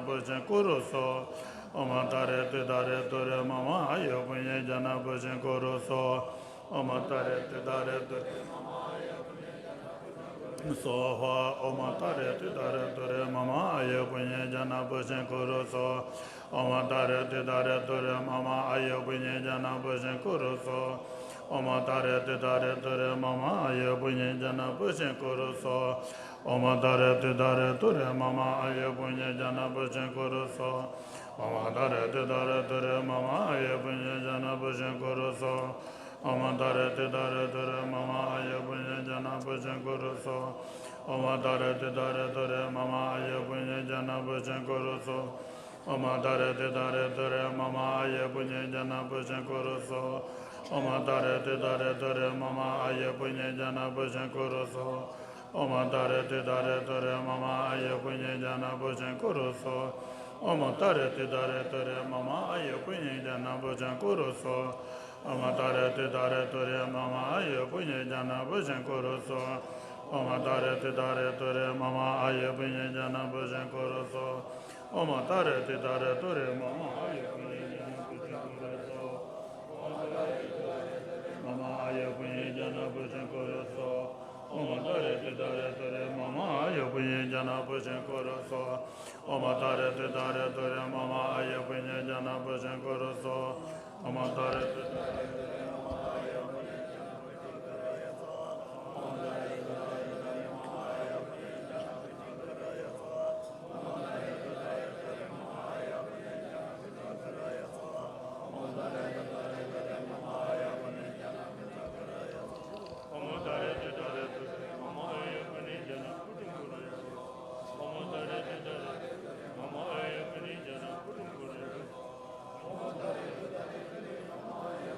རུ་སྭཱ་ཧཱ། ཨོཾ་ཏཱ་རེ་ཏུཏྟཱ་རེ་ཏུ་རེ་མ་མ་ཨཱ་ཡུ་པུ་ཉེ་ཛྙཱ་ན་པུཥྚེ་ཀུ་རུ་སྭཱ་ཧཱ། ཨོཾ་ཏཱ་རེ་ཏུཏྟཱ་རེ་ཏུ་རེ་མ་མ་ཨཱ་ཡུ་པུ་ཉེ་ཛྙཱ་ན་སྭཱ་ཧཱ། ཨོཾ་ཏཱ་རེ་ཏུཏྟཱ་རེ་ཏུ་རེ་མ་མ་ཨཱ་ཡུ་པུ་ཉེ་ཛྙཱ་ན་པུཥྚེ་ཀུ་རུ་སྭཱ་ཧཱ། ཨོཾ་ཏཱ་རེ་ཏུཏྟཱ་རེ་ཏུ་རེ་མ་མ་ཨཱ་ཡུ་པུ་ཉེ་ཛྙཱ་ན་པུཥྚེ་ཀུ་རུ་སྭཱ་ཧཱ། ཨོཾ་ཏཱ་རེ་ཏུཏྟཱ་རེ་ཏུ་རེ་མ་མ་ཨཱ་ཡུ་པུ་ཉེ་ཛྙཱ་ན་པུཥྚེ་ཀུ་རུ་སྭཱ་ཧཱ། ཨོཾ་ཏཱ་རེ་ཏུཏྟཱ་རེ་ཏུ་རེ་མ་མ་ཨཱ་ཡུ་པུ་ཉེ་ཛྙཱ་ན་པུཥྚེ་ཀུ་རུ་སྭཱ་ཧཱ། ཨོཾ་ཏཱ་རེ་ཏུཏྟཱ་རེ་ཏུ་རེ་མ་མ་ཨཱ་ཡུ་པུ་ཉེ་ཛྙཱ་ན་པུཥྚེ་ཀུ་རུ་སྭཱ་ཧཱ། ཨོཾ་ཏཱ་རེ་ཏུཏྟཱ་རེ་ཏུ་རེ་མ་མ་ཨཱ་ཡུ་པུ་ཉེ་ཛྙཱ་ན་པུཥྚེ་ཀུ་རུ་སྭཱ་ཧཱ། ཨོཾ་ཏཱ་རེ་ཏུཏྟཱ་རེ་ཏུ་རེ་མ་མ་ཨཱ་ཡུ་པུ་ཉེ་ཛྙཱ་ན་པུཥྚེ་ཀུ་རུ་སྭཱ་ཧཱ། ཨོཾ་ཏཱ་རེ་ཏུཏྟཱ་རེ་ཏུ་རེ་མ་མ་ཨཱ་ཡུ་པུ་ཉེ་ཛྙཱ་ན་པུཥྚེ་ཀུ་རུ་སྭཱ་ཧཱ། ཨོཾ་ཏཱ་རེ་ཏུཏྟཱ་རེ་ཏུ་རེ་མ་མ་ཨཱ་ཡུ་པུ་ཉེ་ཛྙཱ་ན་པུཥྚེ་ཀུ་རུ་སྭཱ་ཧཱ། ཨོཾ་ཏཱ་རེ་ཏུཏྟཱ་རེ་ཏུ་རེ་མ་མ་ཨཱ་ཡུ་པུ་ཉེ་ཛྙཱ་ན་པུཥྚེ་ཀུ་རུ་སྭཱ་ཧཱ། ཨོཾ་ཏཱ་རེ་ཏུཏྟཱ་རེ་ཏུ་རེ་མ་མ་ཨཱ་ཡུ་པུ་ཉེ་ཛྙཱ་ན་པུཥྚེ་ཀུ་རུ་སྭཱ་ཧཱ། ཨོཾ་ཏཱ་རེ་ཏུཏྟཱ་རེ་ཏུ་རེ་མ་མ་ཨཱ་ཡུ་པུ་ཉེ་ཛྙཱ་ན་པུཥྚེ་ཀུ་རུ་སྭཱ་ཧཱ། ཨོཾ་ཏཱ་རེ་ཏུཏྟཱ་རེ་ཏུ་རེ་མ་མ་ཨཱ་ཡུ་པུ་ཉེ་ཛྙཱ་ན་པུཥྚེ་ཀུ་རུ་སྭཱ་ཧཱ། ཨོཾ་ཏཱ་རེ་ཏུཏྟཱ་རེ་ཏུ་རེ་མ་མ་ཨཱ་ཡུ་པུ་ཉེ་ཛྙཱ་ན་པུཥྚེ་ཀུ་རུ་སྭཱ་ཧཱ། ཨོཾ་ཏཱ་རེ་ཏུཏྟཱ་རེ་ཏུ་རེ་མ་མ་ཨཱ་ཡུ་པུ་ཉེ་ཛྙཱ་ན་པུཥྚེ་ཀུ་རུ་སྭཱ་ཧཱ། ཨོཾ་ཏཱ་རེ་ཏུཏྟཱ་རེ་ཏུ་རེ་མ་མ་ཨཱ་ཡུ་པུ་ཉེ་ཛྙཱ་ན་པུཥྚེ་ཀུ་རུ་སྭཱ་ཧཱ། ཨོཾ་ཏཱ་རེ་ཏུཏྟཱ་རེ་ཏུ་རེ་མ་མ་ཨཱ་ཡུ་པུ་ཉེ་ཛྙཱ་ན་པུཥྚེ་ཀུ་རུ་སྭཱ་ཧཱ། ཨོཾ་ཏཱ་རེ་ཏུཏྟཱ་རེ་ཏུ་རེ་མ་མ་ཨཱ་ཡུ་པུ་ཉེ་ཛྙཱ་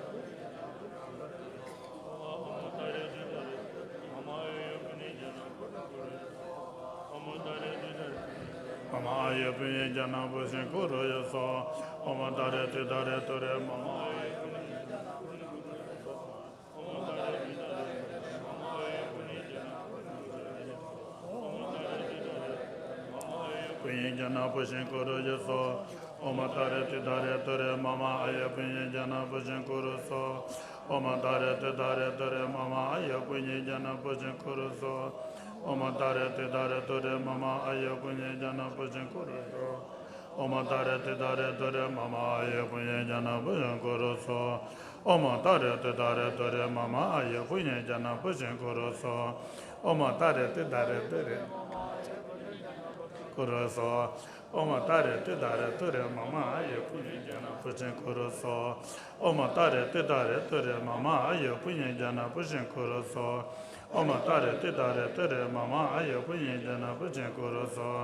ན་པུཥྚེ་ཀུ་རུ་སྭཱ་ཧཱ། མ་མ་ཨཱ་ཡུ་པུ་ཉེ་ཛྙཱ་ན་པུཥྚེ་ཀུ་རུ་སྭཱ་ཧཱ། ཨོཾ་ཏཱ་རེ་ཏུཏྟཱ་རེ་ཏུ་རེ་མ་མ་ཨཱ་ཡུ་པུ་ཉེ་ཛྙཱ་ན་པུཥྚེ་ཀུ་རུ་སྭཱ་ཧཱ། ཨོཾ་ཏཱ་རེ་ཏུཏྟཱ་རེ་ཏུ་རེ་མ་མ་ཨཱ་ཡུ་པུ་ཉེ་ཛྙཱ་ན་པུཥྚེ་ཀུ་རུ་སྭཱ་ཧཱ། ཨོཾ་ཏཱ་རེ་ཏུཏྟཱ་རེ་ཏུ་རེ་མ་མ་ཨཱ་ཡུ་པུ་ཉེ་ཛྙཱ་ན་པུཥྚེ་ཀུ་རུ་སྭཱ་ཧཱ། ཨོཾ་ཏཱ་རེ་ཏུཏྟཱ་རེ་ཏུ་རེ་མ་མ་ཨཱ་ཡུ་པུ་ཉེ་ཛྙཱ་ན་པུཥྚེ་ཀུ་རུ་སྭཱ་ཧཱ། ཨོཾ་ཏཱ་རེ་ཏུཏྟཱ་རེ་ཏུ་རེ་མ་མ་ཨཱ་ཡུ་པུ་ཉེ་ཛྙཱ་ན་པུཥྚེ་ཀུ་རུ་སྭཱ་ཧཱ། ཨོཾ་ཏཱ་རེ་ཏུཏྟཱ་རེ་ཏུ་རེ་མ་མ་ཨཱ་ཡུ་པུ་ཉེ་ཛྙཱ་ན་པུཥྚེ་ཀུ་རུ་སྭཱ་ཧཱ། ཨོཾ་ཏཱ་རེ་ཏུཏྟཱ་རེ་ཏུ་རེ་མ་མ་ཨཱ་ཡུ་པུ་ཉེ་ཛྙཱ་ན་པུཥྚེ་ཀུ་རུ་སྭཱ་ཧཱ། ཨོཾ་ཏཱ་རེ་ཏུཏྟཱ་རེ་ཏུ་རེ་མ་མ་ཨཱ་ཡུ་པུ་ཉེ་ཛྙཱ་ན་པུཥྚེ་ཀུ་རུ་སྭཱ་ཧཱ། ཨོཾ་ཏཱ་རེ་ཏུཏྟཱ་རེ་ཏུ་རེ་ཀུ་རུ་སྭཱ་ཧཱ། ཨོཾ་ཏཱ་རེ་ཏུཏྟཱ་རེ་ཏུ་རེ་མ་མ་ཨཱ་ཡུ་པུ་ཉེ་ཛྙཱ་ན་པུཥྚེ་ཀུ་རུ་སྭཱ་ཧཱ། ཨོཾ་ཏཱ་རེ་ཏུཏྟཱ་རེ་ཏུ་རེ་མ་མ་ཨཱ་ཡུ་པུ་ཉེ་ཛྙཱ་ན་པུཥྚེ་ཀུ་རུ་སྭཱ་ཧཱ། ཨོཾ་ཏཱ་རེ་ཏུཏྟཱ་རེ་ཏུ་རེ་མ་མ་ཨཱ་ཡུ་པུ་ཉེ་ཛྙཱ་ན་པུཥྚེ་ཀུ་རུ་སྭཱ་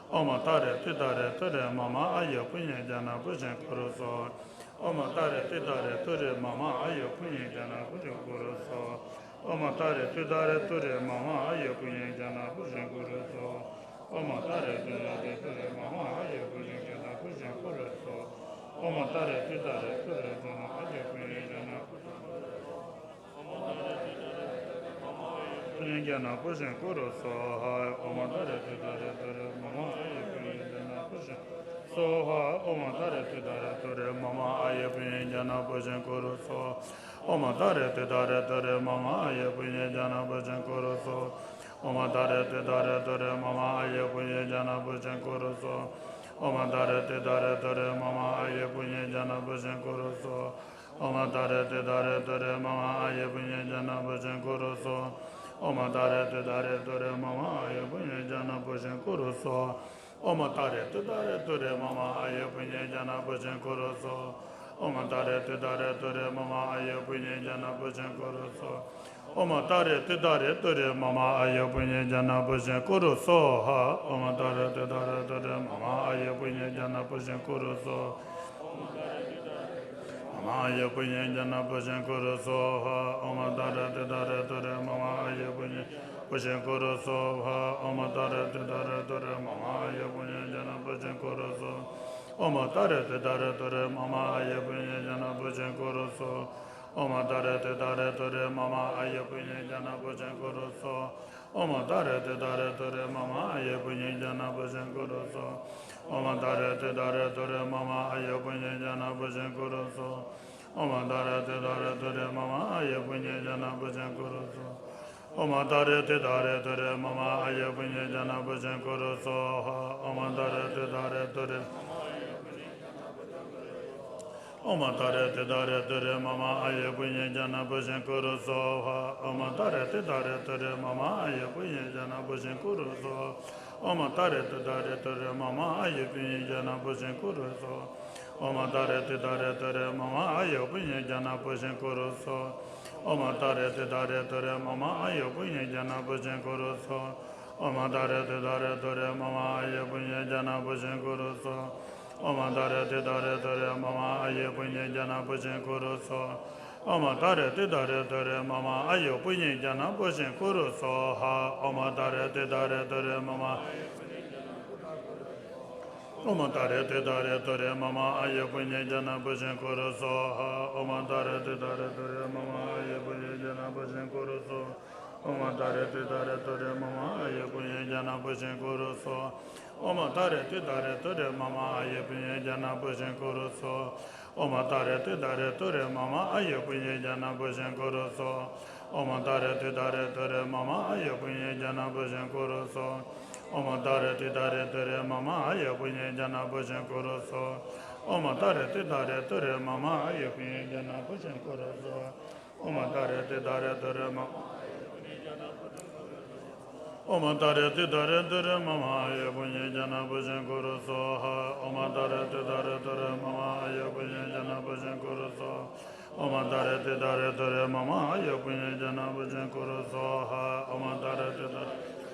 ཧཱ། ཨོཾ་ཏཱ་རེ་ཏུཏྟཱ་རེ་ཏུ་རེ་མ་མ་ཨཱ་ཡུ་པུ་ཉེ་ཛྙཱ་ན་པུཥྚེ་ཀུ་རུ་སྭཱ་ཧཱ། ཨོཾ་ཏཱ་རེ་ཏུཏྟཱ་རེ་ཏུ་རེ་མ་མ་ཨཱ་ཡོ་པུ་ཉེ་ཛྙཱ་ན་པུ་ཤྲཱི་ཀུ་རུ་སྭཱ་ཧཱ། ཨོཾ་ཏཱ་རེ་ཏུཏྟཱ་རེ་ཏུ་རེ་མ་མ་ཨཱ་ཡོ་པུ་ཉེ་ཛྙཱ་ན་པུ་ཤྲཱི་ཀུ་རུ་སྭཱ་ཧཱ། ཨོཾ་ཏཱ་རེ་ཏུཏྟཱ་རེ་ཏུ་རེ་མ་མ་ཨཱ་ཡོ་པུ་ཉེ་ཛྙཱ་ན་པུ་ཤྲཱི་ཀུ་རུ་སྭཱ་ཧཱ། ཨོཾ་ཏཱ་རེ་ཏུཏྟཱ་རེ་ཏུ་རེ་མ་མ་ཨཱ་ཡོ་པུ་ཉེ་ཛྙཱ་ན་པུ་ཤྲཱི་ཀུ་རུ་སྭཱ་ཧཱ། པུ་ཉེ་ཛྙཱ་ན་པུ་ཤྲཱི་ཀུ་རུ་སྭཱ་ཧཱ། ཨོཾ་ཏཱ་རེ་ཏུཏྟཱ་རེ་ཏུ་རེ་མ་མ་ཨཱ་ཡོ་པུ་ཉེ་ཛྙཱ་ན་པུ་ཤྲཱི་སྭཱ་ཧཱ། ཨོཾ་ཏཱ་རེ་ཏུཏྟཱ་རེ་ཏུ་རེ་མ་མ་ཨཱ་ཡོ་པུ་ཉེ་ཛྙཱ་ན་པུ་ཤྲཱི་ཀུ་རུ་སྭཱ་ཧཱ། ཨོཾ་ཏཱ་རེ་ཏུཏྟཱ་རེ་ཏུ་རེ་མ་མ་ཨཱ་ཡོ་པུ་ཉེ་ཛྙཱ་ན་པུ་ཤྲཱི་ཀུ་རུ་སྭཱ་ཧཱ། ཨོཾ་ཏཱ་རེ་ཏུཏྟཱ་རེ་ཏུ་རེ་མ་མ་ཨཱ་ཡོ་པུ་ཉེ་ཛྙཱ་ན་པུ་ཤྲཱི་ཀུ་རུ་སྭཱ་ཧཱ། ཨོཾ་ཏཱ་རེ་ཏུཏྟཱ་རེ་ཏུ་རེ་མ་མ་ཨཱ་ཡོ་པུ་ཉེ་ཛྙཱ་ན་པུ་ཤྲཱི་ཀུ་རུ་སྭཱ་ཧཱ། ཨོཾ་ཏཱ་རེ་ཏུཏྟཱ་རེ་ཏུ་རེ་མ་མ་ཨཱ་ཡོ་པུ་ཉེ་ཛྙཱ་ན་པུ་ཤྲཱི་ཀུ་རུ་སྭཱ་ཧཱ། ཨོཾ་ཏཱ་རེ་ཏུཏྟཱ་རེ་ཏུ་རེ་མ་མ་ཨཱ་ཡོ་པུ་ཉེ་ཛྙཱ་ན་པུ་ཤྲཱི་ཀུ་རུ་སྭཱ་ཧཱ། ཨོཾ་ཏཱ་རེ་ཏུཏྟཱ་རེ་ཏུ་རེ་མ་མ་ཨཱ་ཡོ་པུ་ཉེ་ཛྙཱ་ན་པུ་ཤྲཱི་ཀུ་རུ་སྭཱ་ཧཱ། ཨོཾ་ཏཱ་རེ་ཏུཏྟཱ་རེ་ཏུ་རེ་མ་མ་ཨཱ་ཡོ་པུ་ཉེ་ཛྙཱ་ན་པུ་ཤྲཱི་ཀུ་རུ་སྭཱ་ཧཱ། ཨོཾ་ཏཱ་རེ་ཏུཏྟཱ་རེ་ཏུ་རེ་མ་མ་ཨཱ་ཡོ་པུ་ཉེ་ཛྙཱ་ན་པུ་ཤྲཱི་ཀུ་རུ་སྭཱ་ཧཱ། ཨོཾ་ཏཱ་རེ་ཏུཏྟཱ་རེ་ཏུ་རེ་མ་མ་ཨཱ་ཡོ་པུ་ཉེ་ཛྙཱ་ན་པུ་ཤྲཱི་ཀུ་རུ་སྭཱ་ཧཱ། མ་མ་ཨཱ་ཡོ་པུ་ཉེ་ཛྙཱ་ན་པུ་ཤྲཱི་ཀུ་རུ་སྭཱ་ཧཱ། ཨོཾ་ཏཱ་རེ་ཏུཏྟཱ་རེ་ཏུ་རེ་མ་མ་ཨཱ་ཡོ་པུ་ཉེ་པུ་ཤྲཱི་ཀུ་རུ་སྭཱ་ཧཱ། ཨོཾ་ཏཱ་རེ་ཏུཏྟཱ་རེ་ཏུ་རེ་མ་མ་ཨཱ་ཡོ་པུ་ཉེ་ཛྙཱ་ན་པུ་ཤྲཱི་ཀུ་རུ་སྭཱ་ཧཱ། ཨོཾ་ཏཱ་རེ་ཏུཏྟཱ་རེ་ཏུ་རེ་མ་མ་ཨཱ་ཡོ་པུ་ཉེ་ཛྙཱ་ན་པུ་ཤྲཱི་ཀུ་རུ་སྭཱ་ཧཱ། ཨོཾ་ཏཱ་རེ་ཏུཏྟཱ་རེ་ཏུ་རེ་མ་མ་ཨཱ་ཡོ་པུ་ཉེ་ཛྙཱ་ན་པུ་ཤྲཱི་ཀུ་རུ་སྭཱ་ཧཱ། ཨོཾ་ཏཱ་རེ་ཏུཏྟཱ་རེ་ཏུ་རེ་མ་མ་ཨཱ་ཡོ་པུ་ཉེ་ཛྙཱ་ན་པུ་ཤྲཱི་ཀུ་རུ་སྭཱ་ཧཱ། ཨོཾ་ཏཱ་རེ་ཏུཏྟཱ་རེ་ཏུ་རེ་མ་མ་ཨཱ་ཡོ་པུ་ཉེ་ཛྙཱ་ན་པུ་ཤྲཱི་ཀུ་རུ་སྭཱ་ཧཱ། ཨོཾ་ཏཱ་རེ་ཏུཏྟཱ་རེ་ཏུ་རེ་མ་མ་ཨཱ་ཡོ་པུ་ཉེ་ཛྙཱ་ན་པུ་ཤྲཱི་ཀུ་རུ་སྭཱ་ཧཱ། ཨོཾ་ཏཱ་རེ་ཏུཏྟཱ་རེ་ཏུ་རེ་མ་མ་ཨཱ་ཡོ་པུ་ཉེ་ཛྙཱ་ན་པུ་ཤྲཱི་ཀུ་རུ་སྭཱ་ཧཱ། ཨོཾ་ཏཱ་རེ་ཏུཏྟཱ་རེ་ཏུ་རེ་ཨོཾ་ཏཱ་རེ་ཏུཏྟཱ་རེ་ཏུ་རེ་མ་མ་ཨཱ་ཡོ་པུ་ཉེ་ཛྙཱ་ན་པུ་ཤྲཱི་ཀུ་རུ་སྭཱ་ཧཱ། ཨོཾ་ཏཱ་རེ་ཏུཏྟཱ་རེ་ཏུ་རེ་མ་མ་ཨཱ་ཡོ་པུ་ཉེ་ཛྙཱ་ན་པུ་ཤྲཱི་ཀུ་རུ་སྭཱ་ཧཱ། ཨོཾ་ཏཱ་རེ་ཏུཏྟཱ་རེ་ཏུ་རེ་མ་མ་ཨཱ་ཡོ་པུ་ཉེ་ཛྙཱ་ན་པུ་ཤྲཱི་ཀུ་རུ་སྭཱ་ཧཱ། ཨོཾ་ཏཱ་རེ་ཏུཏྟཱ་རེ་ཏུ་རེ་མ་མ་ཨཱ་ཡོ་པུ་ཉེ་ཛྙཱ་ན་པུ་ཤྲཱི་ཀུ་རུ་སྭཱ་ཧཱ། ཨོཾ་ཏཱ་རེ་ཏུཏྟཱ་རེ་ཏུ་རེ་མ་མ་ཨཱ་ཡོ་པུ་ཉེ་ཛྙཱ་ན་པུ་ཤྲཱི་ཀུ་རུ་སྭཱ་ཧཱ། ཨོཾ་ཏཱ་རེ་ཏུཏྟཱ་རེ་ཏུ་རེ་མ་མ་ཨཱ་ཡོ་པུ་ཉེ་ཛྙཱ་ན་པུ་ཤྲཱི་ཀུ་རུ་སྭཱ་ཧཱ། ཨོཾ་ཏཱ་རེ་ཏུཏྟཱ་རེ་ཏུ་རེ་མ་མ་ཨཱ་ཡོ་པུ་ཉེ་ཛྙཱ་ན་པུ་ཤྲཱི་ཀུ་རུ་སྭཱ་ཧཱ། ཨོཾ་ཏཱ་རེ་ཏུཏྟཱ་རེ་ཏུ་རེ་མ་མ་ཨཱ་ཡོ་པུ་ཉེ་ཛྙཱ་ན་པུ་ཤྲཱི་ཀུ་རུ་སྭཱ་ཧཱ། ཨོཾ་ཏཱ་རེ་ཏུཏྟཱ་རེ་ཏུ་རེ་མ་མ་ཨོཾ་ཏཱ་རེ་ཏུཏྟཱ་རེ་ཏུ་རེ་མ་མ་ཨཱ་ཡོ་པུ་ཉེ་ཛྙཱ་ན་པུ་ཤྲཱི་ཀུ་རུ་སྭཱ་ཧཱ། ཨོཾ་ཏཱ་རེ་ཏུཏྟཱ་རེ་ཏུ་རེ་མ་མ་ཨཱ་ཡོ་པུ་ཉེ་ཛྙཱ་ན་པུ་ཤྲཱི་ཀུ་རུ་སྭཱ་ཧཱ། ཨོཾ་ཏཱ་རེ་ཏུཏྟཱ་རེ་ཏུ་རེ་མ་མ་ཨཱ་ཡོ་པུ་ཉེ་ཛྙཱ་ན་པུ་ཤྲཱི་ཀུ་རུ་སྭཱ་ཧཱ། ཨོཾ་ཏཱ་རེ་ཏུཏྟཱ་རེ་ཏུ་རེ་མ་མ་ཨཱ་ཡོ་པུ་ཉེ་ཛྙཱ་ན་པུ་ཤྲཱི་ཀུ་རུ་སྭཱ་ཧཱ། ཨོཾ་ཏཱ་རེ་ཏུཏྟཱ་རེ་ཏུ་རེ་མ་མ་ཨཱ་ཡོ་པུ་ཉེ་ཛྙཱ་ན་པུ་ཤྲཱི་ཀུ་རུ་སྭཱ་ཧཱ། ཨོཾ་ཏཱ་རེ་ཏུཏྟཱ་རེ་ཏུ་རེ་མ་མ་ཨཱ་ཡོ་པུ་ཉེ་ཛྙཱ་ན་པུ་ཤྲཱི་ཀུ་རུ་སྭཱ་ཧཱ། ཨོཾ་ཏཱ་རེ་ཏུཏྟཱ་རེ་ཏུ་རེ་མ་མ་ཨཱ་ཡོ་པུ་ཉེ་ཛྙཱ་ན་པུ་ཤྲཱི་ཀུ་རུ་སྭཱ་ཧཱ། ཨོཾ་ཏཱ་རེ་ཏུཏྟཱ་རེ་ཏུ་རེ་མ་མ་ཨཱ་ཡོ་པུ་ཉེ་ཛྙཱ་ན་པུ་ཤྲཱི་ཀུ་རུ་སྭཱ་ཧཱ། ཨོཾ་ཏཱ་རེ་ཏུཏྟཱ་རེ་ཏུ་རེ་མ་ཨོཾ་ཏཱ་རེ་ཏུཏྟཱ་རེ་ཏུ་རེ་མ་མ་ཨཱ་ཡོ་པུ་ཉེ་ཛྙཱ་ན་པུ་ཤྲཱི་ཀུ་རུ་སྭཱ་ཧཱ། ཨོཾ་ཏཱ་རེ་ཏུཏྟཱ་རེ་ཏུ་རེ་མ་མ་ཨཱ་ཡོ་པུ་ཉེ་ཛྙཱ་ན་པུ་ཤྲཱི་ཀུ་རུ་སྭཱ་ཧཱ། ཨོཾ་ཏཱ་རེ་ཏུཏྟཱ་རེ་ཏུ་རེ་མ་མ་ཨཱ་ཡོ་པུ་ཉེ་ཛྙཱ་ན་པུ་ཤྲཱི་ཀུ་རུ་སྭཱ་ཧཱ། ཨོཾ་ཏཱ་རེ་ཏུཏྟཱ་རེ་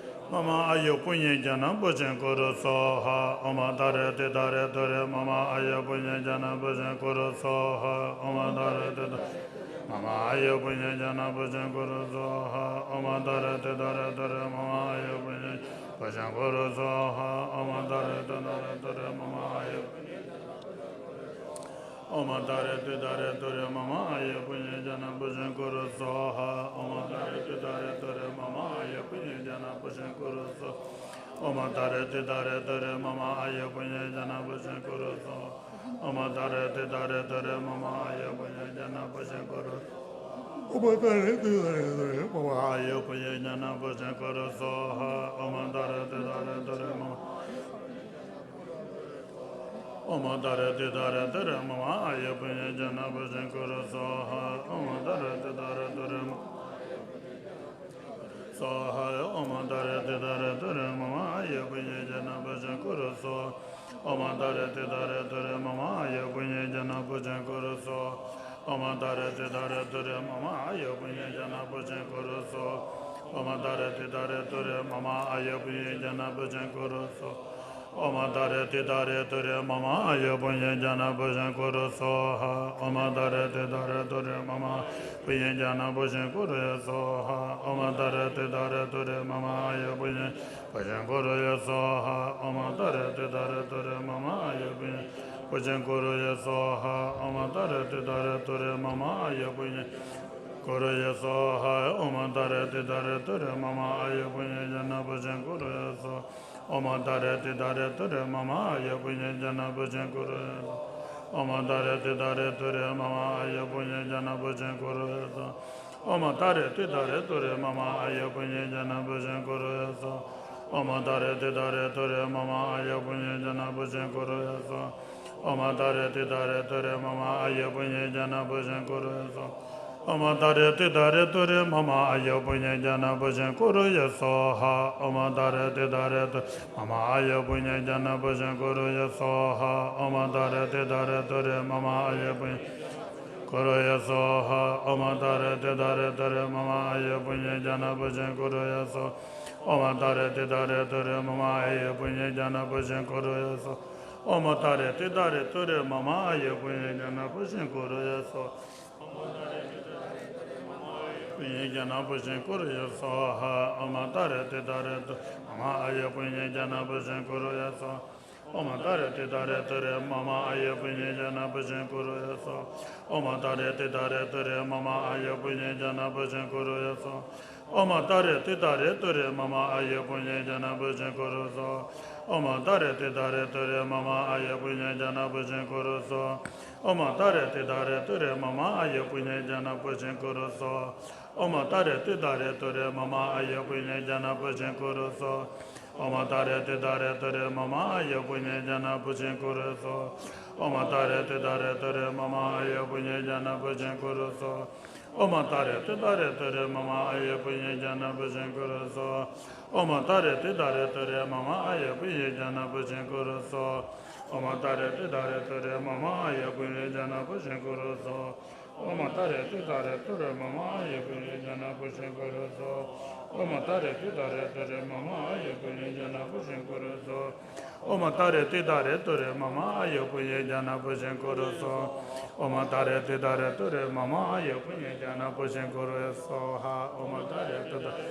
མ་མ་ཨཱ་ཡོ་པུ་ཉེ་ཛྙཱ་ན་པུ་ཤྲཱི་ཀུ་རུ་སྭཱ་ཧཱ། ཨོཾ་ཏཱ་རེ་ཏུཏྟཱ་རེ་ཏུ་རེ་མ་མ་ཨཱ་ཡོ་པུ་ཉེ་ཛྙཱ་ན་པུ་ཤྲཱི་ཀུ་རུ་སྭཱ་ཧཱ། ཨོཾ་ཏཱ་རེ་ཏུཏྟཱ་རེ་མ་མ་ཨཱ་ཡོ་པུ་ཉེ་ཛྙཱ་ན་པུ་ཤྲཱི་ཀུ་རུ་སྭཱ་ཧཱ། ཨོཾ་ཏཱ་རེ་ཏུཏྟཱ་རེ་ཏུ་རེ་མ་མ་ཨཱ་ཡོ་པུ་ཉེ་པུ་ཤྲཱི་ཀུ་རུ་སྭཱ་ཧཱ། ཨོཾ་ཏཱ་རེ་ཏུཏྟཱ་རེ་ཏུ་རེ་མ་མ་ཨཱ་ཡོ་པུ་ཉེ་ཨོཾ་ཏཱ་རེ་ཏུཏྟཱ་རེ་ཏུ་རེ་མ་མ་ཨཱ་ཡོ་པུ་ཉེ་ཛྙཱ་ན་པུ་ཤྲཱི་ཀུ་རུ་སྭཱ་ཧཱ། ཨོཾ་ཏཱ་རེ་ཏུཏྟཱ་རེ་ཏུ་རེ་མ་མ་ཨཱ་ཡོ་པུ་ཉེ་ཛྙཱ་ན་པུ་ཤྲཱི་ཀུ་རུ་སྭཱ་ཧཱ། ཨོཾ་ཏཱ་རེ་ཏུཏྟཱ་རེ་ཏུ་རེ་མ་མ་ཨཱ་ཡོ་པུ་ཉེ་ཛྙཱ་ན་པུ་ཤྲཱི་ཀུ་རུ་སྭཱ་ཧཱ། ཨོཾ་ཏཱ་རེ་ཏུཏྟཱ་རེ་ཏུ་རེ་མ་མ་ཨཱ་ཡོ་པུ་ཉེ་ཛྙཱ་ན་པུ་ཤྲཱི་ཀུ་རུ། ཨོཾ་ཏཱ་རེ་ཏུཏྟཱ་རེ་ཏུ་རེ་མ་མ་ཨཱ་ཡོ་པུ་ཉེ་ཛྙཱ་ན་པུ་ཤྲཱི་ཀུ་རུ་སྭཱ་ཧཱ། ཨོཾ་ཏཱ་རེ་ཏུཏྟཱ་རེ་ཏུ་རེ་མ་མ། ཨོཾ་ཏཱ་རེ་ཏུཏྟཱ་རེ་ཏུ་རེ་མ་མ་ཨཱ་ཡོ་པུ་ཉེ་ཛྙཱ་ན་པུ་ཤྲཱི་ཀུ་རུ་སྭཱ་ཧཱ། ཨོཾ་ཏཱ་རེ་ཏུཏྟཱ་རེ་ཏུ་རེ་མ་སྭཱ་ཧཱ། ཨོཾ་ཏཱ་རེ་ཏུཏྟཱ་རེ་ཏུ་རེ་མ་མ་ཨཱ་ཡོ་པུ་ཉེ་ཛྙཱ་ན་པུ་ཤྲཱི་ཀུ་རུ་སྭཱ་ཧཱ། ཨོཾ་ཏཱ་རེ་ཏུཏྟཱ་རེ་ཏུ་རེ་མ་མ་ཨཱ་ཡོ་པུ་ཉེ་ཛྙཱ་ན་པུ་ཤྲཱི་ཀུ་རུ་སྭཱ་ཧཱ། ཨོཾ་ཏཱ་རེ་ཏུཏྟཱ་རེ་ཏུ་རེ་མ་མ་ཨཱ་ཡོ་པུ་ཉེ་ཛྙཱ་ན་པུ་ཤྲཱི་ཀུ་རུ་སྭཱ་ཧཱ། ཨོཾ་ཏཱ་རེ་ཏུཏྟཱ་རེ་ཏུ་རེ་མ་མ་ཨཱ་ཡོ་པུ་ཉེ་ཛྙཱ་ན་པུ་ཤྲཱི་ཀུ་རུ་སྭཱ་ཧཱ། ཨོཾ་ཏཱ་རེ་ཏུཏྟཱ་རེ་ཏུ་རེ་མ་མ་ཨཱ་ཡུ་བུ་ཉེ་ཛྙཱ་ན་པུཥྚ་ཀུ་རུ་སྭཱ་ཧཱ། ཨོཾ་ཏཱ་རེ་ཏུཏྟཱ་རེ་ཏུ་རེ་མ་མ་ཨཱ་ཡུ་བུ་ཉེ་ཛྙཱ་ན་པུཥྚ་ཀུ་རུ་ཡེ་སྭཱ་ཧཱ། ཨོཾ་ཏཱ་རེ་ཏུཏྟཱ་རེ་ཏུ་རེ་མ་མ་ཨཱ་ཡུ་བུ་ཉེ་པུཥྚ་ཀུ་རུ་ཡེ་སྭཱ་ཧཱ། ཨོཾ་ཏཱ་རེ་ཏུཏྟཱ་རེ་ཏུ་རེ་མ་མ་ཨཱ་ཡུ་བུ་ཉེ་པུཥྚ་ཀུ་རུ་ཡེ་སྭཱ་ཧཱ། ཨོཾ་ཏཱ་རེ་ཏུཏྟཱ་རེ་ཏུ་རེ་མ་མ་ཨཱ་ཡུ་བུ་ཉེ་ཀུ་རུ་ཡེ་སྭཱ་ཧཱ། ཨོཾ་ཏཱ་རེ་ཏུཏྟཱ་རེ་ཏུ་རེ་མ་མ་ཨཱ་ཡུ་བུ་ཉེ་ཛྙཱ་ན་པུཥྚ་ཀུ་རུ་ཡེ་སྭཱ་ཧཱ། ཨོཾ་ཏཱ་རེ་ཏུཏྟཱ་རེ་ཏུ་རེ་མ་མ་ཨཱ་ཡུ་བུ་ཉེ་ཛྙཱ་ན་པུཥྚ་ཀུ་རུ་ཡེ་སྭཱ་ཧཱ། ཨོཾ་ཏཱ་རེ་ཏུཏྟཱ་རེ་ཏུ་རེ་མ་མ་ཨཱ་ཡུ་བུ་ཉེ་ཛྙཱ་ན་པུཥྚ་ཀུ་རུ་ཡེ་སྭཱ་ཧཱ། ཨོཾ་ཏཱ་རེ་ཏུཏྟཱ་རེ་ཏུ་རེ་མ་མ་ཨཱ་ཡུ་བུ་ཉེ་ཛྙཱ་ན་པུཥྚ་ཀུ་རུ་ཡེ་སྭཱ་ཧཱ། ཨོཾ་ཏཱ་རེ་ཏུཏྟཱ་རེ་ཏུ་རེ་མ་མ་ཨཱ་ཡུ་བུ་ཉེ་ཛྙཱ་ན་པུཥྚ་ཀུ་རུ་ཡེ་སྭཱ་ཧཱ། ཨོཾ་ཏཱ་རེ་ཏུཏྟཱ་རེ་ཏུ་རེ་མ་མ་ཨཱ་ཡུ་བུ་ཉེ་ཛྙཱ་ན་པུཥྚ་ཀུ་རུ་ཡེ་སྭཱ་ཧཱ། ཨོཾ་ཏཱ་རེ་ཏུཏྟཱ་རེ་ཏུ་རེ་མ་མ་ཨཱ་ཡུ་བུ་ཉེ་ཛྙཱ་ན་པུཥྚ་ཀུ་རུ་ཡེ་སྭཱ་ཧཱ། ཨོཾ་ཏཱ་རེ་ཏུཏྟཱ་རེ་ཏུ་རེ་མ་མ་ཨཱ་ཡུ་བུ་ཉེ་ཛྙཱ་ན་པུཥྚ་ཀུ་རུ་ཡེ་སྭཱ་ཧཱ། ཨོཾ་ཏཱ་རེ་ཏུཏྟཱ་རེ་ཏུ་རེ་མ་མ་ཨཱ་ཡུ་བུ་ཉེ་ཀུ་རུ་ཡེ་སྭཱ་ཧཱ། ཨོཾ་ཏཱ་རེ་ཏུཏྟཱ་རེ་ཏུ་རེ་མ་མ་ཨཱ་ཡུ་བུ་ཉེ་ཛྙཱ་ན་པུཥྚ་ཀུ་རུ་ཡེ་སྭཱ་ཧཱ། ཨོཾ་ཏཱ་རེ་ཏུཏྟཱ་རེ་ཏུ་རེ་མ་མ་ཨཱ་ཡུ་བུ་ཉེ་ཛྙཱ་ན་པུཥྚ་ཀུ་རུ་ཡེ་སྭཱ་ཧཱ། ཨོཾ་ཏཱ་རེ་ཏུཏྟཱ་རེ་ཏུ་རེ་མ་མ་ཨཱ་ཡུ་བུ་ཉེ་ཛྙཱ་ན་པུཥྚ་ཀུ་རུ་ཡེ་སྭཱ་ཧཱ། བུ་ཉེ་ཛྙཱ་ན་པུཥྚ་ཀུ་རུ་ཡེ་སྭཱ་ཧཱ། ཨོཾ་ཏཱ་རེ་ཏུཏྟཱ་རེ་ཏུ་རེ་མ་མ་ཨཱ་ཡུ་བུ་ཉེ་ཛྙཱ་ན་པུཥྚ་ཀུ་རུ་ཡེ་སྭཱ་ཧཱ། ཨོཾ་ཏཱ་རེ་ཏུཏྟཱ་རེ་ཏུ་རེ་མ་མ་ཨཱ་ཡུ་བུ་ཉེ་ཛྙཱ་ན་པུཥྚ་ཀུ་རུ་ཡེ་སྭཱ་ཧཱ། ཨོཾ་ཏཱ་རེ་ཏུཏྟཱ་རེ་ཏུ་རེ་མ་མ་ཨཱ་ཡུ་བུ་ཉེ་ཛྙཱ་ན་པུཥྚ་ཀུ་རུ་ཡེ་སྭཱ་ཧཱ། ཨོཾ་ཏཱ་རེ་ཏུཏྟཱ་རེ་ཏུ་རེ་མ་མ་ཨཱ་ཡུ་བུ་ཉེ་ཛྙཱ་ན་པུཥྚ་ཀུ་རུ་སྭཱ་ཧཱ། ཨོཾ་ཏཱ་རེ་ཏུཏྟཱ་རེ་ཏུ་རེ་མ་མ་ཨཱ་ཡུ་བུ་ཉེ་ཛྙཱ་ན་པུཥྚ་ཀུ་རུ་སྭཱ་ཧཱ། ཨོཾ་ཏཱ་རེ་ཏུཏྟཱ་རེ་ཏུ་རེ་མ་མ་ཨཱ་ཡུ་བུ་ཉེ་ཛྙཱ་ན་པུཥྚ་ཀུ་རུ་སྭཱ་ཧཱ། ཨོཾ་ཏཱ་རེ་ཏུཏྟཱ་རེ་ཏུ་རེ་མ་མ་ཨཱ་ཡུ་བུ་ཉེ་ཛྙཱ་ན་པུཥྚ་ཀུ་རུ་སྭཱ་ཧཱ། ཨོཾ་ཏཱ་རེ་ཏུཏྟཱ་རེ་ཏུ་རེ་མ་མ་ཨཱ་ཡུ་བུ་ཉེ་ཛྙཱ་ན་པུཥྚ་ཀུ་རུ་སྭཱ་ཧཱ། ཨོཾ་ཏཱ་རེ་ཏུཏྟཱ་རེ་ཏུ་རེ་མ་མ་ཨཱ་ཡུ་བུ་ཉེ་ཛྙཱ་ན་པུཥྚ་ཀུ་རུ་སྭཱ་ཧཱ། ཨོཾ་ཏཱ་རེ་ཏུཏྟཱ་རེ་ཏུ་རེ་མ་མ་ཨཱ་ཡུ་བུ་ཉེ་ཛྙཱ་ན་པུཥྚ་ཀུ་རུ་སྭཱ་ཧཱ། ཨོཾ་ཏཱ་རེ་ཏུཏྟཱ་རེ་ཏུ་རེ་མ་མ་ཨཱ་ཡུ་བུ་ཉེ་ཛྙཱ་ན་པུཥྚ་ཀུ་རུ་སྭཱ་ཧཱ། ཨོཾ་ཏཱ་རེ་ཏུཏྟཱ་རེ་ཏུ་རེ་མ་མ་ཨཱ་ཡུ་བུ་ཉེ་ཛྙཱ་ན་པུཥྚ་ཀུ་རུ་སྭཱ་ཧཱ། ཨོཾ་ཏཱ་རེ་ཏུཏྟཱ་རེ་ཏུ་རེ་མ་མ་ཨཱ་ཡུ་བུ་ཉེ་ཛྙཱ་ན་པུཥྚ་ཀུ་རུ་སྭཱ་ཧཱ། ཨོཾ་ཏཱ་རེ་ཏུཏྟཱ་རེ་ཏུ་རེ་མ་མ་ཨཱ་ཡུ་བུ་ཉེ་ཛྙཱ་ན་པུཥྚ་ཀུ་རུ་སྭཱ་ཧཱ། ཨོཾ་ཏཱ་རེ་ཏུཏྟཱ་རེ་ཏུ་རེ་མ་མ་ཨཱ་ཡུ་བུ་ཉེ་ཛྙཱ་ན་པུཥྚ་ཀུ་རུ་སྭཱ་ཧཱ། ཨོཾ་ཏཱ་རེ་ཏུཏྟཱ་རེ་ཏུ་རེ་མ་མ་ཨཱ་ཡུ་བུ་ཉེ་ཛྙཱ་ན་པུཥྚ་ཀུ་རུ་སྭཱ་ཧཱ། ཨོཾ་ཏཱ་རེ་ཏུཏྟཱ་རེ་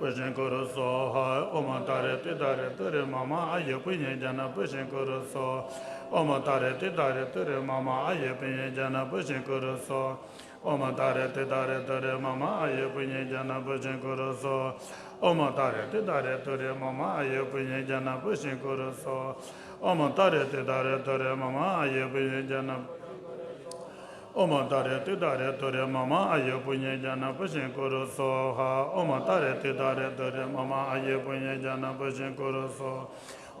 པུཥྚ་ཀུ་རུ་སྭཱ་ཧཱ། ཨོཾ་ཏཱ་རེ་ཏུཏྟཱ་རེ་ཏུ་རེ་མ་མ་ཨཱ་ཡུ་བུ་ཉེ་ཛྙཱ་ན་པུཥྚ་ཀུ་རུ་སྭཱ་ཧཱ། ཨོཾ་ཏཱ་རེ་ཏུཏྟཱ་རེ་ཏུ་རེ་མ་མ་ཨཱ་ཡུ་བུ་ཉེ་ཛྙཱ་ན་པུཥྚ་ཀུ་རུ་སྭཱ་ཧཱ། ཨོཾ་ཏཱ་རེ་ཏུཏྟཱ་རེ་ཏུ་རེ་མ་མ་ཨཱ་ཡུ་བུ་ཉེ་ཛྙཱ་ན་པུཥྚ་ཀུ་རུ་སྭཱ་ཧཱ། ཨོཾ་ཏཱ་རེ་ཏུཏྟཱ་རེ་ཏུ་རེ་མ་མ་ཨཱ་ཡུ་བུ་ཉེ་ཛྙཱ་ན་པུཥྚ་ཀུ་རུ་སྭཱ་ཧཱ། ཨོཾ་ཏཱ་རེ་ཏུཏྟཱ་རེ་ཏུ་རེ་མ་མ་ཨཱ་ཡུ་བུ་ཉེ་ཛྙཱ་ན། ཨོཾ་ཏཱ་རེ་ཏུཏྟཱ་རེ་ཏུ་རེ་མ་མ་ཨཱ་ཡུ་བུ་ཉེ་ཛྙཱ་ན་པུཥྚ་ཀུ་རུ་སྭཱ་ཧཱ། ཨོཾ་ཏཱ་རེ་ཏུཏྟཱ་རེ་ཏུ་རེ་མ་མ་ཨཱ་ཡུ་བུ་ཉེ་ཛྙཱ་ན་པུཥྚ་ཀུ་རུ་སྭཱ་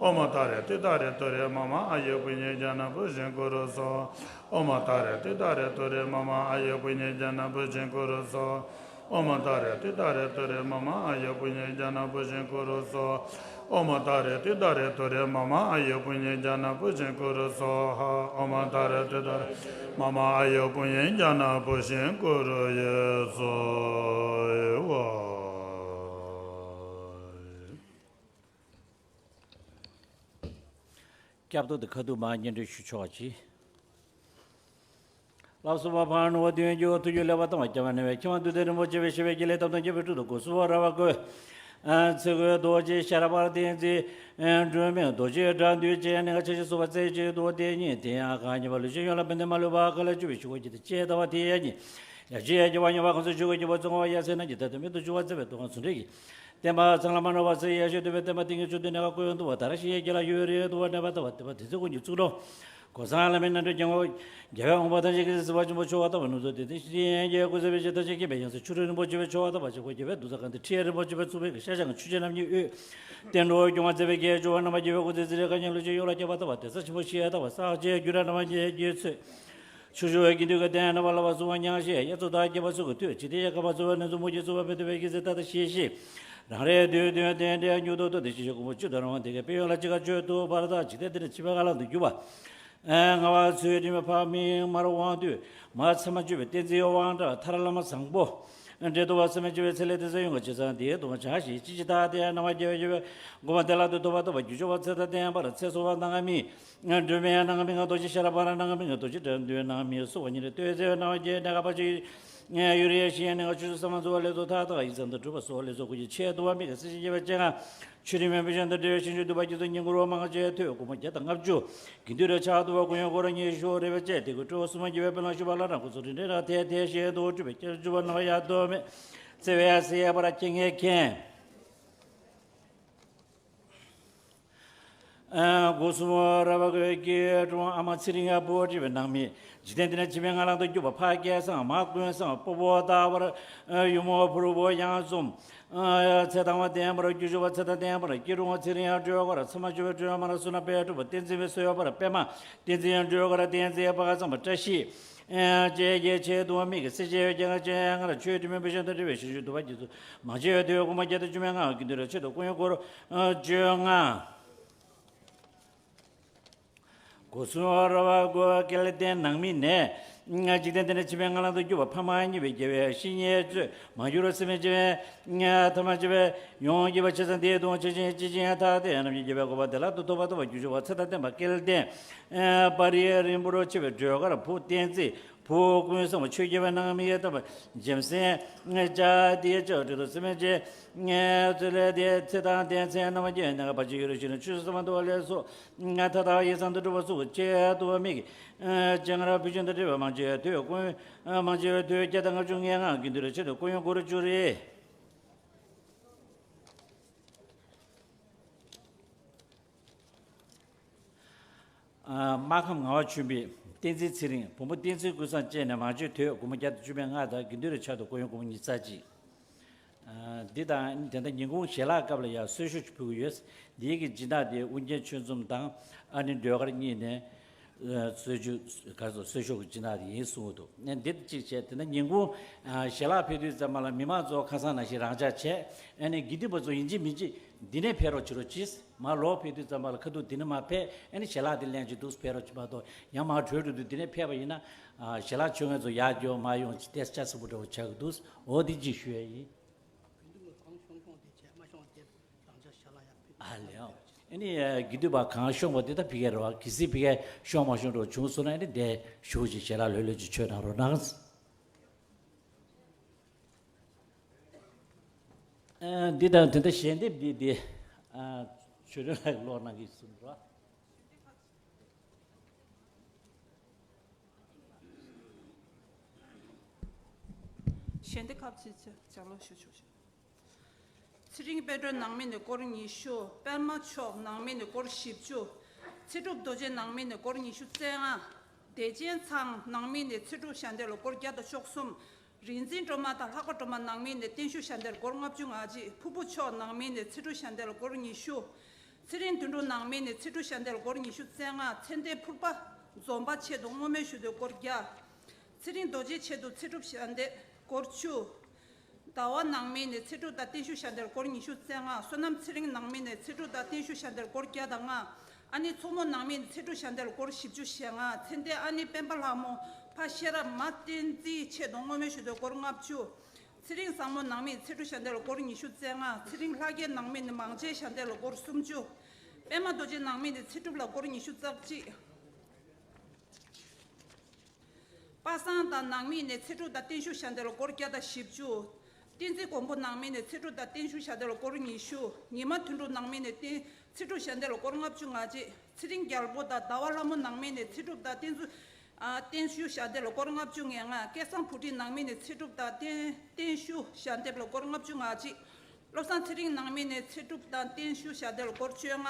ཧཱ། ཨོཾ་ཏཱ་རེ་ཏུཏྟཱ་རེ་ཏུ་རེ་མ་མ་ཨཱ་ཡུ་བུ་ཉེ་ཛྙཱ་ན་པུཥྚ་ཀུ་རུ་སྭཱ་ཧཱ། ཨོཾ་ཏཱ་རེ་ཏུཏྟཱ་རེ་ཏུ་རེ་མ་མ་ཨཱ་ཡུ་བུ་ཉེ་ཛྙཱ་ན་པུཥྚ་ཀུ་རུ་སྭཱ་ཧཱ། ཨོཾ་ཏཱ་རེ་ཏུཏྟཱ་རེ་ཏུ་རེ་མ་མ་ཨཱ་ཡུ་བུ་ཉེ་ཛྙཱ་ན་པུཥྚ་ཀུ་རུ་སྭཱ་ཧཱ། ཨོཾ་ཏཱ་རེ་ཏུཏྟཱ་རེ་ཏུ་རེ་མ་མ་ཨཱ་ཡུ་བུ་ཉེ་ཛྙཱ་ན་པུཥྚ་ཀུ་རུ་སྭཱ་ཧཱ། ཨོཾ་ཏཱ་རེ་ཏུཏྟཱ་རེ་མ་མ་ཨཱ་ཡུ་བུ་ཉེ་ཛྙཱ་ན་པུཥྚ་ཀུ་རུ་ཡེ་སྭཱ་ཧཱ། སྐྱབས་འགྲོ་དང་ཁ་ཐུག་མར་སྙན་སྒྲོན་ཞུ་ཆོག་ཅིག། ལགས་སོ། པ་ཕ་ནུ་བ་དོན་གྱི་ཐུགས་རྒྱུད་ལེགས་པར་གཏོང་བ་སྐྱབས་མགོན་ནས་མཁྱེན་པ་འདུས་བདེ་རིན་པོ་ཆེ་བའི་ཞི་བའི་དགེ་ལེགས་ཐབས་དང་བཅས་པའི་སྤྲུལ་དུ་གོ་སུ་བ་ར་བ་ཀོས། ཚེ་འགོའི་རྡོ་རྗེ་ཤ་ར་བར་བསྟན་འཛིན། སྒྲོན་མེ་རྡོ་རྗེ་དགྲ་འདུལ་བཅས་གནད་འགག་ཆེ་ཆུང་སོགས་པ་རྩེ་གཅིག་ཏུ་བསྟན་ཉིད་དེ་ཡང་གང་ཉིད་པ་ལུས་ཅན་ཡོངས་ལ་ཕན་བདེ་མ་ལུས་པ་ག་ལ་བཅུ་པའི་ཆོས་འཁོར་གྱི་དེ་ཅེས་ལྟ་བ་དེ་ཡང་ཉིད། ཡ་ཅི་ཡ་ཅི་བ་ཉོ་བ་གང་སོགས་ཆོས་གོས་ཀྱི་བ་ཚོང་བ་ཡ་སེ་ན་གྱི་ད་དུ་མེད་དུ་བཅུ་བ་བརྩེ་བའི་དོ་གང་ཚུན་ཆད་ཀྱི། བསྟན་པ་ཚང་ལ་མ་ནོར་བ་ཚེ་ཡ་ཤོད་འདུ་བའི་བསྟན་པ་ཏིང་ངེ་ཆུ་འདུས་གནས་ཁ་ཀུན་ཡོང་འདུ་བ་ད་ར་ཤི་ཡའི་རྒྱལ་ལ་ཡོད་རེད་འདུ་བ་ནད་པ་ལྟ་བ་དེ་བ་དེ་ཚེ་ཀུན་གྱི་གཙུག་ཏོར། གོ་ས་ལ་མི་ནན་དུ་རྒྱལ་ངོ་རྒྱལ་བའི་དབང་པོ་ཐམས་ཅད་ཀྱི་སྲིད་པ་ཆེན་པོ་ཆོ་ག་ལྟ་བ་ནུབ་ཚོ་དེ་དེ་ཤི་ཡན་རྒྱལ་ཀུན་ཟེར་བའི་ཞེ་ཐག་ཆད་ཀྱི་བའི་ཡང་སྲིད་ཆུ་རུ་རིན་པོ་ཆེ་བའི་ཆོ་ག་ལྟ་བ་ཆེ་ཁོ་རྒྱལ་བའི་འདུ་ས་གང་དེ་ཁྲི་ཡ་རིན་པོ་ཆེ་བའི་གཙུག་པའི་གི་ཤ་ཞང་ཆུ་ཆེན་རྣམ་གཉིས་དབུས། བསྟན་འགྲོ་སྐྱོང་བ་མཛད་པའི་རྒྱལ་བྱུང་བ་རྣམ་པར་རྒྱལ་བའི་སྐུ་ཚེ་ཚེ་རིང་བཀའ་ཉན་ལུས་ཅན་ཡོངས་ལ་ཁྱབ་པ་ལྟ་བ་དེ་ས་ཆེན་པོ་ཤི་ཡ་ལྟ་བ་ས་ཆེ་རྒྱུ་ར་རྣམ་པར་རྒྱལ་རྒྱལ་ཚོད། ཆུ་ཆུ་བའི་དགེ་འདུན་གྱི་རྟེན་རྣམ་པར་ལ་བ་སྲུང་བ་ཉང་ཤེས་དབྱར་མཚོ་དང་རྒྱལ་པོ་སུ་གི་དུས་ཇི་ལྟའི་ཡ་ག་པ་སུ་བ་ནི་སུ་མུ་ཁྱི་སུ་བ་མི་དུ་བའི་གི་ཟེ་ཏ་ཏ་ཤེས་ཤེས། རང་རེ་དུས་དུས་རྟེན་འབྲེལ་མྱུར་དུ་ཏོ་དེ་ཤེས་ཤེས་ཀུན་པོ་བཅུ་དང་རང་དེ་གའི་དཔེ་ཡོད་ལ་ཅི་ག་བཅོས་ཐུབ་པར་དང་འཇིག་རྟེན་འདི་ནི་ཕྱི་མ་ག་ལ་འདུག་རྒྱུ་བ། ལྔ་བ་ཚུལ་ཁྲིམས་ཕ་མིང་མར་དབང་དུས་མ་ཚད་མ་བཅུ་པའི་བསྟན་འཛིན་དབང་དྲག་ཐར་བླ་མ་བཟང་པོ། འབྲས་ཐུབ་པ་སེམས་མེད་བྱེད་པའི་ཚེ་ལས་དེ་ཚེ་ཡོང་གི་ཇི་ཙམ་དེའི་སྡུག་བསྔལ་བྱང་ཞིང་ཅི་ཇི་ལྟར་དེ་སྣང་བ་རྒྱལ་བའི་ཡོད་པའི་མགོན་པོ་བདེ་བླག་ཏུ་ཐོབ་པ་ཐོབ་པ་རྒྱུ་ཆུ་བ་ཚེ་དང་ལྡན་པར་ཚེ་བསོད་པ་ནམ་མཁའ་མི་སྒྲོལ་མའི་ནམ་མཁའ་མི་ང་རྡོ་རྗེ་ཤེས་རབ་འཕགས་ལམ་ནམ་མཁའ་མི་རྡོ་རྗེ་དགྲ་འདུལ་ནམ་མཁའ་མི་སྲོག་ཉིད་ལ་ལྟོས་ཟེར་བའི་སྣང་བ་རྒྱལ་གནས་ཁ་བ་ཅིག་ཡུ་རི་ཡ་ཤི་ཡ་ནི་ང་ཆུ་ཚོད་ས་མ་འཚོ་བ་ལས་ཚོགས་མཐའ་དག་ཡིག་ཚང་དུ་གྲུབ་པ་སོགས་ལས་ཚོགས་ཀུན་གྱི་ཆེས་ཐུབ་པ་མི་གི་སྲིད་ཞིའི་རྒྱལ་བའི་སྤྱན་སྔ་ཆོས་དྲིན་མོན་བུ་ཆེན་དུ་འབྲེལ་བའི་ཞིང་བཅུ་འདུས་པ་རྒྱ་མཚོ་སྙིང་ཁུར་བ་མང་ཆེ་ཐོས་སྒོ་མོ་བརྒྱ་དང་ལྔ་བཅུ། དགེ་འདུན་རེ་ཕྱག་ཏུ་བ་ཀུན་ཡོད་སྐོར་ཉི་ཤུ་རེ་བའི་བཅས་དེ་ཀུན་སྤྲོ་བ་སུ་མ་འགྱུར་བའི་དཔེ་ལ་ཞུ་བ་ལ་རང་ཁུ་ཚུར་རིན་ཆེན་རང་ཐལ་ཐལ་ཞེས་དུ་སྤྲུལ་པའི་སྐྱབས་བཅུ་པ་ནང་ཡ་དོ་མེད་བརྩེ་བའི་སྲིད་པར་སྐྱེ་ངེས་མཁན། སྒོ་གསུམ་ར་བ་གོས་ཀྱི་ཀྲུང་ཨ་མ་ཚེ་རིང་བུ་བྲིས་པའི་ནང་མི། འཇིག་རྟེན་འདི་ན་འཆི་མེད་ངང་ལམ་དུ་གྱུར་པ་ཕ་སྐལ་བཟང་མ་ཀུན་བཟང་སྤོ་བོ་རྟག་པར་ཡུ་མོ་ཕུར་བུ་ཡང་གསུམ། ཚེ་དང་བ་ལྡན་པར་རྒྱུ་ཆུ་བ་ཚེ་དང་ལྡན་པར་སྐྱིད་རུང་བ་ཚེ་རིང་སྒྲོལ་དཀར་ཚེ་མ་བཅུ་བའི་སྒྲོལ་མར་བསོད་ནམས་དཔལ་སྒྲུབ་པ་བསྟན་འཛིན་པའི་སོལ་བར་པད་མ་བསྟན་འཛིན་སྒྲོལ་དཀར་བསྟན་འཛིན་དཔལ་བཟང་པོ་བཀྲ་ཤིས། ཅེས་རྒྱལ་ཆེ་དུ་མིག་གི་སྲིད་ཅེས་ཀྱང་ཅན་ང་ལ་ཆོས་དྲི་མེད་བུ་ཆེན་དུ་འབྲེལ་བའི་ཞིང་བཅུ་འདུས་པ་རྒྱ་མཚོ་མང་ཆེ་བའི་དུས་དགོངས་པ་བརྒྱད་དང་བཅུ་མེད་ལྔ་དགེ་འདུན་རེ་ཆེད་དུ་ཀུན་སྐོར་བཅོ་ལྔ། སྒོ་གསུམ་ར་བ་གོས་སྐལ་ལྡན་ནང་མི་ནས། འཇིག་རྟེན་འདི་ནས་འཆི་མེད་ངང་ལམ་དུ་གྱུར་པ་ཕ་མ་གཉིས་པའི་རྒྱལ་བའི་བཤེས་གཉེན་གཙོས་མ་གྱུར་སེམས་ཅན་ཐ་མ་ཅི་བས་ཡོངས་བགྱིས་པ་ཆེ་ས་འདིའི་དོན་ཆེ་ཆེན་ཅི་ཆེན་ཐ་དད་རྣམས་ཀྱི་རྒྱལ་བའི་གོ་འཕང་བདེ་བླག་ཏུ་ཐོབ་པ་ཐོབ་པ་རྒྱུ་ཆུ་བ་ཚེ་དང་ལྡན་པ་སྐལ་ལྡན། པར་རིས་རིང་པོར་ཆེ་བའི་སྒྲོལ་དཀར་བུ་བསྟན་འཛིན་བུ་ཀུན་བཟང་བ་ཆོས་རྒྱལ་བའི་ནང་མི་ཡ་ཐབས་འཇམ་སེང་ཅ་དེ་ཅོ་དྲི་དོ་སེམས་ཅན། ཚེ་ལས་དེ་ཚེ་དང་ལྡན་ཚེ་རྣམ་རྒྱལ་ནས་བར་ཆད་ཡོད་རེ་ཞིང་ཆུ་སོ་མ་དོ་བ་ལས་སོ། ང་ད་ལྟ་ཡེ་སང་དུ་གྲུབ་པ་སུ་ཆེ་དུ་མིག་ཅང་ར་བུ་ཆེན་དུ་འབྲེལ་བ་མང་ཆེ་དུས་ཀུན་མང་ཆེ་བའི་དུས་བརྒྱ་དང་ལྔ་བཅུ་ང་ལྔ་དགེ་འདུན་རེ་ཆེ་དུ་ཀུན་ཡོང་སྐོར་བཅུ་རེ། སྨར་ཁམས་ངག་དབང་ཆོས་འཕེལ། བསྟན་འཛིན་ཚེ་རིང་། བུ་མོ་བསྟན་འཛིན་ཀུན་བཟང་བཅས་ནས་མང་ཆེ་དུས་དགོངས་པ་བརྒྱ་དང་བཅུ་མེད་ལྔ་དང་དགེ་འདུན་རེ་ཆག་ཏུ་ཀུན་ཡོང་དགོངས་པ་ཉི་ཤུ་རྩ་གཅིག། འདི་དང་དེ་འདྲ་ཉིན་གུང་ཞལ་ལག་སྐབས་ལ་ཡང་གསོལ་ཤོག་ཅིག་ཕུལ་གྱི་ཡོད། འདིའི་གི་སྦྱིན་བདག་དེ་དབུ་རྒྱན་ཆོས་འཛོམས་དང་ཨ་ནེ་ཟློས་གར་གཉིས་ནས་གསོལ་རྒྱུ་ག་ཚོད་གསོལ་ཤོག་གི་སྦྱིན་བདག་དེ་ཡིན་གསུང་གི་འདུག་ཨ་འདི་གཅིག་བྱས་དེ་འདྲ་ཉིན་གུང་ཞལ་ལག་ཕེབས་དུས་ཙམ་པ་ལ་མི་མང་ཚོ་ཁ་སང་ནང་བཞིན་རང་འཇགས་བྱས་ཨ་ནེ་དགེ་འདུན་པ་ཚོ་ཡིན་གཅིག་མིན་གཅིག་འདི་ནས་ཕེབས་རོགས་བྱེད་རོགས་གྱིས། མར་ལོག་ཕེབས་དུས་ཙམ་པ་ལ་ཁ་ཐུག་འདི་ནས་མར་ཕེབས་ཨ་ནི་ཞལ་ལག་འདི་ལེན་གྱི་འདུག་ཕེབས་རོགས་གྱིས་མ་གཏོགས་ཡང་མར་བྲོས་འགྲོ་དུས་འདི་ནས་ཕེབས་པ་ཡིན་ན་ཞལ་ལག་མཆོད་མཁན་ཚོ་ཡར་འགྱོ་མར་ཡོང་ཅི་ཏེ་ཆ་སི་པོ་འདྲ་བོ་ཆགས་ཀྱི་འདུག་འོ་འདི་གཅིག་ཞུ་ཡ་ཡིན། ཨ་ལེའོ། ཨ་ནི་དགེ་འདུན་པ་གང་ཤོང་བ་འདི་ད་ཕི་ཀའི་རེད་བ་གི་སི་ཕི་ཀའི་ཤོང་མ་ཤོང་འགྲོ་བྱུང་སོང་ན་ཨ་ནི་འདི་ཞུ་ཅིག་ཞལ་ལག་ལྷོད་ལྷོད་ཅིག་མཆོད་གནང་རོགས་གནང་། འདི་དང་དེ་འདྲ་ཞལ་འདེབས་འདི་འདི་ཆོས་སྒྲོན་ལགས་ཀློག་གནང་གི་གསུངས་རོགས། ཞལ་འདེབས་ཁ་ཕྱེ་ཚེ་ལྗགས་ཀློག་ཞུ་ཆོག་ཤག། ཚེ་རིང་དཔལ་སྒྲོན་ནང་མི་ནས་སྐོར་ཉི་ཤུ། པད་མ་མཆོག་ནང་མི་ནས་སྐོར་བཞི་བཅུ། ཚེ་སྒྲུབ་རྡོ་རྗེ་ནང་མི་ནས་སྐོར་ཉི་ཤུ་རྩ་ལྔ། བདེ་ཆེན་ཚང་ནང་མི་ནས་ཚེ་སྒྲུབ་ཞལ་འདེབས་ལ་སྐོར་བརྒྱ་དང་བཅུ་གསུམ། རིག་འཛིན་སྒྲོལ་མ་དང་ལྷག་པ་སྒྲོལ་མ་ནང་མི་ནས་བརྟན་བཞུགས་ཞལ་འདེབས་ལ་སྐོར་ལྔ་བཅུ་ང་གཅིག། ཕུར་བུ་མཆོག་ནང་མི་ནས་ཚེ་སྒྲུབ་ཞལ་འདེབས་ལ་སྐོར་ཉི་ཤུ། ཚེ་རིང་དོན་གྲུབ་ནང་མི་ནས་ཚེ་སྒྲུབ་ཞལ་འདེབས་ལ་སྐོར་ཉི་ཤུ་རྩ་ལྔ། ཚེ་འདས་ཕུར་པ་འཛོམས་པ་ཆེད་དུ་བསྔོ་སྨོན་ཞུ་དོན་སྐོར་བརྒྱ། ཚེ་རིང་རྡོ་རྗེ་ཆེད་དུ་ཚེ་སྒྲུབ་ཞལ་འདེབས་སྐོར་བཅུ། ཟླ་བ་ནང་མི་ནས་ཚེ་སྒྲུབ་དང་བརྟན་བཞུགས་ཞལ་འདེབས་སྐོར་ཉི་ཤུ་རྩ་ལྔ། བསོད་ནམས་ཚེ་རིང་ནང་མི་ནས་ཚེ་སྒྲུབ་དང་བརྟན་བཞུགས་ཞལ་འདེབས་སྐོར་བརྒྱ་དང་ལྔ། ཨ་ནེ་མཚོ་མོ་ནང་མི་ནས་ཚེ་སྒྲུབ་ཞལ་འདེབས་སྐོར་བཞི་བཅུ་ཞེ་ལྔ། ཚེ་འདས་ཨ་ནེ་སྤེན་པ་ལྷ་མོ་ཕ་ཤེས་རབ་མ་བསྟན་འཛིན་ཆེད་དུ་བསྔོ་སྨོན་ཞུ་དོན་སྐོར་ལྔ་བཅུ། ཚེ་རིང་བཟང་མོ་ནང་མི་ཚེ་སྒྲུབ་ཞལ་འདེབས་ལ་སྐོར་ཉི་ཤུ་རྩ་ལྔ། ཚེ་རིང་ལྷ་རྒྱལ་ནང་མི་ནས་མང་ཆེ་ཞལ་འདེབས་ལ་སྐོར་སུམ་ཅུ། པད་མ་རྡོ་རྗེ་ནང་མི་ནས་ཚེ་སྒྲུབ་ལ་སྐོར་ཉི་ཤུ་རྩ་གཅིག། པ་སངས་དང་ནང་མི་ནས་ཚེ་སྒྲུབ་དང་བརྟན་བཞུགས་ཞལ་འདེབས་ལ་སྐོར་བརྒྱ་དང་བཞི་བཅུ། བསྟན་འཛིན་མགོན་པོ་ནང་མི་ནས་ཚེ་སྒྲུབ་དང་བརྟན་བཞུགས་ཞལ་འདེབས་ལ་སྐོར་ཉི་ཤུ། ཉི་མ་དོན་གྲུབ་ནང་མི་ནས་བརྟན་ཚེ་སྒྲུབ་ཞལ་འདེབས་ལ་སྐོར་ལྔ་བཅུ་ང་གཅིག། ཚེ་རིང་རྒྱལ་པོ་དང་ཟླ་བ་ལྷ་མོ་ནང་མི་ནས་ཚེ་སྒྲུབ་དང་བརྟན་བཞུགས་ཨ་བརྟན་བཞུགས་ཞལ་འདེབས་ལ་སྐོར་ལྔ་བཅུ་ང་ལྔ། སྐལ་བཟང་བུ་ཁྲིད་ནང་མི་ནས་ཚེ་སྒྲུབ་དང་བརྟན་བརྟན་བཞུགས་ཞལ་འདེབས་ལ་སྐོར་ལྔ་བཅུ་ང་གཅིག། བློ་བཟང་ཚེ་རིང་ནང་མི་ནས་ཚེ་སྒྲུབ་དང་བརྟན་བཞུགས་ཞལ་འདེབས་ལ་སྐོར་བཅོ་ལྔ།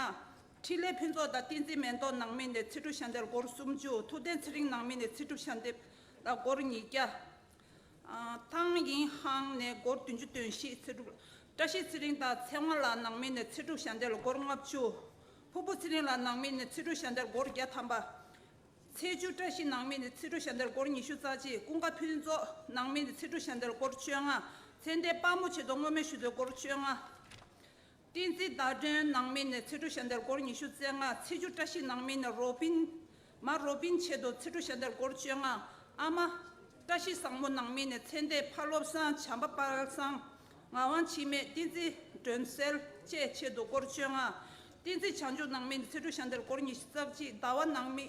འཕྲིན་ལས་ཕུན་ཚོགས་དང་བསྟན་འཛིན་མེ་ཏོག་ནང་མི་ནས་ཚེ་སྒྲུབ་ཞལ་འདེབས་ལ་སྐོར་སུམ་ཅུ། ཐུབ་བསྟན་ཚེ་རིང་ནང་མི་ནས་ཚེ་སྒྲུབ་ཞལ་འདེབས་ལ་སྐོར་ཉིས་བརྒྱ། ཨ་ཐང་ཡིན་ཧང་ནས་སྐོར་བདུན་ཅུ་དོན་བཞི། ཚེ་སྒྲུབ་བཀྲ་ཤིས་ཚེ་རིང་དང་ཚེ་དབང་ལགས་ནང་མི་ནས་ཚེ་སྒྲུབ་ཞལ་འདེབས་ལ་སྐོར་ལྔ་བཅུ། ཕུར་བུ་ཚེ་རིང་ལགས་ནང་མི་ནས་ཚེ་སྒྲུབ་ཞལ་འདེབས་ལ་སྐོར་བརྒྱ་ཐམ་པ། ཚེས་བཅུ་བཀྲ་ཤིས་ནང་མི་ནས་ཚེ་སྒྲུབ་ཞལ་འདེབས་ལ་སྐོར་ཉི་ཤུ་རྩ་གཅིག། ཀུན་དགའ་ཕུན་ཚོགས་ནང་མི་ནས་ཚེ་སྒྲུབ་ཞལ་འདེབས་ལ་སྐོར་བཅོ་ལྔ། ཚེ་འདས་དཔལ་མོ་ཆེད་དུ་བསྔོ་སྨོན་ཞུ་དོན་སྐོར་བཅོ་ལྔ། བསྟན་འཛིན་ཟླ་སྒྲོན་ནང་མི་ནས་ཚེ་སྒྲུབ་ཞལ་འདེབས་ལ་སྐོར་ཉི་ཤུ་རྩ་ལྔ། ཚེས་བཅུ་བཀྲ་ཤིས་ནང་མི་ནས་རོ་པིན། མ་རོ་པིན་ཆེད་དུ་ཚེ་སྒྲུབ་ཞལ་འདེབས་ལ་སྐོར་བཅོ་ལྔ། ཨ་མ། བཀྲ་ཤིས་བཟང་མོ་ནང་མི་ནས་ཚེ་འདས་ཕ་བློ་བཟང་བྱམས་པ་དཔལ་བཟང་ངག་དབང་འཆི་མེད་བསྟན་འཛིན་སྒྲོན་གསལ་བཅས་ཆེད་དུ་སྒོར་བཅོ་ལྔ། བསྟན་འཛིན་བྱང་ཆུབ་ནང་མི་ནས་ཚེ་སྒྲུབ་ཞལ་འདེབས་སྒོར་ཉི་ཤུ་རྩ་གཅིག་ཟླ་བ་ནང་མི་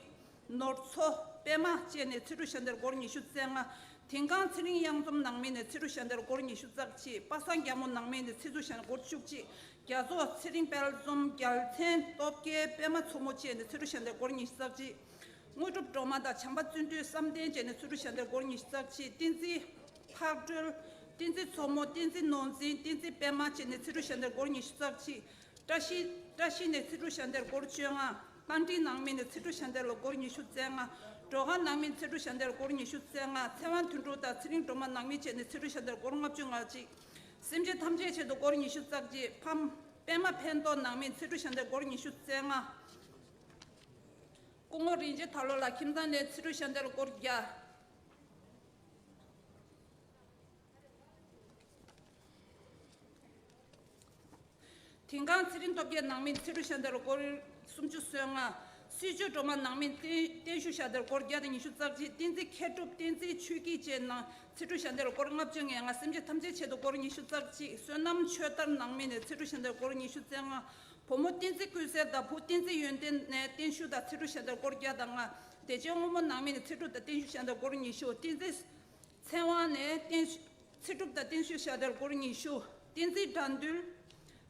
ནོར་འཚོ་པད་མ་བཅས་ནས་ཚེ་སྒྲུབ་ཞལ་འདེབས་སྒོར་ཉི་ཤུ་རྩ་ལྔ། དིང་ཀང་ཚེ་རིང་གཡང་འཛོམས་ནང་མི་ནས་ཚེ་སྒྲུབ་ཞལ་འདེབས་སྒོར་ཉི་ཤུ་རྩ་གཅིག་པ་སངས་རྒྱ་མོ་ནང་མི་ནས་ཚེ་སྒྲུབ་ཞལ་འདེབས་སྒོར་བཅུ་གཅིག་རྒྱ་མཚོ་ཚེ་རིང་དཔལ་འཛོམས་རྒྱལ་མཚན་སྟོབས་རྒྱལ་པད་མ་མཚོ་མོ་བཅས་ནས་ཚེ་སྒྲུབ་ཞལ་འདེབས་སྒོར་ཉི་ཤུ་རྩ་གཅིག་དངོས་གྲུབ་སྒྲོལ་མ་དང་བྱམས་པ་བརྩོན་འགྲུས་བསམ་གཏན་བཅས་ནས་ཚེ་སྒྲུབ་ཞལ་འདེབས་སྒོར་ཉི་ཤུ་རྩ་གཅིག་བསྟན་འཛིན་ཕག་སྒྲོལ། བསྟན་འཛིན་མཚོ་མོ། བསྟན་འཛིན་ནོར་འཛིན། བསྟན་འཛིན་པད་མ་བཅས་ནས་ཚེ་སྒྲུབ་ཞལ་འདེབས་སྒོར་ཉི་ཤུ་རྩ་གཅིག་བཀྲ་ཤིས། བཀྲ་ཤིས་ནས་ཚེ་སྒྲུབ་ཞལ་འདེབས་སྒོར་བཅོ་ལྔ། རྟ་མགྲིན་ནང་མི་ནས་ཚེ་སྒྲུབ་ཞལ་འདེབས་ལ་སྒོར་ཉི་ཤུ་རྩ་ལྔ། སྒྲོལ་དཀར་ནང་མི་ཚེ་སྒྲུབ་ཞལ་འདེབས་སྒོར་ཉི་ཤུ་རྩ་ལྔ། ཚེ་དབང་དོན་གྲུབ་དང་ཚེ་རིང་སྒྲོལ་མ་ནང་མི་བཅས་ནས་ཚེ་སྒྲུབ་ཞལ་འདེབས་སྒོར་ལྔ་བཅུ་ང་གཅིག་སེམས་ཅན་ཐམས་ཅད་ཆེད་དུ་སྒོར་ཉི་ཤུ་རྩ་གཅིག་ཕམ། པད་མ་ཕན་ཐོགས་ནང་མི་ཚེ་སྒྲུབ་ཞལ་འདེབས་སྒོར་ཉི་ཤུ་རྩ་ལྔ། སྐུ་ངོ་རིན་ཆེན་དར་ལོ་ལགས་ཁྱིམ་ཚང་ནས་ཚེ་སྒྲུབ་ཞལ་འདེབས་སྒོར་བརྒྱ། དིང་ཀང་ཚེ་རིང་སྟོབས་རྒྱལ་ནང་མི་ཚེ་སྒྲུབ་ཞལ་འདེབས་སྒོར་སུམ་ཅུ་སོ་ལྔ། སྲིད་སྤྱོད་སྒྲོལ་མ་ནང་མི་བརྟན་བརྟན་བཞུགས་ཞལ་འདེབས་སྒོར་བརྒྱ་དང་ཉི་ཤུ་རྩ་གཅིག་བསྟན་འཛིན་མཁས་གྲུབ། བསྟན་འཛིན་ཆོས་སྐྱིད་བཅས་ནང་ཚེ་སྒྲུབ་ཞལ་འདེབས་སྒོར་ལྔ་བཅུ་ང་ལྔ། སེམས་ཅན་ཐམས་ཅད་ཆེད་དུ་སྒོར་ཉི་ཤུ་རྩ་གཅིག་བསོད་ནམས་ཆོས་དར་ནང་མི་ནས་ཚེ་སྒྲུབ་ཞལ་འདེབས་སྒོར་ཉི་ཤུ་རྩ་ལྔ། བུ་མོ་བསྟན་འཛིན་ཀུན་གསལ་དང་བུ་བསྟན་འཛིན་ཡོན་ཏན་ནས་བརྟན་བཞུགས་དང་ཚེ་སྒྲུབ་ཞལ་འདེབས་སྒོར་བརྒྱ་དང་ལྔ། བདེ་ཆེན་དབང་མོ་ནང་མི་ནས་ཚེ་སྒྲུབ་དང་བརྟན་བཞུགས་ཞལ་འདེབས་སྒོར་ཉི་ཤུ། བསྟན་འཛིན་ཚེ་དབང་ནས་བརྟན་ཚེ་སྒྲུབ་དང་བརྟན་བཞུགས་ཞལ་འདེབས་སྒོར་ཉི་ཤུ། བསྟན་འཛིན་དགྲ་འདུལ་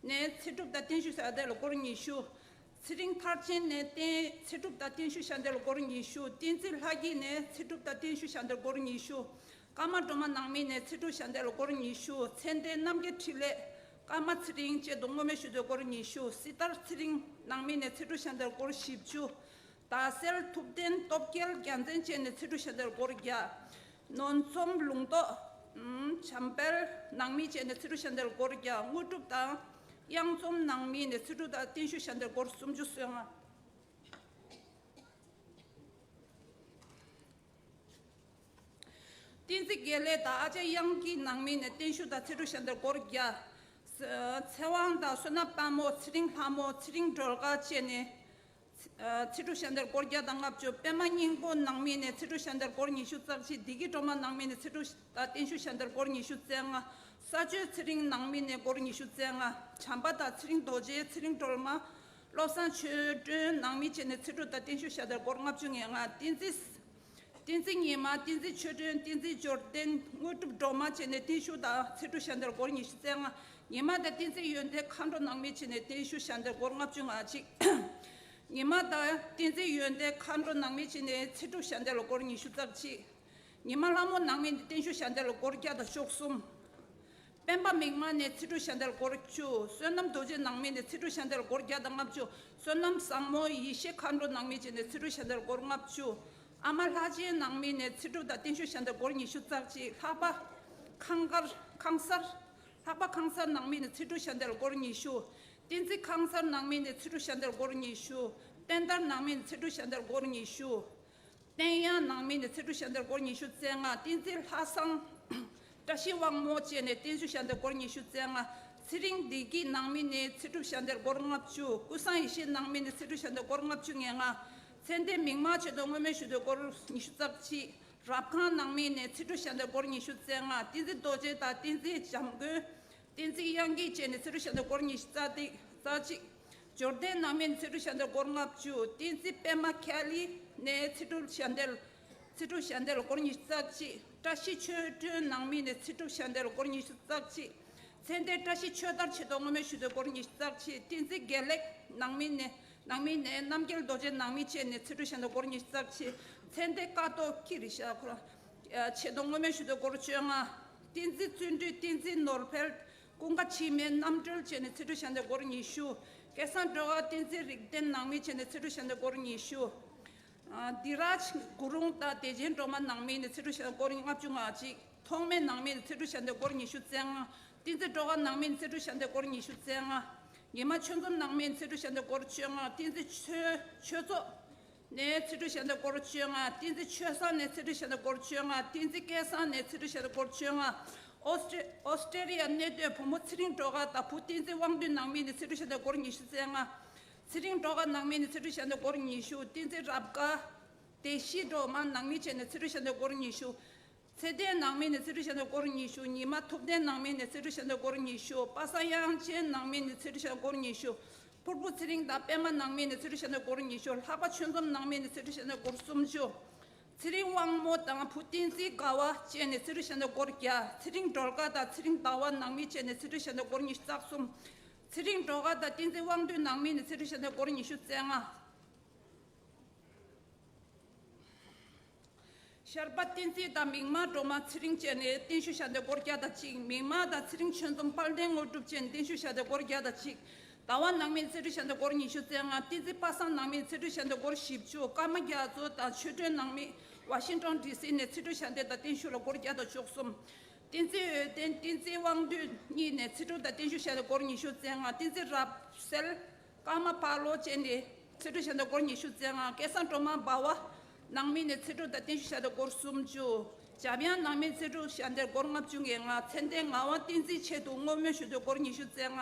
ནས་ཚེ་སྒྲུབ་དང་བརྟན་བཞུགས་ཞལ་འདེབས་སྒོར་ཉི་ཤུ། ཚེ་རིང་མཐར་ཕྱིན་ནས་བརྟན་ཚེ་སྒྲུབ་དང་བརྟན་བཞུགས་ཞལ་འདེབས་སྒོར་ཉི་ཤུ། བསྟན་འཛིན་ལྷ་སྐྱིད་ནས་ཚེ་སྒྲུབ་དང་བརྟན་བཞུགས་ཞལ་འདེབས་སྒོར་ཉི་ཤུ། ཀརྨ་སྒྲོལ་མ་ནང་མི་ནས་ཚེ་སྒྲུབ་ཞལ་འདེབས་སྒོར་ཉི་ཤུ། ཚེ་འདས་རྣམ་རྒྱལ་འཕྲིན་ལས། ཀརྨ་ཚེ་རིང་བཅས་དུ་བསྔོ་སྨོན་ཞུ་དོན་སྒོར་ཉི་ཤུ། སྲི་ཐར་ཚེ་རིང་ནང་མི་ནས་ཚེ་སྒྲུབ་ཞལ་འདེབས་སྒོར་བཞི་བཅུ། དར་སེལ་ཐུབ་བསྟན་སྟོབས་རྒྱལ་རྒྱལ་མཚན་བཅས་ནས་ཚེ་སྒྲུབ་ཞལ་འདེབས་སྒོར་བརྒྱ། ནོར་འཛོམས་ལུང་རྟོགས། བྱམས་དཔལ་ནང་མི་བཅས་ནས་ཚེ་སྒྲུབ་ཞལ་འདེབས་སྒོར་བརྒྱ། དངོས་གྲུབ་དང་གཡང་འཛོམས་ནང་མི་ནས་ཚེ་སྒྲུབ་དང་བརྟན་བཞུགས་ཞལ་འདེབས་སྒོར་སུམ་ཅུ་སོ་ལྔ། བསྟན་འཛིན་དགེ་ལེགས་དང་ཨ་ཅག་གཡང་སྐྱིད་ནང་མི་ནས་བརྟན་བཞུགས་དང་ཚེ་སྒྲུབ་ཞལ་འདེབས་སྒོར་བརྒྱ། ཚེ་དབང་དང་བསོད་ནམས་དཔལ་མོ། ཚེ་རིང་ལྷ་མོ། ཚེ་རིང་སྒྲོལ་དཀར་བཅས་ནས་ཚེ་སྒྲུབ་ཞལ་འདེབས་སྒོར་བརྒྱ་དང་ལྔ་བཅུ། པད་མ་སྙིང་པོ་ནང་མི་ནས་ཚེ་སྒྲུབ་ཞལ་འདེབས་སྒོར་ཉི་ཤུ་རྩ་གཅིག་བདེ་སྐྱིད་སྒྲོལ་མ་ནང་མི་ནས་ཚེ་སྒྲུབ་དང་བརྟན་བཞུགས་ཞལ་འདེབས་སྒོར་ཉི་ཤུ་རྩ་ལྔ། ས་ཆོས་ཚེ་རིང་ནང་མི་ནས་སྒོར་ཉི་ཤུ་རྩ་ལྔ། བྱམས་པ་དང་ཚེ་རིང་རྡོ་རྗེ། ཚེ་རིང་སྒྲོལ་མ། བློ་བཟང་ཆོས་སྒྲོན་ནང་མི་བཅས་ནས་ཚེ་སྒྲུབ་དང་བརྟན་བཞུགས་ཞལ་འདེབས་སྒོར་ལྔ་བཅུ་ང་ལྔ། བསྟན་འཛིན། བསྟན་འཛིན་ཉི་མ། བསྟན་འཛིན་ཆོས་སྒྲོན། བསྟན་འཛིན་འབྱོར་ལྡན། དངོས་གྲུབ་སྒྲོལ་མ་བཅས་ནས་བརྟན་བཞུགས་དང་ཚེ་སྒྲུབ་ཞལ་འདེབས་སྒོར་ཉི་ཤུ་རྩ་ལྔ། ཉི་མ་དང་བསྟན་འཛིན་ཡོན་ཏན་མཁའ་འགྲོ་ནང་མི་བཅས་ནས་བརྟན་བཞུགས་ཞལ་འདེབས་སྒོར་ལྔ་བཅུ་ང་གཅིག་ཉི་མ་དང་བསྟན་འཛིན་ཡོན་ཏན་མཁའ་འགྲོ་ནང་མི་བཅས་ནས་ཚེ་སྒྲུབ་ཞལ་འདེབས་ལ་སྒོར་ཉི་ཤུ་རྩ་གཅིག་ཉི་མ་ལྷ་མོ་ནང་མི་ནས་བརྟན་བཞུགས་ཞལ་འདེབས་ལ་སྒོར་བརྒྱ་དང་བཅུ་གསུམ། སྤེན་པ་མིག་དམར་ནས་ཚེ་སྒྲུབ་ཞལ་འདེབས་སྒོར་བཅུ། བསོད་ནམས་རྡོ་རྗེ་ནང་མི་ནས་ཚེ་སྒྲུབ་ཞལ་འདེབས་སྒོར་བརྒྱ་དང་ལྔ་བཅུ། བསོད་ནམས་བཟང་མོ་ཡེ་ཤེས་མཁའ་འགྲོ་ནང་མི་བཅས་ནས་ཚེ་སྒྲུབ་ཞལ་འདེབས་སྒོར་ལྔ་བཅུ། ཨ་མ་ལྷ་རྗེ་ནང་མི་ནས་ཚེ་སྒྲུབ་དང་བརྟན་བཞུགས་ཞལ་འདེབས་སྒོར་ཉི་ཤུ་རྩ་གཅིག་ལྷག་པ་ཁང་དཀར་ཁང་གསར། ལྷག་པ་ཁང་གསར་ནང་མི་ནས་ཚེ་སྒྲུབ་ཞལ་འདེབས་སྒོར་ཉི་ཤུ། བསྟན་འཛིན་ཁང་གསར་ནང་མི་ནས་ཚེ་སྒྲུབ་ཞལ་འདེབས་སྒོར་ཉི་ཤུ། བསྟན་དར་ནང་མི་ནས་ཚེ་སྒྲུབ་ཞལ་འདེབས་སྒོར་ཉི་ཤུ། བསྟན་གཡང་ནང་མི་ནས་ཚེ་སྒྲུབ་ཞལ་འདེབས་སྒོར་ཉི་ཤུ་རྩ་ལྔ། བསྟན་འཛིན་ལྷ་བཟང་། བཀྲ་ཤིས་དབང་མོ་བཅས་ནས་བརྟན་བཞུགས་ཞལ་འདེབས་སྒོར་ཉི་ཤུ་རྩ་ལྔ། ཚེ་རིང་བདེ་སྐྱིད་ནང་མི་ནས་ཚེ་སྒྲུབ་ཞལ་འདེབས་སྒོར་ལྔ་བཅུ། ཀུན་བཟང་ཡེ་ཤེས་ནང་མི་ནས་ཚེ་སྒྲུབ་ཞལ་འདེབས་སྒོར་ལྔ་བཅུ་ང་ལྔ། ཚེ་འདས་མིག་དམར་ཆེད་དུ་བསྔོ་སྨོན་ཞུ་དོན་སྒོར་ཉི་ཤུ་རྩ་གཅིག་རབ་ཁང་ནང་མི་ནས་ཚེ་སྒྲུབ་ཞལ་འདེབས་སྒོར་ཉི་ཤུ་རྩ་ལྔ། བསྟན་འཛིན་རྡོ་རྗེ་དང་བསྟན་འཛིན་འཇམ་མགོན། བསྟན་འཛིན་གཡང་སྐྱིད་བཅས་ནས་ཚེ་སྒྲུབ་ཞལ་འདེབས་སྒོར་ཉི་ཤུ་རྩ་གཅིག་འབྱོར་ལྡན་ནང་མི་ནས་ཚེ་སྒྲུབ་ཞལ་འདེབས་སྒོར་ལྔ་བཅུ། བསྟན་འཛིན་པད་མ་ཁེ་ལི་ནས་ཚེ་སྒྲུབ་ཞལ་འདེབས། ཚེ་སྒྲུབ་ཞལ་འདེབས་ལ་སྒོར་ཉི་ཤུ་རྩ་གཅིག་བཀྲ་ཤིས་ཆོས་སྒྲོན་ནང་མི་ནས་ཚེ་སྒྲུབ་ཞལ་འདེབས་ལ་སྒོར་ཉི་ཤུ་རྩ་གཅིག་ཚེ་འདས་བཀྲ་ཤིས་ཆོས་དར་ཆེད་དུ་བསྔོ་སྨོན་ཞུ་དོན་སྒོར་ཉི་ཤུ་རྩ་གཅིག་བསྟན་འཛིན་དགེ་ལེགས་ནང་མི་ནས་ནང་མི་ནས་རྣམ་རྒྱལ་རྡོ་རྗེ་ནང་མི་བཅས་ནས་ཚེ་སྒྲུབ་ཞལ་འདེབས་སྒོར་ཉི་ཤུ་རྩ་གཅིག་ཚེ་འདས་ཀ་ཏོ་ཀི་རི་ཤ་ཁོ་རང་ཆེད་དུ་བསྔོ་སྨོན་ཞུ་དོན་སྒོར་བཅོ་ལྔ། བསྟན་འཛིན་བརྩོན་འགྲུས། བསྟན་འཛིན་ནོར་འཕེལ། ཀུན་དགའ་འཆི་མེད། རྣམ་གྲོལ་བཅས་ནས་ཚེ་སྒྲུབ་ཞལ་འདེབས་སྒོར་ཉི་ཤུ། སྐལ་བཟང་སྒྲོལ་དཀར། བསྟན་འཛིན་རིག་ལྡན་ནང་མི་བཅས་ནས་ཚེ་སྒྲུབ་ཞལ་འདེབས་སྒོར་ཉི་ཤུ། ཨ་དི་རཱཇ་གུ་རུང་དང་བདེ་ཆེན་སྒྲོལ་མ་ནང་མི་ནས་ཚེ་སྒྲུབ་ཞལ་འདེབས་སྒོར་ལྔ་བཅུ་ང་གཅིག་ཐོགས་མེད་ནང་མི་ནས་ཚེ་སྒྲུབ་ཞལ་འདེབས་སྒོར་ཉི་ཤུ་རྩ་ལྔ། བསྟན་འཛིན་སྒྲོལ་དཀར་ནང་མི་ནས་ཚེ་སྒྲུབ་ཞལ་འདེབས་སྒོར་ཉི་ཤུ་རྩ་ལྔ། ཉི་མ་ཆོས་འཛོམས་ནང་མི་ནས་ཚེ་སྒྲུབ་ཞལ་འདེབས་སྒོར་བཅོ་ལྔ། བསྟན་འཛིན་ཆོས་ཆོས་ཚོགས། ནས་ཚེ་སྒྲུབ་ཞལ་འདེབས་སྒོར་བཅོ་ལྔ། བསྟན་འཛིན་ཆོས་བཟང་ནས་ཚེ་སྒྲུབ་ཞལ་འདེབས་སྒོར་བཅོ་ལྔ། བསྟན་འཛིན་སྐལ་བཟང་ནས་ཚེ་སྒྲུབ་ཞལ་འདེབས་སྒོར་བཅོ་ལྔ། ཨོ་སི་ཀྲི་ཨོ་སི་ཀྲི་ལི་ཡ་གནས་སྡོད་བུ་མོ་ཚེ་རིང་སྒྲོལ་དཀར་དང་བུ་བསྟན་འཛིན་དབང་འདུས་ནང་མི་ནས་ཚེ་སྒྲུབ་ཞལ་འདེབས་སྒོར་ཉི་ཤུ་རྩ་ལྔ། ཚེ་རིང་སྒྲོལ་དཀར་ནང་མི་ནས་ཚེ་སྒྲུབ་ཞལ་འདེབས་སྒོར་ཉི་ཤུ། བསྟན་འཛིན་རབ་དགའ། བདེ་སྐྱིད་སྒྲོལ་མ་ནང་མི་བཅས་ནས་ཚེ་སྒྲུབ་ཞལ་འདེབས་སྒོར་ཉི་ཤུ། ཚེ་བརྟན་ནང་མི་ནས་ཚེ་སྒྲུབ་ཞལ་འདོན་སྒོར་ཉི་ཤུ། ཉི་མ་ཐུབ་བསྟན་ནང་མི་ནས་ཚེ་སྒྲུབ་ཞལ་འདོན་སྒོར་ཉི་ཤུ། པ་སངས་དབྱངས་ཅན་ནང་མི་ནས་ཚེ་སྒྲུབ་ཞལ་འདོན་སྒོར་ཉི་ཤུ། ཕུར་བུ་ཚེ་རིང་དང་པད་མ་ནང་མི་ནས་ཚེ་སྒྲུབ་ཞལ་འདོན་སྒོར་ཉི་ཤུ། ལྷག་པ་ཆོས་འཛོམས་ནང་མི་ནས་ཚེ་སྒྲུབ་ཞལ་འདོན་སྒོར་སུམ་ཅུ། ཚེ་རིང་དབང་མོ་དང་བུ་བསྟན་འཛིན་དགའ་བ་བཅས་ནས་ཚེ་སྒྲུབ་ཞལ་འདོན་སྒོར་བརྒྱ། ཚེ་རིང་སྒྲོལ་དཀར་དང་ཚེ་རིང་ཟླ་བ་ནང་མི་བཅས་ནས་ཚེ་སྒྲུབ་ཞལ་འདོན་སྒོར་ཉི་ཤུ་རྩ་གསུམ། ཚེ་རིང་སྒྲོལ་དཀར་དང་བསྟན་འཛིན་དབང་འདུས་ནང་མི་ནས་ཚེ་སྒྲུབ་ཞལ་འདོན་སྒོར་ཉི་ཤུ་རྩ་ལྔ། ཤར་པ་བསྟན་འཛིན་དང་མིག་དམར་སྒྲོལ་མ་ཚེ་རིང་བཅས་ནས་བརྟན་བཞུགས་ཞལ་འདོན་སྒོར་བརྒྱ་དང་གཅིག། མིག་དམར་དང་ཚེ་རིང་ཆོས་འཛོམས་དཔལ་ལྡན་དངོས་གྲུབ་བཅས་ནས་བརྟན་བཞུགས་ཞལ་འདོན་སྒོར་བརྒྱ་དང་གཅིག། ཟླ་བ་ནང་མི་ཚེ་སྒྲུབ་ཞལ་འདོན་སྒོར་ཉི་ཤུ་རྩ་ལྔ། བསྟན་འཛིན་པ་སངས་ནང་མི་ཚེ་སྒྲུབ་ཞལ་འདོན་སྒོར་བཞི་བཅུ། ཀརྨ་རྒྱ་མཚོ་དང་ཆོས་སྒྲོན་ནང་མི་ཝ་ཤིང་ཊོན་ཌི་སི་ནས་ཚེ་སྒྲུབ་ཞལ་འདོན་དང་བརྟན་བཞུགས་ལ་སྒོར་བརྒྱ་དང་བཅུ་གསུམ། བསྟན་འཛིན་འོད་ལྡན་བསྟན་འཛིན་དབང་འདུས་གཉིས་ནས་ཚེ་སྒྲུབ་དང་བརྟན་བཞུགས་ཞལ་འདོན་སྒོར་ཉི་ཤུ་རྩ་ལྔ། བསྟན་འཛིན་རབ་གསལ་ཀརྨ་པཱ་ལོ་བཅས་ནས་ཚེ་སྒྲུབ་ཞལ་འདོན་སྒོར་ཉི་ཤུ་རྩ་ལྔ། སྐལ་བཟང་སྒྲོལ་མ་འབའ་བ་ནང་མི་ནས་ཚེ་སྒྲུབ་དང་བརྟན་བཞུགས་ཞལ་འདོན་སྒོར་སུམ་ཅུ། འཇམ་དབྱངས་ནང་མི་ཚེ་སྒྲུབ་ཞལ་འདོན་སྒོར་ལྔ་བཅུ་ང་ལྔ། མཚན་ལྡན་ངག་དབང་བསྟན་འཛིན་ཆེད་དུ་བསྔོ་སྨོན་ཞུ་འདོན་སྒོར་ཉི་ཤུ་རྩ་ལྔ།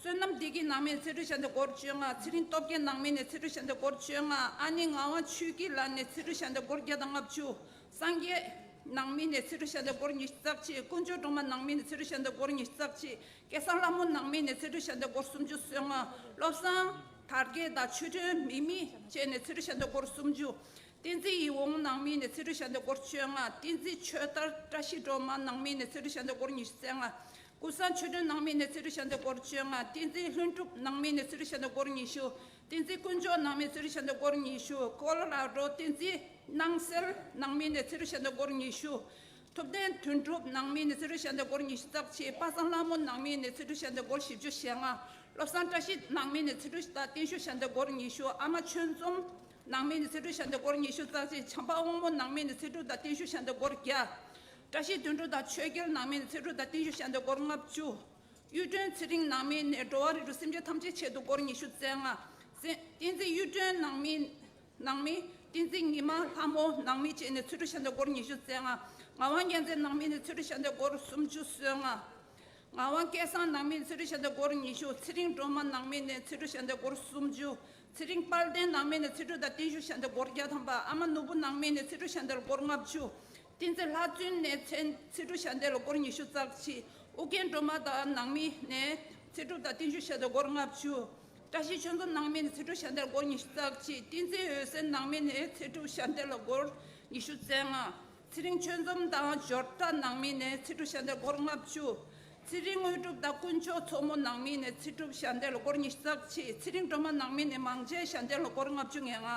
བསོད་ནམས་བདེ་སྐྱིད་ནང་མི་ཚེ་སྒྲུབ་ཞལ་འདོན་སྒོར་བཅོ་ལྔ། ཚེ་རིང་སྟོབས་རྒྱལ་ནང་མི་ནས་ཚེ་སྒྲུབ་ཞལ་འདོན་སྒོར་བཅོ་ལྔ། ཨ་ནེ་ངག་དབང་ཆོས་སྐྱིད་ལགས་ནས་ཚེ་སྒྲུབ་ཞལ་འདོན་སྒོར་བརྒྱ་དང་ལྔ་བཅུ། སངས་རྒྱས་ནང་མི་ནས་ཚེ་སྒྲུབ་ཞལ་འདོན་སྒོར་ཉི་ཤུ་རྩ་གཅིག། དཀོན་མཆོག་སྒྲོལ་མ་ནང་མི་ནས་ཚེ་སྒྲུབ་ཞལ་འདོན་སྒོར་ཉི་ཤུ་རྩ་གཅིག། སྐལ་བཟང་ལྷ་མོ་ནང་མི་ནས་ཚེ་སྒྲུབ་ཞལ་འདོན་སྒོར་སུམ་ཅུ་སོ་ལྔ། བློ་བཟང་དར་རྒྱས་དང་ཆོས་སྒྲོན་མིག་མིག་བཅས་ནས་ཚེ་སྒྲུབ་ཞལ་འདོན་སྒོར་སུམ་ཅུ། བསྟན་འཛིན་ཡིད་འོང་ནང་མི་ནས་ཚེ་སྒྲུབ་ཞལ་འདོན་སྒོར་བཅོ་ལྔ། བསྟན་འཛིན་ཆོས་དར་བཀྲ་ཤིས་སྒྲོལ་མ་ནང་མི་ནས་ཚེ་སྒྲུབ་ཞལ་འདོན་སྒོར་ཉི་ཤུ་རྩ་ལྔ། ཀུན་བཟང་ཆོས་སྒྲོན་ནང་མི་ནས་ཚེ་སྒྲུབ་ཞལ་འདོན་སྒོར་བཅོ་ལྔ། བསྟན་འཛིན་ལྷུན་གྲུབ་ནང་མི་ནས་ཚེ་སྒྲུབ་ཞལ་འདོན་སྒོར་ཉི་ཤུ། བསྟན་འཛིན་དཀོན་མཆོག་ནང་མི་ནས་ཚེ་སྒྲུབ་ཞལ་འདོན་སྒོར་ཉི་ཤུ། ཀོ་ལོ་ར་ཌོ་བསྟན་འཛིན་སྣང་གསལ་ནང་མི་ནས་ཚེ་སྒྲུབ་ཞལ་འདོན་སྒོར་ཉི་ཤུ། ཐུབ་བསྟན་དོན་གྲུབ་ནང་མི་ནས་ཚེ་སྒྲུབ་ཞལ་འདོན་སྒོར་ཉི་ཤུ་རྩ་གཅིག། པ་སངས་ལྷ་མོ་ནང་མི་ནས་ཚེ་སྒྲུབ་ཞལ་འདོན་སྒོར་བཞི་བཅུ་ཞེ་ལྔ། བློ་བཟང་བཀྲ་ཤིས་ནང་མི་ནས་ཚེ་སྒྲུབ་དང་བརྟན་བཞུགས་ཞལ་འདོན་སྒོར་ཉི་ཤུ། ཨ་མ་ཆོས་འཛོམས་ནང་མི་ནས་ཚེ་སྒྲུབ་ཞལ་འདོན་སྒོར་ཉི་ཤུ་རྩ་གཅིག། བྱམས་པ་དབང་མོ་ནང་མི་ནས་ཚེ་སྒྲུབ་དང་བརྟན་བཞུགས་ཞལ་འདོན་སྒོར་བརྒྱ། བཀྲ་ཤིས་དོན་གྲུབ་དང་ཆོས་རྒྱལ་ནང་མི་ནས་ཚེ་སྒྲུབ་དང་བརྟན་བཞུགས་ཞལ་འདོན་སྒོར་ལྔ་བཅུ། གཡུ་སྒྲོན་ཚེ་རིང་ནང་མི་ནས་འགྲོ་བ་རིགས་དྲུག་སེམས་ཅན་ཐམས་ཅད་ཆེད་དུ་སྒོར་ཉི་ཤུ་རྩ་ལྔ། བསྟན་འཛིན་གཡུ་སྒྲོན་ནང་མི་ནང་མི། བསྟན་འཛིན་ཉི་མ་ལྷ་མོ་ནང་མི་བཅས་ནས་ཚེ་སྒྲུབ་ཞལ་འདོན་སྒོར་ཉི་ཤུ་རྩ་ལྔ། ངག་དབང་རྒྱལ་མཚན་ནང་མི་ནས་ཚེ་སྒྲུབ་ཞལ་འདོན་སྒོར་སུམ་ཅུ་སོ་ལྔ། ངག་དབང་སྐལ་བཟང་ནང་མི་ནས་ཚེ་སྒྲུབ་ཞལ་འདོན་སྒོར་ཉི་ཤུ། ཚེ་རིང་སྒྲོལ་མ་ནང་མི་ནས་ཚེ་སྒྲུབ་ཞལ་འདོན་སྒོར་སུམ་ཅུ། ཚེ་རིང་དཔལ་ལྡན་ནང་མི་ནས་ཚེ་སྒྲུབ་དང་བརྟན་བཞུགས་ཞལ་འདོན་སྒོར་བརྒྱ་ཐམ་པ། ཨ་མ་ནོར་བུ་ནང་མི་ནས་ཚེ་སྒྲུབ་ཞལ་འདོན་སྒོར་ལྔ་བཅུ། བསྟན་འཛིན་ལྷ་བཙུན་ནས་ཚེ་ཚེ་སྒྲུབ་ཞལ་འདོན་ལ་སྒོར་ཉི་ཤུ་རྩ་གཅིག། ཨུ་རྒྱན་སྒྲོལ་མ་དང་ནང་མི་ནས་ཚེ་སྒྲུབ་དང་བརྟན་བཞུགས་ཞལ་འདོན་སྒོར་ལྔ་བཅུ། བཀྲ་ཤིས་ཆོས་འཛོམས་ནང་མི་ནས་ཚེ་སྒྲུབ་ཞལ་འདོན་སྒོར་ཉི་ཤུ་རྩ་གཅིག། བསྟན་འཛིན་འོད་ཟེར་ནང་མི་ནས་ཚེ་སྒྲུབ་ཞལ་འདོན་ལ་སྒོར་ཉི་ཤུ་རྩ་ལྔ། ཚེ་རིང་ཆོས་འཛོམས་དང་འབྱོར་ཕྲག་ནང་མི་ནས་ཚེ་སྒྲུབ་ཞལ་འདོན་སྒོར་ལྔ་བཅུ། ཚེ་རིང་དངོས་གྲུབ་དང་དཀོན་མཆོག་མཚོ་མོ་ནང་མི་ནས་ཚེ་སྒྲུབ་ཞལ་འདོན་ལ་སྒོར་ཉི་ཤུ་རྩ་གཅིག། ཚེ་རིང་སྒྲོལ་མ་ནང་མི་ནས་མང་ཆེ་ཞལ་འདོན་ལ་སྒོར་ལྔ་བཅུ་ང་ལྔ།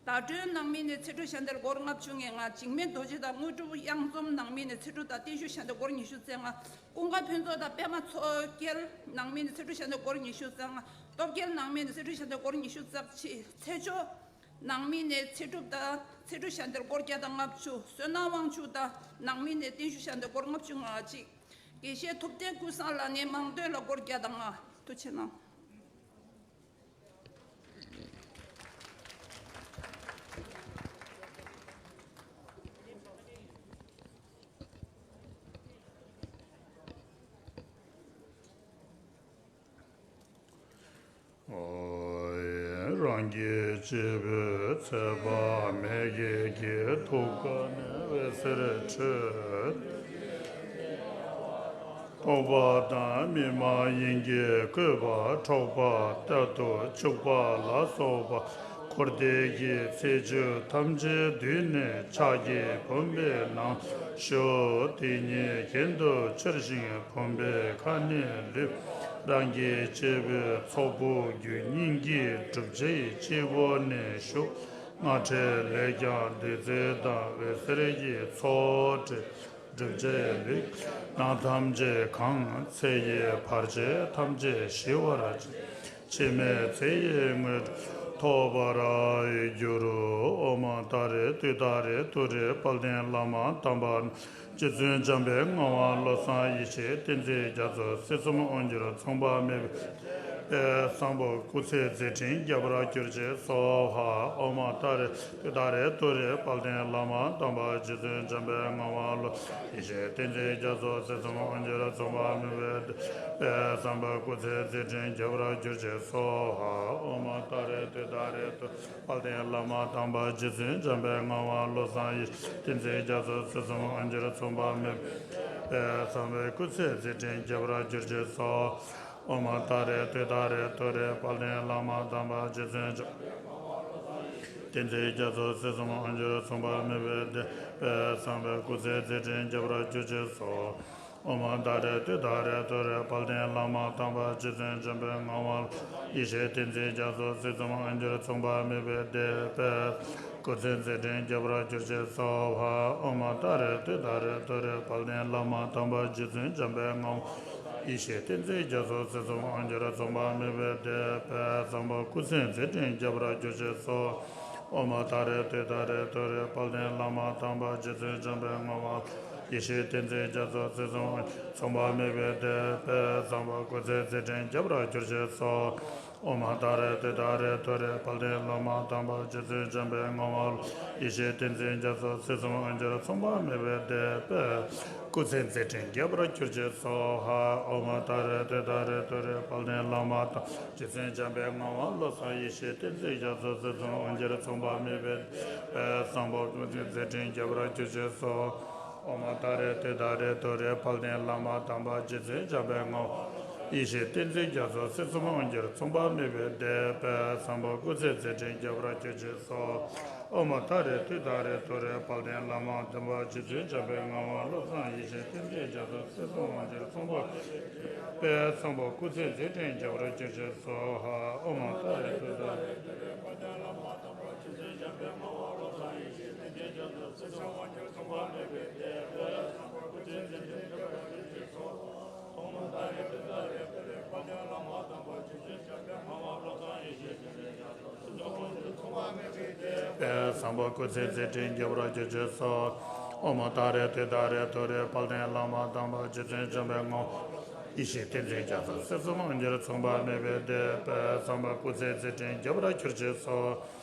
ཟླ་སྒྲོན་ནང་མི་ནས་ཚེ་སྒྲུབ་ཞལ་འདོན་སྒོར་ལྔ་བཅུ་ང་ལྔ། འཇིགས་མེད་རྡོ་རྗེ་དང་དངོས་གྲུབ་གཡང་འཛོམས་ནང་མི་ནས་ཚེ་སྒྲུབ་དང་བརྟན་བཞུགས་ཞལ་འདོན་སྒོར་ཉི་ཤུ་རྩ་ལྔ། ཀུན་དགའ་ཕུན་ཚོགས་དང་པད་མ་མཚོ་རྒྱལ་ནང་མི་ནས་ཚེ་སྒྲུབ་ཞལ་འདོན་སྒོར་ཉི་ཤུ་རྩ་ལྔ། སྟོབས་རྒྱལ་ནང་མི་ནས་ཚེ་སྒྲུབ་ཞལ་འདོན་སྒོར་ཉི་ཤུ་རྩ་གཅིག། ཚེ་མཆོག་ནང་མི་ནས་ཚེ་སྒྲུབ་དང་ཚེ་སྒྲུབ་ཞལ་འདོན་སྒོར་བརྒྱ་དང་ལྔ་བཅུ། བསོད་ནམས་དབང་ཕྱུག་དང་ནང་མི་ནས་བརྟན་བཞུགས་ཞལ་འདོན་སྒོར་ལྔ་བཅུ་ང་གཅིག། དགེ་བཤེས་ཐུབ་བསྟན་ཀུན་བཟང་ལགས་ནས་མང་ཐོས་ལ་སྒོར་བརྒྱ་དང་ལྔ། ཐུགས་རྗེ་གནང་། རང་གི་སྐྱེས་བུ་ཚེ་དཔག་མེད་ཀྱི་ཐུགས་ཀ་ནས་འོད་ཟེར་འཕྲོས། རྟོག་པ་དང་མི་མ་ཡིན་གྱི་བཀོད་པ་འཕྲོག་པ་ལྟར་དུ་བཅུག་པ་ལ་སོགས་པ་འཁོར་འདས་ཀྱི་ཚེ་བཅུད་ཐམས་ཅད་བསྡུས་ནས་ཕྱག་གི་བུམ་པའི་ནང་ཞུགས། དེ་ཉིད་གྱེན་དུ་ཆིར་ཞིང་བུམ་པའི་ཁ་ནས་ལུད། རང་གི་སྐྱེས་བུའི་ཚོགས་ཕུད་རྒྱུད་སྙིང་གི་སྒྲུབ་བྱའི་སྤྱི་བོ་ནས་ཞུགས། སྔར་འཕྲལ་ལས་ཀྱང་བདུད་རྩི་དང་འོད་ཟེར་གྱི་ཚོགས་སྤྲས། སྒྲུབ་བྱའི་ལུས་ནང་ཐམས་ཅད་གང་། ཚེ་ཡི་བར་ཆད་ཐམས་ཅད་ཞི་བར་བྱེད། འཆི་མེད་ཚེ་ཡི་དངོས་གྲུབ་ཐོབ་པར་འགྱུར། ཨོཾ་ཏཱ་རེ་ཏུཏྟཱ་རེ་ཏུ་རེ་དཔལ་ལྡན་བླ་མ་དམ་པ་རྗེ་བཙུན་འཇམ་དཔལ་ངག་དབང་བློ་བཟང་ཡེ་ཤེས་བསྟན་འཛིན་རྒྱ་མཚོ་སྲིད་གསུམ་དབང་སྒྱུར་མཚུངས་པ་མེད་པའི། པས་བསམ་པ་སྐུ་ཚེ་མཛད་འཕྲིན་རྒྱས་པར་གྱུར་ཅིག་སྭཱ་ཧཱ། ཨོཾ་ཏཱ་རེ་ཏུཏྟཱ་རེ་ཏུ་རེ། དཔལ་ལྡན་བླ་མ་དམ་པ་རྗེ་བཙུན་འཇམ་པའི་དངོས་པོ་ལྷ་ཡེ་ཤེས་ཏིང་འཛིན་རྒྱ་མཚོ་སྲིད་གསུམ་དབང་གྱུར་མཚུངས་པ་མེད་པའི་དེད་པས་བསམ་པ་སྐུ་ཚེ་མཛད་འཕྲིན་རྒྱས་པར་གྱུར་ཅིག་སྭཱ་ཧཱ། ཨོཾ་ཏཱ་རེ་ཏུཏྟཱ་རེ་ཏུ་རེ། དཔལ་ལྡན་བླ་མ་དམ་པ་རྗེ་བཙུན་འཇམ་པའི་དངོས་པོ་བློ་བཟང་ཡེ་ཤེས་ཏིང་འཛིན་རྒྱ་མཚོ་སྲིད་གསུམ་དབང་གྱུར་མཚུངས་པ་མེད་པའི་དེད་པས་བསམ་པ་སྐུ་ཚེ་མཛད་འཕྲིན་རྒྱས་པར་གྱུར་ཅིག་སྭཱ་ཧཱ། ཨོཾ་ཏཱ་རེ་ཏུཏྟཱ་རེ་ཏུ་རེ། དཔལ་ལྡན་བླ་མ་དམ་པ་རྗེ་བཙུན་འཇམ་པའི་དངོས་པོ་ལྷ་ཡེ་ཤེས་ཏིང་འཛིན་རྒྱ་མཚོ་སྲིད་གསུམ་དབང་གྱུར་མཚུངས་པ་མེད་པའི་དེད་པས་བསམ་པ་སྐུ་ཚེ་མཛད་འཕྲིན་རྒྱས་པར་གྱུར་ཅིག་སྭཱ་ཧཱ། ཨོཾ་ཏཱ་རེ་ཏུཏྟཱ་རེ་ཏུ་རེ། དཔལ་ལྡན་བླ་མ་དམ་པ་རྗེ་བཙུན་འཇམ་པའི་དངོས་པོ་ལྷ་ཡེ་ཤེས་ཏིང་འཛིན་རྒྱ་མཚོ་སྲིད་གསུམ་དབང་གྱུར་མཚུངས་པ་མེད་པའི་དེད་པས་སྐུ་ཚེ་མཛད་འཕྲིན་རྒྱས་པར་གྱུར་ཅིག་སྭཱ་ཧཱ། ཨོཾ་ཏཱ་རེ་ཏུཏྟཱ་རེ་ཏུ་རེ། དཔལ་ལྡན་བླ་མ་དམ་པ་རྗེ་བཙུན་འཇམ་པའི་དངོས་པོ་ལྷ་ཡེ་ཤེས་ཏིང་འཛིན་རྒྱ་མཚོ་སྲིད་གསུམ་དབང་གྱུར་མཚུངས་པ་མེད་པའི་དེད་པས་བསམ་པ་སྐུ་ཚེ་མཛད་འཕྲིན་རྒྱས་པར་གྱུར་ཅིག་སྭཱ་ཧཱ། ཨོཾ་ཏཱ་རེ་ཏུཏྟཱ་རེ་ཏུ་རེ། དཔལ་ལྡན་བླ་མ་དམ་པ་རྗེ་བཙུན་འཇམ་པའི་དངོས་པོ་ལྷ་ཡེ་ཤེས་ཏིང་འཛིན་རྒྱ་མཚོ་སྲིད་གསུམ་དབང་མཚུངས་པ་མེད་པའི་དེད་པས་བསམ་པ་སྐུ་ཚེ་མཛད་འཕྲིན་རྒྱས་པར་གྱུར་ཅིག་སྭཱ་ཧཱ། ཨོཾ་ཏཱ་རེ་ཏུཏྟཱ་རེ་ཏུ་རེ། དཔལ་ལྡན་བླ་མ་དམ་པ་རྗེ་བཙུན་འཇམ་པའི་དངོས་པོ་ལྷ་ཡེ་ཤེས་ཏིང་འཛིན་རྒྱ་མཚོ་སྲིད་གསུམ་དབང་གྱུར་མཚུངས་པ་མེད་པའི་དེད་པས་སྐུ་ཚེ་མཛད་འཕྲིན་རྒྱས་པར་གྱུར་ཅིག་སྭཱ་ཧཱ། ཨོཾ་ཏཱ་རེ་ཏུཏྟཱ་རེ་ཏུ་རེ། དཔལ་ལྡན་བླ་མ་དམ་པ་རྗེ་བཙུན་འཇམ་པའི་དངོས་པོ་བློ་བཟང་ཡེ་ཤེས་ཏིང་འཛིན་རྒྱ་མཚོ་སྲིད་གསུམ་དབང་གྱུར་མཚུངས་པ་མེད་པའི་དེད་པས་བསམ་པ་སྐུ་ཚེ་མཛད་འཕྲིན་རྒྱས་པར་གྱུར་ཅིག་སྭཱ་ཧཱ། ཨོཾ་ཏཱ་རེ་ཏུཏྟཱ་རེ་ཏུ་རེ། དཔལ་ལྡན་བླ་མ་དམ་པ་རྗེ་བཙུན་འཇམ་པའི་དངོས་པོ་ཡེ་ཤེས་ཏིང་འཛིན་རྒྱ་མཚོ་སྲིད་གསུམ་དབང་གྱུར་མཚུངས་པ་མེད་པའི་དེད་པས་བསམ་པ་སྐུ་ཚེ་མཛད་འཕྲིན་རྒྱས་པར་གྱུར་ཅིག་སྭཱ་ཧཱ། ཨོཾ་ཏཱ་རེ་ཏུཏྟཱ་རེ་ཏུ་རེ། དཔལ་ལྡན་བླ་མ་དམ་པ་རྗེ་བཙུན་འཇམ་པའི་དངོས་པོ་བློ་བཟང་ཡེ་ཤེས་ཏིང་འཛིན་རྒྱ་མཚོ་སྲིད་གསུམ་དབང་གྱུར་མཚུངས་པ་མེད་པས་བསམ་པ་སྐུ་ཚེ་མཛད་འཕྲིན་རྒྱས་པར་གྱུར་ཅིག་སྭཱ་ཧཱ། ཨོཾ་ཏཱ་རེ་ཏུཏྟཱ་རེ་ཏུ་རེ། དཔལ་ལྡན་བླ་མ་དམ་པ་རྗེ་བཙུན་འཇམ་པའི་དངོས་པོ་བློ་བཟང་ཡེ་ཤེས་ཏིང་འཛིན་རྒྱ་མཚོ་སྲིད་གསུམ་དབང་གྱུར་མཚུངས་པ་མེད་པའི་དེད་པས་བསམ་པ་སྐུ་ཚེ་མཛད་འཕྲིན་རྒྱས་པར་གྱུར་ཅིག་སྭཱ་ཧཱ། ཨོཾ་ཏཱ་རེ་ཏུཏྟཱ་རེ་ཏུ་རེ། དཔལ་ལྡན་བླ་མ་དམ་པ་རྗེ་བཙུན་འཇམ་པའི་དངོས་པོ་བློ་བཟང་ཡེ་ཤེས་ཏིང་འཛིན་རྒྱ་མཚོ་སྲིད་གསུམ་དབང་གྱུར་མཚུངས་པ་མེད་པའི་དེད་པས་བསམ་པ་སྐུ་ཚེ་མཛད་འཕྲིན་རྒྱས་པར་གྱུར་ཅིག་སྭཱ་ཧཱ།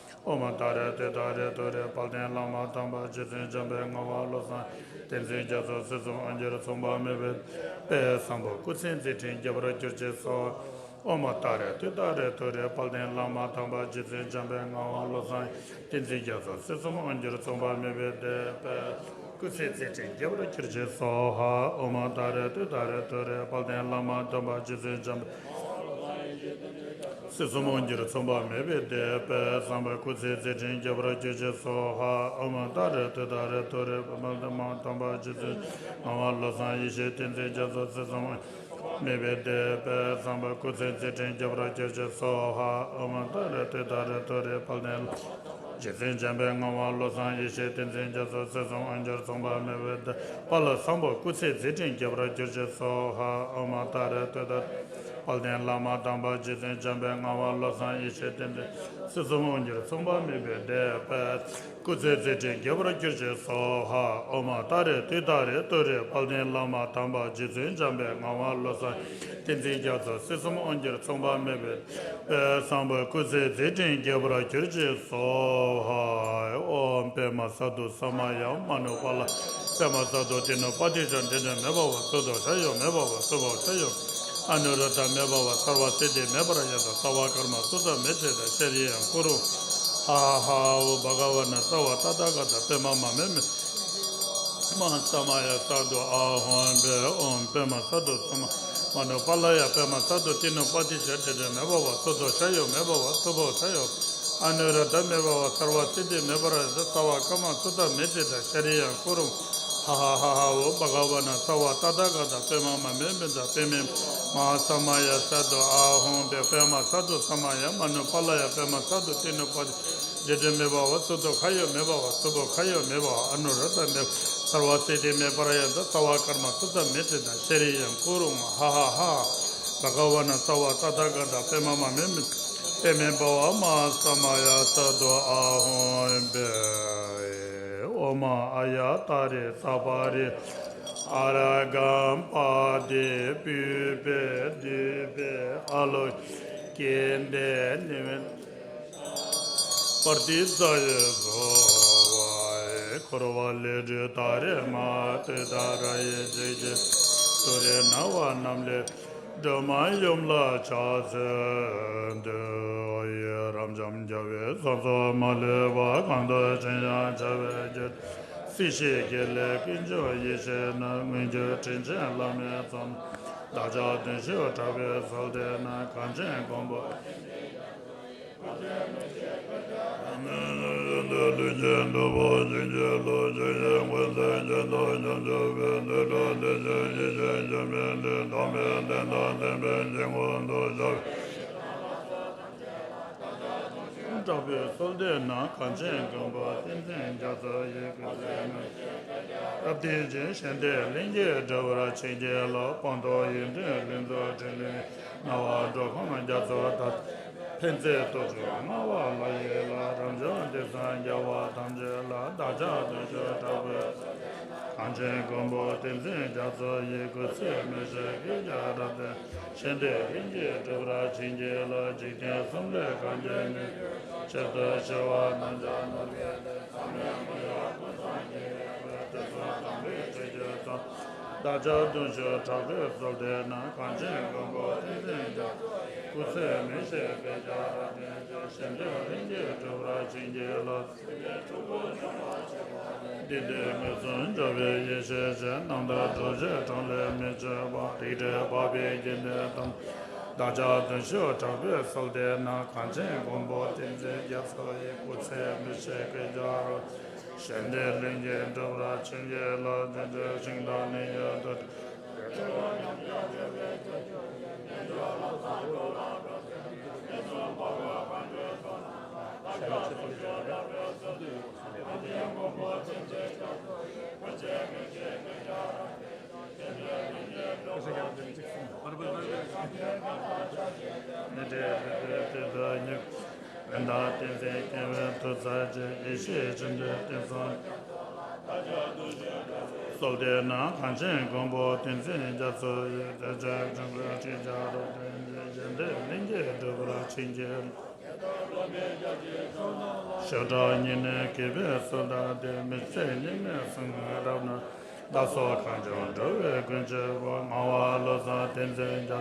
ཨོཾ་ཏཱ་རེ་ཏུཏྟཱ་རེ་ཏུ་རེ། དཔལ་ལྡན་བླ་མ་དམ་པ་རྗེ་བཙུན་འཇམ་པའི་དངོས་པོ་ཡེ་ཤེས་ཏིང་འཛིན་རྒྱ་མཚོ་སྲིད་གསུམ་དབང་གྱུར་མཚུངས་པ་མེད་པའི་དེད་པས་བསམ་པ་སྐུ་ཚེ་མཛད་འཕྲིན་རྒྱས་པར་གྱུར་ཅིག་སྭཱ་ཧཱ། ཨོཾ་ཏཱ་རེ་ཏུཏྟཱ་རེ་ཏུ་རེ། དཔལ་ལྡན་བླ་མ་དམ་པ་རྗེ་བཙུན་འཇམ་པའི་དངོས་པོ་བློ་བཟང་ཏིང་འཛིན་རྒྱ་མཚོ་སྲིད་གསུམ་དབང་གྱུར་མཚུངས་པ་མེད་པའི་དེད་པས་བསམ་པ་སྐུ་ཚེ་མཛད་འཕྲིན་རྒྱས་པར་གྱུར་ཅིག་སྭཱ་ཧཱ། ཨོཾ་ཏཱ་རེ་ཏུཏྟཱ་རེ་ཏུ་རེ། དཔལ་ལྡན་བླ་མ་དམ་པ་རྗེ་བཙུན་འཇམ་པའི་དངོས་པོ་བློ་བཟང་ཏིང་འཛིན་རྒྱ་མཚོ་སྲིད་གསུམ་དབང་སྒྱུར་མཚུངས་པ་མེད་པའི་དེད་དཔལ་སྐུ་ཚེ་མཛད་འཕྲིན་རྒྱས་པར་གྱུར་ཅིག་སྭཱ་ཧཱ། ཨོཾ་ཏཱ་རེ་ཏུཏྟཱ་རེ་ཏུ་རེ། དཔལ་ལྡན་བླ་མ་དམ་པ་རྗེ་བཙུན་འཇམ་པའི་དངོས་པོ་བློ་བཟང་ཡེ་ཤེས་ཏིང་འཛིན་རྒྱ་མཚོ་སྲིད་གསུམ་དབང་སྒྱུར་མཚུངས་པ་མེད་པའི་དེད་དཔལ་བསམ་པ་སྐུ་ཚེ་མཛད་འཕྲིན་རྒྱས་པར་གྱུར་ཅིག་སྭཱ་ཧཱ། ཨོཾ་ཏཱ་རེ་ཏུཏྟཱ་རེ་ཏུ་རེ། དཔལ་ལྡན་བླ་མ་དམ་པ་རྗེ་བཙུན་འཇམ་པའི་དངོས་པོ་བློ་བཟང་ཡེ་ཤེས་ཏིང་འཛིན་རྒྱ་མཚོ་སྲིད་གསུམ་དབང་མེད་པའི་དེད་དཔལ་བསམ་པ་སྐུ་ཚེ་མཛད་འཕྲིན་རྒྱས་པར་གྱུར་ཅིག་སྭཱ་ཧཱ། ཨོཾ་ཏཱ་རེ་ཏུཏྟཱ་རེ་ཏུ་རེ། དཔལ་ལྡན་བླ་མ་རྗེ་བཙུན་འཇམ་པའི་དངོས་པོ་བློ་བཟང་ཡེ་ཤེས་ཏིང་འཛིན་རྒྱ་མཚོ་སྲིད་གསུམ་དབང་སྒྱུར་མཚུངས་པ་མེད་པའི་དེད་དཔལ་བསམ་པ་སྐུ་ཚེ་མཛད་འཕྲིན་རྒྱས་པར་གྱུར་ཅིག་སྭཱ་ཧཱ། ཨོཾ་ཏཱ་རེ་ཏུཏྟཱ་རེ། དཔལ་ལྡན་བླ་མ་དམ་པ་རྗེ་བཙུན་འཇམ་པའི་དངོས་པོ་བློ་བཟང་ཡེ་ཤེས་ཏིང་འཛིན་སྲིད་གསུམ་དབང་སྒྱུར་མཚུངས་པ་མེད་པའི་དེད་དཔལ་སྐུ་ཚེ་མཛད་འཕྲིན་རྒྱས་པར་གྱུར་ཅིག་སྭཱ་ཧཱ། ཨོཾ་ཏཱ་རེ་ཏུཏྟཱ་རེ་ཏུ་རེ། དཔལ་ལྡན་བླ་མ་དམ་པ་རྗེ་བཙུན་འཇམ་པའི་དངོས་པོ་བློ་བཟང་ཏིང་འཛིན་རྒྱ་མཚོ་སྲིད་གསུམ་དབང་སྒྱུར་མཚུངས་པ་མེད་པའི་དཔལ་བསམ་པ་སྐུ་ཚེ་མཛད་འཕྲིན་རྒྱས་པར་གྱུར་ཅིག་སྭཱ་ཧཱ། ཨོཾ་པདྨ་སཏྭ་ས་མ་ཡ་མ་ནུ་པཱ་ལ། པདྨ་སཏྭ་ཏི་ནུ་པ་ཏི་ཤ་ཏི་ཏི་མེ་བྷ་ཝ་སུ་དྷོ་ཤ་ཡོ་མེ་བྷ་ཝ་སུ་བྷོ་ཤ་ཡོ། ཨ་ནུ་རུ་དྷ་མེ་བྷ་ཝ་སརྦ་སི་ཏི་མེ་པྲ་ཡ་ཐཱ། སརྦ་ཀརྨ་སུ་ཏ་མེ་ཙི་ཏ་ཤྲི་ཡང་ཀུ་རུ། ཧ་ཧ་ཧ། ཨོ་བྷ་ག་ཝ་ན་སརྦ་ཏ་ཐཱ་ག་ཏ་པདྨ་མ་མེ་མེ། མ་ཧཱ་ས་མ་ཡ་སཏྭ་ཨ་ཧོ་བྷེ། ཨོཾ་པདྨ་སཏྭ་ས་མ་ཡ་མ་ནུ་པཱ་ལ་ཡ། པདྨ་སཏྭ་ཏི་ནུ་པ་ཏི་ཤ་ཏི་ཏི་མེ་བྷ་ཝ་སུ་དྷོ་ཤ་ཡོ་མེ་བྷ་ཝ་སུ་བྷོ་ཤ་ཡོ། ཨ་ནུ་རུ་དྷ་མེ་བྷ་ཝ་སརྦ་སི་ཏི་མེ་པྲ་ཡ་ཐཱ། སརྦ་ཀརྨ་སུ་ཏ་མེ་ཙི་ཏ་ཤྲི་ཡང་ཀུ་རུ། ཧ་ཧ་ཧ་ཧ། ཨོ་བྷ་ག་ཝ་ན་སརྦ་ཏ་ཐཱ་ག་ཏ་པདྨ་མ་མེ་མེ་ཏ་པདྨེ། མ་ཧཱ་ས་མ་ཡ་སཏྭ་ཨ་ཧོ་བྷེ། པདྨ་སཏྭ་ས་མ་ཡ་མ་ནུ་པཱ་ལ་ཡ། པདྨ་སཏྭ་ཏི་ནུ་པ་ཏི་ཤ་ཏི་ཏི་མེ་བྷ་ཝ་སུ་དྷོ་ཤ་ཡོ་མེ་བྷ་ཝ་སུ་བྷོ་ཤ་ཡོ་མེ་བྷ་ཝ། ཨ་ནུ་རུ་དྷ་མེ་བྷ་ཝ་སརྦ་སི་ཏི་མེ་པྲ་ཡ་ཐཱ། སརྦ་ཀརྨ་སུ་ཏ་མེ་ཙི་ཏ་ཤྲི་ཡང་ཀུ་རུ། ཧ་ཧ་ཧ། བྷ་ག་ཝ་ན་སརྦ་ཏ་ཐཱ་ག་ཏ་པདྨ་མ་མེ་མེ་ཏ་པདྨེ་བྷ་ཝ། མ་ཧཱ་ས་མ་ཡ་སཏྭ་ཨ་ཧོ་བྷེ། ཨོཾ་ཨཱརྱ་ཏཱ་རེ་ཙ་པཱ་རེ་ཨ་ར་གཾ་པཱ་དེ་པུཥྤེ་དྷཱུ་པེ་ཨཱ་ལོ་ཀེ། སྐྱེ་འདས་ནི་བན། པར་ཏི་ཙ་ཡི་བཟོ་བ་འཁོར་བ་ལས་སྒྲོལ་ཏཱ་རེ་མ། ཏུཏྟཱ་ར་ཡི་ཚིག་གི་ཏུ་རེ་རྣ་བ་རྣམས་ལས། སྒྲོལ་མ་ཡུམ་ལ་ཕྱག་འཚལ་འདུད། ཡི་རབ་འབྱམས་རྒྱལ་བའི་གསུང་རྩོམ་མ་ལུས་པ། གང་དུ་ཕྱིན་ཡང་བྱ་བའི་རྒྱུ། སྲིད་ཞིའི་དགེ་ལས་ཀུན་གྱི་ཡེ་ཤེས་ནི། མངོན་གྱུར་དྲིན་ཅན་བླ་མའི་ཚོགས། བདག་ཅག་བདུན་ཞུ་དྲག་པོའི་ཚོགས་དེ་ན། གངས་ཅན་མགོན་པོ། ལུས་ཀྱི་གྲུབ་པ་ཆོས་ཀྱི་བློ་ཆོས་ཀྱི་མངོན་ལུས་ཀྱི་དོན་དུ་ཡེ་ཤེས་ཡོན་མེད་ལས་ཐོགས་མེད་བདེན་དང་ལྡན་པའི་དཀྱིལ་འཁོར་དུ་ཤར། དྲག་པོའི་ཚོགས་དེ་ན། གངས་ཅན་མགོན་པོ་བསྟན་འཛིན་རྒྱ་མཚོ་ཡི་སྐུ་ཚེ་མི། སྟོབས་ལྡན་ཅིང་གཞན་དོན་ལྷུན་གྱིས་གྲུབ་པར་བྱིན་གྱིས་རློབས། སྤངས་རྟོགས་ཡོན་ཏན་ལྷུན་རྫོགས་ཕྲིན་ལས། སྣང་བ་འགྲོ་ཁམས་རྒྱ་མཚོ་དང་། ཕན་མཛད་སྟོབས་བཅུ་མངའ་བ་ལྷ་ཡི་ལྷ། རབ་འབྱམས་དུས་གསུམ་རྒྱལ་བ་ཐམས་ཅད་ལ། བདག་ཅག་བདུན་ཞུ་དྲག་པོའི། གངས་ཅན་མགོན་པོ་བསྟན་འཛིན་རྒྱ་མཚོ་ཡི། སྐུ་ཚེ་མི་ཤིགས་བསྐལ་བརྒྱར་རབ་བརྟན། གཞན་དོན་ལྷུན་གྱིས་གྲུབ་པར་བྱིན་གྱིས་རློབས། འཇིག་རྟེན་གསུམ་ལས་གངས་ཅན་ནི། ཆེད་དུ་ཞི་བ་རྣམས་ཀྱང་ནོར་བུའི་ལས། ཚང་མས་མི་གཡོ་ཀུན་བཟང་ཉེར་བའི་དགྲ། དུས་གསུམ་དམ་པའི་ཆོས་ཀྱི་ཚོགས། བདག་ཅག་བདུན་ཞུ་དྲག་པོའི་ཚོགས་དེ་ན། གངས་ཅན་མགོན་པོ་བསྟན་འཛིན་རྒྱ། སྐུ་ཚེ་མི་ཤིགས་བསྐལ་བརྒྱར་རབ་བརྟན་ཅིང་། གཞན་དོན་ལྷུན་གྱིས་གྲུབ་པར་བྱིན་གྱིས་རློབས། བདེ་སྟོང་མངོན་སུམ་འཇོག་པའི་ཡེ་ཤེས་ཀྱི། རྣམ་དག་གྲོལ་བྱེད་གྲངས་ལས་མི་ཆོད་པ། རིགས་དྲུག་འཕགས་པའི་དགེ་འདུན་དང་། བདག་ཅག་བདུན་ཞུ་དྲག་པོའི་ཚོགས་དེ་ན། གངས་ཅན་མགོན་པོ་བསྟན་འཛིན་རྒྱ་མཚོ་ཡི། སྐུ་ཚེ་མི་ཤིགས་བསྐལ་བརྒྱར། གཞན་དོན་ལྷུན་གྱིས་གྲུབ་པར་བྱིན་གྱིས་རློབས། བྱིན་གྱིས་ཤིང་རྟ་ནི་ཡོད་དོ། ནི་འབྲས་བུ་དེ་དེ་དག་ཉིད། བོན་དང་ཏིང་འཛིན་སྐྱེ་བོའི་མཐུ་རྩལ་གྱིས། ཡེ་ཤེས་ཆེན་པོའི་དེང་སང་། ཚོགས་དེ་ན་གངས་ཅན་མགོན་པོ་བསྟན་འཛིན་རྒྱ་མཚོ་ཡི། བདེ་མཆོག་འབྱུང་པོའི་ཁྲིད་བྱ་རབ་བརྟན་ཅིང་། གཞན་དོན་ལྷུན་གྱིས་གྲུབ་པར་བྱིན་གྱིས། ཞབས་དྲུང་བསྙེན་གནས་དགྱེས་པའི་ཚུལ་དང་ལྡན། མི་ཚེ་སྙིགས་མའི་གསང་བའི་རབ་ན། བདག་སོགས་གངས་ལྗོངས་འགྲོ་བའི་མགོན་གཅིག་པུ། ངག་དབང་བློ་བཟང་བསྟན་འཛིན་རྒྱ།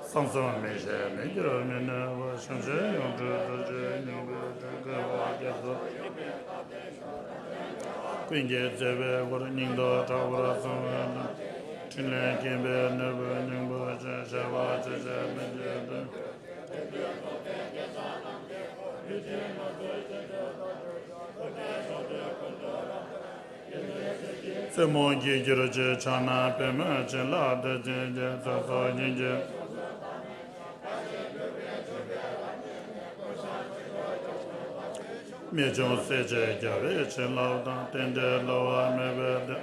གསང་གསུམ་མི་ཤིགས་མི་འགྱུར་མི་ནུབ་པ། ཞིང་གཤེགས་ཡོངས་གྲོལ་རྡོ་རྗེའི་སྙིང་པོའི་དྲུང་། བསྐལ་པ་བརྒྱ་སོགས་ཀུན་གྱི་བརྩེ་བའི་སྒོར། སྙིང་སྟོབས་དྲག་པོར་བཟུང་བའི་ནང་། ཕྲིན་ལས་མཁྱེན་པའི་ནོར་བུའི་སྙིང་པོ་ཅན། བཤད་པ་ཇི་བཞིན་མི་འགྱུར་དོན། བཙུན་མོ་བརྒྱུད་གྱུར་ཅིག་ཕྱག་ན་པདྨོ་བྱིན་རླབས་དེ་བཞིན་གྱི། ཚོགས་གསོག་སྙིང་རྗེ། རྨད་བྱུང་སྲས་བཅས་རྒྱལ་བའི་བྱིན་རླབས་དང་། རྟེན་འབྲེལ་བསླུ་བ་མེད་པའི་བདེ།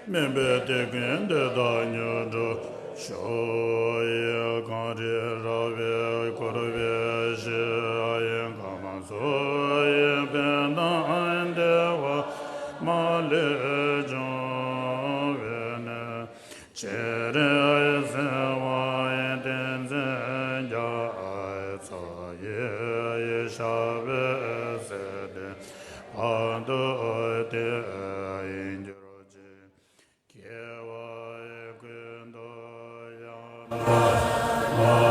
དམན་པའི་དེད་དཔོན་དེ་དག་མྱུར་འགྲུབ་ཤོག། ཡི་གངས་རི་ར་བས་བསྐོར་བའི་གཞི། ཡི་ཁམས་སོགས་ཡི་ཕན་དང་བདེ་བ་མ་ལུས་འབྱུང་བའི་གནས། སྤྱན་རས་གཟིགས་དབང་བསྟན་འཛིན་རྒྱ་མཚོ་ཡི། ཡི་ཞབས་པད་སྲིད་མཐའི་བར་དུ་བརྟན་གྱུར་ཅིག། སྐྱེ་བ་ཀུན་ཏུ་ཡང་དག་པ།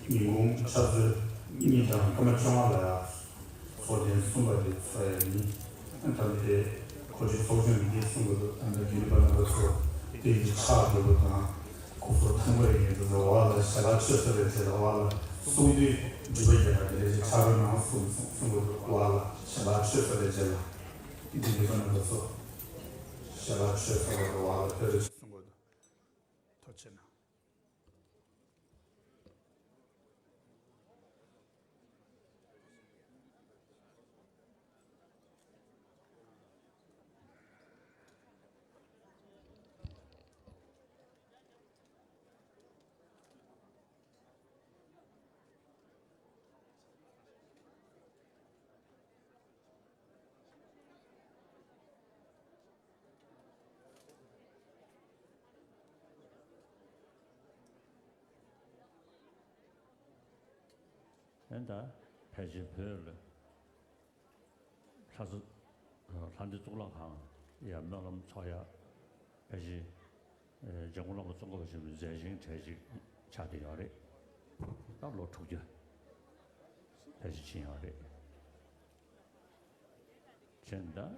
ཉིན་གུང་ཆུ་ཚོད་གཉིས་དང་སྐར་མ་བཅོ་ལྔ་ལ་ཚོགས་ཐེངས་གསུམ་པ་དེ་ཚོགས་ཡ་ཡིན། ད་ལྟ་དེ་གོ་སྒྲིག་ཚོགས་ཆུང་གིས་འདི་གསུང་གི་འདུག་ད་ལྟ་རྒྱུན་ལས་པ་རྣམ་པ་ཚོ་དེ་ཡི་ཕྱག་འགྲོ་དགོས་དང་། ཁོ་ཚོ་ཐང་པ་ཡིན་འདུག་འོག་ལ་ཞལ་ལག་མཆོད་ས་རེད་ཟེར། འོག་ལ་གསུང་དུས་འགྲུལ་པ་རྒྱག་ག་དེ་རེད་ཅེས་ཕྱག་རོགས་གནང་གསུང་གསུང་གསུང་གི་འདུག་འོག་ལ་ཞལ་ལག་མཆོད་ས་རེད་ཟེར་ལ། འདི་འདི་ག་ན་འདུག་སོ། ཞལ་ལག་མཆོད་ས་རེད་འོག་ལ་དེ་རེད་ཅེས་གསུང་གི་འདུག་ཐུགས་རྗེ་གནང་། ཨེ་ད་ཕལ་ཆེར་བོད་ལ་ལྷ་ས་ལྷ་ལྡན་གཙུག་ལག་ཁང་ཡ་སྨོན་ལམ་ཚོགས་ཡ་ཕལ་ཆེར་འཇམ་མགོན་བླ་མ་ཙོང་ཁ་པ་ཆེན་པོའི་མཛད་ཆེན་གྲས་ཅིག་ཆགས་བསྡད་ཡོད་རེད། ད་ལོ་དྲུག་བརྒྱ་ཕལ་ཆེར་ཕྱིན་ཡོད་རེད། བྱས་ད། ཅེས། དུས་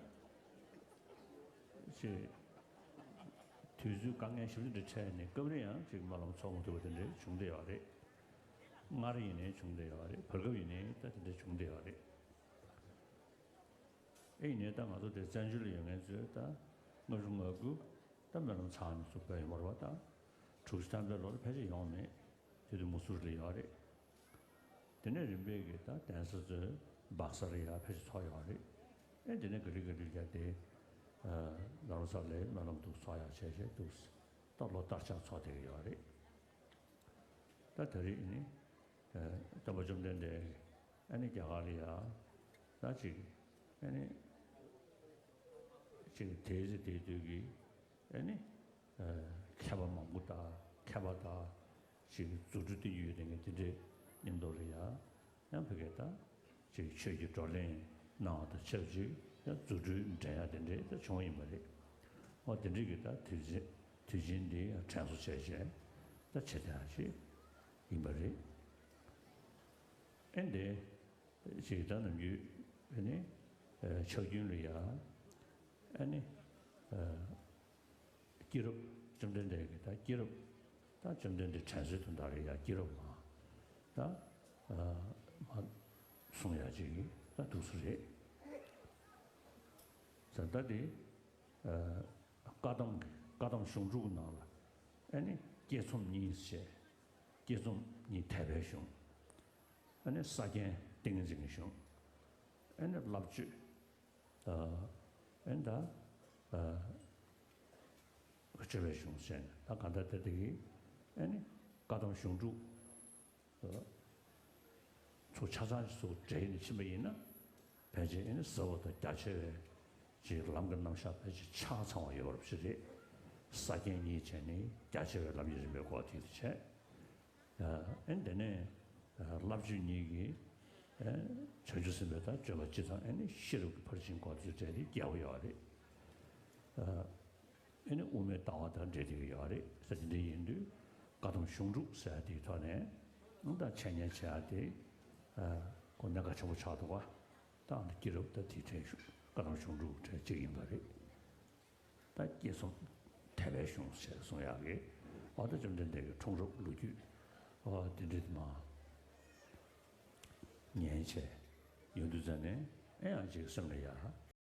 ཚོད་དཀའ་ངལ་ཞིབ་ཏུ་འདྲ་འཕྲད་ནས་སྐབས་རེ་ཡང་ཅིག་སྨོན་ལམ་ཚོགས་མ་ཐུབ་པ་དེ་འདྲ་བྱུང་བསྡད་ཡོད་རེད། སྔར་ཡིན་ནའི་བྱུང་བསྡད་ཡོད་རེད། བར་སྐབས་ཡིན་ནའི་ད་དེ་འདྲ་བྱུང་བསྡད་ཡོད་རེད། ཨེ་ཡིན་ནའི་ད་ང་ཚོ་དེ་བཙན་བྱོལ་ལ་ཡོད་མཁན་ཚོས་ད་ལྔ་དྲུག་ལྔ་དགུ་ད་སྨོན་ལམ་ཚར་ནས་ཚུགས་པ་ཡོད་མ་རེད་པ། ད་དྲུག་ཅུ་ཐམ་པའི་ལོ་ལ་ཕལ་ཆེར་ཡོང་མེད། དེ་དུས་མུ་སུ་རི་ལ་ཡོད་རེད། དེ་ནས་རིམ་པས་ཀྱིས་ད་གདན་ས་ཚོའི་སྦག་སར་ཡར་ཕལ་ཆེར་ཚོགས་ཡོད་རེད། ཨེ་དེ་ནས་ག་ལེ་ག་ལེ་བརྒྱབ་སྟེ་ལ་རོ་ས་ལའི་སྨོན་ལམ་འདུག་ཚོགས་ཡག་བྱས་བྱས་འདུག་ད་ལོ་ལྟར་ཆགས་ཚོགས་བསྡད་ཀྱི་ཡོད་རེད། ད་ད་རེས་ནི་སྟོན་པ་བཅོམ་ལྡན་འདས་ཨ་ནི་རྒྱ་གར་ལ་ཡར་ད་ཅིག་ཨ་ནི་ཅིག་དེའི་ཚེ་དེའི་དུས་ཀྱི་ཨ་ནི། མཁས་པ་མང་པོ་དང་མཁས་པ་དང་ཅིག་རྫུ་འཕྲུལ་སྟོན་རྒྱུ་ཡོད་དེ་ངས་དེ་འདྲའི་མཉམ་དུ་ལ་ཡ་ཡང་ཕ་གི་ད་ཅིག་ཆོས་ཀྱི་བགྲོ་གླེང་གནང་བ་དང་ཆབས་ཅིག་ཡང་རྫུ་འཕྲུལ་འགྲན་ཡ་དེ་འདྲའི་ད་བྱུང་བ་ཡིན་པ་རེད། འོ་དེ་འདྲའི་གི་ད་དུས་ཆེན་དུས་ཆེན་འདི་ཡང་དྲན་གསོ་བྱས་བྱས་ད་བྱེད་བསྡད་ཡ་ཅིག་ཡིན་པ་རེད། ཨེ་འདི་ཅིག་ད་ནམ་རྒྱུན་ཨེ་ནི་ཕྱག་རྒྱུན་ལ་ཡ་ཨེ་ནི། སྐྱེས་རབས་བཅོམ་ལྡན་འདས་ཀྱི་ད་སྐྱེས་རབས་ད་བཅོམ་ལྡན་འདས་དྲན་གསོའི་དོན་དག་རེད་ཡ། སྐྱེས་རབས་མ་ད་མ་གསུང་ཡ་ཅིག་ད་འདུག་སེ་རེད། ད་ལྟ་དེ་བཀའ་གདམས་ཀྱི་བཀའ་གདམས་གཞུང་དྲུག་གི་ནང་ལ་ཨ་ནི་བསྐྱེད་རྩོམ་གཉིས་བྱས། བསྐྱེད་རྩོམ་གཉིས་དད་པའི་གཞུང་། ཨ་ནི་ས་རྒྱན་ཏིང་ངེ་འཛིན་གྱི་གཞུང་། ཨ་ནི་བླ་མཆོད། ཨེ་ད། སྤྱོད་པའི་གཞུང་ཟེར་ནས་ད་ག་འདྲ་དེ་དེ་གི་ཨེ་ནི་བཀའ་གདམས་གཞུང་དྲུག་ཚོ་ཆ་ཚང་ཞིག་ཚུར་འདྲེས་ནས་ཕྱིན་པ་ཡིན་ན་ཕལ་ཆེར་ཨེ་ནི་ཟབ་པ་དང་རྒྱ་ཆེ་བའི་ཅིག་ལམ་གྱི་རྣམ་གཞག་ཕལ་ཆེར་ཆ་ཚང་བ་ཡོད་པ་ཞིག་རེད། ས་རྒྱན་གཉིས་བྱས་ནས་རྒྱ་ཆེ་བའི་ལམ་གྱི་རིམ་པའི་སྐོར་དེ་དེ་བྱས། ཨེ་འདི་ནས་བླ་མཆོད་གཉིས་ཀྱིས་བྱང་ཆུབ་སེམས་དཔའ་དང་སྤྱོད་པ་སྤྱི་དང་ཨེ་ནི་ཤེས་རབ་ཀྱི་ཕར་ཕྱིན་སྐོར་དེ་འབྲེལ་ཏེ་རྒྱལ་བ་ཡོད་རེད། ཨེ་ནི་དབུ་མའི་ལྟ་བ་དང་འབྲེལ་ཏེ་ཡོད་རེད་ཟེར། དེ་འདྲ་ཡིན་དུས་བཀའ་གདམས་གཞུང་དྲུག་ཟེར་ཡ་དེའི་ཐོག་ནས་ད་འཆད་ཉན་བྱེད་ཡ་དེ་གོ་གནད་འགག་ཆེན་པོ་ཆགས་འདུག་བ། ད་ཨ་ནི་སྐྱེས་རབས་ད་དེའི་ཕྲད་བཀའ་གདམས་གཞུང་དྲུག་གྲས་གཅིག་ཡིན་པ་རེད། ད་བསྐྱེད་རྩོམ་དད་པའི་གཞུང་ཞེས་གསུང་ཡག་གི་འོ་ད་བཅོམ་ལྡན་འདས་ཀྱི་འཁྲུངས་རབས་ལོ་རྒྱུས་འོ་དེ་འདྲ་དེ་མ་ཉན་བྱས་ཡོང་དུས་ཙ་ནས་ཨེ་ཡང་ཅིག་སེམས་ལ་ཡ་